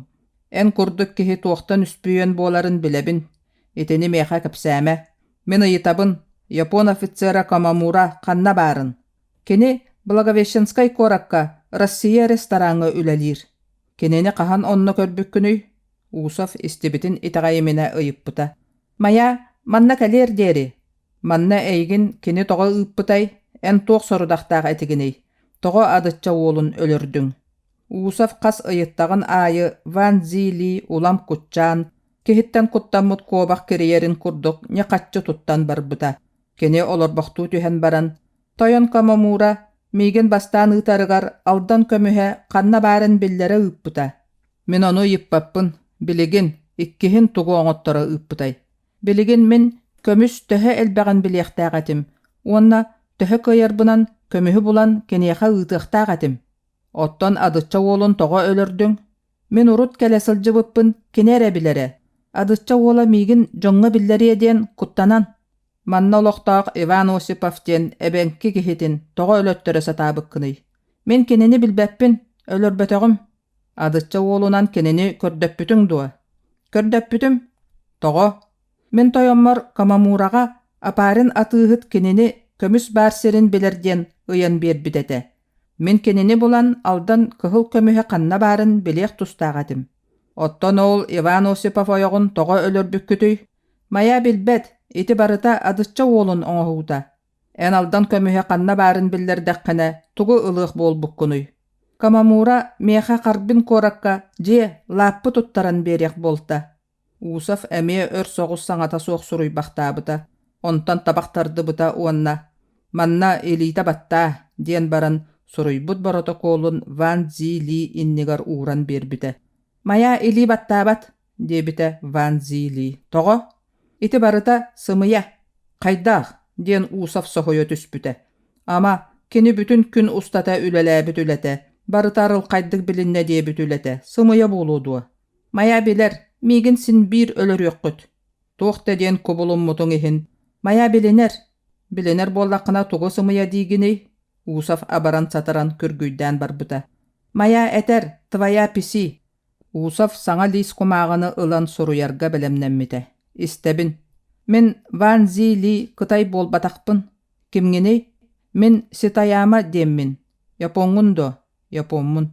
Эн курдук киһи туохтан үспүйүөн буоларын билэбин. Итини миэхэ кэпсээмэ. Мин ыйытабын, япон офицера Камамура ханна баарын? Кини Благовещенскай куоракка Россия рестораҥҥа үлэлиир. Кинини хаһан онно көрбүккүнүй? Усов истибитин итэҕэйиминэ ыйыппыта. Майа, манна кэлиэр диэри, Манна эйигин кини тоҕо ыыппытай, эн туох сорудахтаах этигиний, тоҕо Адычча уолун өлөрдүҥ? Усов хас ыйыттаҕын аайы Ван Зи Ли улам куччаан, киһиттэн куттаммыт куобах кирийэрин курдук ньахаччы туттан барбыта. Кини олорбохтуу түһэн баран, «Тойон Камамура миигин бастаан ыытарыгар Алдан көмүһэ ханна баарын биллэрэ ыыппыта. Мин ону ыйыппаппын, билигин, иккиһин тугу оҥотторо ыыппытай? Билигин мин көмүс төһө элбэҕин билиэхтээх этим уонна төһө кыайарбынан көмүһү булан киниэхэ ыытыахтаах этим. Оттон Адычча уолун тоҕо өлөрдүҥ? Мин урут кэлэ сылдьыбыппын кини эрэ билэрэ. Адычча уола миигин дьоҥҥо биллэриэ диэн куттанан. Манна олохтоох Иван Осипов диэн эбэҥки киһитин тоҕо өлөттөрө сатаабыккыный? Мин кинини билбэппин, өлөрбөтөҕүм. Адычча уолунан кинини көрдөппүтүҥ дуо? Көрдөппүтүм. Тоҕо? Мин тойоммор Камамураҕа Апарин атыыһыт кинини көмүс баар сирин билэр диэн ыйан биэрбит этэ. Мин кинини булан Алдан кыһыл көмүһэ ханна баарын билиэх тустаах этим. Оттон ол Иван Осипов ойоҕун тоҕо өлөрбүккүтүй? Майа билбэт, ити барыта Адычча уолун оҥоһуута. Эн Алдан көмүһэ ханна баарын биллэрдэххинэ, тугу ылыах буолбуккунуй? Камамура миэхэ Харбин куоракка дьиэ, лааппы туттаран биэриэх буолта. Усов эмиэ өр соҕус саҥата суох суруйбахтаабыта, онтон табах тардыбыта уонна «Манна илиитэ баттаа» диэн баран суруйбут боротокуолун Ван Зи Ли иннигэр ууран биэрбитэ. «Майа илии баттаабат» диэбитэ Ван Зи Ли. «Тоҕо?» Ити барыта сымыйа. Хайдах? диэн Усов соһуйа түспүтэ. Ама, кини бүтүн күн устата үлэлээбит үлэтэ, барыта арылхайдык билиннэ диэбит үлэтэ сымыйа буолуо дуо? Майа билэр, миигин син биир өлөрүөххүт. Туох да диэн кубулуммутуҥ иһин, Майа билинэр. Билинэр буоллаххына тугу сымыйа диигиний? Усов абаран-сатаран күргүйдээн барбыта. Майа этэр, твоя писи. Усов саҥа лиис кумааҕыны ылан суруйарга бэлэмнэммитэ. Истэбин. Мин Ван Зи Ли кытай буолбатахпын. Кимҥиний? Мин Ситаяма диэммин. Япоҥҥун дуо? Япоммун.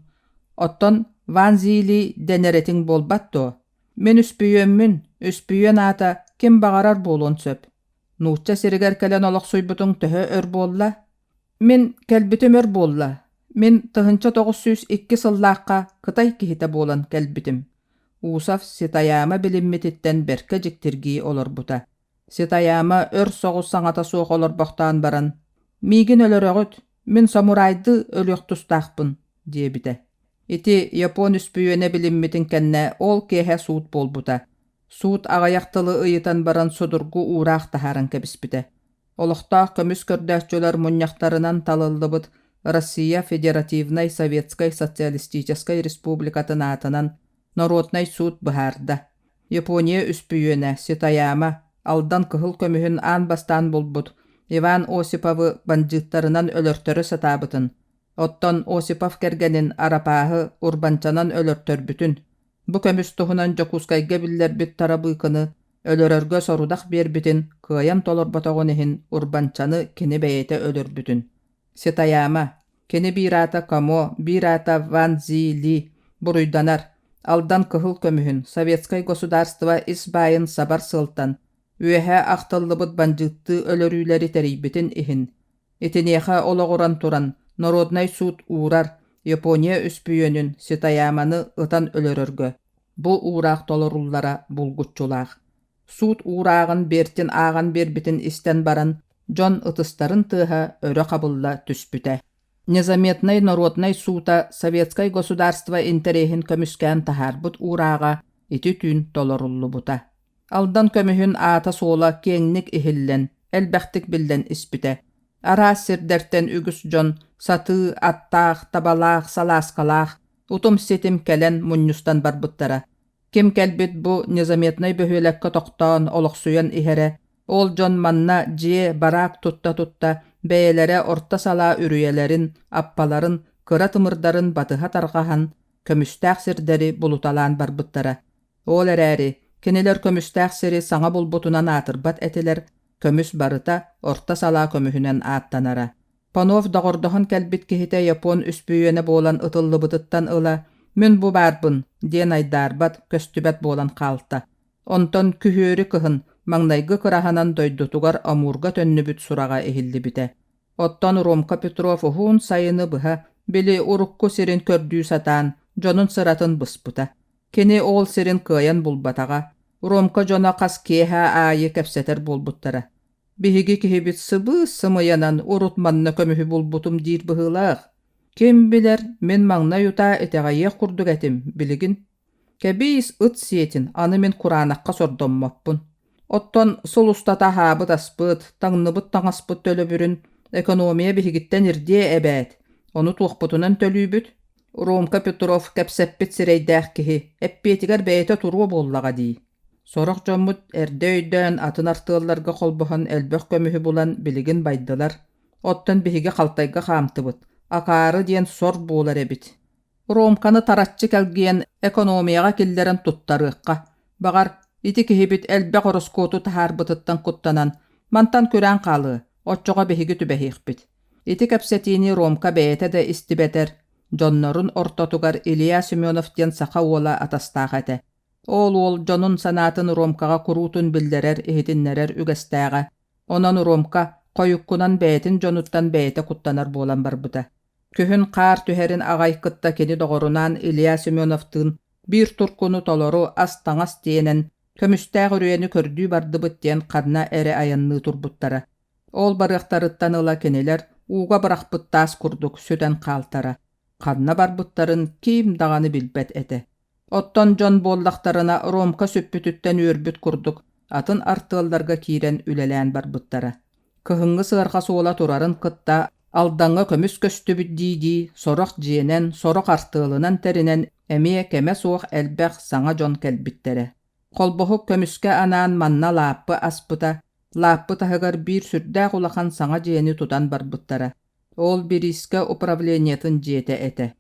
Оттон Ван Зи Ли дэнэр этиҥ буолбат дуо? Мин үспүйүөммүн, үспүйүөн аата ким баҕарар буолуон сөп. Нуучча сиригэр кэлэн олохсуйбутуҥ төһө өр буолла? Мин кэлбитим өр буолла. Мин 1902 сыллаахха Кытай киһитэ буолан кэлбитим. Усов Ситаяма билиммититтэн бэркэ дьиктиргии олорбута. Ситаяма өр соҕус саҥата суох олорбохтоон баран, «Миигин өлөрөҕүт, мин самурайдыы өлүөх тустаахпын» диэбитэ. Ити япон үспүйүөнэ билиммитин кэннэ ол киэһэ суут буолбута. Суут аҕыйах тылы ыйытан баран судургу уураах таһааран кэбиспитэ. Олохтоох көмүс көрдөөччүлэр мунньахтарынан талыллыбыт Россия Федеративнай Советскай Социалистическай Республикатын аатынан Народнай суут быһаарда. Япония үспүйүөнэ Ситаяма Алдан кыһыл көмүһүн аан бастаан булбут Иван Осиповы бандьыыттарынан өлөртөрө сатаабытын, оттон Осипов кэргэнин Арапааһы урбанчанан өлөртөрбүтүн, бу көмүс туһунан Дьокуускайга биллэрбит Тарабыыкыны өлөрөргө сорудах биэрбитин кыайан толорботоҕун иһин Урбанчаны кини бэйэтэ өлөрбүтүн. Ситаяма, кини биир аата Камо, биир аата Ван Зи Ли буруйданар, Алдан кыһыл көмүһүн, советскай государство ис баайын сабар сыалтан, Үөһэ ахтыллыбыт бандьыыттыы өлөрүүлэри тэрийбитин иһин, итиниэхэ олоҕуран туран народнай суут уурар Япония үспүйүөнүн Ситаяманы ытан өлөрөргө бу уураах толоруллара булгуччулаах. Суут уурааҕын Бертин ааҕан биэрбитин истэн баран, дьон ытыстарын тыаһа өрө хабылла түспүтэ. Незаметнай народнай суута советскай государство интэриэһин көмүскээн таһаарбыт уурааҕа ити түүн толоруллубута. Алдан көмүһүн аата-суола киэҥник иһиллэн, элбэхтик биллэн испитэ. Араас сирдэртэн үгүс дьон сатыы, аттаах, табалаах, салааскалаах, утум-ситим кэлэн мунньустан барбыттара. Ким кэлбит бу незаметнай бөһүөлэккэ тохтоон олохсуйан иһэрэ, ол дьон манна дьиэ, бараак тутта-тутта бэйэлэрэ орто салаа үрүйэлэрин, аппаларын, кыра тымырдарын батыһа тарҕаһан, көмүстээх сирдэри булуталаан барбыттара. Ол эрээри, кинилэр көмүстээх сири саҥа булбутунан аатырбат этилэр, көмүс барыта орто салаа көмүһүнэн ааттанара. Панов доҕордоһон кэлбит киһитэ япон үспүйүөнэ буолан ытыллыбытыттан ыла «Мин бу баарбын» диэн айдаарбат, көстүбэт буолан хаалта. Онтон күһүөрү кыһын маҥнайгы кыраһанан дойдутугар Амурга төннүбүт сураҕа иһиллибитэ. Оттон Ромка Петров уһун сайыны быһа били урукку сирин көрдүү сатаан дьонун сыратын быспыта. Кини ол сирин кыайан булбатаҕа. Ромка дьоно хас киэһэ аайы кэпсэтэр буолбуттара. Биһиги киһибит сыбыыс-сымыйанан урут манна көмүһү булбутум диир быһыылаах. Ким билэр, мин маҥнай утаа итэҕэйиэх курдук этим, билигин. Кэбиис, ыт сиэтин, аны мин кураанахха сордоммоппун. Оттон сыл устата аһаабыт аспыт, таҥныбыт таҥаспыт төлөбүрүн экономия биһигиттэн ирдиэ эбээт. Ону туохпутунан төлүүбүт? Ромка Петров кэпсэппит сирэйдээх киһи, эппиэтигэр бэйэтэ туруо буоллаҕа дии. Сорох дьоммут эрдэ өйдөөн атын артыалларга холбоһон элбэх көмүһү булан билигин байдылар, оттон биһиги халтайга хаамтыбыт, акаары диэн сор буолар эбит. Ромканы тараччы кэлгийэн экономияҕа киллэрэн туттарыахха, баҕар, ити киһибит элбэх ороскуоту таһаарбытыттан куттанан, мантан күрээн хаалыа, оччоҕо биһиги түбэһиэхпит. Ити кэпсэтиини Ромка бэйэтэ да истибэтэр, дьоннорун ортотугар Илья Семенов диэн саха уола атастаах этэ. Ол уол дьонун санаатын Ромкаҕа куруутун биллэрэр-иһитиннэрэр үгэстээҕэ. Онон Ромка хойуккунан бэйэтин дьонуттан бэйэтэ куттанар буолан барбыта. Күһүн хаар түһэрин аҕай кытта кини доҕорунаан Илья Семеновтыын биир туркуну толору ас-таҥас тиэнэн, көмүстээх үрүйэни көрдүү бардыбыт диэн ханна эрэ айанныы турбуттара. Ол барыахтарыттан ыла кинилэр ууга бырахпыт таас курдук сүтэн хаалтара. Ханна барбыттарын ким даҕаны билбэт этэ. Оттон дьон буоллахтарына Ромка сүппүтүттэн үөрбүт курдук атын артыалларга киирэн үлэлээн барбыттара. Кыһыҥҥы сыарҕа суола турарын кытта Алдаҥҥа көмүс көстүбүт дии-дии сорох дьиэнэн, сорох артыалынан тэринэн эмиэ кэмэ суох элбэх саҥа дьон кэлбиттэрэ. Холбоһук көмүскэ анаан манна лааппы аспыта, лааппы таһыгар биир сүрдээх улахан саҥа дьиэни тутан барбыттара. Ол бириискэ управлениетын дьиэтэ этэ.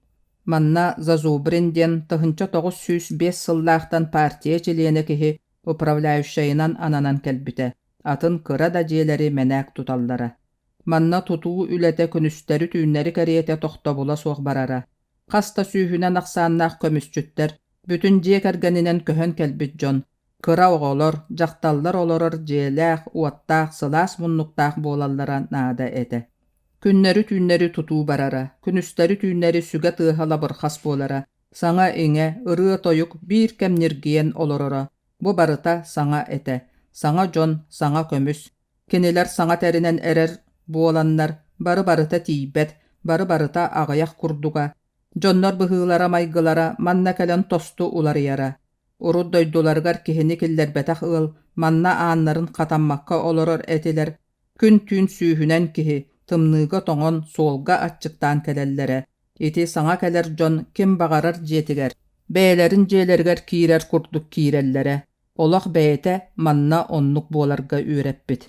Манна Зазубрин диэн 1905 сыллаахтан партия чилиэнэ киһи управляющайынан ананан кэлбитэ, атын кыра да дьиэлэри мэнээк туталлара. Манна тутуу үлэтэ күнүстэри-түүннэри кэриэтэ тохтобула суох барара. Хас да сүүһүнэн ахсааннаах көмүсчүттэр, бүтүн дьиэ кэргэнинэн көһөн кэлбит дьон, кыра оҕолор, дьахталлар олорор дьиэлээх, уоттаах, сылаас муннуктаах буолаллара наада этэ. Күннэри-түүннэри тутуу барара, күнүстэри-түүннэри сүгэ тыаһа лабырхас буолара, саҥа-иҥэ, ырыа-тойук биир кэм ньиргийэн олороро. Бу барыта саҥа этэ, саҥа дьон, саҥа көмүс. Кинилэр саҥа тэринэн эрэр буоланнар, бары-барыта тиийбэт, бары-барыта аҕыйах курдуга. Дьоннор быһыылара-майгылара манна кэлэн тосту уларыйара. Урут дойдуларыгар киһини киллэрбэтэх ыал манна ааннарын хатаммакка олорор этилэр, күн-түүн сүүһүнэн киһи тымныыга тоҥон суолга аччыктаан кэлэллэрэ. Ити саҥа кэлэр дьон ким баҕарар дьиэтигэр, бэйэлэрин дьиэлэригэр киирэр курдук киирэллэрэ. Олох бэйэтэ манна оннук буоларга үөрэппит.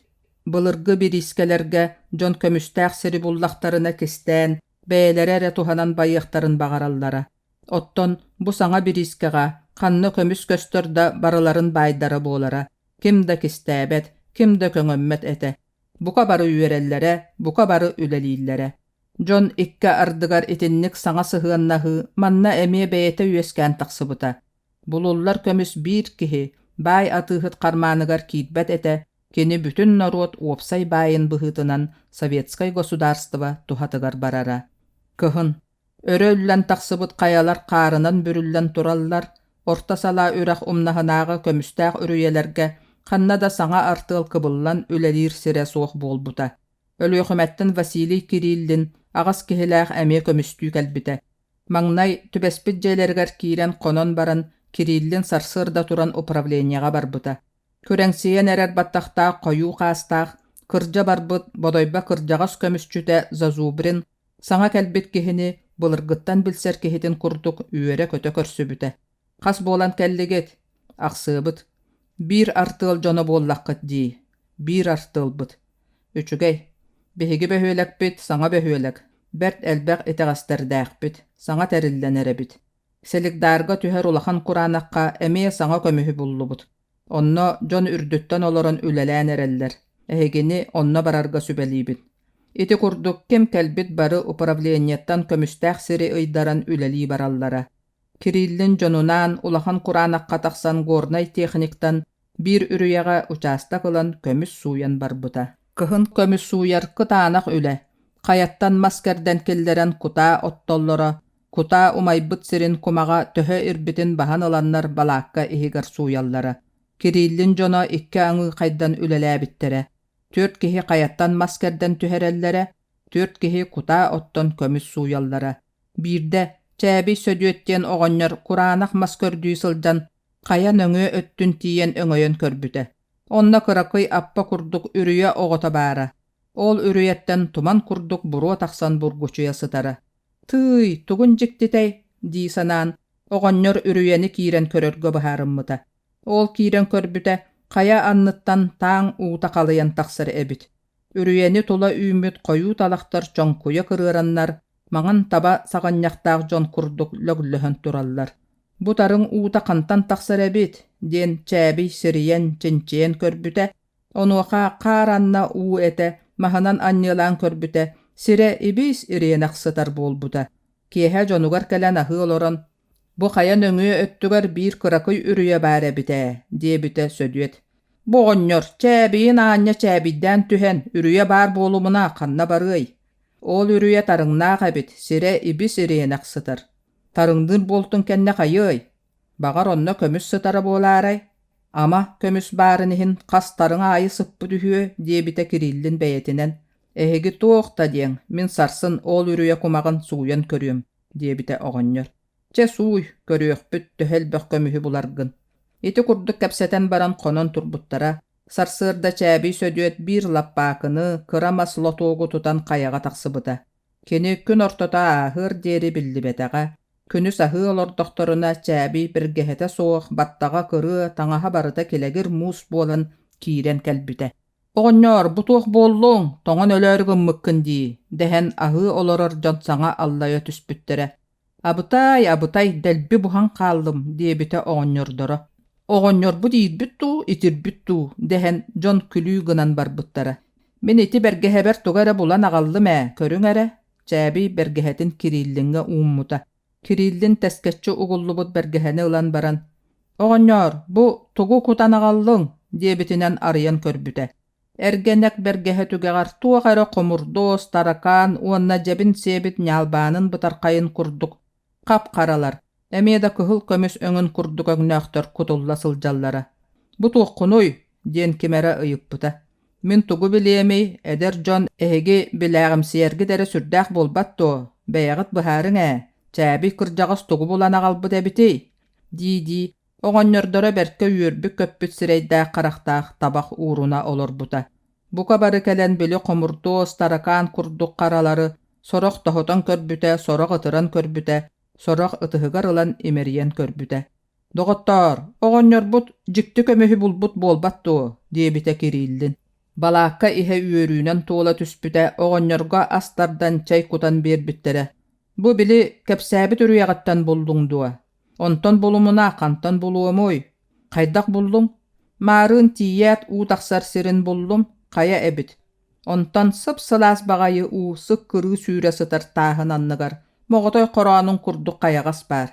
Былыргы бириискэлэргэ дьон көмүстээх сири буллахтарына кистээн, бэйэлэрэ эрэ туһанан байыахтарын баҕараллара. Оттон бу саҥа бириискэҕэ ханна көмүс көстөр да барыларын баайдара буолара, ким да кистээбэт, ким да көҥөммөт этэ. Бука бары үөрэллэрэ, бука бары үлэлииллэрэ. Дьон икки ардыгар итинник саҥа сыһыаннаһыы манна эмиэ бэйэтэ үөскээн тахсыбыта. Булуллар көмүс биир киһи, Баай атыыһыт хармааныгар киирбэт этэ, кини бүтүн норуот уопсай баайын быһыытынан советскай государство туһатыгар барара. Кыһын Өрө үллэн тахсыбыт хайалар хаарынан бүрүллэн тураллар, орто салаа үрэх умнаһынааҕы көмүстээх үрүйэлэргэ ханна да саҥа артыал кыбыллан үлэлиир сирэ суох буолбута. Өлүөхүмэттэн Василий Кириллин аҕыс киһилээх эмиэ көмүстүү кэлбитэ. Маҥнай түбэспит дьиэлэригэр киирэн хонон баран, Кириллин сарсыарда туран управлениеҕа барбыта. Күрэҥсийэн эрэр баттахтаах хойуу хаастаах, кырдьа барбыт Бодойбо кырдьаҕас көмүсчүтэ Зазубрин Саҥа кэлбит киһини былыргыттан билсэр киһитин курдук үөрэ-көтө көрсүбүтэ. «Хас буолан кэллигит?» «Ахсыабыт. Биир артыал дьоно буоллаххыт дии. Биир артыалбыт. Үчүгэй. Биһиги бөһүөлэкпит саҥа бөһүөлэк. Бэрт элбэх итэҕэстэрдээхпит. Саҥа тэриллэн эрэбит. Селигдарга түһэр улахан кураанахха эмиэ саҥа көмүһү буллубут. Онно дьон үрдүттэн олорон үлэлээн эрэллэр, эһигини онно барарга сүбэлиибин. Ити курдук ким кэлбит бары управлениеттан көмүстээх сири ыйдаран үлэлии бараллара. Кириллин дьонунаан улахан кураанахха тахсан горнай техниктан биир үрүйэҕэ учаастак ылан көмүс сууйан барбыта. Кыһын көмүс сууйар кытаанах үлэ. Хайаттан мас кэрдэн киллэрэн кутаа оттоллоро, Кутаа умайбыт сирин кумаҕа төһө ирбитин баһан ыланнар балаакка иһигэр сууйаллара. Кириллин дьоно икки аҥыы хайдан үлэлээбиттэрэ. Түөрт киһи хайаттан мас кэрдэн түһэрэллэрэ, түөрт киһи кутаа оттон көмүс сууйаллара. Биирдэ Чээбий Сөдүөт диэн оҕонньор кураанах мас көрдүү сылдьан хайа нөҥүө өттүн тиийэн өҥөйөн көрбүтэ. Онно кыракый аппа курдук үрүйэ оҕото баара. Ол үрүйэттэн туман курдук буруо тахсан бургучуйа сытара. «Тыый, тугун дьиктитэй?» дии санаан, оҕонньор үрүйэни киирэн көрөргө быһаарыммыта. Ол киирэн көрбүтэ, хайа анныттан тааҥ уута халыйан тахсар эбит. Үрүйэни тула үүммүт хойуу талахтар чоҥкуйа кырыараннар, маҥан таба саҕынньахтаах дьон курдук лөглөһөн тураллар. «Бу тарыҥ уута хантан тахсар эбит?» диэн Чээбий сирийэн, чинчийэн көрбүтэ, Онуоха хаар анна уу этэ маһынан анньыалаан көрбүтэ, сирэ ибиис ириэнэх сытар буолбута. Киэһэ дьонугар кэлэн аһыы олорон, «Бу хайа нөҥүө өттүгэр биир кыракый үрүйэ баар эбит ээ» диэбитэ Сөдүөт. «Бу оҕонньор чээбийин аанньа чээбийдээн түһэн, үрүйэ баар буолумуна ханна барыай? Ол үрүйэ тарыҥнаах эбит, сирэ ибис ириэнэх сытар. Тарыҥныыр буолтун кэннэ хайыай? Баҕар онно көмүс сытара буолаарай? Ама, көмүс баарын иһин хас тарыҥ аайы сыппыт үһүө диэбитэ Кириллин бэйэтинэн. Эһиги туох да диэҥ, мин сарсын ол үрүйэ кумаҕын сууйан көрүөм, диэбитэ оҕонньор. Чэ сууй, көрүөхпүт, төһө элбэх көмүһү буларгын. Ити курдук кэпсэтэн баран хонон турбуттара. Сарсыарда Чээбий Сөдүөт биир лаппаакыны, кыра мас лотуогу тутан хайаҕа тахсыбыта. Кини күн ортото ааһыар диэри биллибэтэҕэ. Күнүс аһыы олордохторуна Чээбий бэргэһэтэ суох, баттаҕа кырыа, таҥаһа барыта килэгир муус буолан киирэн кэлбитэ. «Оҕонньоор, бу туох буоллуҥ? Тоҥон өлөөрү гыммыккын дии» дэһэн аһыы олорор дьон саҥа аллайа түспүттэрэ. «Абытай, абытай, дэлби буһан хааллым» диэбитэ оҕонньордоро. «Оҕонньорбут иирбит дуу, итирбит дуу» дэһэн дьон күлүү гынан барбыттара. «Мин ити бэргэһэбэр тугу эрэ булан аҕаллым ээ, көрүҥ эрэ» Чээбий бэргэһэтин Кириллиҥҥэ ууммута. Кириллин тэскэччи угуллубут бэргэһэни ылан баран, «Оҕонньоор, бу тугу кутан аҕаллыҥ?» диэбитинэн арыйан көрбүтэ. Эргэнэк бэргэһэ түгэҕэр туох эрэ хомурдуос, таракаан уонна дьэбин сиэбит ньаалбаанын бытархайын курдук хап-харалар, эмиэ да кыһыл көмүс өҥүн курдук өҥнөөхтөр кутулла сылдьаллара. «Бу туоххунуй?» диэн ким эрэ ыйыппыта. «Мин тугу билиэмий, эдэр дьон эһиги билээҕимсийэргит эрэ сүрдээх буолбат дуо, бэйэҕит быһаарыҥ ээ, Чээбий кырдьаҕас тугу булан аҕалбыт эбитий?» дии-дии Оҕонньордоро бэркэ үөрбүт-көппүт сирэйдээх-харахтаах табах ууруна олорбута. Бука бары кэлэн били хомурдуос, таракаан курдук харалары сорох тоһутан көрбүтэ, сорох ытыран көрбүтэ, сорох ытыһыгар ылан имэрийэн көрбүтэ. «Доҕоттоор, оҕонньорбут дьикти көмүһү булбут буолбат дуо?» диэбитэ Кириллин. Балаакка иһэ үөрүүнэн туола түспүтэ, оҕонньорго ас тардан чэй кутан биэрбиттэрэ. «Бу били кэпсээбит үрүйэҕиттэн буллуҥ дуо?» Онтон булумуна хантан булуомуй? Хайдах буллуҥ? Маарыын тиийээт уу тахсар сирин буллум, хайа эбит. Онтон сып-сылаас баҕайы уу сыккырыы сүүрэ сытар тааһын анныгар моҕотой хороонун курдук хайаҕас баар.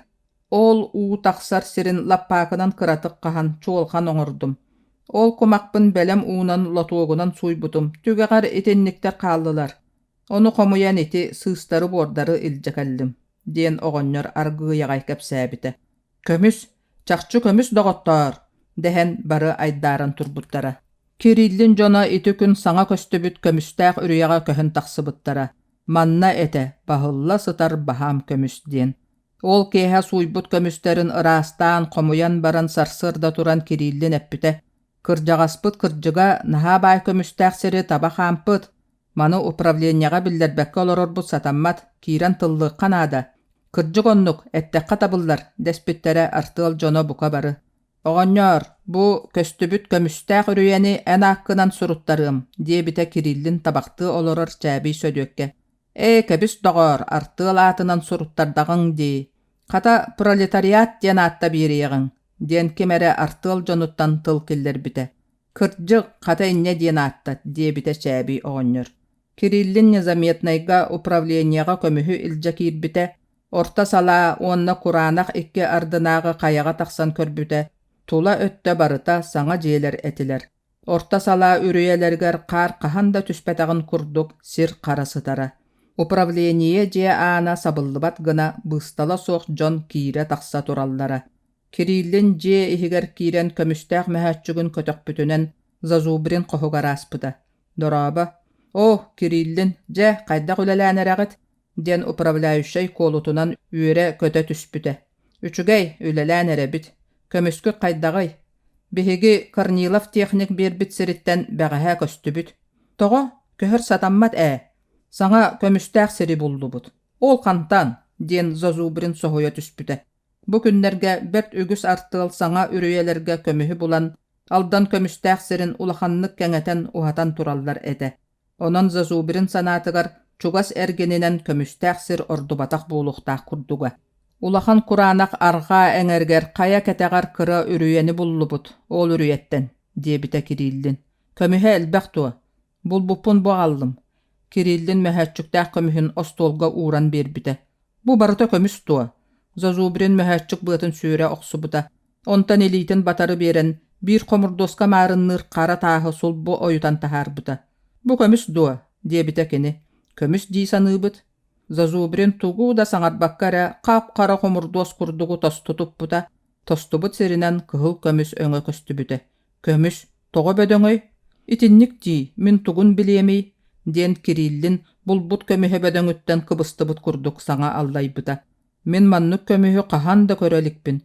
Ол уу тахсар сирин лаппаакынан кыратык хаһан, чуолҕан оҥордум. Ол кумахпын бэлэм уунан лотуогунан сууйбутум, түгэҕэр итинниктэр хааллылар. Ону хомуйан ити сыыстары-буордары илдьэ кэллим, диэн оҕонньор аргыый аҕай кэпсээбитэ. «Көмүс, чахчы көмүс доҕоттоор!» дэһэн бары айдааран турбуттара. Кириллин дьоно ити күн саҥа көстүбүт көмүстээх үрүйэҕэ көһөн тахсыбыттара. Манна этэ, баһылла сытар баһаам көмүс диэн. Ол киэһэ сууйбут көмүстэрин ыраастаан, хомуйан баран сарсыарда туран Кириллин эппитэ: «Кырдьаҕаспыт кырдьыга наһаа баай көмүстээх сири таба хаампыт. Маны управлениеҕа биллэрбэккэ олорорбут сатаммат, киирэн тыллыахха наада. Кырдьык оннук, эттэххэ табыллар», дэспиттэрэ артыал дьоно бука бары. «Оҕонньоор, бу көстүбүт көмүстээх үрүйэни эн ааккынан суруттарыам», диэбитэ Кириллин табахтыы олорор Чээбий Сөдүөккэ. «Ээ, кэбис доҕоор, артыал аатынан суруттардаҕыҥ дии. Хата, пролетариат диэн аатта биэриэҕиҥ», диэн ким эрэ артыал дьонуттан тыл киллэрбитэ. «Кырдьык, хата инньэ диэн ааттат», диэбитэ Чээбий оҕонньор. Кириллин Незаметнайга управлениеҕа көмүһү илдьэ киирбитэ, Орто салаа уонна кураанах икки ардынааҕы хайаҕа тахсан көрбүтэ, тула өттө барыта саҥа дьиэлэр этилэр. Орто салаа үрүйэлэригэр хаар хаһан да түспэтэҕин курдук сир хара сытара. Управление дьиэ аана сабыллыбат гына быыстала суох дьон киирэ-тахса тураллара. Кириллин дьиэ иһигэр киирэн көмүстээх мөһөөччүгүн көтөхпүтүнэн Зазубрин хоһугар ааспыта. «Дорообо! Оо, Кириллин, дьэ, хайдах үлэлээн эрэҕит?» диэн управляющай куолутунан үөрэ-көтө түспүтэ. «Үчүгэй, үлэлээн эрэбит. Көмүскүт хайдаҕый? Биһиги Корнилов техник биэрбит сириттэн бэҕэһээ көстүбүт. Тоҕо? Көһөр сатаммат ээ. Саҥа көмүстээх сири буллубут. Ол хантан?» диэн Зазубрин соһуйа түспүтэ. Бу күннэргэ бэрт үгүс артыал саҥа үрүйэлэргэ көмүһү булан, Алдан көмүстээх сирин улаханнык кэҥэтэн уһатан тураллар этэ. Онон Зазубрин санаатыгар чугас эргининэн көмүстээх сир ордубатах буолуохтаах курдуга. Улахан кураанах арҕаа эҥэригэр хайа кэтэҕэр кыра үрүйэни буллубут, ол үрүйэттэн, диэбитэ Кириллин. Көмүһэ элбэх дуо? Булбуппун бу аҕаллым. Кириллин мөһөөччүктээх көмүһүн остуолга ууран биэрбитэ. Бу барыта көмүс дуо? Зазубрин мөһөөччүк быатын сүөрэ охсубута. Онтон илиитин батары биэрэн, биир хомурдуоска маарынныыр хара тааһы сулбу ойутан таһаарбыта. «Бу көмүс дуо?» диэбитэ кини. «Көмүс дии саныыбыт». Зазубрин тугу да саҥарбакка эрэ хап-хара хомурдуос курдугу тосту туппута, тостубут сиринэн кыһыл көмүс өҥө көстүбүтэ. Көмүс тоҕо бөдөҥөй? Итинник дии, мин тугун билиэмий? диэн Кириллин булбут көмүһэ бөдөҥүттэн кыбыстыбыт курдук саҥа аллайбыта. Мин маннык көмүһү хаһан да көрө иликпин.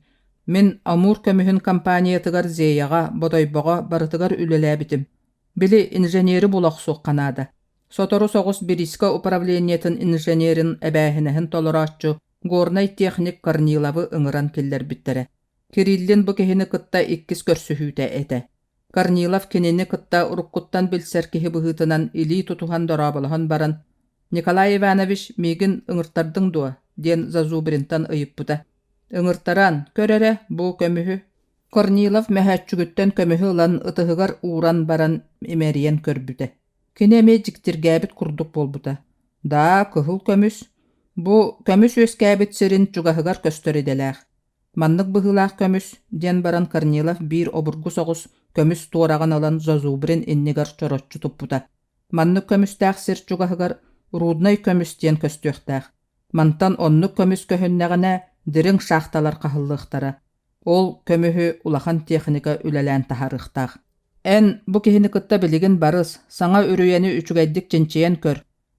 Мин Амур көмүһүн компаниятыгар Зеяҕа, Бодойбоҕо барытыгар үлэлээбитим. Били инженери була охсуохха наада. Сотору соҕус бириискэ управлениетын инженерин эбээһинэһин толорооччу горнай техник Корниловы ыҥыран киллэрбиттэрэ. Кириллин бу киһини кытта иккис көрсүһүүтэ этэ. Корнилов кинини кытта уруккуттан билсэр киһи быһыытынан илии тутуһан дорооболоһон баран, «Николай Иванович, миигин ыҥыртардыҥ дуо?» диэн Зазубринтан ыйыппыта. «Ыҥыртаран, көр эрэ, бу көмүһү». Корнилов мөһөөччүгүттэн көмүһү ылан ытыһыгар ууран баран имэрийэн көрбүтэ. Кини эмиэ дьиктиргээбит курдук буолбута. «Даа, кыһыл көмүс. Бу көмүс үөскээбит сирин чугаһыгар көстөр идэлээх. Маннык быһыылаах көмүс, диэн баран Корнилов биир обургу соҕус көмүс туораҕын ылан Зазубрин иннигэр чороччу туппута. Маннык көмүстээх сир чугаһыгар руднай көмүс диэн көстүөхтээх. Мантан оннук көмүс көһүннэҕинэ дириҥ шахталар хаһыллыахтара. Ол көмүһү улахан техника үлэлээн таһаарыахтаах. Эн бу киһини кытта билигин барыс, саҥа үрүйэни үчүгэйдик чинчийэн көр.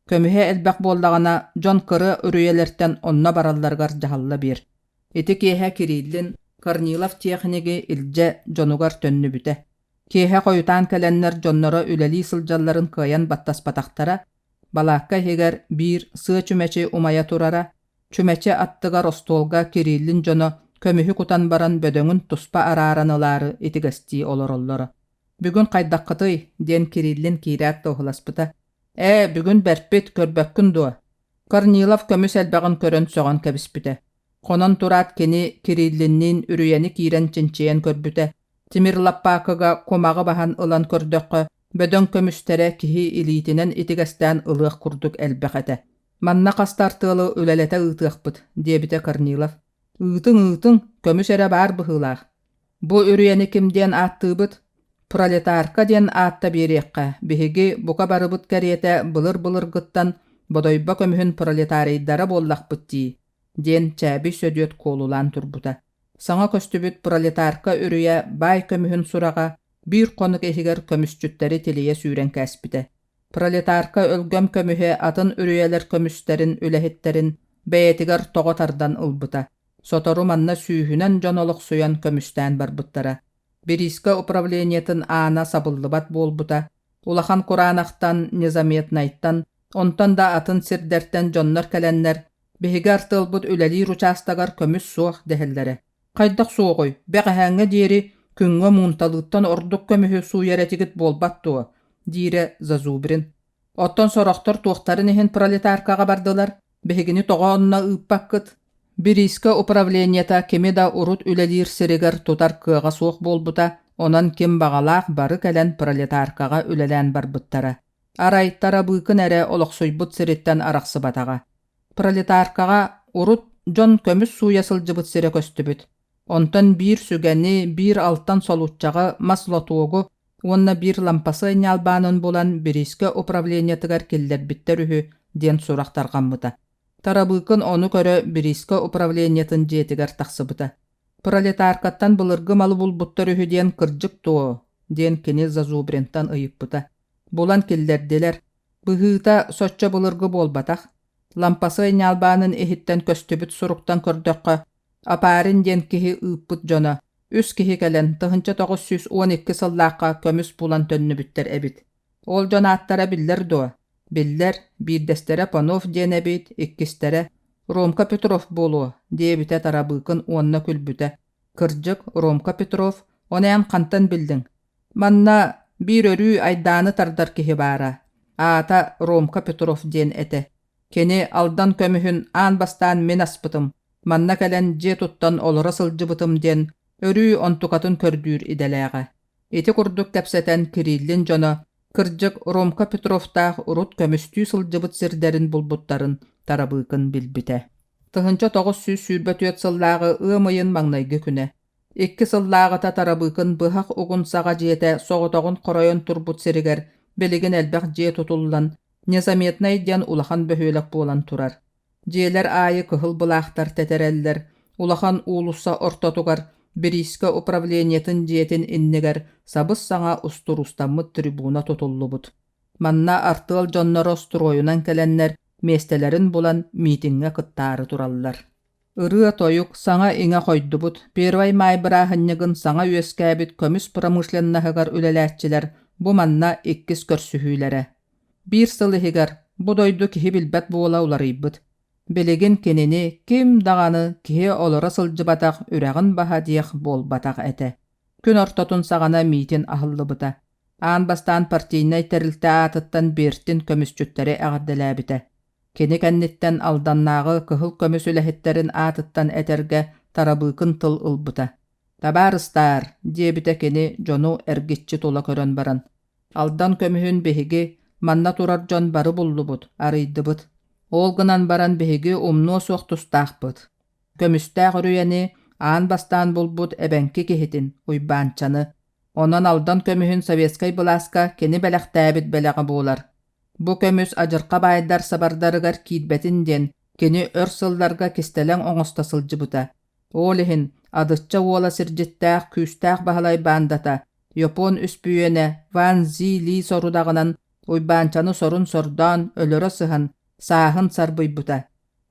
Көмүһэ элбэх буоллаҕына, дьон кыра үрүйэлэртэн онно баралларыгар дьаһалла биэр. Ити киэһэ Кириллин Корнилов техниги илдьэ дьонугар төннүбүтэ. Киэһэ хойутаан кэлэннэр дьонноро үлэлии сылдьалларын кыайан баттаспатахтара, балаакка иһигэр биир сыа чүмэчи умайа турара, чүмэчи аттыгар остуолга Кириллин дьоно көмүһү кутан баран бөдөҥүн туспа арааран ылаары итигэстии олороллоро. «Бүгүн хайдаххытый?» диэн Кириллин киирээт туоһуласпыта. «Ээ, бүгүн бэрпит, көрбөккүн дуо?» Корнилов көмүс элбэҕин көрөн сөҕөн кэбиспитэ. Хонон тураат кини Кириллинниин үрүйэни киирэн чинчийэн көрбүтэ. Тимир лаппаакыга кумаҕы баһан ылан көрдөххө, бөдөҥ көмүстэрэ киһи илиитинэн итигэстээн ылыах курдук элбэх этэ. «Манна хастар тыалы үлэлэтэ ыытыахпыт», диэбитэ Корнилов. Ыытыҥ, ыытыҥ, көмүс эрэ баар быһыылаах. Бу үрүйэни ким диэн ааттыыбыт? Пролетарка диэн аатта биэриэххэ, биһиги бука барыбыт кэриэтэ былыр-былыргыттан Бодойбо көмүһүн пролетарийдара буоллахпыт дии, диэн Чээбий Сөдүөт куолулаан турбута. Саҥа көстүбүт Пролетарка үрүйэ баай көмүһүн сураҕа биир хонук иһигэр көмүсчүттэри тилийэ сүүрэн кээспитэ. Пролетарка өлгөм көмүһэ атын үрүйэлэр көмүстэрин үлэһиттэрин бэйэтигэр тоҕо тардан ылбыта. Сотору манна сүүһүнэн дьон олохсуйан көмүстээн барбыттара. Бириискэ управлениетын аана сабыллыбат буолбута. Улахан Кураанахтан, Незаметнайтан, онтон да атын сирдэртэн дьоннор кэлэннэр, биһиги артыалбыт үлэлиир учаастагар көмүс суох дэһэллэрэ. Хайдах суоҕуй, бэҕэһээҥҥэ диэри күҥҥэ муунталыыттан ордук көмүһү сууйар этигит буолбат дуо? диирэ Зазубрин. Оттон сорохтор туохтарын иһин пролетаркаҕа бардылар, биһигини тоҕо онно ыыппаккыт? Бириискэ управлениета кими да урут үлэлиир сиригэр тутар кыаҕа суох буолбута, онон ким баҕалаах бары кэлэн пролетаркаҕа үлэлээн барбыттара. Арай Тарабыыкын эрэ олохсуйбут сириттэн арахсыбатаҕа. Пролетаркаҕа урут дьон көмүс сууйа сылдьыбыт сирэ көстүбүт. Онтон биир сүгэни, биир алтан солууччаҕы, мас лотуогу уонна биир лампасыай ньаалбаанын булан бириискэ управлениетыгар киллэрбиттэр үһү диэн сурах тарҕаммыта. Тарабыыкын ону көрө бириискэ управлениетын дьиэтигэр тахсыбыта. Пролетаркаттан былыргы малы булбуттар үһү диэн кырдьык дуо? диэн кини Зазубринтан ыйыппыта. Булан киллэрдилэр. Быһыыта соччо былыргы буолбатах. Лампасыай ньаалбаанын иһиттэн көстүбүт суруктан көрдөххө, Апарин диэн киһи ыыппыт дьоно үс киһи кэлэн 1912 сыллаахха көмүс булан төннүбүттэр эбит. Ол дьон ааттара биллэр дуо? Биллэр, биирдэстэрэ Панов диэн эбит, иккистэрэ Ромка Петров буолуо, диэбитэ Тарабыыкын уонна күлбүтэ. Кырдьык, Ромка Петров, ону эн хантан биллиҥ? Манна биир өрүү айдааны тардар киһи баара, аата Ромка Петров диэн этэ. Кини Алдан көмүһүн аан бастаан мин аспытым, манна кэлэн дьиэ туттан олоро сылдьыбытым диэн өрүү онтукатын көрдүүр идэлээҕэ. Ити курдук кэпсэтэн Кириллин дьоно, кырдьык, Ромка Петровтаах урут көмүстүү сылдьыбыт сирдэрин булбуттарын Тарабыыкын билбитэ. 1924 сыллааҕы ыам ыйын маҥнайгы күнэ. Икки сыллааҕыта Тарабыыкын быһах угун саҕа дьиэтэ соҕотоҕун хоройон турбут сиригэр билигин элбэх дьиэ тутуллан, Незаметнай диэн улахан бөһүөлэк буолан турар. Дьиэлэр аайы кыһыл былаахтар тэтэрэллэр, улахан уулусса ортотугар бириискэ управлениетын дьиэтин иннигэр сабыс-саҥа устуруустаммыт трибуна тутуллубут. Манна артыал дьонноро стройунан кэлэннэр миэстэлэрин булан миитиҥҥэ кыттаары тураллар. Ырыа-тойук, саҥа-иҥэ хойдубут, Первай Маай бырааһынньыгын саҥа үөскээбит көмүс промышленноһыгар үлэлээччилэр бу манна иккис көрсүһүүлэрэ. Биир сыл иһигэр бу дойду киһи билбэт буола уларыйбыт. Билигин кинини ким даҕаны киһи олоро сылдьыбатах үрэҕин баһа диэх буолбатах этэ. Күн ортотун саҕана миитин аһыллыбыта. Аан бастаан партийнай тэрилтэ аатыттан Бертин көмүсчүттэри эҕэрдэлээбитэ. Кини кэнниттэн Алданнааҕы кыһыл көмүс үлэһиттэрин аатыттан этэргэ Тарабыыкын тыл ылбыта. «Табаарыстаар!» диэбитэ кини дьону эргиччи тула көрөн баран. «Алдан көмүһүн биһиги, манна турар дьон бары буллубут, арыйдыбыт. Ол гынан баран биһиги умнуо суох тустаахпыт. Көмүстээх үрүйэни аан бастаан булбут эбэҥки киһитин, Уйбаанчаны. Онон Алдан көмүһүн советскай былааска кини бэлэхтээбит бэлэҕэ буолар. Бу көмүс адьырҕа баайдар сабардарыгар киирбэтин диэн кини өр сылларга кистэлэҥ оҥосто сылдьыбыта. Ол иһин Адычча уола сирдьиттээх Күүстээх Баһылай баандата Япон үспүйүөнэ Ван Зи Ли сорудаҕынан Уйбаанчаны сорун сордоон өлөрө сыһан сааһын сарбыйбыта.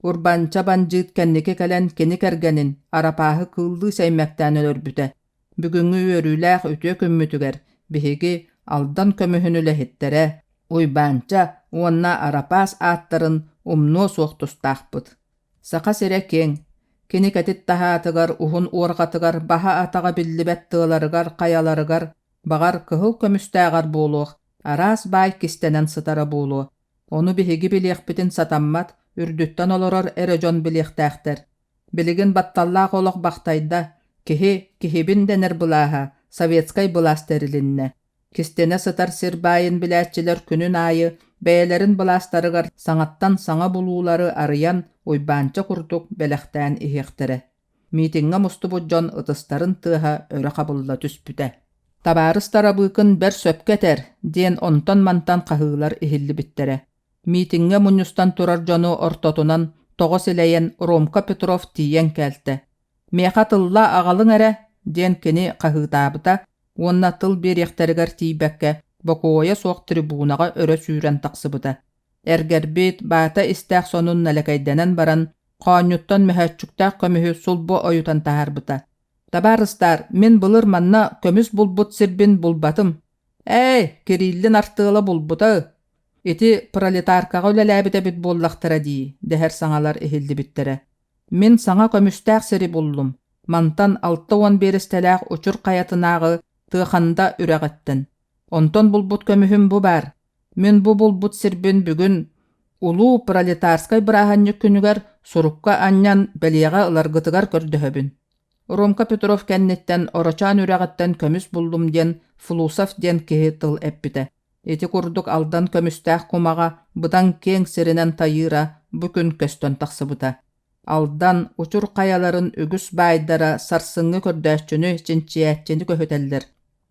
Урбанча бандьыыт кэнники кэлэн кини кэргэнин Арапааһы кыыллыы сэймэктээн өлөрбүтэ. Бүгүҥҥү үөрүүлээх үтүө күммүтүгэр биһиги Алдан көмүһүн үлэһиттэрэ Уйбаанча уонна Арапаас ааттарын умнуо суох тустаахпыт. Саха сирэ киэҥ, кини кэтит таһаатыгар, уһун уорҕатыгар, баһа-атаҕа биллибэт тыаларыгар, хайаларыгар, баҕар, кыһыл көмүстээҕэр буолуох, араас баай кистэнэн сытара буолуо. Ону биһиги билиэхпитин сатаммат, үрдүттэн олорор эрэ дьон билиэхтээхтэр. Билигин батталлаах олох бахтайда, киһи киһибин дэнэр былааһа советскай былаас тэрилиннэ. Кистэнэ сытар сир баайын билээччилэр күнүн аайы бэйэлэрин былаастарыгар саҥаттан саҥа булуулары арыйан Уйбаанча курдук бэлэхтээн иһиэхтэрэ. Миитиҥҥэ мустубут дьон ытыстарын тыаһа өрө хабылла түспүтэ. «Табаарыс Тарабыыкын бэрт сөпкө этэр» диэн онтон-мантан хаһыылар иһиллибиттэрэ. Миитиҥҥэ мунньустан турар дьону ортотунан тоҕо силэйэн Ромка Петров тиийэн кэлтэ. «Миэхэ тылла аҕалыҥ эрэ» диэн кини хаһыытаабыта уонна тыл биэриэхтэригэр тиийбэккэ бокуойа суох трибунаҕа өрө сүүрэн тахсыбыта. Эргэрбит, баата истээх сонун нэлэкэйдэнэн баран, хоонньуттан мөһөөччүктээх көмүһү сулбу ойутан таһаарбыта. «Табаарыстаар, мин былыр манна көмүс булбут сирбин булбатым. Ээ, Кириллин артыала булбута Ити пролетаркаҕа үлэлээбит эбит буоллахтара дии» дэһэр саҥалар иһиллибиттэрэ. «Мин саҥа көмүстээх сири буллум. Мантан 60 биэрэстэлээх Учур хайатынааҕы Тыаханда үрэҕиттэн. Онтон булбут көмүһүм бу баар. Мин бу булбут сирбин бүгүн Улуу пролетарскай бырааһынньык күнүгэр сурукка анньан бэлиэҕэ ыларгытыгар көрдөһөбүн. Ромка Петров кэнниттэн Орочоон үрэҕиттэн көмүс буллум диэн Флусов диэн киһи тыл эппитэ. Ити курдук Алдан көмүстээх кумаҕа быдан киэҥ сиринэн тайыыра бу күн көстөн тахсыбыта. Алдан, Учур хайаларын үгүс баайдара сарсыҥҥы көрдөөччүнү, чинчийээччини көһүтэллэр,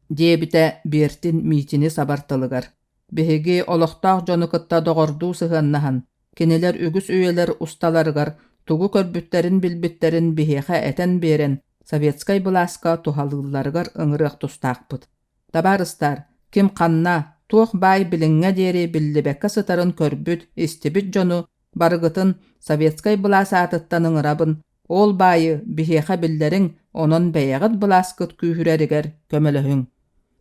диэбитэ Бертин Митини сабар тылыгар. Биһиги олохтоох дьону кытта доҕордуу сыһыаннаһан, кинилэр үгүс үйэлэр усталарыгар тугу көрбүттэрин-билбиттэрин биһиэхэ этэн биэрэн, советскай былааска туһалыылларыгар ыҥырыах тустаахпыт. Табаарыстаар, ким ханна, туох баай билиҥҥэ диэри биллибэккэ сытарын көрбүт, истибит дьону барыгытын советскай былаас аатыттан ыҥырабын, ол баайы биһиэхэ биллэриҥ, онон бэйэҕит былааскыт күүһүрэригэр көмөлөһүҥ.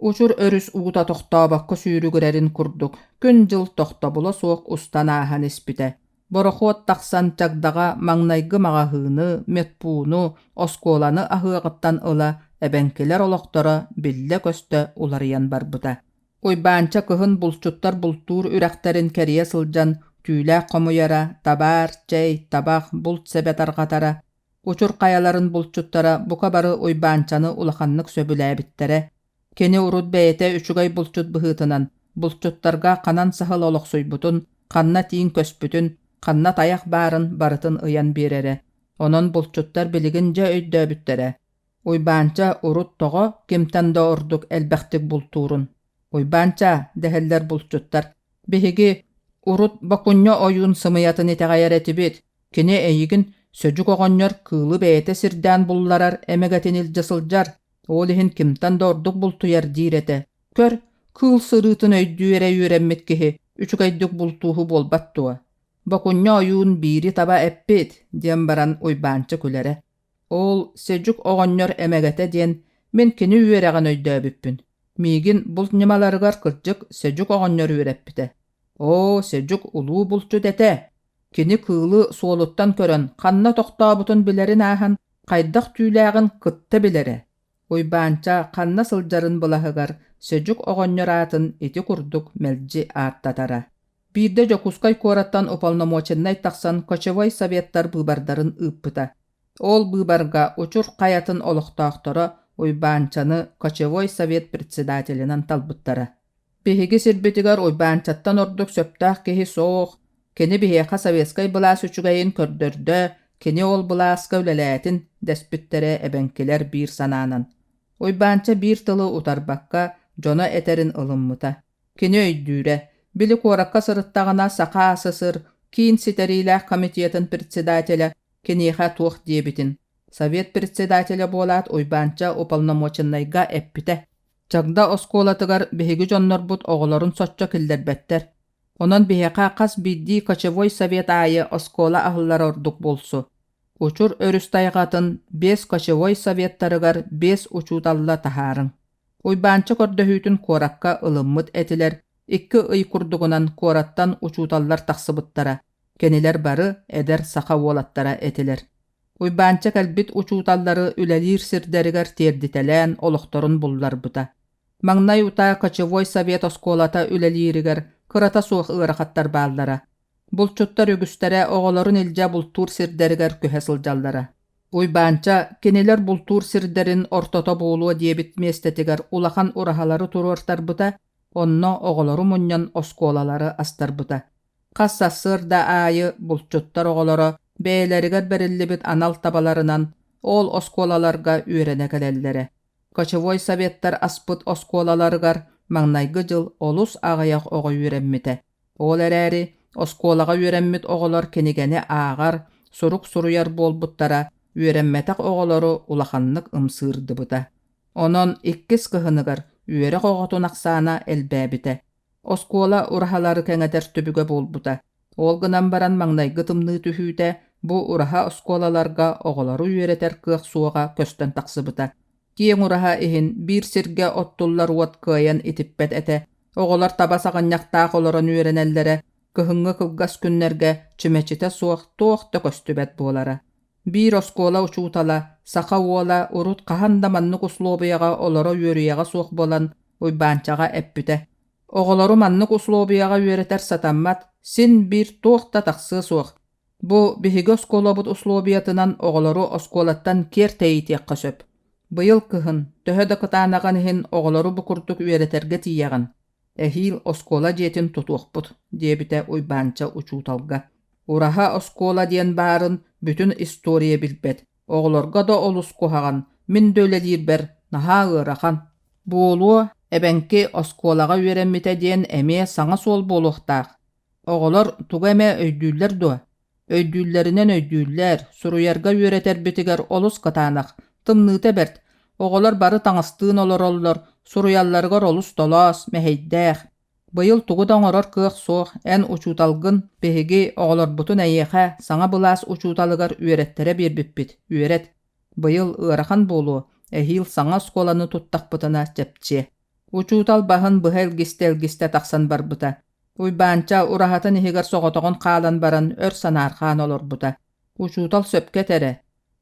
Учур өрүс уута тохтообокко сүүрүгүрэрин курдук, күн-дьыл тохтобула суох устан ааһан испитэ. Борохуот тахсан Чагдаҕа маҥнайгы маҕаһыыны, медпууну, оскуоланы аһыаҕыттан ыла эбэҥкилэр олохторо биллэ-көстө уларыйан барбыта. Уйбаанча кыһын булчуттар бултуур үрэхтэрин кэрийэ сылдьан түүлээх хомуйара, табаар, чэй, табах, булт сэбэ тарҕатара. Учур хайаларын булчуттара бука бары Уйбаанчаны улаханнык сөбүлээбиттэрэ. Кини урут бэйэтэ үчүгэй булчут быһыытынан булчуттарга ханан саһыл олохсуйбутун, ханна тииҥ көспүтүн, ханна тайах баарын барытын ыйан биэрэрэ. Онон булчуттар билигин дьэ өйдөөбүттэрэ. Уйбаанча урут тоҕо кимтэн да ордук элбэхтик бултуурун. «Уйбаанча», дэһэллэр булчуттар, «биһиги урут Бокунньа ойуун сымыйатын итэҕэйэр этибит. Кини эйигин Сөдьүк оҕонньор кыылы бэйэтэ сирдээн булларар эмэгэтин илдьэ сылдьар, ол иһин кимтэн да ордук бултуйар диир этэ. Көр, кыыл сырыытын өйдүү эрэ үөрэммит киһи үчүгэйдик бултууһу буолбат дуо? Бокунньа ойуун биири таба эппит, диэн баран Уйбаанча күлэрэ. Ол Сэдьүк оҕонньор эмэгэтэ диэн мин кини үөрэҕин өйдөөбүппүн. Миигин булт ньымаларыгар кырдьык Сэдьүк оҕонньор үөрэппитэ. Оо, Сэдьүк улуу булчут этэ. Кини кыылы суолуттан көрөн, ханна тохтообутун билэрин ааһан, хайдах түүлээҕин кытта билэрэ. Уйбаанча ханна сылдьарын былаһыгар Сөдьүк оҕонньор аатын ити курдук мэлдьи ааттатара. Биирдэ Дьокуускай куораттан уполномоченнай тахсан кочевой советтар быыбардарын ыыппыта. Ол быыбарга Учур хайатын олохтоохторо Уйбаанчаны кочевой совет председателинэн талбыттара. Биһиги сирбитигэр Уйбаанчаттан ордук сөптөөх киһи суох, кини биһиэхэ советскай былаас үчүгэйин көрдөрдө, кини ол былааска үлэлээтин, дэспиттэрэ эбэҥкилэр биир санаанан. Уйбаанча биир тылы утарбакка, дьоно этэрин ылыммыта. Кини өйдүүрэ, били куоракка сырыттаҕына Саха АССР Киин ситэриилээх комитетын председателэ киниэхэ туох диэбитин. Совет председателэ буолаат Уйбаанча уполномоченнайга эппитэ. Чагда оскуолатыгар биһиги дьоннорбут оҕолорун соччо киллэрбэттэр. Онон биһиэхэ хас биирдии кочевой совет аайы оскуола аһыллара ордук буолсу. Учур өрүс тайҕатын биэс кочевой советтарыгар биэс учууталла таһаарыҥ. Уйбаанча көрдөһүүтүн куоракка ылыммыт этилэр, 2 ый курдугунан куораттан учууталлар тахсыбыттара. Кинилэр бары эдэр саха уолаттара этилэр. Уйбаанча кэлбит учууталлары үлэлиир сирдэригэр тиэрдитэлээн олохторун булларбыта. Маҥнай утаа кочевой совет оскуолата үлэлииригэр кырата суох ыарахаттар бааллара. Булчуттар үгүстэрэ оҕолорун илдьэ бултуур сирдэригэр көһө сылдьаллара. Уйбаанча кинилэр бултуур сирдэрин ортото буолуо диэбит миэстэтигэр улахан ураһалары туруортарбыта, онно оҕолору мунньан оскуолалары астарбыта. Хас сарсыарда аайы булчуттар оҕолоро бэйэлэригэр бэриллибит анал табаларынан ол оскуолаларга үөрэнэ кэлэллэрэ. Кочевой советтар аспыт оскуолаларыгар маҥнайгы дьыл олус аҕыйах оҕо үөрэммитэ. Ол эрээри оскуолаҕа үөрэммит оҕолор кинигэни ааҕар, сурук суруйар буолбуттара үөрэммэтэх оҕолору улаханнык ымсыырдыбыта. Онон иккис кыһыныгар үөрэх оҕотун ахсаана элбээбитэ. Оскуола ураһалары кэҥэтэр түбүгэ буолбута. Ол гынан баран маҥнайгы тымныы түһүүтэ бу ураһа оскуолаларга оҕолору үөрэтэр кыах суоҕа көстөн тахсыбыта. Киэҥ ураһа иһин биир сиргэ оттуллар уот кыайан итиппэт этэ. Оҕолор таба саҕынньахтаах олорон үөрэнэллэрэ, кыһыҥҥы кылгас күннэргэ чүмэчитэ суох туох да көстүбэт буолара. Биир оскуола учуутала, саха уола урут хаһан да маннык услуобуйаҕа олоро үөрүйэҕэ суох буолан Уйбаанчаҕа эппитэ: «Оҕолору маннык услуобуйаҕа үөрэтэр сатаммат, син биир туох да тахсыа суох. Бу биһиги оскуолабыт услуобуйатынан оҕолору оскуолаттан киэр тэйитиэххэ сөп. Быйыл кыһын, төһө да кытаанаҕын иһин оҕолору бу курдук үөрэтэргэ тиийэҕин. Эһиил оскуола дьиэтин тутуохпут», диэбитэ Уйбаанча учууталга. Ураһа оскуола диэн баарын бүтүн история билбэт, оҕолорго да олус куһаҕан, мин да үлэлиирбэр наһаа ыарахан. Буолуо, эбэҥки оскуолаҕа үөрэммитэ диэн эмиэ саҥа суол буолуохтаах. Оҕолор тугу эмэ өйдүүллэр дуо? Өйдүүллэринэн өйдүүллэр, суруйарга үөрэтэрбитигэр олус кытаанах, тымныыта бэрт. Оҕолор бары таҥастыын олороллор, суруйалларыгар олус толоос, мэһэйдээх. Быйыл тугу да оҥорор кыах суох, эн учууталгын, биһиги оҕолорбутун эйиэхэ, саҥа былаас учууталыгар үөрэттэрэ биэрбиппит, үөрэт. Быйыл ыарахан буолуо, эһиил саҥа оскуоланы туттахпытына чэпчиэ. Учуутал баһын быһа илгистэ-илгистэ тахсан барбыта. Уйбаанча ураһатын иһигэр соҕотоҕун хаалан баран өр санаарҕаан олорбута. Учуутал сөпкө этэрэ.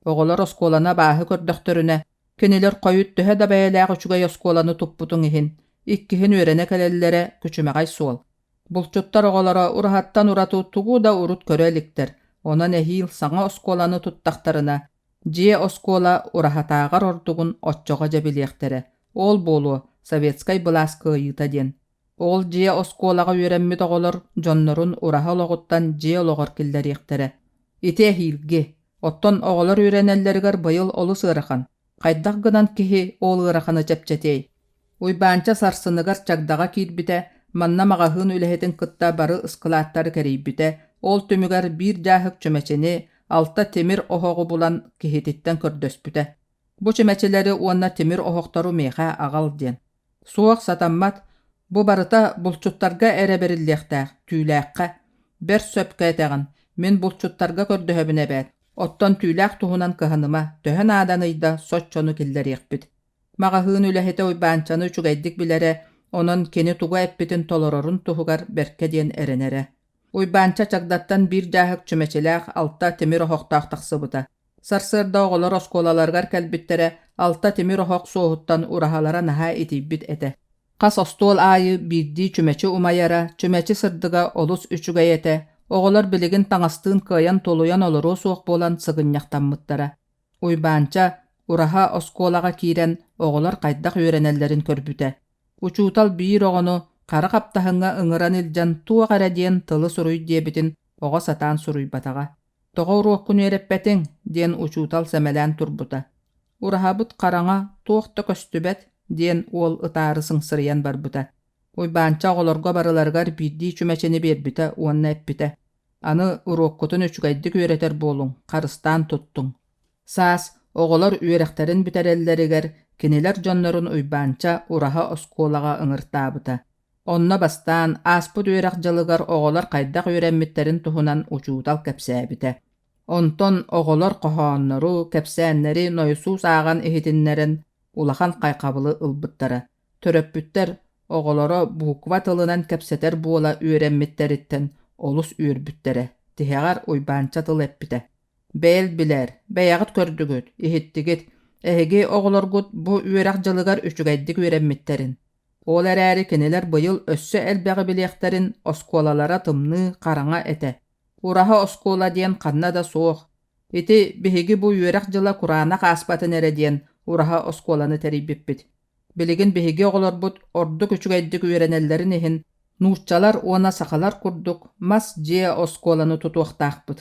Оҕолор оскуоланы абааһы көрдөхтөрүнэ, кинилэр хойут төһө да бэйэлээх үчүгэй оскуоланы туппутуҥ иһин, иккиһин үөрэнэ кэлэллэрэ күчүмэҕэй суол. Булчуттар оҕолоро ураһаттан ураты тугу да урут көрө иликтэр, онон эһиил саҥа оскуоланы туттахтарына, дьиэ оскуола ураһатааҕар ордугун оччоҕо дьэ билиэхтэрэ. Ол буолуо советскай былаас кыайыыта диэн. Ол дьиэ оскуолаҕа үөрэммит оҕолор дьоннорун ураһа олоҕуттан дьиэ олоҕор киллэриэхтэрэ. Ити эһиилги. Оттон оҕолор үөрэнэллэригэр быйыл олус ыарахан. Хайдах гынан киһи ол ыараханы чэпчэтиэй? Уйбаанча сарсыныгар чагдаҕа киирбитэ, манна маҕаһыын үлэһитин кытта бары ыскылааттары кэрийбитэ, ол түмүгэр биир дьааһык чүмэчини, алта тимир оһоҕу булан киһититтэн көрдөспүтэ. Бу чүмэчилэри уонна тимир оһохтору миэхэ аҕал диэн. Суох, сатаммат. Бу барыта булчуттарга эрэ бэриллиэхтээх, түүлээххэ. Бэрт сөпкө этэҕин, мин булчуттарга көрдөһөбүн эбээт. Оттон түүлээх туһунан кыһаныма, төһө нааданый да соччону киллэриэхпит. Маҕаһыын үлэһитэ Уйбаанчаны үчүгэйдик билэрэ, онон кини тугу эппитин толорорун туһугар бэркэ диэн эрэнэрэ. Уйбаанча чагдаттан биир дьааһык чүмэчилээх алта тимир оһохтоох тахсыбыта. Сарсыарда оҕолор оскуолаларыгар кэлбиттэрэ, алта тимир оһох суоһуттан ураһалара наһаа итийбит этэ. Хас остуол аайы биирдии чүмэчи умайара, чүмэчи сырдыга олус үчүгэй этэ, оҕолор билигин таҥастыын кыайан тулуйан олоруо суох буолан сыгынньахтаммыттара. Уйбаанча ураһа оскуолаҕа киирэн оҕолор хайдах үөрэнэллэрин көрбүтэ. Учуутал биир оҕону хара хаптаһыҥҥа ыҥыран илдьэн туох эрэ диэн тылы суруй диэбитин оҕо сатаан суруйбатаҕа. «Тоҕо уруоккун үөрэппэтиҥ?» диэн учуутал сэмэлээн турбута. «Ураһабыт хараҥа, туох да көстүбэт» диэн уол ытаары сыҥсырыйан барбыта. Уйбаанча оҕолорго барыларыгар биирдии чүмэчини биэрбитэ уонна эппитэ: «Аны уруоккутун үчүгэйдик үөрэтэр буолуҥ, харыстаан туттуҥ». Саас оҕолор үөрэхтэрин бүтэрэллэригэр кинилэр дьоннорун Уйбаанча ураһа оскуолаҕа ыҥыртаабыта. Онно бастаан ааспыт үөрэх дьылыгар оҕолор хайдах үөрэммиттэрин туһунан учуутал кэпсээбитэ. Онтон оҕолор хоһооннору, кэпсээннэри нойосуус ааҕан иһитиннэрэн улахан хайҕабылы ылбыттара. Төрөппүттэр оҕолоро буква тылынан кэпсэтэр буола үөрэммиттэриттэн олус үөрбүттэрэ. Тиһэҕэр Уйбаанча тыл эппитэ: «Бэйэл билээр, бэйэҕит көрдүгүт, иһиттигит, эһиги оҕолоргут бу үөрэх дьылыгар үчүгэйдик үөрэммиттэрин. Ол эрээри кинилэр быйыл өссө элбэҕи билиэхтэрин оскуолалара тымныы, хараҥа этэ. Ураһа оскуола диэн ханна да суох. Ити биһиги бу үөрэх дьыла кураанах ааспатын эрэ диэн ураһа оскуоланы тэрийбиппит. Билигин биһиги оҕолорбут ордук үчүгэйдик үөрэнэллэрин иһин нууччалар уонна сахалар курдук мас дьиэ оскуоланы тутуохтаахпыт.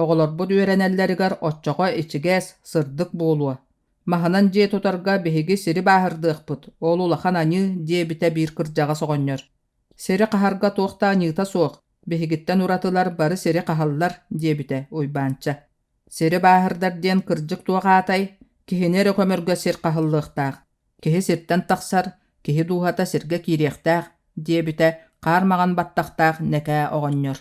Оҕолорбут үөрэнэллэригэр оччоҕо ичигэс, сырдык буолуо. Маһынан дьиэ тутарга биһиги сири бааһырдыахпыт, ол улахан аньыы, диэбитэ биир кырдьаҕас оҕонньор. Сири хаһарга туох да аньыыта суох, биһигиттэн уратылар бары сири хаһаллар, диэбитэ Уйбаанча. Сири бааһырдар диэн кырдьык туох аатай? Киһини эрэ көмөргө сир хаһыллыахтаах. Киһи сиртэн тахсар, киһи дууһата сиргэ киириэхтээх, диэбитэ хаар маҥан баттахтаах Нэкээ оҕонньор.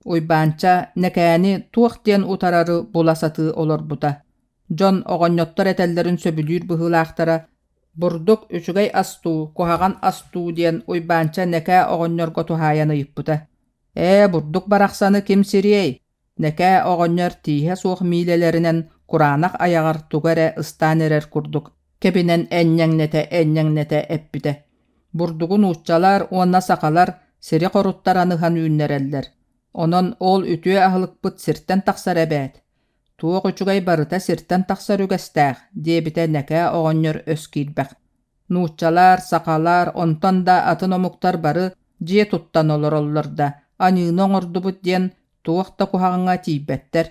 Уйбаанча Нэкээни туох диэн утарары була сатыы олорбута. Дьон оҕонньоттор этэллэрин сөбүлүүр быһыылаахтара «Бурдук үчүгэй ас дуу, куһаҕан ас дуу» диэн Уйбаанча Нэкээ оҕонньорго туһаайан ыйыппыта. «Ээ, бурдук барахсаны ким сириэй? Нэкээ оҕонньор тииһэ суох миилэлэринэн кураанах айаҕар тугу эрэ ыстаан эрэр курдук кэбинэн энньэҥнэтэ-энньэҥнэтэ эппитэ: «Бурдугу нууччалар уонна сахалар сири хоруттаран ыһан үүннэрэллэр. Онон ол үтүө аһылыкпыт сиртэн тахсар эбээт. Туох үчүгэй барыта сиртэн тахсар үгэстээх», диэбитэ Нэкээ оҕонньор өс киирбэх. Нууччалар, сахалар, онтон да атын омуктар бары дьиэ туттан олороллор да, аньыыны оҥордубут диэн туох да куһаҕаҥҥа тиийбэттэр.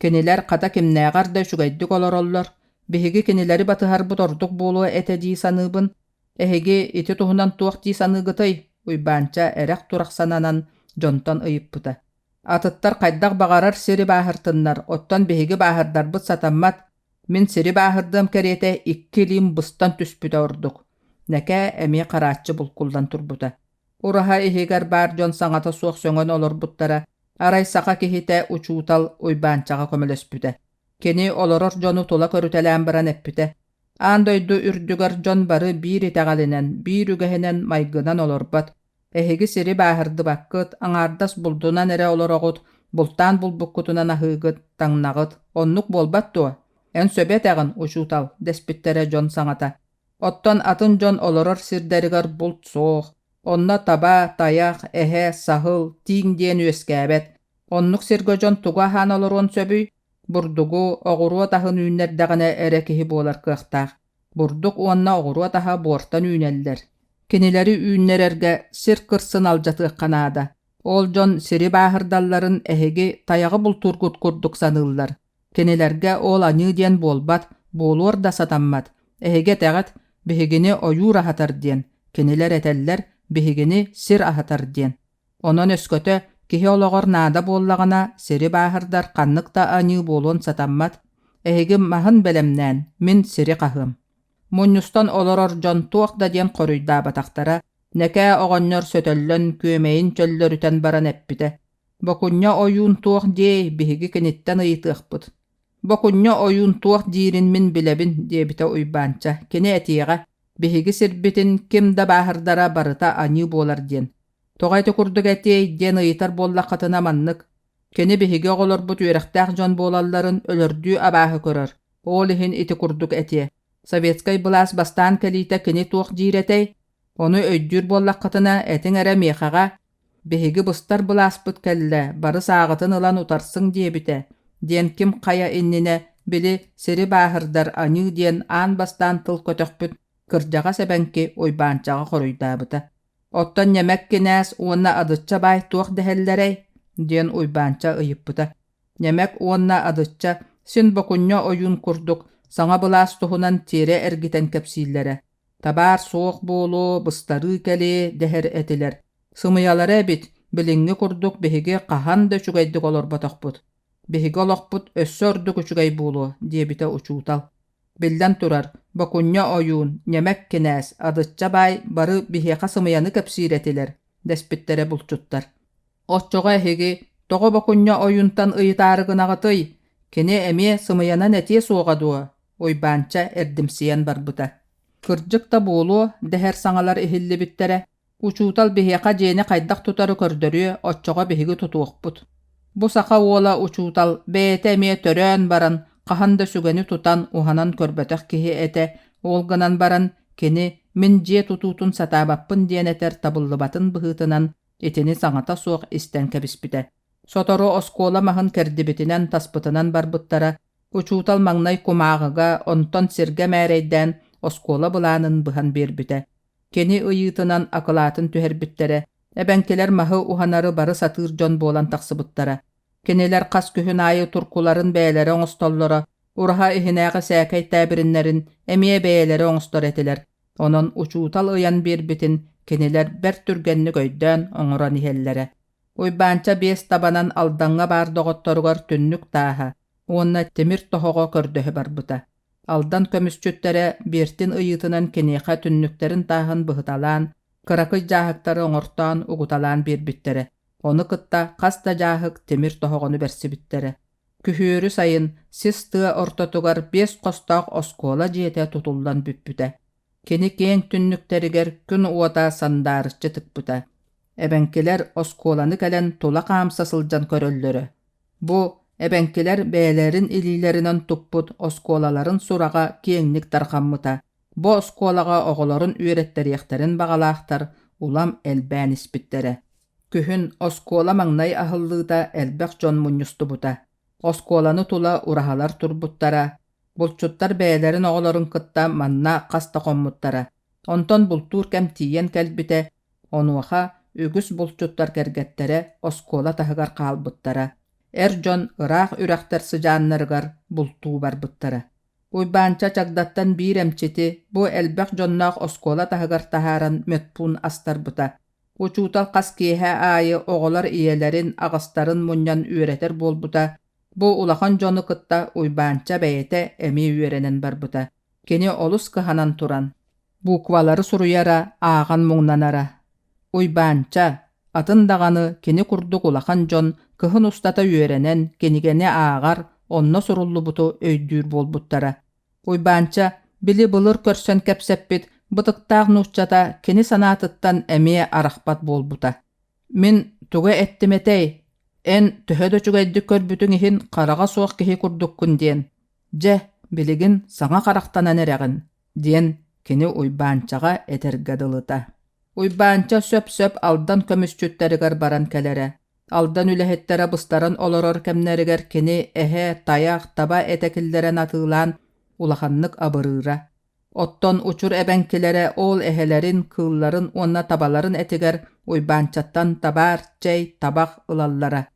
Кинилэр хата кимнээҕэр да үчүгэйдик олороллор, биһиги кинилэри батыһарбыт ордук буолуо этэ дии саныыбын. Эһиги ити туһунан туох дии саныыгытый? Уйбаанча эрэх-турах сананан дьонтон ыйыппыта. Атыттар хайдах баҕарар сири бааһыртыннар, оттон биһиги бааһырдарбыт сатаммат, Мин сири бааһырдыам кэриэтэ икки илиим быстан түспүтэ ордук. Нэкээ эмиэ харааччы булкуллан турбута. Ураһа иһигэр баар дьон саҥата суох сөҥөн олорбуттара, арай саха киһитэ учуутал Уйбаанчаҕа көмөлөспүтэ. Кини олорор дьону тула көрүтэлээн баран эппитэ: «Аан дойду үрдүгэр дьон бары биир итэҕэлинэн, биир үгэһинэн майгынан олорбот. Эһиги сири бааһырдыбаккыт, аҥаардас булдунан эрэ олороҕут, бултаан булбуккутунан аһыыгыт, таҥнаҕыт, оннук буолбат дуо? Эн сөбү этэҕин, учуутал, дэспиттэрэ дьон саҥата. Оттон атын дьон олорор сирдэригэр булт суох, онно таба, тайах, эһэ, саһыл, тииҥ диэн үөскээбэт. Оннук сиргэ дьон тугу аһаан олоруон сөбүй? Бурдугу, оҕуруот аһын үүннэрдэҕинэ эрэ киһи буолар кыахтаах. Бурдук уонна оҕуруот аһа буортан үүнэллэр. Кинилэри үүннэрэргэ сир кырсын алдьатыахха наада. Ол дьон сири бааһырдалларын эһиги тайаҕы бултуургут курдук саныыллар. Кинилэргэ ол аньыы диэн буолбат, буолуор да сатаммат. Эһиги этэҕит, биһигини ойуур аһатар диэн, кинилэр этэллэр, биһигини сир аһатар диэн. Онон өскөтө киһи олоҕор наада буоллаҕына, сири бааһырдар ханнык да аньыы буолуон сатаммат. Эһиги маһын бэлэмнээн, мин сири хаһыам. Мунньустан олорор дьон туох да диэн хоруйдаабатахтара, Нэкээ оҕонньор сөтөллөн, күөмэйин чөллөрүтэн баран эппитэ: «Бокунньа ойуун туох диэй, биһиги киниттэн ыйытыахпыт». «Бокунньа ойуун туох диирин мин билэбин», диэбитэ Уйбаанча. «Кини этиэҕэ, биһиги сирбитин ким да бааһырдара барыта аньыы буолар диэн. Тоҕо ити курдук этиэй диэн ыйытар буоллаххытына маннык. Кини биһиги оҕолорбут үөрэхтээх дьон буолалларын өлөрдүү абааһы көрөр. Ол иһин ити курдук этиэ. Советскай былаас бастаан кэлиитэ кини туох диир этэй? Ону өйдүүр буоллаххытына этиҥ эрэ миэхэҕэ «Биһиги быстар былааспыт кэллэ, бары сааҕытын ылан утарсыҥ» диэбитэ, диэн ким хайа иннинэ, били, сири бааһырдар аньыы диэн аан бастаан тыл көтөхпүт кырдьаҕас эбэҥки Уйбаанчаҕа хоруйдаабыта. «Оттон ньэмэк кинээс уонна Адычча баай туох дэһэллэрэй?» диэн Уйбаанча ыйыппыта. Ньэмэк уонна Адычча син бокунньа ойуун курдук саҥа былаас туһунан тиэрэ эргитэн кэпсииллэрэ. Табаар суох буолуо, быстарыы кэлиэ дэһэр этилэр. Сымыйалара эбит, билиҥҥи курдук биһиги хаһан да үчүгэйдик олорботохпут. Биһиги олохпут өссө ордук үчүгэй буолуо, диэбитэ учуутал. Биллэн турар, Бокунньа ойуун, Ньэмэк кинээс, Адычча баай бары биһиэхэ сымыйаны кэпсиир этилэр, дэспиттэрэ булчуттар. Оччоҕо эһиги тоҕо Бокунньа ойуунтан ыйытаары гынаҕытый? Кини эмиэ сымыйанан этиэ суоҕа дуо? Уйбаанча эрдимсийэн барбыта. Кырдьык да буолуо, дэһэр саҥалар иһиллибиттэрэ. Учуутал биһиэхэ дьиэни хайдах тутары көрдөрүө, оччоҕо биһиги тутуохпут. Бу саха уола учуутал бэйэтэ эмиэ төрөөн баран хаһан да сүгэни тутан уһанан көрбөтөх киһи этэ, ол гынан баран кини мин дьиэ тутуутун сатаабаппын диэн этэр табыллыбатын быһыытынан итини саҥата суох истэн кэбиспитэ. Сотору оскуола маһын кэрдибитинэн таспытынан барбыттара, учуутал маҥнай кумааҕыга, онтон сиргэ мээрэйдээн оскуола былаанын быһан биэрбитэ. Кини ыйыытынан акылаатын түһэрбиттэрэ, эбэҥкилэр маһы уһанары бары сатыыр дьон буолан тахсыбыттара. Кинилэр хас күһүн аайы туркуларын бэйэлэрэ оҥостоллоро, ураһа иһинээҕи сээкэй тээбириннэрин эмиэ бэйэлэрэ оҥостор этилэр. Онон учуутал ыйан биэрбитин кинилэр бэрт түргэнник өйдөөн оҥорон иһэллэрэ. Уйбаанча биэс табанан Алдаҥҥа баар доҕотторугар түннүк тааһа уонна тимир тоһоҕо көрдөһө барбыта. Алдан көмүсчүттэрэ Биэртин ыйыытынан киниэхэ түннүктэрин тааһын быһыталаан, кыракый дьааһыктары оҥортоон угуталаан биэрбиттэрэ. Ону кытта хас да дьааһык тимир тоһоҕону бэрсибиттэрэ. Күһүөрү сайын сис тыа ортотугар биэс хостоох оскуола дьиэтэ тутуллан бүппүтэ. Кини киэҥ түннүктэригэр күн уота сандаарыччы тыкпыта. Эбэҥкилэр оскуоланы кэлэн тула хаамса сылдьан көрөллөрө. Бу эбэҥкилэр бэйэлэрин илиилэринэн туппут оскуолаларын сураҕа киэҥник тарҕаммыта. Бу оскуолаҕа оҕолорун үөрэттэриэхтэрин баҕалаахтар улам элбээн испиттэрэ. Күһүн оскуола маҥнай аһыллыыта элбэх дьон мунньустубута. Оскуоланы тула ураһалар турбуттара, булчуттар бэйэлэрин оҕолорун кытта манна хас да хоммуттара. Онтон бултуур кэм тиийэн кэлбитэ, онуоха үгүс булчуттар кэргэттэрэ оскуола таһыгар хаалбыттара. Эр дьон ыраах үрэхтэр сыдьааннарыгар бултуу барбыттара. Уйбаанча чагдаттан биир эмчити бу элбэх дьонноох оскуола таһыгар таһааран медпуун астарбыта. Учуутал хас киэһэ аайы оҕолор ийэлэрин, аҕастарын мунньан үөрэтэр буолбута. Бу улахан дьону кытта Уйбаанча бэйэтэ эмиэ үөрэнэн барбыта. Кини олус кыһанан туран, буквалары суруйара, ааҕан муҥнанара. Уйбаанча, атын даҕаны кини курдук улахан дьон кыһын устата үөрэнэн кинигэни ааҕар, онно суруллубуту өйдүүр буолбуттара. Уйбаанча, били былыр көрсөн кэпсэппит бытыктаах нууччата кини санаатыттан эмиэ арахпат буолбута. Мин тугу эттим этэй? Эн төһө да үчүгэйдик көрбүтүҥ иһин хараҕа суох киһи курдуккун диэн. Дьэ, билигин саҥа харахтанан эрэҕин, диэн кини Уйбаанчаҕа этэргэ дылыта. Уйбаанча сөп-сөп Алдан көмүсчүттэригэр баран кэлэрэ. Алдан үлэһиттэрэ быстаран олорор кэмнэригэр кини эһэ, тайах, таба этэ киллэрэн атыылаан улаханнык абырыыра. Оттон учур эбэҥкилэрэ ол эһэлэрин, кыылларын уонна табаларын этигэр Уйбаанчаттан табаар, чэй, табах ылаллара.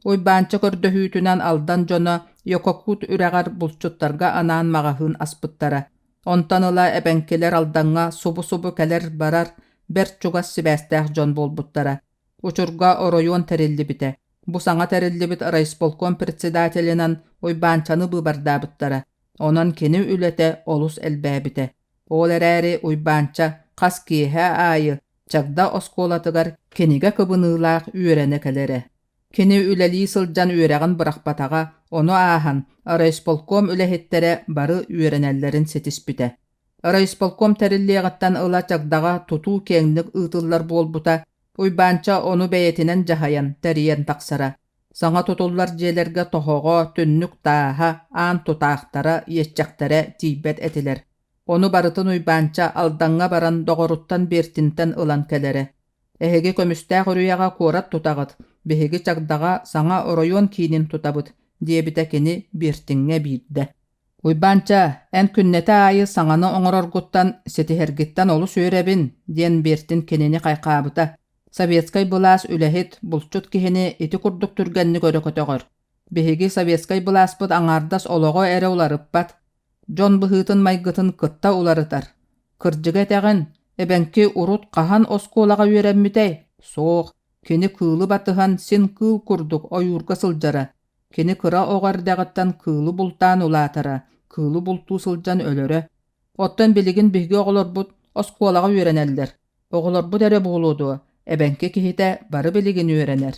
Уйбаанча көрдөһүүтүнэн Алдан дьоно Йококут үрэҕэр булчуттарга анаан маҕаһыын аспыттара. Онтон ыла эбэҥкилэр Алдаҥҥа субу-субу кэлэр-барар, бэрт чугас сибээстээх дьон буолбуттара. Учурга оройуон тэриллибитэ. Бу саҥа тэриллибит райисполком председателинэн Уйбаанчаны быыбардаабыттара. Онон кини үлэтэ олус элбээбитэ. Ол эрээри Уйбаанча хас киэһэ аайы Чагда оскуолатыгар кинигэ кыбыныылаах үөрэнэ кэлэрэ. Кини үлэлии сылдьан үөрэҕин бырахпатаҕа, ону ааһан райисполком үлэһиттэрэ бары үөрэнэллэрин ситиспитэ. Райисполком тэриллиэҕиттэн ыла Чагдаҕа тутуу киэҥник ыытыллар буолбута, Уйбаанча ону бэйэтинэн дьаһайан, тэрийэн тахсара. Саҥа тутуллар дьиэлэргэ тоһоҕо, түннүк тааһа, аан тутаахтара, иэччэхтэрэ тиийбэт этилэр. Ону барытын Уйбаанча Алдаҥҥа баран доҕоруттан Бертинтэн ылан кэлэрэ. Эһиги көмүстээх үрүйэҕэ куорат тутаҕыт, биһиги Чагдаҕа саҥа оройуон киинин тутабыт, диэбитэ кини Бертиҥҥэ биирдэ. «Уйбаанча, эн күннэтэ аайы саҥаны оҥороргуттан, ситиһэргиттэн олус үөрэбин», диэн Бертин кинини хайхаабыта. «Советскай былаас үлэһит, булчут киһини ити курдук түргэнник өрө көтөҕөр. Биһиги советскай былааспыт аҥаардас олоҕу эрэ уларыппат, дьон быһыытын-майгытын кытта уларытар. Кырдьыгы этэҕин, эбэҥки урут хаһан оскуолаҕа үөрэммитэй? Суох, кини кыылы батыһан син кыыл курдук ойуурга сылдьара. Кини кыра оҕо эрдэҕиттэн кыылы бултаан улаатара, кыылы бултуу сылдьан өлөрө. Оттон билигин биһиги оҕолорбут оскуолаҕа үөрэнэллэр. Оҕолорбут эрэ буолуо дуо, эбэҥки киһитэ бары билигин үөрэнэр.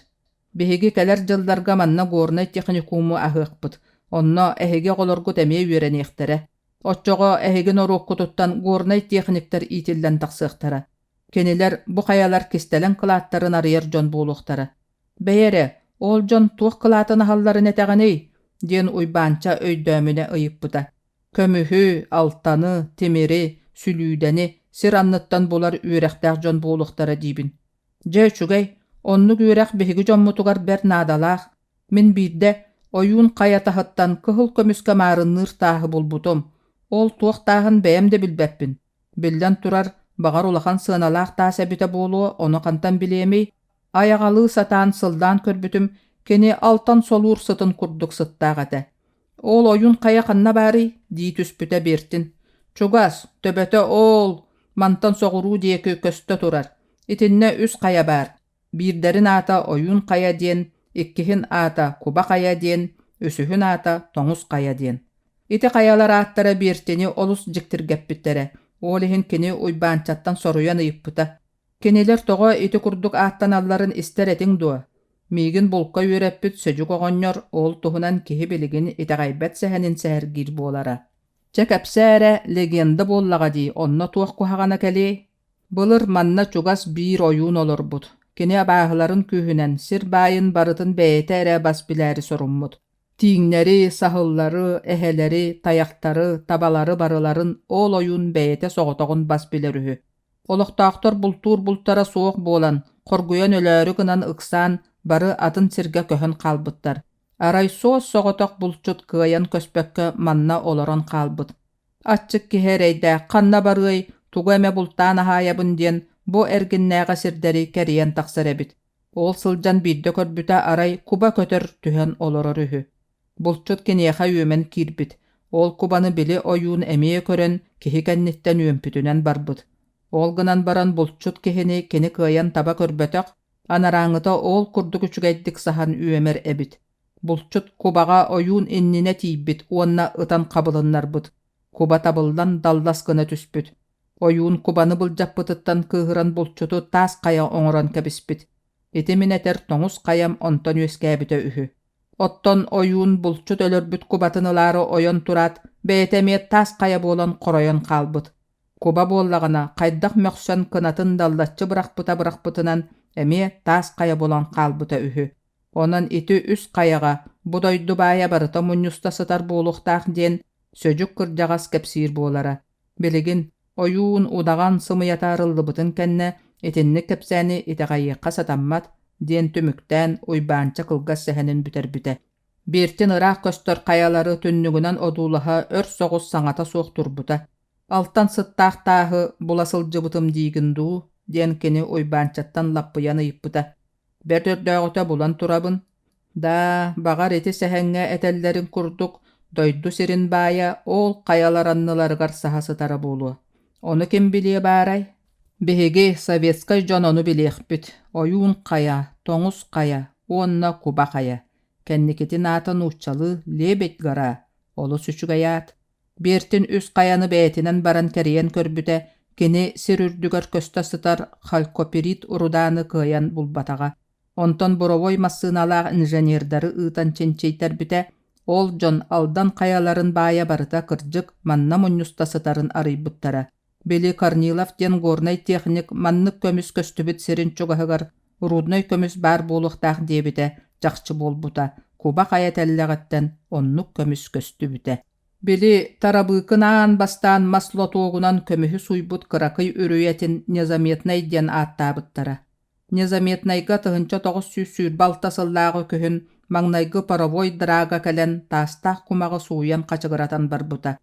Биһиги кэлэр дьылларга манна горнай техникуму аһыахпыт, онно эһиги оҕолоргут эмиэ үөрэниэхтэрэ. Оччоҕо эһиги норуоккутуттан горнай техниктэр иитиллэн тахсыахтара. Кинилэр бу хайалар кистэлэҥ кылааттарын арыйар дьон буолуохтара. Бэйэ эрэ, ол дьон туох кылаатын аһалларын этэҕиний? диэн Уйбаанча өйдөөмүнэ ыйыппыта. Көмүһү, алтаны, тимири, сүлүүдэни сир анныттан булар үөрэхтээх дьон буолуохтара диибин. Дьэ үчүгэй, оннук үөрэх биһиги дьоммутугар бэрт наадалаах. Мин биирдэ ойуун хайа таһыттан кыһыл көмүскэ маарынныыр тааһы булбутум. Ол туох тааһын бэйэм да билбэппин. Биллэн турар, баҕар улахан сыаналаах таас эбитэ буолуо, ону хантан билиэмий? Айаҕалыы сатаан сыллаан көрбүтүм, Кини алтан солуур сытын курдук сыттаах этэ. «Ол ойуун хайа ханна баарый?» дии түспүтэ Бертин. «Чугас, төбөтө оол, мантан соҕуруу диэки көстө турар. Итиннэ үс хайа баар. Биирдэрин аата Ойуун Хайа диэн, иккиһин аата Куба Хайа диэн, үсүһүн аата Тоҥус Хайа диэн. Ити хайалар ааттара Биэртини олус дьиктиргэппиттэрэ, ол иһин кини Уйбаанчаттан соруйан ыйыппыта: «Кинилэр тоҕо ити курдук ааттаналларын истэр этиҥ дуо? Миигин булка үөрэппит Сөдьүк оҕонньор ол туһунан киһи билигин итэҕэйбэт сэһэнин сэһэргиир буолара. Чэ кэпсээ эрэ, легенда буоллаҕа дии, онно туох куһаҕана кэлиэй? Былыр манна чугас биир ойуун олорбут. Кини абааһыларын күүһүнэн сир баайын барытын бэйэтэ эрэ бас билээри соруммут. Тииҥнэри, саһыллары, эһэлэри, тайахтары, табалары барыларын ол ойуун бэйэтэ соҕотоҕун бас билэр үһү. Олохтоохтор бултуур бултара суох буолан, хоргуйан өлөөрү гынан ыксаан, бары атын сиргэ көһөн хаалбыттар. Арай суос-соҕотох булчут кыайан көспөккө манна олорон хаалбыт. Аччык киһи эрэйдээх ханна барыай, тугу эмэ бултаан аһаайабын диэн бу эргиннээҕи сирдэри кэрийэн тахсар эбит. Ол сылдьан биирдэ көрбүтэ арай куба көтөр түһэн олорор үһү. Булчут киниэхэ үөмэн киирбит. Ол кубаны били ойуун эмиэ көрөн киһи кэнниттэн үөмпүтүнэн барбыт. Ол гынан баран булчут киһини кини кыайан таба көрбөтөх, анарааҥҥыта ол курдук үчүгэйдик саһан үөмэр эбит. Булчут кубаҕа ойуун иннинэ тиийбит уонна ытан хабылыннарбыт. Куба табыллан даллас гына түспүт. Ойуун кубаны былдьаппытыттан кыыһыран булчуту таас хайа оҥорон кэбиспит. Ити мин этэр тоҥус хайам онтон үөскээбитэ үһү. Оттон ойуун булчут өлөрбүт кубатын ылаары ойон тураат, бэйэтэ эмиэ таас хайа буолан хоройон хаалбыт. Куба буоллаҕына, хайдах мөхсөн кынатын даллаччы бырахпыта бырахпытынан эмиэ таас хайа буолан хаалбыта үһү. Онон ити үс хайаҕа бу дойду баайа барыта мунньуста сытар буолуохтаах диэн Сөдьүк кырдьаҕас кэпсиир буолара. Билигин ойуун удаҕан сымыйата арыллыбытын кэннэ итинник кэпсээни итэҕэйиэххэ сатаммат диэн түмүктээн Уйбаанча кылгас сэһэнин бүтэрбитэ. Бииртин ыраах көстөр хайалары түннүгүнэн одуулаһа өр соҕус саҥата суох турбута. Алтан сыттаах тааһы була сылдьыбытым диигин дуу диэн кини Уйбаанчаттан лаппыйан ыйыппыта. Бэрт өрдөөҕүтэ булан турабын. Даа, баҕар ити сэһэҥҥэ этэллэрин курдук, дойду сирин баайа ол хайалар анныларыгар саһа сытара буолуо. Ону ким билиэ баарай? Биһиги, советскай дьон ону билиэхпит. Ойуун хайа, тоҥус хайа уонна куба хайа. Кэнникитин аата нууччалыы Лебедь гора, олус үчүгэй аат. Биэртин үс хайаны бэйэтинэн баран кэрийэн көрбүтэ, кини сир үрдүгэр көстө сытар халькопирит урудааны кыайан булбатаҕа. Онтон буровой массыыналаах инженердары ыытан чинчийтэрбитэ, ол дьон Алдан хайаларын баайа барыта кырдьык манна мунньуста сытарын арыйбыттара. Били Корнилов диэн горнай техник маннык көмүс көстүбүт сирин чугаһыгар руднай көмүс баар буолуохтаах диэбитэ чахчы буолбута, куба хайа тэллэҕиттэн оннук көмүс көстүбүтэ. Били Тарабыыкын аан бастаан мас лотуогунан көмүһү сууйбут кыракый үрүйэтин Незаметнай диэн ааттаабыттара. Незаметнайга 1926 сыллааҕы күһүн маҥнайгы паровой драга кэлэн таастаах кумаҕы сууйан хачыгыратан барбыта.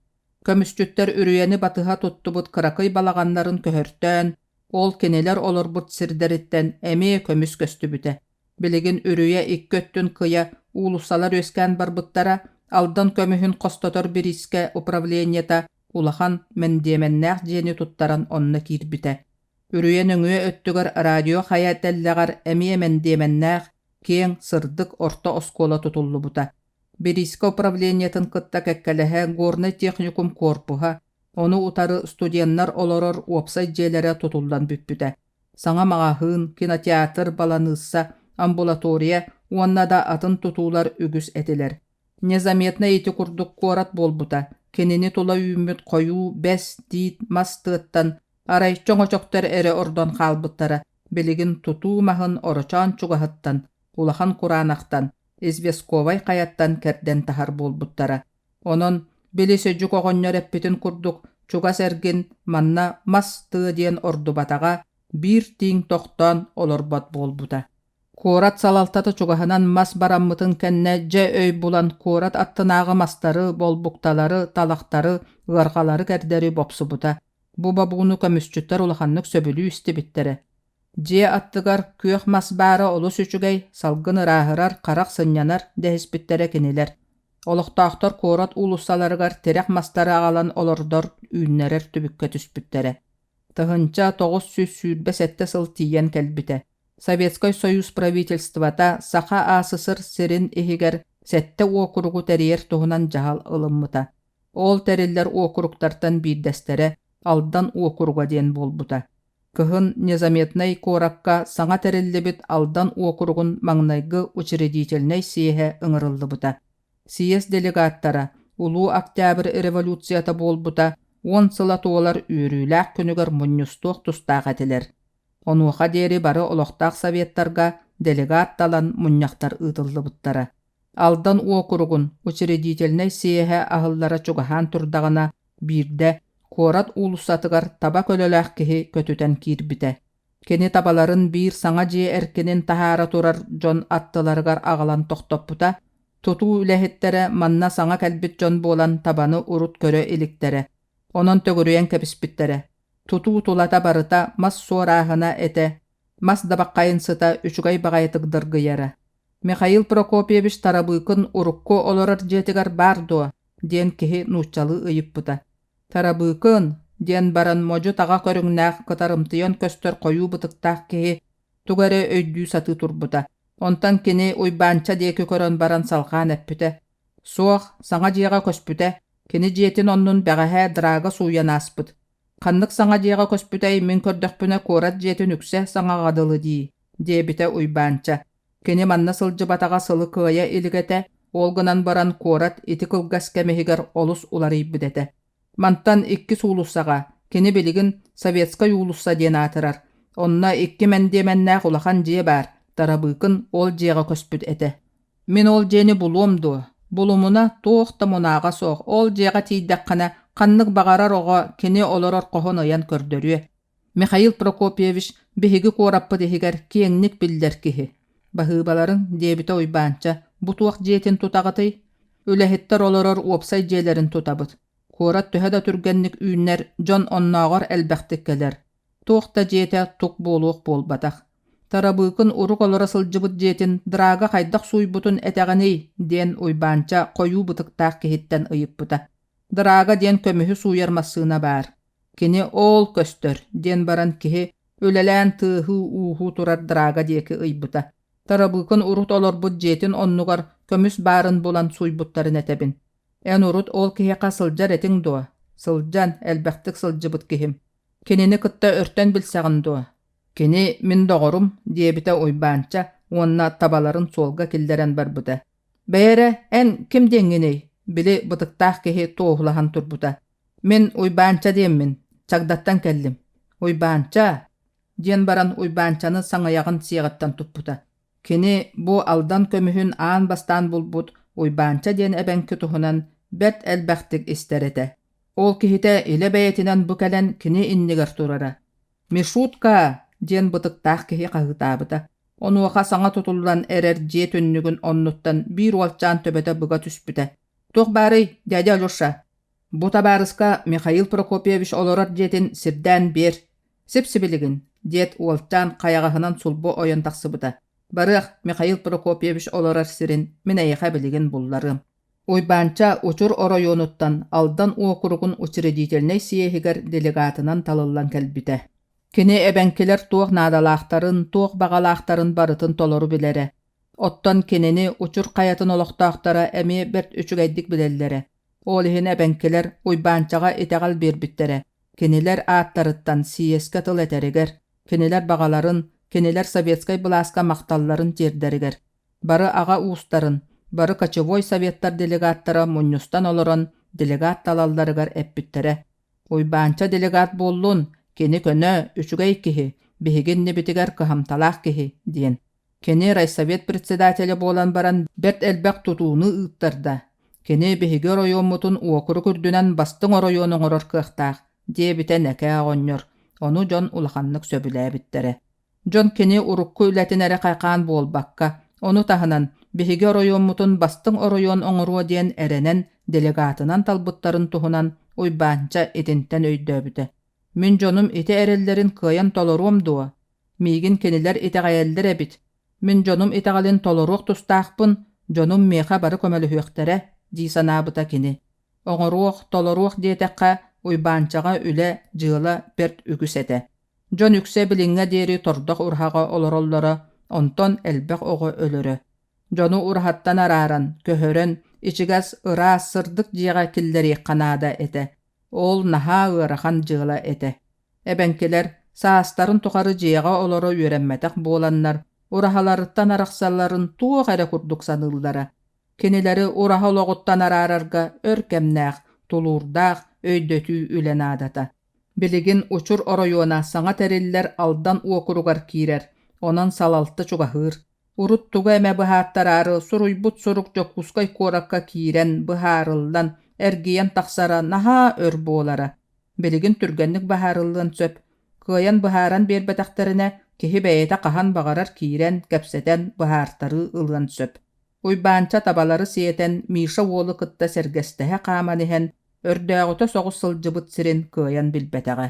Көмүсчүттэр үрүйэни батыһа туттубут кыракый балаҕаннарын көһөртөөн, ол кинилэр олорбут сирдэриттэн эмиэ көмүс көстүбүтэ. Билигин үрүйэ икки өттүн кыйа уулуссалар үөскээн барбыттара, Алдан көмүһүн хостотор бириискэ управлениета улахан мэндиэмэннээх дьиэни туттаран онно киирбитэ. Үрүйэ нөҥүө өттүгэр радио хайа тэллэҕэр эмиэ мэндиэмэннээх, киэҥ, сырдык орто оскуола тутуллубута. Бириискэ управлениетын кытта кэккэлэһэ горнай техникум куорпуһа, ону утары студеннар олорор уопсай дьиэлэрэ тутуллан бүппүтэ. Саҥа маҕаһыын, кинотеатр, баланыысса, амбулатория уонна да атын тутуулар үгүс этилэр. Незаметно ити курдук куорат буолбута. Кинини тула үүммүт хойуу бэс, тиит, мас тыаттан арай чоҥочохтор эрэ ордон хаалбыттара. Билигин тутуу маһын орочоон чугаһыттан, улахан кураанахтан, известковай хайаттан кэрдэн таһар буолбуттара. Онон, били Сөдьүк оҕонньор эппитин курдук, чугас эргин манна мас тыа диэн ордубатаҕа, биир тииҥ тохтоон олорбот буолбута. Куорат салалтата чугаһынан мас бараммытын кэннэ дьэ өй булан куорат аттынааҕы мастары, болбукталары, талахтары, ыарҕалары кэрдэри бопсубута. Бу бобууну көмүсчүттэр улаханнык сөбүлүү истибиттэрэ. Дьиэ аттыгар күөх мас баара олус үчүгэй, салгын ырааһырар, харах сынньанар дэһиспиттэрэ кинилэр. Олохтоохтор куорат уулуссаларыгар тирэх мастары аҕалан олордор, үүннэрэр түбүккэ түспүттэрэ. 1927 сыл тиийэн кэлбитэ. Советскай Союз правительствота Саха АССР сирин иһигэр сэттэ уокуругу тэрийэр туһунан дьаһал ылыммыта. Ол тэриллэр уокуруктартан биирдэстэрэ Алдан уокуруга диэн буолбута. Кыһын Незаметнай куоракка саҥа тэриллибит Алдан уокуругун маҥнайгы учредительнай съеһэ ыҥырыллыбыта. Съезд делегаттара Улуу Октябрь революцията буолбута 10 сыла туолар үөрүүлээх күнүгэр мунньустуох тустаах этилэр. Онуоха диэри бары олохтоох советтарга делегат талан мунньахтар ыытыллыбыттара. Алдан уокуругун учредительнай съеһэ аһыллара чугаһаан турдаҕына, биирдэ куорат уулуссатыгар таба көлөлөөх киһи көтүтэн киирбитэ. Кини табаларын биир саҥа дьиэ эркинин таһаара турар дьон аттыларыгар аҕалан тохтоппута. Тутуу үлэһиттэрэ манна саҥа кэлбит дьон буолан табаны урут көрө иликтэрэ. Онон төгүрүйэн кэбиспиттэрэ. Тутуу тулата барыта мас суорааһына этэ, мас дабаххайын сыта үчүгэй баҕайытык дыргыйара. Михаил Прокопьевич Тарабыыкын урукку олорор дьиэтигэр баар дуо? диэн киһи нууччалыы ыйыппыта. Тарабыыкын, диэн баран модьу-таҕа көрүҥнээх, кытарымтыйан көстөр хойуу бытыктаах киһи тугу эрэ өйдүү сатыы турбута. Онтон кини Уйбаанча диэки көрөн баран салҕаан эппитэ: «Суох, саҥа дьиэҕэ көспүтэ. Кини дьиэтин оннун бэҕэһээ Драга сууйан ааспыт. Ханнык саҥа дьиэҕэ көспүтэй мин көрдөхпүнэ куорат дьиэтин үксэ саҥаҕа дылы дии», диэбитэ Уйбаанча. Кини манна сылдьыбатаҕа сылы кыайа илик этэ, ол гынан баран куорат ити кылгас кэм иһигэр олус уларыйбыт этэ. Мантан иккис уулуссаҕа, кини билигин Советскай уулусса диэн аатырар, онно икки мэндиэмэннээх улахан дьиэ баар, Тарабыыкын ол дьиэҕэ көспүт этэ. Мин ол дьиэни булуом дуо? Булумуна, туох да мунааҕа суох, ол дьиэҕэ тиийдэххинэ, ханнык баҕарар оҕо кини олорор хоһун ыйан көрдөрүө. Михаил Прокопьевич биһиги куораппыт иһигэр киэҥник биллэр киһи. Баһыыбаларыҥ, диэбитэ Уйбаанча, бу туох дьиэтин тутаҕытый? Үлэһиттэр олорор уопсай дьиэлэрин тутабыт. Куорат төһө да түргэнник үүннэр, дьон оннооҕор элбэхтик кэлэр. Туох да дьиэтэ тук буолуох буолбатах. Тарабыыкын урук олоро сылдьыбыт дьиэтин Драга хайдах сууйбутун этэҕиний? диэн Уйбаанча хойуу бытыктаах киһиттэн ыйыппыта. Драга диэн көмүһү сууйар массыына баар. Кини оол көстөр, диэн баран киһи үлэлээн тыаһыы-ууһуу турар Драга диэки ыйбыта. Тарабыыкын урут олорбут дьиэтин оннугар көмүс баарын булан сууйбуттарын этэбин. Эн урут ол киһиэхэ сылдьар этиҥ дуо? Сылдьан, элбэхтик сылдьыбыт киһим. Кинини кытта өртөн билсэҕин дуо? Кини мин доҕорум, диэбитэ Уйбаанча уонна табаларын суолга киллэрэн барбыта. Бэйэ эрэ, эн ким диэҥҥиний? Били бытыктаах киһи туоһулаһан турбута. Мин Уйбаанча диэммин, Чагдаттан кэллим. Уйбаанча! диэн баран Уйбаанчаны саҥыйаҕын сиэҕиттэн туппута. Кини бу Алдан көмүһүн аан бастаан булбут Уйбаанча диэн эбэҥки туһунан бэрт элбэхтик истэр этэ. Ол киһитэ илэ бэйэтинэн бу кэлэн кини иннигэр турара. «Мишутка!» диэн бытыктаах киһи хаһыытаабыта. Онуоха саҥа тутуллан эрэр дьиэ түннүгүн оннуттан биир уолчаан төбөтө быга түспүтэ. «Туох баарый, дядя Алеша?» Бу табаарыска Михаил Прокопьевич олорор дьиэтин сирдээн биэр, сип-сибилигин, диэт уолчаан хайаҕаһынан сулбу ойон тахсыбыта. Барыах, Михаил Прокопьевич олорор сирин мин эйиэхэ билигин булларыам. Уйбаанча Учур оройуонуттан Алдан уокуругун учредительнай съеһигэр делегатынан талыллан кэлбитэ. Кини эбэҥкилэр туох наадалаахтарын, туох баҕалаахтарын барытын толору билэрэ. Оттон кинини Учур хайатын олохтоохторо эмиэ бэрт үчүгэйдик билэллэрэ. Ол иһин эбэҥкилэр Уйбаанчаҕа итэҕэл биэрбиттэрэ, кинилэр ааттарыттан сийиэскэ тыл этэригэр, кинилэр баҕаларын, кинилэр советскай былааска махталларын тиэрдэригэр. Бары аҕа уустарын, бары кочевой советтар делегаттара мунньустан олорон делегат талалларыгар эппиттэрэ. Уйбаанча делегат буоллун, кини көнө, үчүгэй киһи, биһиги иннибитигэр кыһамталаах киһи диэн. Кини райсовет председателэ буолан баран бэрт элбэх тутууну ыыттарда. Кини биһиги оройуоммутун уокурук үрдүнэн бастыҥ оройуон оҥорор кыахтаах, диэбитэ Нэкээ оҕонньор. Ону дьон улаханнык сөбүлээбиттэрэ. Дьон кини урукку үлэтин эрэ хайҕаан буолбакка, ону таһынан биһиги оройуоммутун бастыҥ оройуон оҥоруо диэн эрэнэн делегатынан талбыттарын туһунан Уйбаанча итинтэн өйдөөбүтэ. Мин дьонум ити эрэллэрин кыайан толоруом дуо? Миигин кинилэр итэҕэйэллэр эбит. Мин дьонум итэҕэлин толоруох тустаахпын, дьонум миэхэ бары көмөлөһүөхтэрэ дии санаабыта кини. Оҥоруох, толоруох диэтэххэ, Уйбаанчаҕа үлэ, дьыала бэрт үгүс этэ. Дьон үксэ билиҥҥэ диэри тордох ураһаҕа олороллоро, онтон элбэх оҕо өлөрө. Дьону ураһаттан арааран, көһөрөн, ичигэс, ыраас, сырдык дьиэҕэ киллэриэххэ наада этэ. Ол наһаа ыарахан дьыала этэ. Эбэҥкилэр саастарын тухары дьиэҕэ олоро үөрэммэтэх буоланнар, ураһаларыттан арахсалларын туох эрэ курдук саныыллара. Кинилэри ураһа олоҕуттан араарарга өр кэмнээх, тулуурдаах өйдөтүү үлэ наадата. Билигин Учур оройуона саҥа тэриллэр Алдан уокуругар киирэр, онон салалта чугаһыыр. Урут тугу эмэ быһааттараары суруйбут сурук Дьокуускай куоракка киирэн, быһаарыллан, эргийэн тахсара наһаа өр буолара. Билигин түргэнник быһаарыллыан сөп. Кыайан быһааран биэрбэтэхтэринэ, киһи бэйэтэ хаһан баҕарар киирэн, кэпсэтэн, быһаартарыы ылыан сөп. Уйбаанча табалары сиэтэн Миша уолу кытта сэргэстэһэ хааман иһэн, өрдөөҕүтэ соҕус сылдьыбыт сирин кыайан билбэтэҕэ.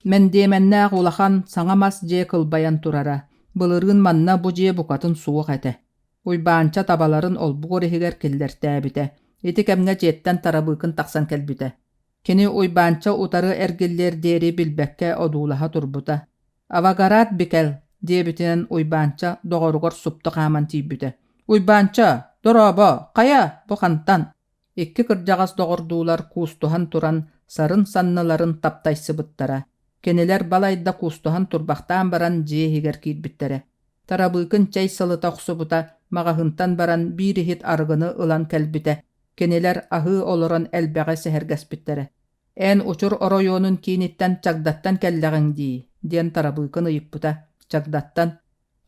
Мэндиэмэннээх улахан саҥа мас дьиэ кылбайан турара. Былырыын манна бу дьиэ букатын суох этэ. Уйбаанча табаларын олбуор иһигэр киллэртээбитэ. Ити кэмҥэ дьиэттэн Тарабыыкын тахсан кэлбитэ. Кини Уйбаанча утары эргиллиэр диэри билбэккэ одуулаһа турбута. «Авагарат Бикэл!» диэбитинэн Уйбаанча доҕоругар супту хааман тиийбитэ. «Уйбаанча, дорообо! Хайа, бу хантан?» Икки кырдьаҕас доҕордуулар куустуһан туран сарын санныларын таптайсыбыттара. Кинилэр балайда куустуһан турбахтаан баран дьиэ иһигэр киирбиттэрэ. Тарабыыкын чэй сылыта охсубута, маҕаһыынтан баран биир иһит арыгыны ылан кэлбитэ. Кинилэр аһыы олорон элбэҕи сэһэргэспиттэрэ. «Эн Учур оройуонун кииниттэн Чагдаттан кэллэҕиҥ дии?» диэн Тарабыыкын ыйыппыта. «Чагдаттан.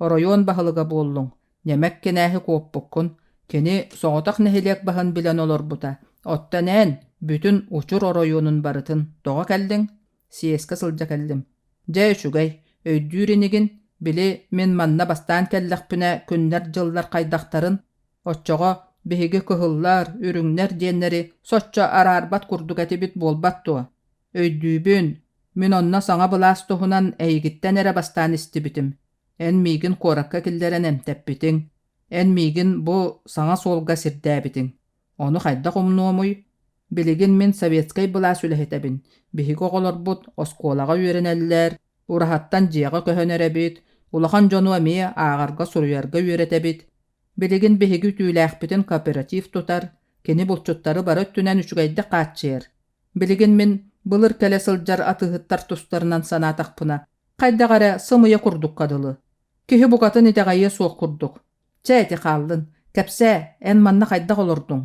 Оройуон баһылыга буоллуҥ, ньэмэк кинээһи куоппуккун, кини соҕотох нэһилиэк баһын билэн олорбута, оттон эн бүтүн Учур оройуонун барытын тоҕо кэллиҥ? Съезкэ сылдьа кэллим. Дьэ үчүгэй, өйдүүр инигин, били мин манна бастаан кэллэхпинэ күннэр-дьыллар хайдахтарын, оччоҕо биһиги кыһыллар, үрүҥнэр диэннэри соччо араарбат курдук этибит буолбат дуо? Өйдүүбүн, мин онно саҥа былаас туһунан эйигиттэн эрэ бастаан истибитим. Эн миигин куоракка киллэрэн эмтэппитиҥ, эн миигин бу саҥа суолга сирдээбитиҥ. Ону хайдах умнуомуй? Билигин мин советскай былаас үлэһитэбин. Биһиги оҕолорбут оскуолаҕа үөрэнэллэр, ураһаттан дьиэҕэ көһөн эрэбит, улахан дьону эмиэ ааҕарга-суруйарга үөрэтэбит. Билигин биһиги түүлээхпитин кооператив тутар, кини булчуттары бары өттүнэн үчүгэйдик хааччыйар. Билигин мин былыр кэлэ сылдьар атыыһыттар тустарынан санаатахпына, хайдах эрэ сымыйа курдукка дылы. Киһи букатын итэҕэйиэ суох курдук. Чэ ити хааллын, кэпсээ, эн манна хайдах олордуҥ?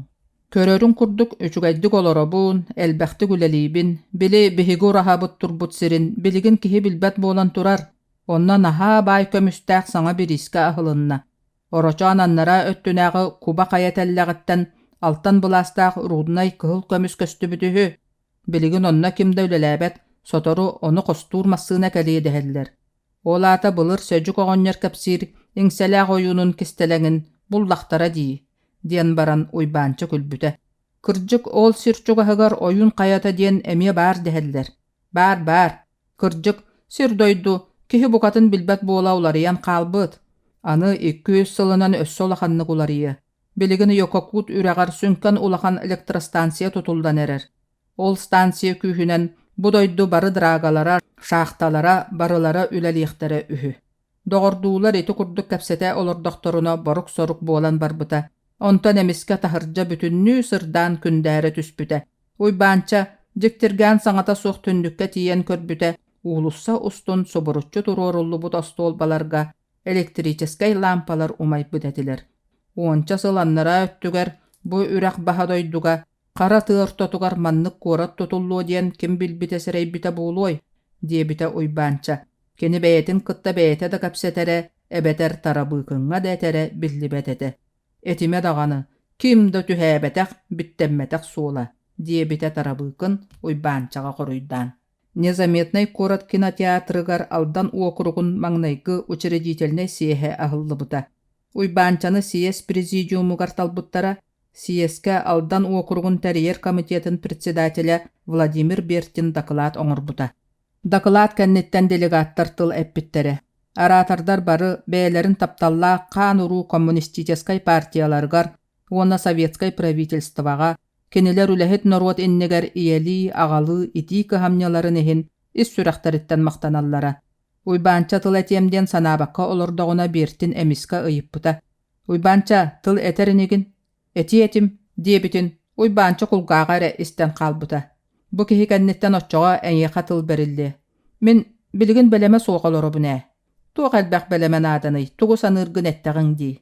Көрөрүҥ курдук үчүгэйдик олоробун, элбэхтик үлэлиибин, били биһиги ураһабыт турбут сирин билигин киһи билбэт буолан турар, онно наһаа баай көмүстээх саҥа бириискэ аһылынна. Орочоон аннараа өттүнээҕи куба хайа тэллэҕиттэн алтан былаастаах руднай кыһыл көмүс көстүбүт үһү. Билигин онно ким да үлэлээбэт, сотору ону хостуур массыына кэлиэ дэһэллэр. Ол аата былыр Сөдьүк оҕонньор кэпсиир иҥсэлээх ойуунун кистэлэҥин буллахтара дии, диэн баран Уйбаанча күлбүтэ. Кырдьык ол сир чугаһыгар ойуун хайата диэн эмиэ баар дэһэллэр. Баар-баар, Кырдьык, сир-дойду киһи букатын билбэт буола уларыйан хаалбыт. Аны 200 сылынан өссө улаханнык уларыйыа. Билигин Йококут үрэҕэр сүҥкэн улахан электростанция тутуллан эрэр. Ол станция күүһүнэн бу дойду бары драгалара, шахталара барылара үлэлиэхтэрэ үһү. Доҕордуулар ити курдук кэпсэтэ олордохторуна борук-сорук буолан барбыта. Онтон эмискэ таһырдьа бүтүннүү сырдаан күндээрэ түспүтэ. Уйбаанча, дьиктиргээн саҥата суох түннүккэ тиийэн көрбүтэ, уулусса устун субуруччу туруоруллубут остуолбаларга электрическэй лаампалар умайбыт этилэр. Уонча сыл анараа өттүгэр бу үрэх баһа дойдуга Хара тыа ортотугар маннык куорат тутуллуо диэн ким билбитэ-сэрэйбитэ буолуой? диэбитэ Уйбаанча. Кини бэйэтин кытта бэйэтэ да кэпсэтэрэ, эбэтэр Тарабыыкыҥҥа да этэрэ биллибэт этэ. Этимэ даҕаны, ким да түһээбэтэх, биттэммэтэх суола, диэбитэ Тарабыыкын Уйбаанчаҕа хоруйдаан. Незаметнай куорат кинотеатрыгар Алдан уокуругун маҥнайгы учредительнай съеһэ аһыллыбыта. Уйбаанчаны съезд президиумугар талбыттара, Съезкэ Алдан уокуругун тэрийэр комитетын председателэ Владимир Бертин дакылаат оҥорбута. Дакылаат кэнниттэн делегаттар тыл эппиттэрэ. Араатардар бары бэйэлэрин тапталлаах хаан-уруу коммунистическай партияларыгар уонна советскай правительствоҕа кинилэр үлэһит норуот иннигэр ийэлии, аҕалыы итии кыһамньыларын иһин ис сүрэхтэриттэн махтаналлара. Уйбаанча тыл этиэм диэн санаабакка олордоҕуна Биэртин эмискэ ыйыппыта: «Уйбаанча, тыл этэр инигин?» «Этиэ этим» диэбитин Уйбаанча кулгааҕа эрэ истэн хаалбыта. «Бу киһи кэнниттэн оччоҕо эйиэхэ тыл бэриллиэ. Мин билигин бэлэмэ суох олоробун ээ. Туох элбэх бэлэмэ нааданый, тугу саныыргын эттэҕиҥ дии».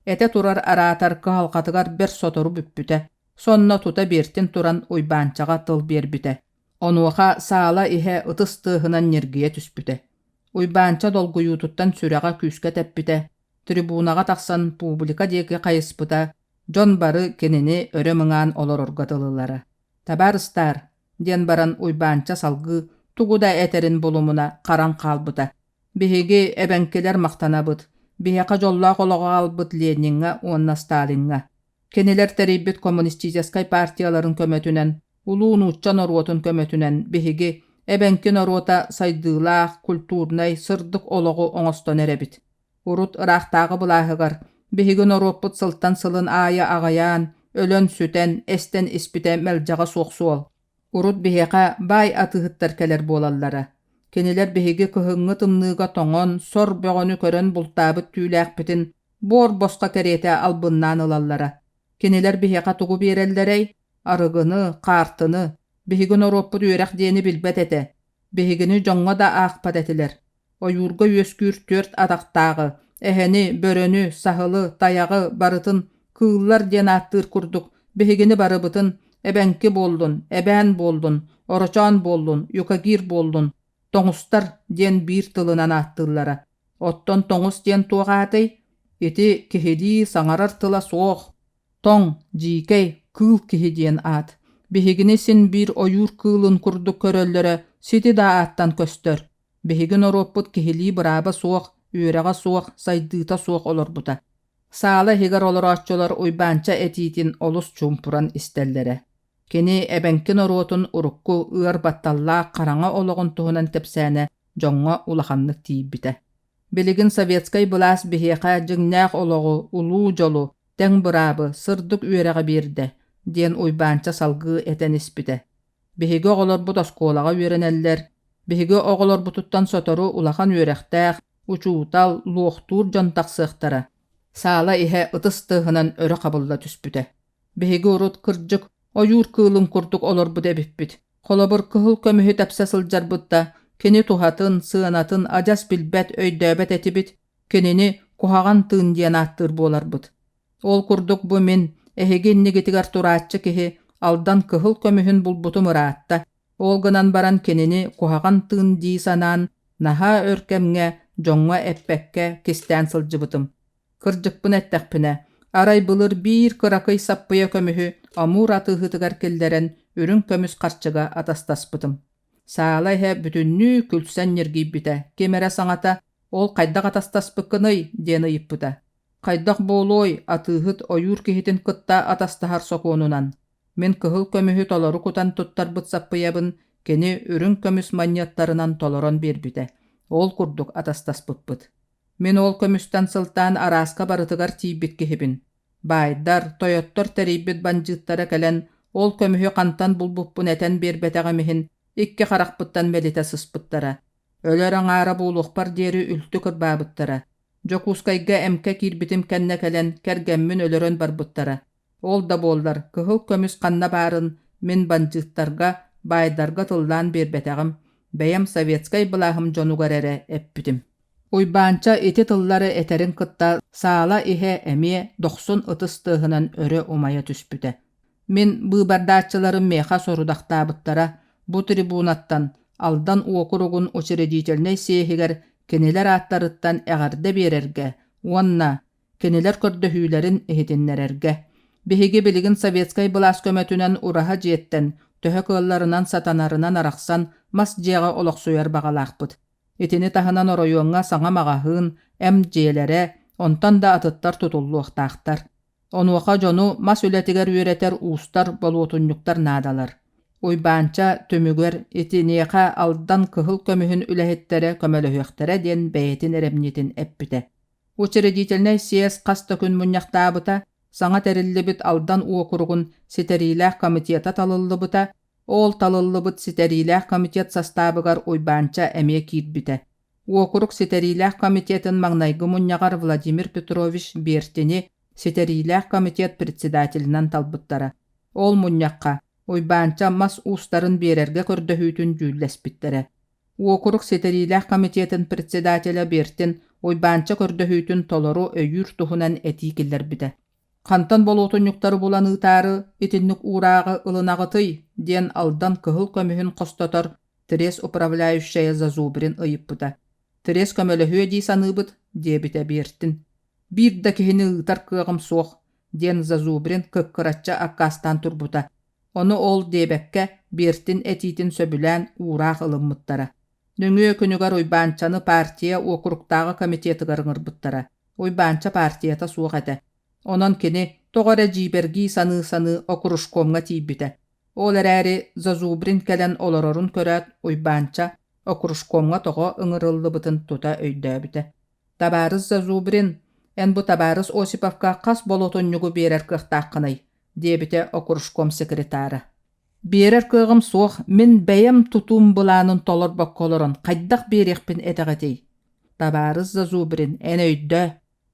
Этэ турар араатар кыһалҕатыгар бэрт сотору бүппүтэ. Сонно тута Биэртин туран Уйбаанчаҕа тыл биэрбитэ. Онуоха саала иһэ ытыс тыаһынан ньиргийэ түспүтэ. Уйбаанча долгуйуутуттан сүрэҕэ күүскэ тэппитэ, трибунаҕа тахсан публика диэки хайыспыта, дьон бары кинини өрө мыҥаан олорорго дылылара. «Табаарыстаар!» диэн баран Уйбаанча салгыы тугу да этэрин булумуна харан хаалбыта. «Биһиги эбэҥкилэр махтанабыт, биһиэхэ дьоллоох олоҕу аҕалбыт Лениҥҥа уонна Сталиҥҥа. Кинилэр тэрийбит коммунистическай партияларын көмөтүнэн, улуу нуучча норуотун көмөтүнэн биһиги, эбэҥки норуота сайдыылаах, культурнай, сырдык олоҕу оҥостон эрэбит. Урут ыраахтааҕы былааһыгар биһиги норуоппут сылтан сылын аайы аҕыйаан, өлөн-сүтэн, эстэн испитэ мэлдьэҕэ суох суол. Урут биһиэхэ баай атыыһыттар кэлэр буолаллара. Кинилэр биһиги кыһыҥҥы тымныыга тоҥон, сор бөҕөнү көрөн бултаабыт түүлээхпитин буор босхо кэриэтэ албыннаан ылаллара. Кинилэр биһиэхэ тугу биэрэллэрэй? Арыгыны, хаартыны. Биһиги норуоппут үөрэх диэни билбэт этэ. Биһигини дьоҥҥо да аахпат этилэр. Ойуурга үөскүүр түөрт атахтааҕы, эһэни, бөрөнү, саһылы, тайаҕы барытын кыыллар диэн ааттыыр курдук биһигини барыбытын эбэҥки буоллун, эбээн буоллун, орочоон буоллун, юкагир буоллун, тоҥустар диэн биир тылынан ааттыыллара. Оттон тоҥус диэн туох аатай? Ити киһилии саҥарар тыла суох, тоҥ, дьиикэй, кыыл киһи диэн аат. Биһигини син биир ойуур кыылын курдук көрөллөрө сити да ааттан көстөр. Биһиги норуоппут киһилии бырааба суох, үөрэҕэ суох, сайдыыта суох олорбута. Саала иһигэр олорооччулар Уйбаанча этиитин олус чуумпуран истэллэрэ. Кини эбэҥки норуотун урукку ыар батталлаах хараҥа олоҕун туһунан кэпсээнэ дьоҥҥо улаханнык тиийбитэ. Билигин советскай былаас биһиэхэ дьиҥнээх олоҕу, улуу дьолу, тэҥ быраабы, сырдык үөрэҕи биэрдэ, диэн Уйбаанча салгыы этэн испитэ. Биһиги оҕолорбут оскуолаҕа үөрэнэллэр, биһиги оҕолорбутуттан сотору улахан үөрэхтээх, учуутал, луохтуур дьон тахсыахтара. Саала иһэ ытыс тыаһынан өрө хабылла түспүтэ. Биһиги урут, кырдьык, ойуур кыылын курдук олорбут эбиппит. Холобур, кыһыл көмүһү тэпсэ сылдьарбыт да, кини туһатын, сыанатын адьас билбэт, өйдөөбөт этибит, кинини куһаҕан тыын диэн ааттыыр буоларбыт. Ол курдук бу мин, эһиги иннигитигэр турааччы киһи, Алдан кыһыл көмүһүн булбутум ыраатта. Ол гынан баран кинини куһаҕан тыын дии санаан, наһаа өр кэмҥэ дьоҥҥо эппэккэ кистээн сылдьыбытым. Кырдьыкпын эттэхпинэ, арай былыр биир кыракый саппыйа көмүһү Амур атыыһытыгар киллэрэн үрүҥ көмүс харчыга атастаспытым. Саала иһэ бүтүннүү күлсэн ньиргийбитэ, ким эрэ саҥата «Ол хайдах атастаспыккыный?» диэн ыйыппыта. Хайдах буолуой, атыыһыт ойуур киһитин кытта атастаһар сокуонунан. Мин кыһыл көмүһү толору кутан туттарбыт саппыйабын кини үрүҥ көмүс манньыаттарынан толорон биэрбитэ. Ол курдук атастаспыппыт. Мин ол көмүстэн сылтаан арааска барытыгар тиийбит киһибин. Баайдар, тойоттор тэрийбит бандьыыттара кэлэн, ол көмүһү хантан булбуппун этэн биэрбэтэҕим иһин икки харахпыттан мэлитэ сыспыттара. Өлөр аҥаара буолуохпар диэри үлтү кырбаабыттара. Дьокуускайга эмкэ киирбитим кэннэ кэлэн, кэргэммин өлөрөн барбыттара. Ол да буоллар, кыһыл көмүс ханна баарын мин бандьыыттарга, баайдарга тыллаан биэрбэтэҕим, бэйэм советскай былааһым дьонугар эрэ эппитим. Уйбаанча ити тыллары этэрин кытта саала иһэ эмиэ дохсун ытыс тыаһынан өрө умайа түспүтэ. Мин быыбардааччыларым миэхэ сорудахтаабыттара, бу трибунаттан Алдан уокуругун учредительнай съеһигэр кинилэр ааттарыттан эҕэрдэ биэрэргэ уонна кинилэр көрдөһүүлэрин иһитиннэрэргэ. Биһиги билигин советскай былаас көмөтүнэн ураһа дьиэттэн, төһө кыалларынан сатанарынан арахсан мас дьиэҕэ олохсуйар баҕалаахпыт. Итини таһынан оройуоҥҥа саҥа маҕаһыын, эм дьиэлэрэ, онтон да атыттар тутуллуохтаахтар. Онуоха дьону мас үлэтигэр үөрэтэр уустар, болуотунньуктар наадалар. Уйбаанча түмүгэр итиниэхэ Алдан кыһыл көмүһүн үлэһиттэрэ көмөлөһүөхтэрэ диэн бэйэтин эрэмньитин эппитэ. Учредительнай съезд хас да күн мунньахтаабыта, саҥа тэриллибит Алдан уокуругун ситэриилээх комитета талыллыбыта, ол талыллыбыт ситэриилээх комитет састаабыгар Уйбаанча эмиэ киирбитэ. Уокурук ситэриилээх комитетын маҥнайгы мунньаҕар Владимир Петрович Бертини ситэриилээх комитет председателинэн талбыттара. Ол мунньахха Уйбаанча мас уустарын биэрэргэ көрдөһүүтүн дьүүллэспиттэрэ. Уокурук ситэриилээх комитетын председателэ Бертин Уйбаанча көрдөһүүтүн толору өйүүр туһунан этии киллэрбитэ. «Хантан болуотунньуктары булан ыытаары итинник уурааҕы ылынаҕытый?» диэн Алдан кыһыл көмүһүн хостотор Трес управляющайа Зазубрин ыйыппыта. «Трес көмөлөһүө дии саныыбыт», диэбитэ Бертин. «Биир да киһини ыытар кыаҕым суох», диэн Зазубрин кыккыраччы аккаастаан турбута. Ону ол диэбэккэ, Бертин этиитин сөбүлээн уураах ылыммыттара. Нөҥүө күнүгэр Уйбаанчаны партия уокуруктааҕы комитетыгар ыҥырбыттара. Уйбаанча партията суох этэ. Онон кини тоҕо эрэ дьиибэргии саныы-саныы окружкомҥа тиийбитэ. Ол эрээри Зазубрин кэлэн олорорун көрөөт, Уйбаанча окружкомҥа тоҕо ыҥырыллыбытын тута өйдөөбүтэ. «Табаарыс Зазубрин, эн бу табаарыс Осиповка хас болотунньугу биэрэр кыахтааххыный?» диэбитэ окружком секретара. «Биэрэр кыаҕым суох, мин бэйэм тутуум былаанын толорбокко олорон хайдах биэриэхпин этэҕитий? Табаарыс Зазубрин, эн өйдөө,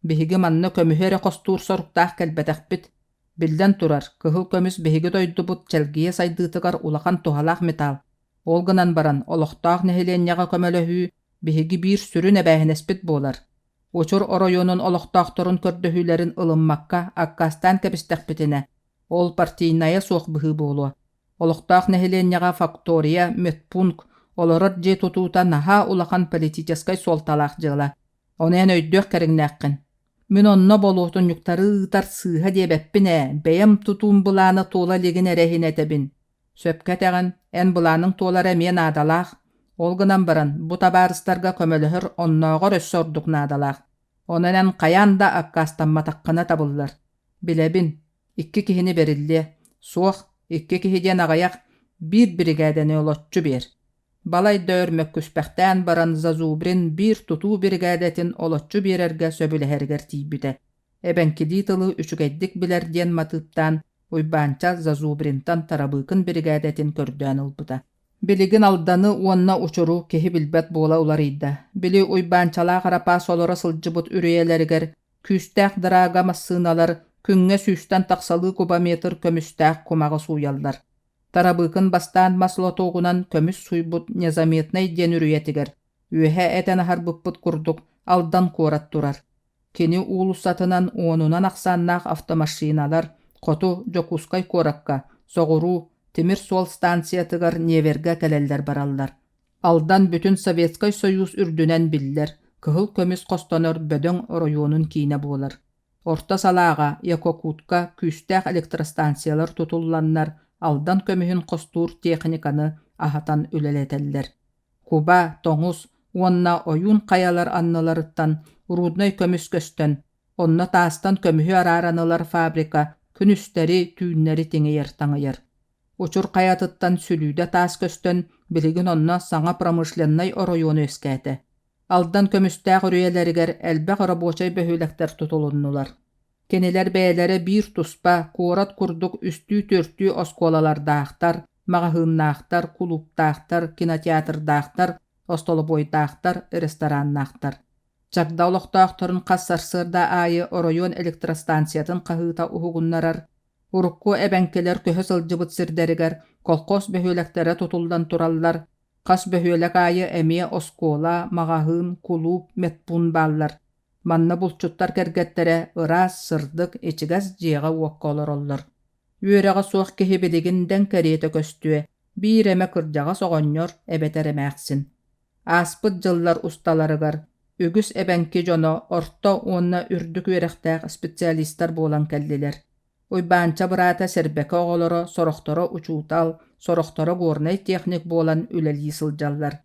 биһиги манна көмүһү эрэ хостуур соруктаах кэлбэтэхпит. Биллэн турар, кыһыл көмүс биһиги дойдубут чэлгийэ сайдыытыгар улахан туһалаах металл. Ол гынан баран, олохтоох нэһилиэнньэҕэ көмөлөһүү биһиги биир сүрүн эбээһинэспит буолар. Учур оройуонун олохтоохторун көрдөһүүлэрин ылыммакка аккаастаан кэбистэхпитинэ, ол партийнайа суох быһыы буолуо. Олохтоох нэһилиэнньэҕэ фактория, медпункт, олорор дьиэ тутуута наһаа улахан политическай суолталаах дьыала. Ону эн өйдүөх кэриҥнээххин. Мин онно болуотунньуктары ыытар сыыһа диэбэппин ээ, бэйэм тутуум былаана туола илигин эрэ иһин этэбин. Сөпкө этэҕин, эн былааныҥ туолара эмиэ наадалаах. Ол гынан баран, бу табаарыстарга көмөлөһөр оннооҕор өссө ордук наадалаах. Онон эн хайаан да аккаастамматаххына табыллар. Билэбин, икки киһини бэриллиэ. Суох, икки киһи диэн аҕыйах, биир биригээдэни олоччу биэр. Балай да өр мөккүспэхтээн баран Зазубрин биир тутуу биригээдэтин олоччу биэрэргэ сөбүлэһэригэр тиийбитэ. Эбэҥкилии тылы үчүгэйдик билэр диэн матыыптаан Уйбаанча Зазубринтан Тарабыыкын биригээдэтин көрдөөн ылбыта. Билигин Алданы уонна Учуру киһи билбэт буола уларыйда. Били Уйбаанчалаах Арапаас олоро сылдьыбыт үрүйэлэригэр күүстээх дыраага массыыналар күҥҥэ сүүстэн тахсалыы кубометр көмүстээх кумаҕы сууйаллар. Тарабыыкын бастаан мас лотуогунан көмүс сууйбут Незаметнай диэн үрүйэтигэр, үөһэ этэн аһарбыппыт курдук, Алдан куорат турар. Кини уулуссатынан уонунан ахсааннаах автомашиналар хоту Дьокуускай куоракка, соҕуруу тимир суол станциятыгар Невергэ кэлэллэр-бараллар. Алдан бүтүн Советскай Союз үрдүнэн биллэр, кыһыл көмүс хостонор бөдөҥ оройуонун киинэ буолар. Орто салааҕа Якокутка күүстээх электростанциялар тутулланнар Алдан көмүһүн хостуур техниканы аһатан үлэлэтэллэр. Куба, тоҥус уонна ойуун хайалар анныларыттан руднай көмүс көстөн, онно таастан көмүһү арааран ылар фабрика күнүстэри, түүннэри тиҥийэр-таҥыйар. Учур хайатыттан сүлүүдэ таас көстөн, билигин онно саҥа промышленнай оройуон үөскээтэ. Алдан көмүстээх үрүйэлэригэр элбэх рабочай бөһүөлэктэр тутулуннулар. Кинилэр бэйэлэрэ биир туспа, куорат курдук үстүү-түөртүү оскуолалардаахтар, маҕаһыыннаахтар, кулууптаахтар, кинотеатрдаахтар, остолобуойдаахтар, рестораннаахтар. Чагда олохтоохторун хас сарсыарда аайы оройуон электростанциятын хаһыыта уһугуннарар, урукку эбэҥкилэр көһө сылдьыбыт сирдэригэр колхоз бөһүөлэктэрэ тутуллан тураллар, хас бөһүөлэк аайы эмиэ оскуола, маҕаһыын, кулууп, медпуун бааллар. Манна булчуттар кэргэттэрэ ыраас, сырдык, ичигэс дьиэҕэ-уокка олороллор. Үөрэҕэ суох киһи билигин дэҥ кэриэтэ көстүө, биир эмэ кырдьаҕас оҕонньор эбэтэр эмээхсин. Ааспыт дьыллар усталарыгар үгүс эбэҥки дьоно орто уонна үрдүк үөрэхтээх специалистар буолан кэллилэр. Уйбаанча быраата Сэрбэкэ оҕолоро сорохторо учуутал, сорохторо горнай техник буолан үлэлии сылдьаллар.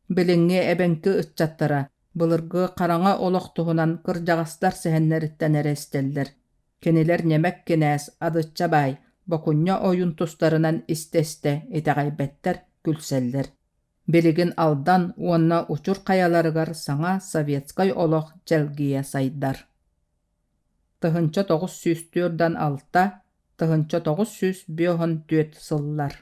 Билиҥҥи эбэҥки ыччаттара былыргы хараҥа олох туһунан кырдьаҕастар сэһэннэриттэн эрэ истэллэр. Кинилэр ньэмэк кинээс, Адычча баай, Бокунньа ойуун тустарынан истэ-истэ итэҕэйбэттэр, күлсэллэр. Билигин Алдан уонна Учур хайаларыгар саҥа советскай олох чэлгийэ сайдар. 1946, 1954 сыллар.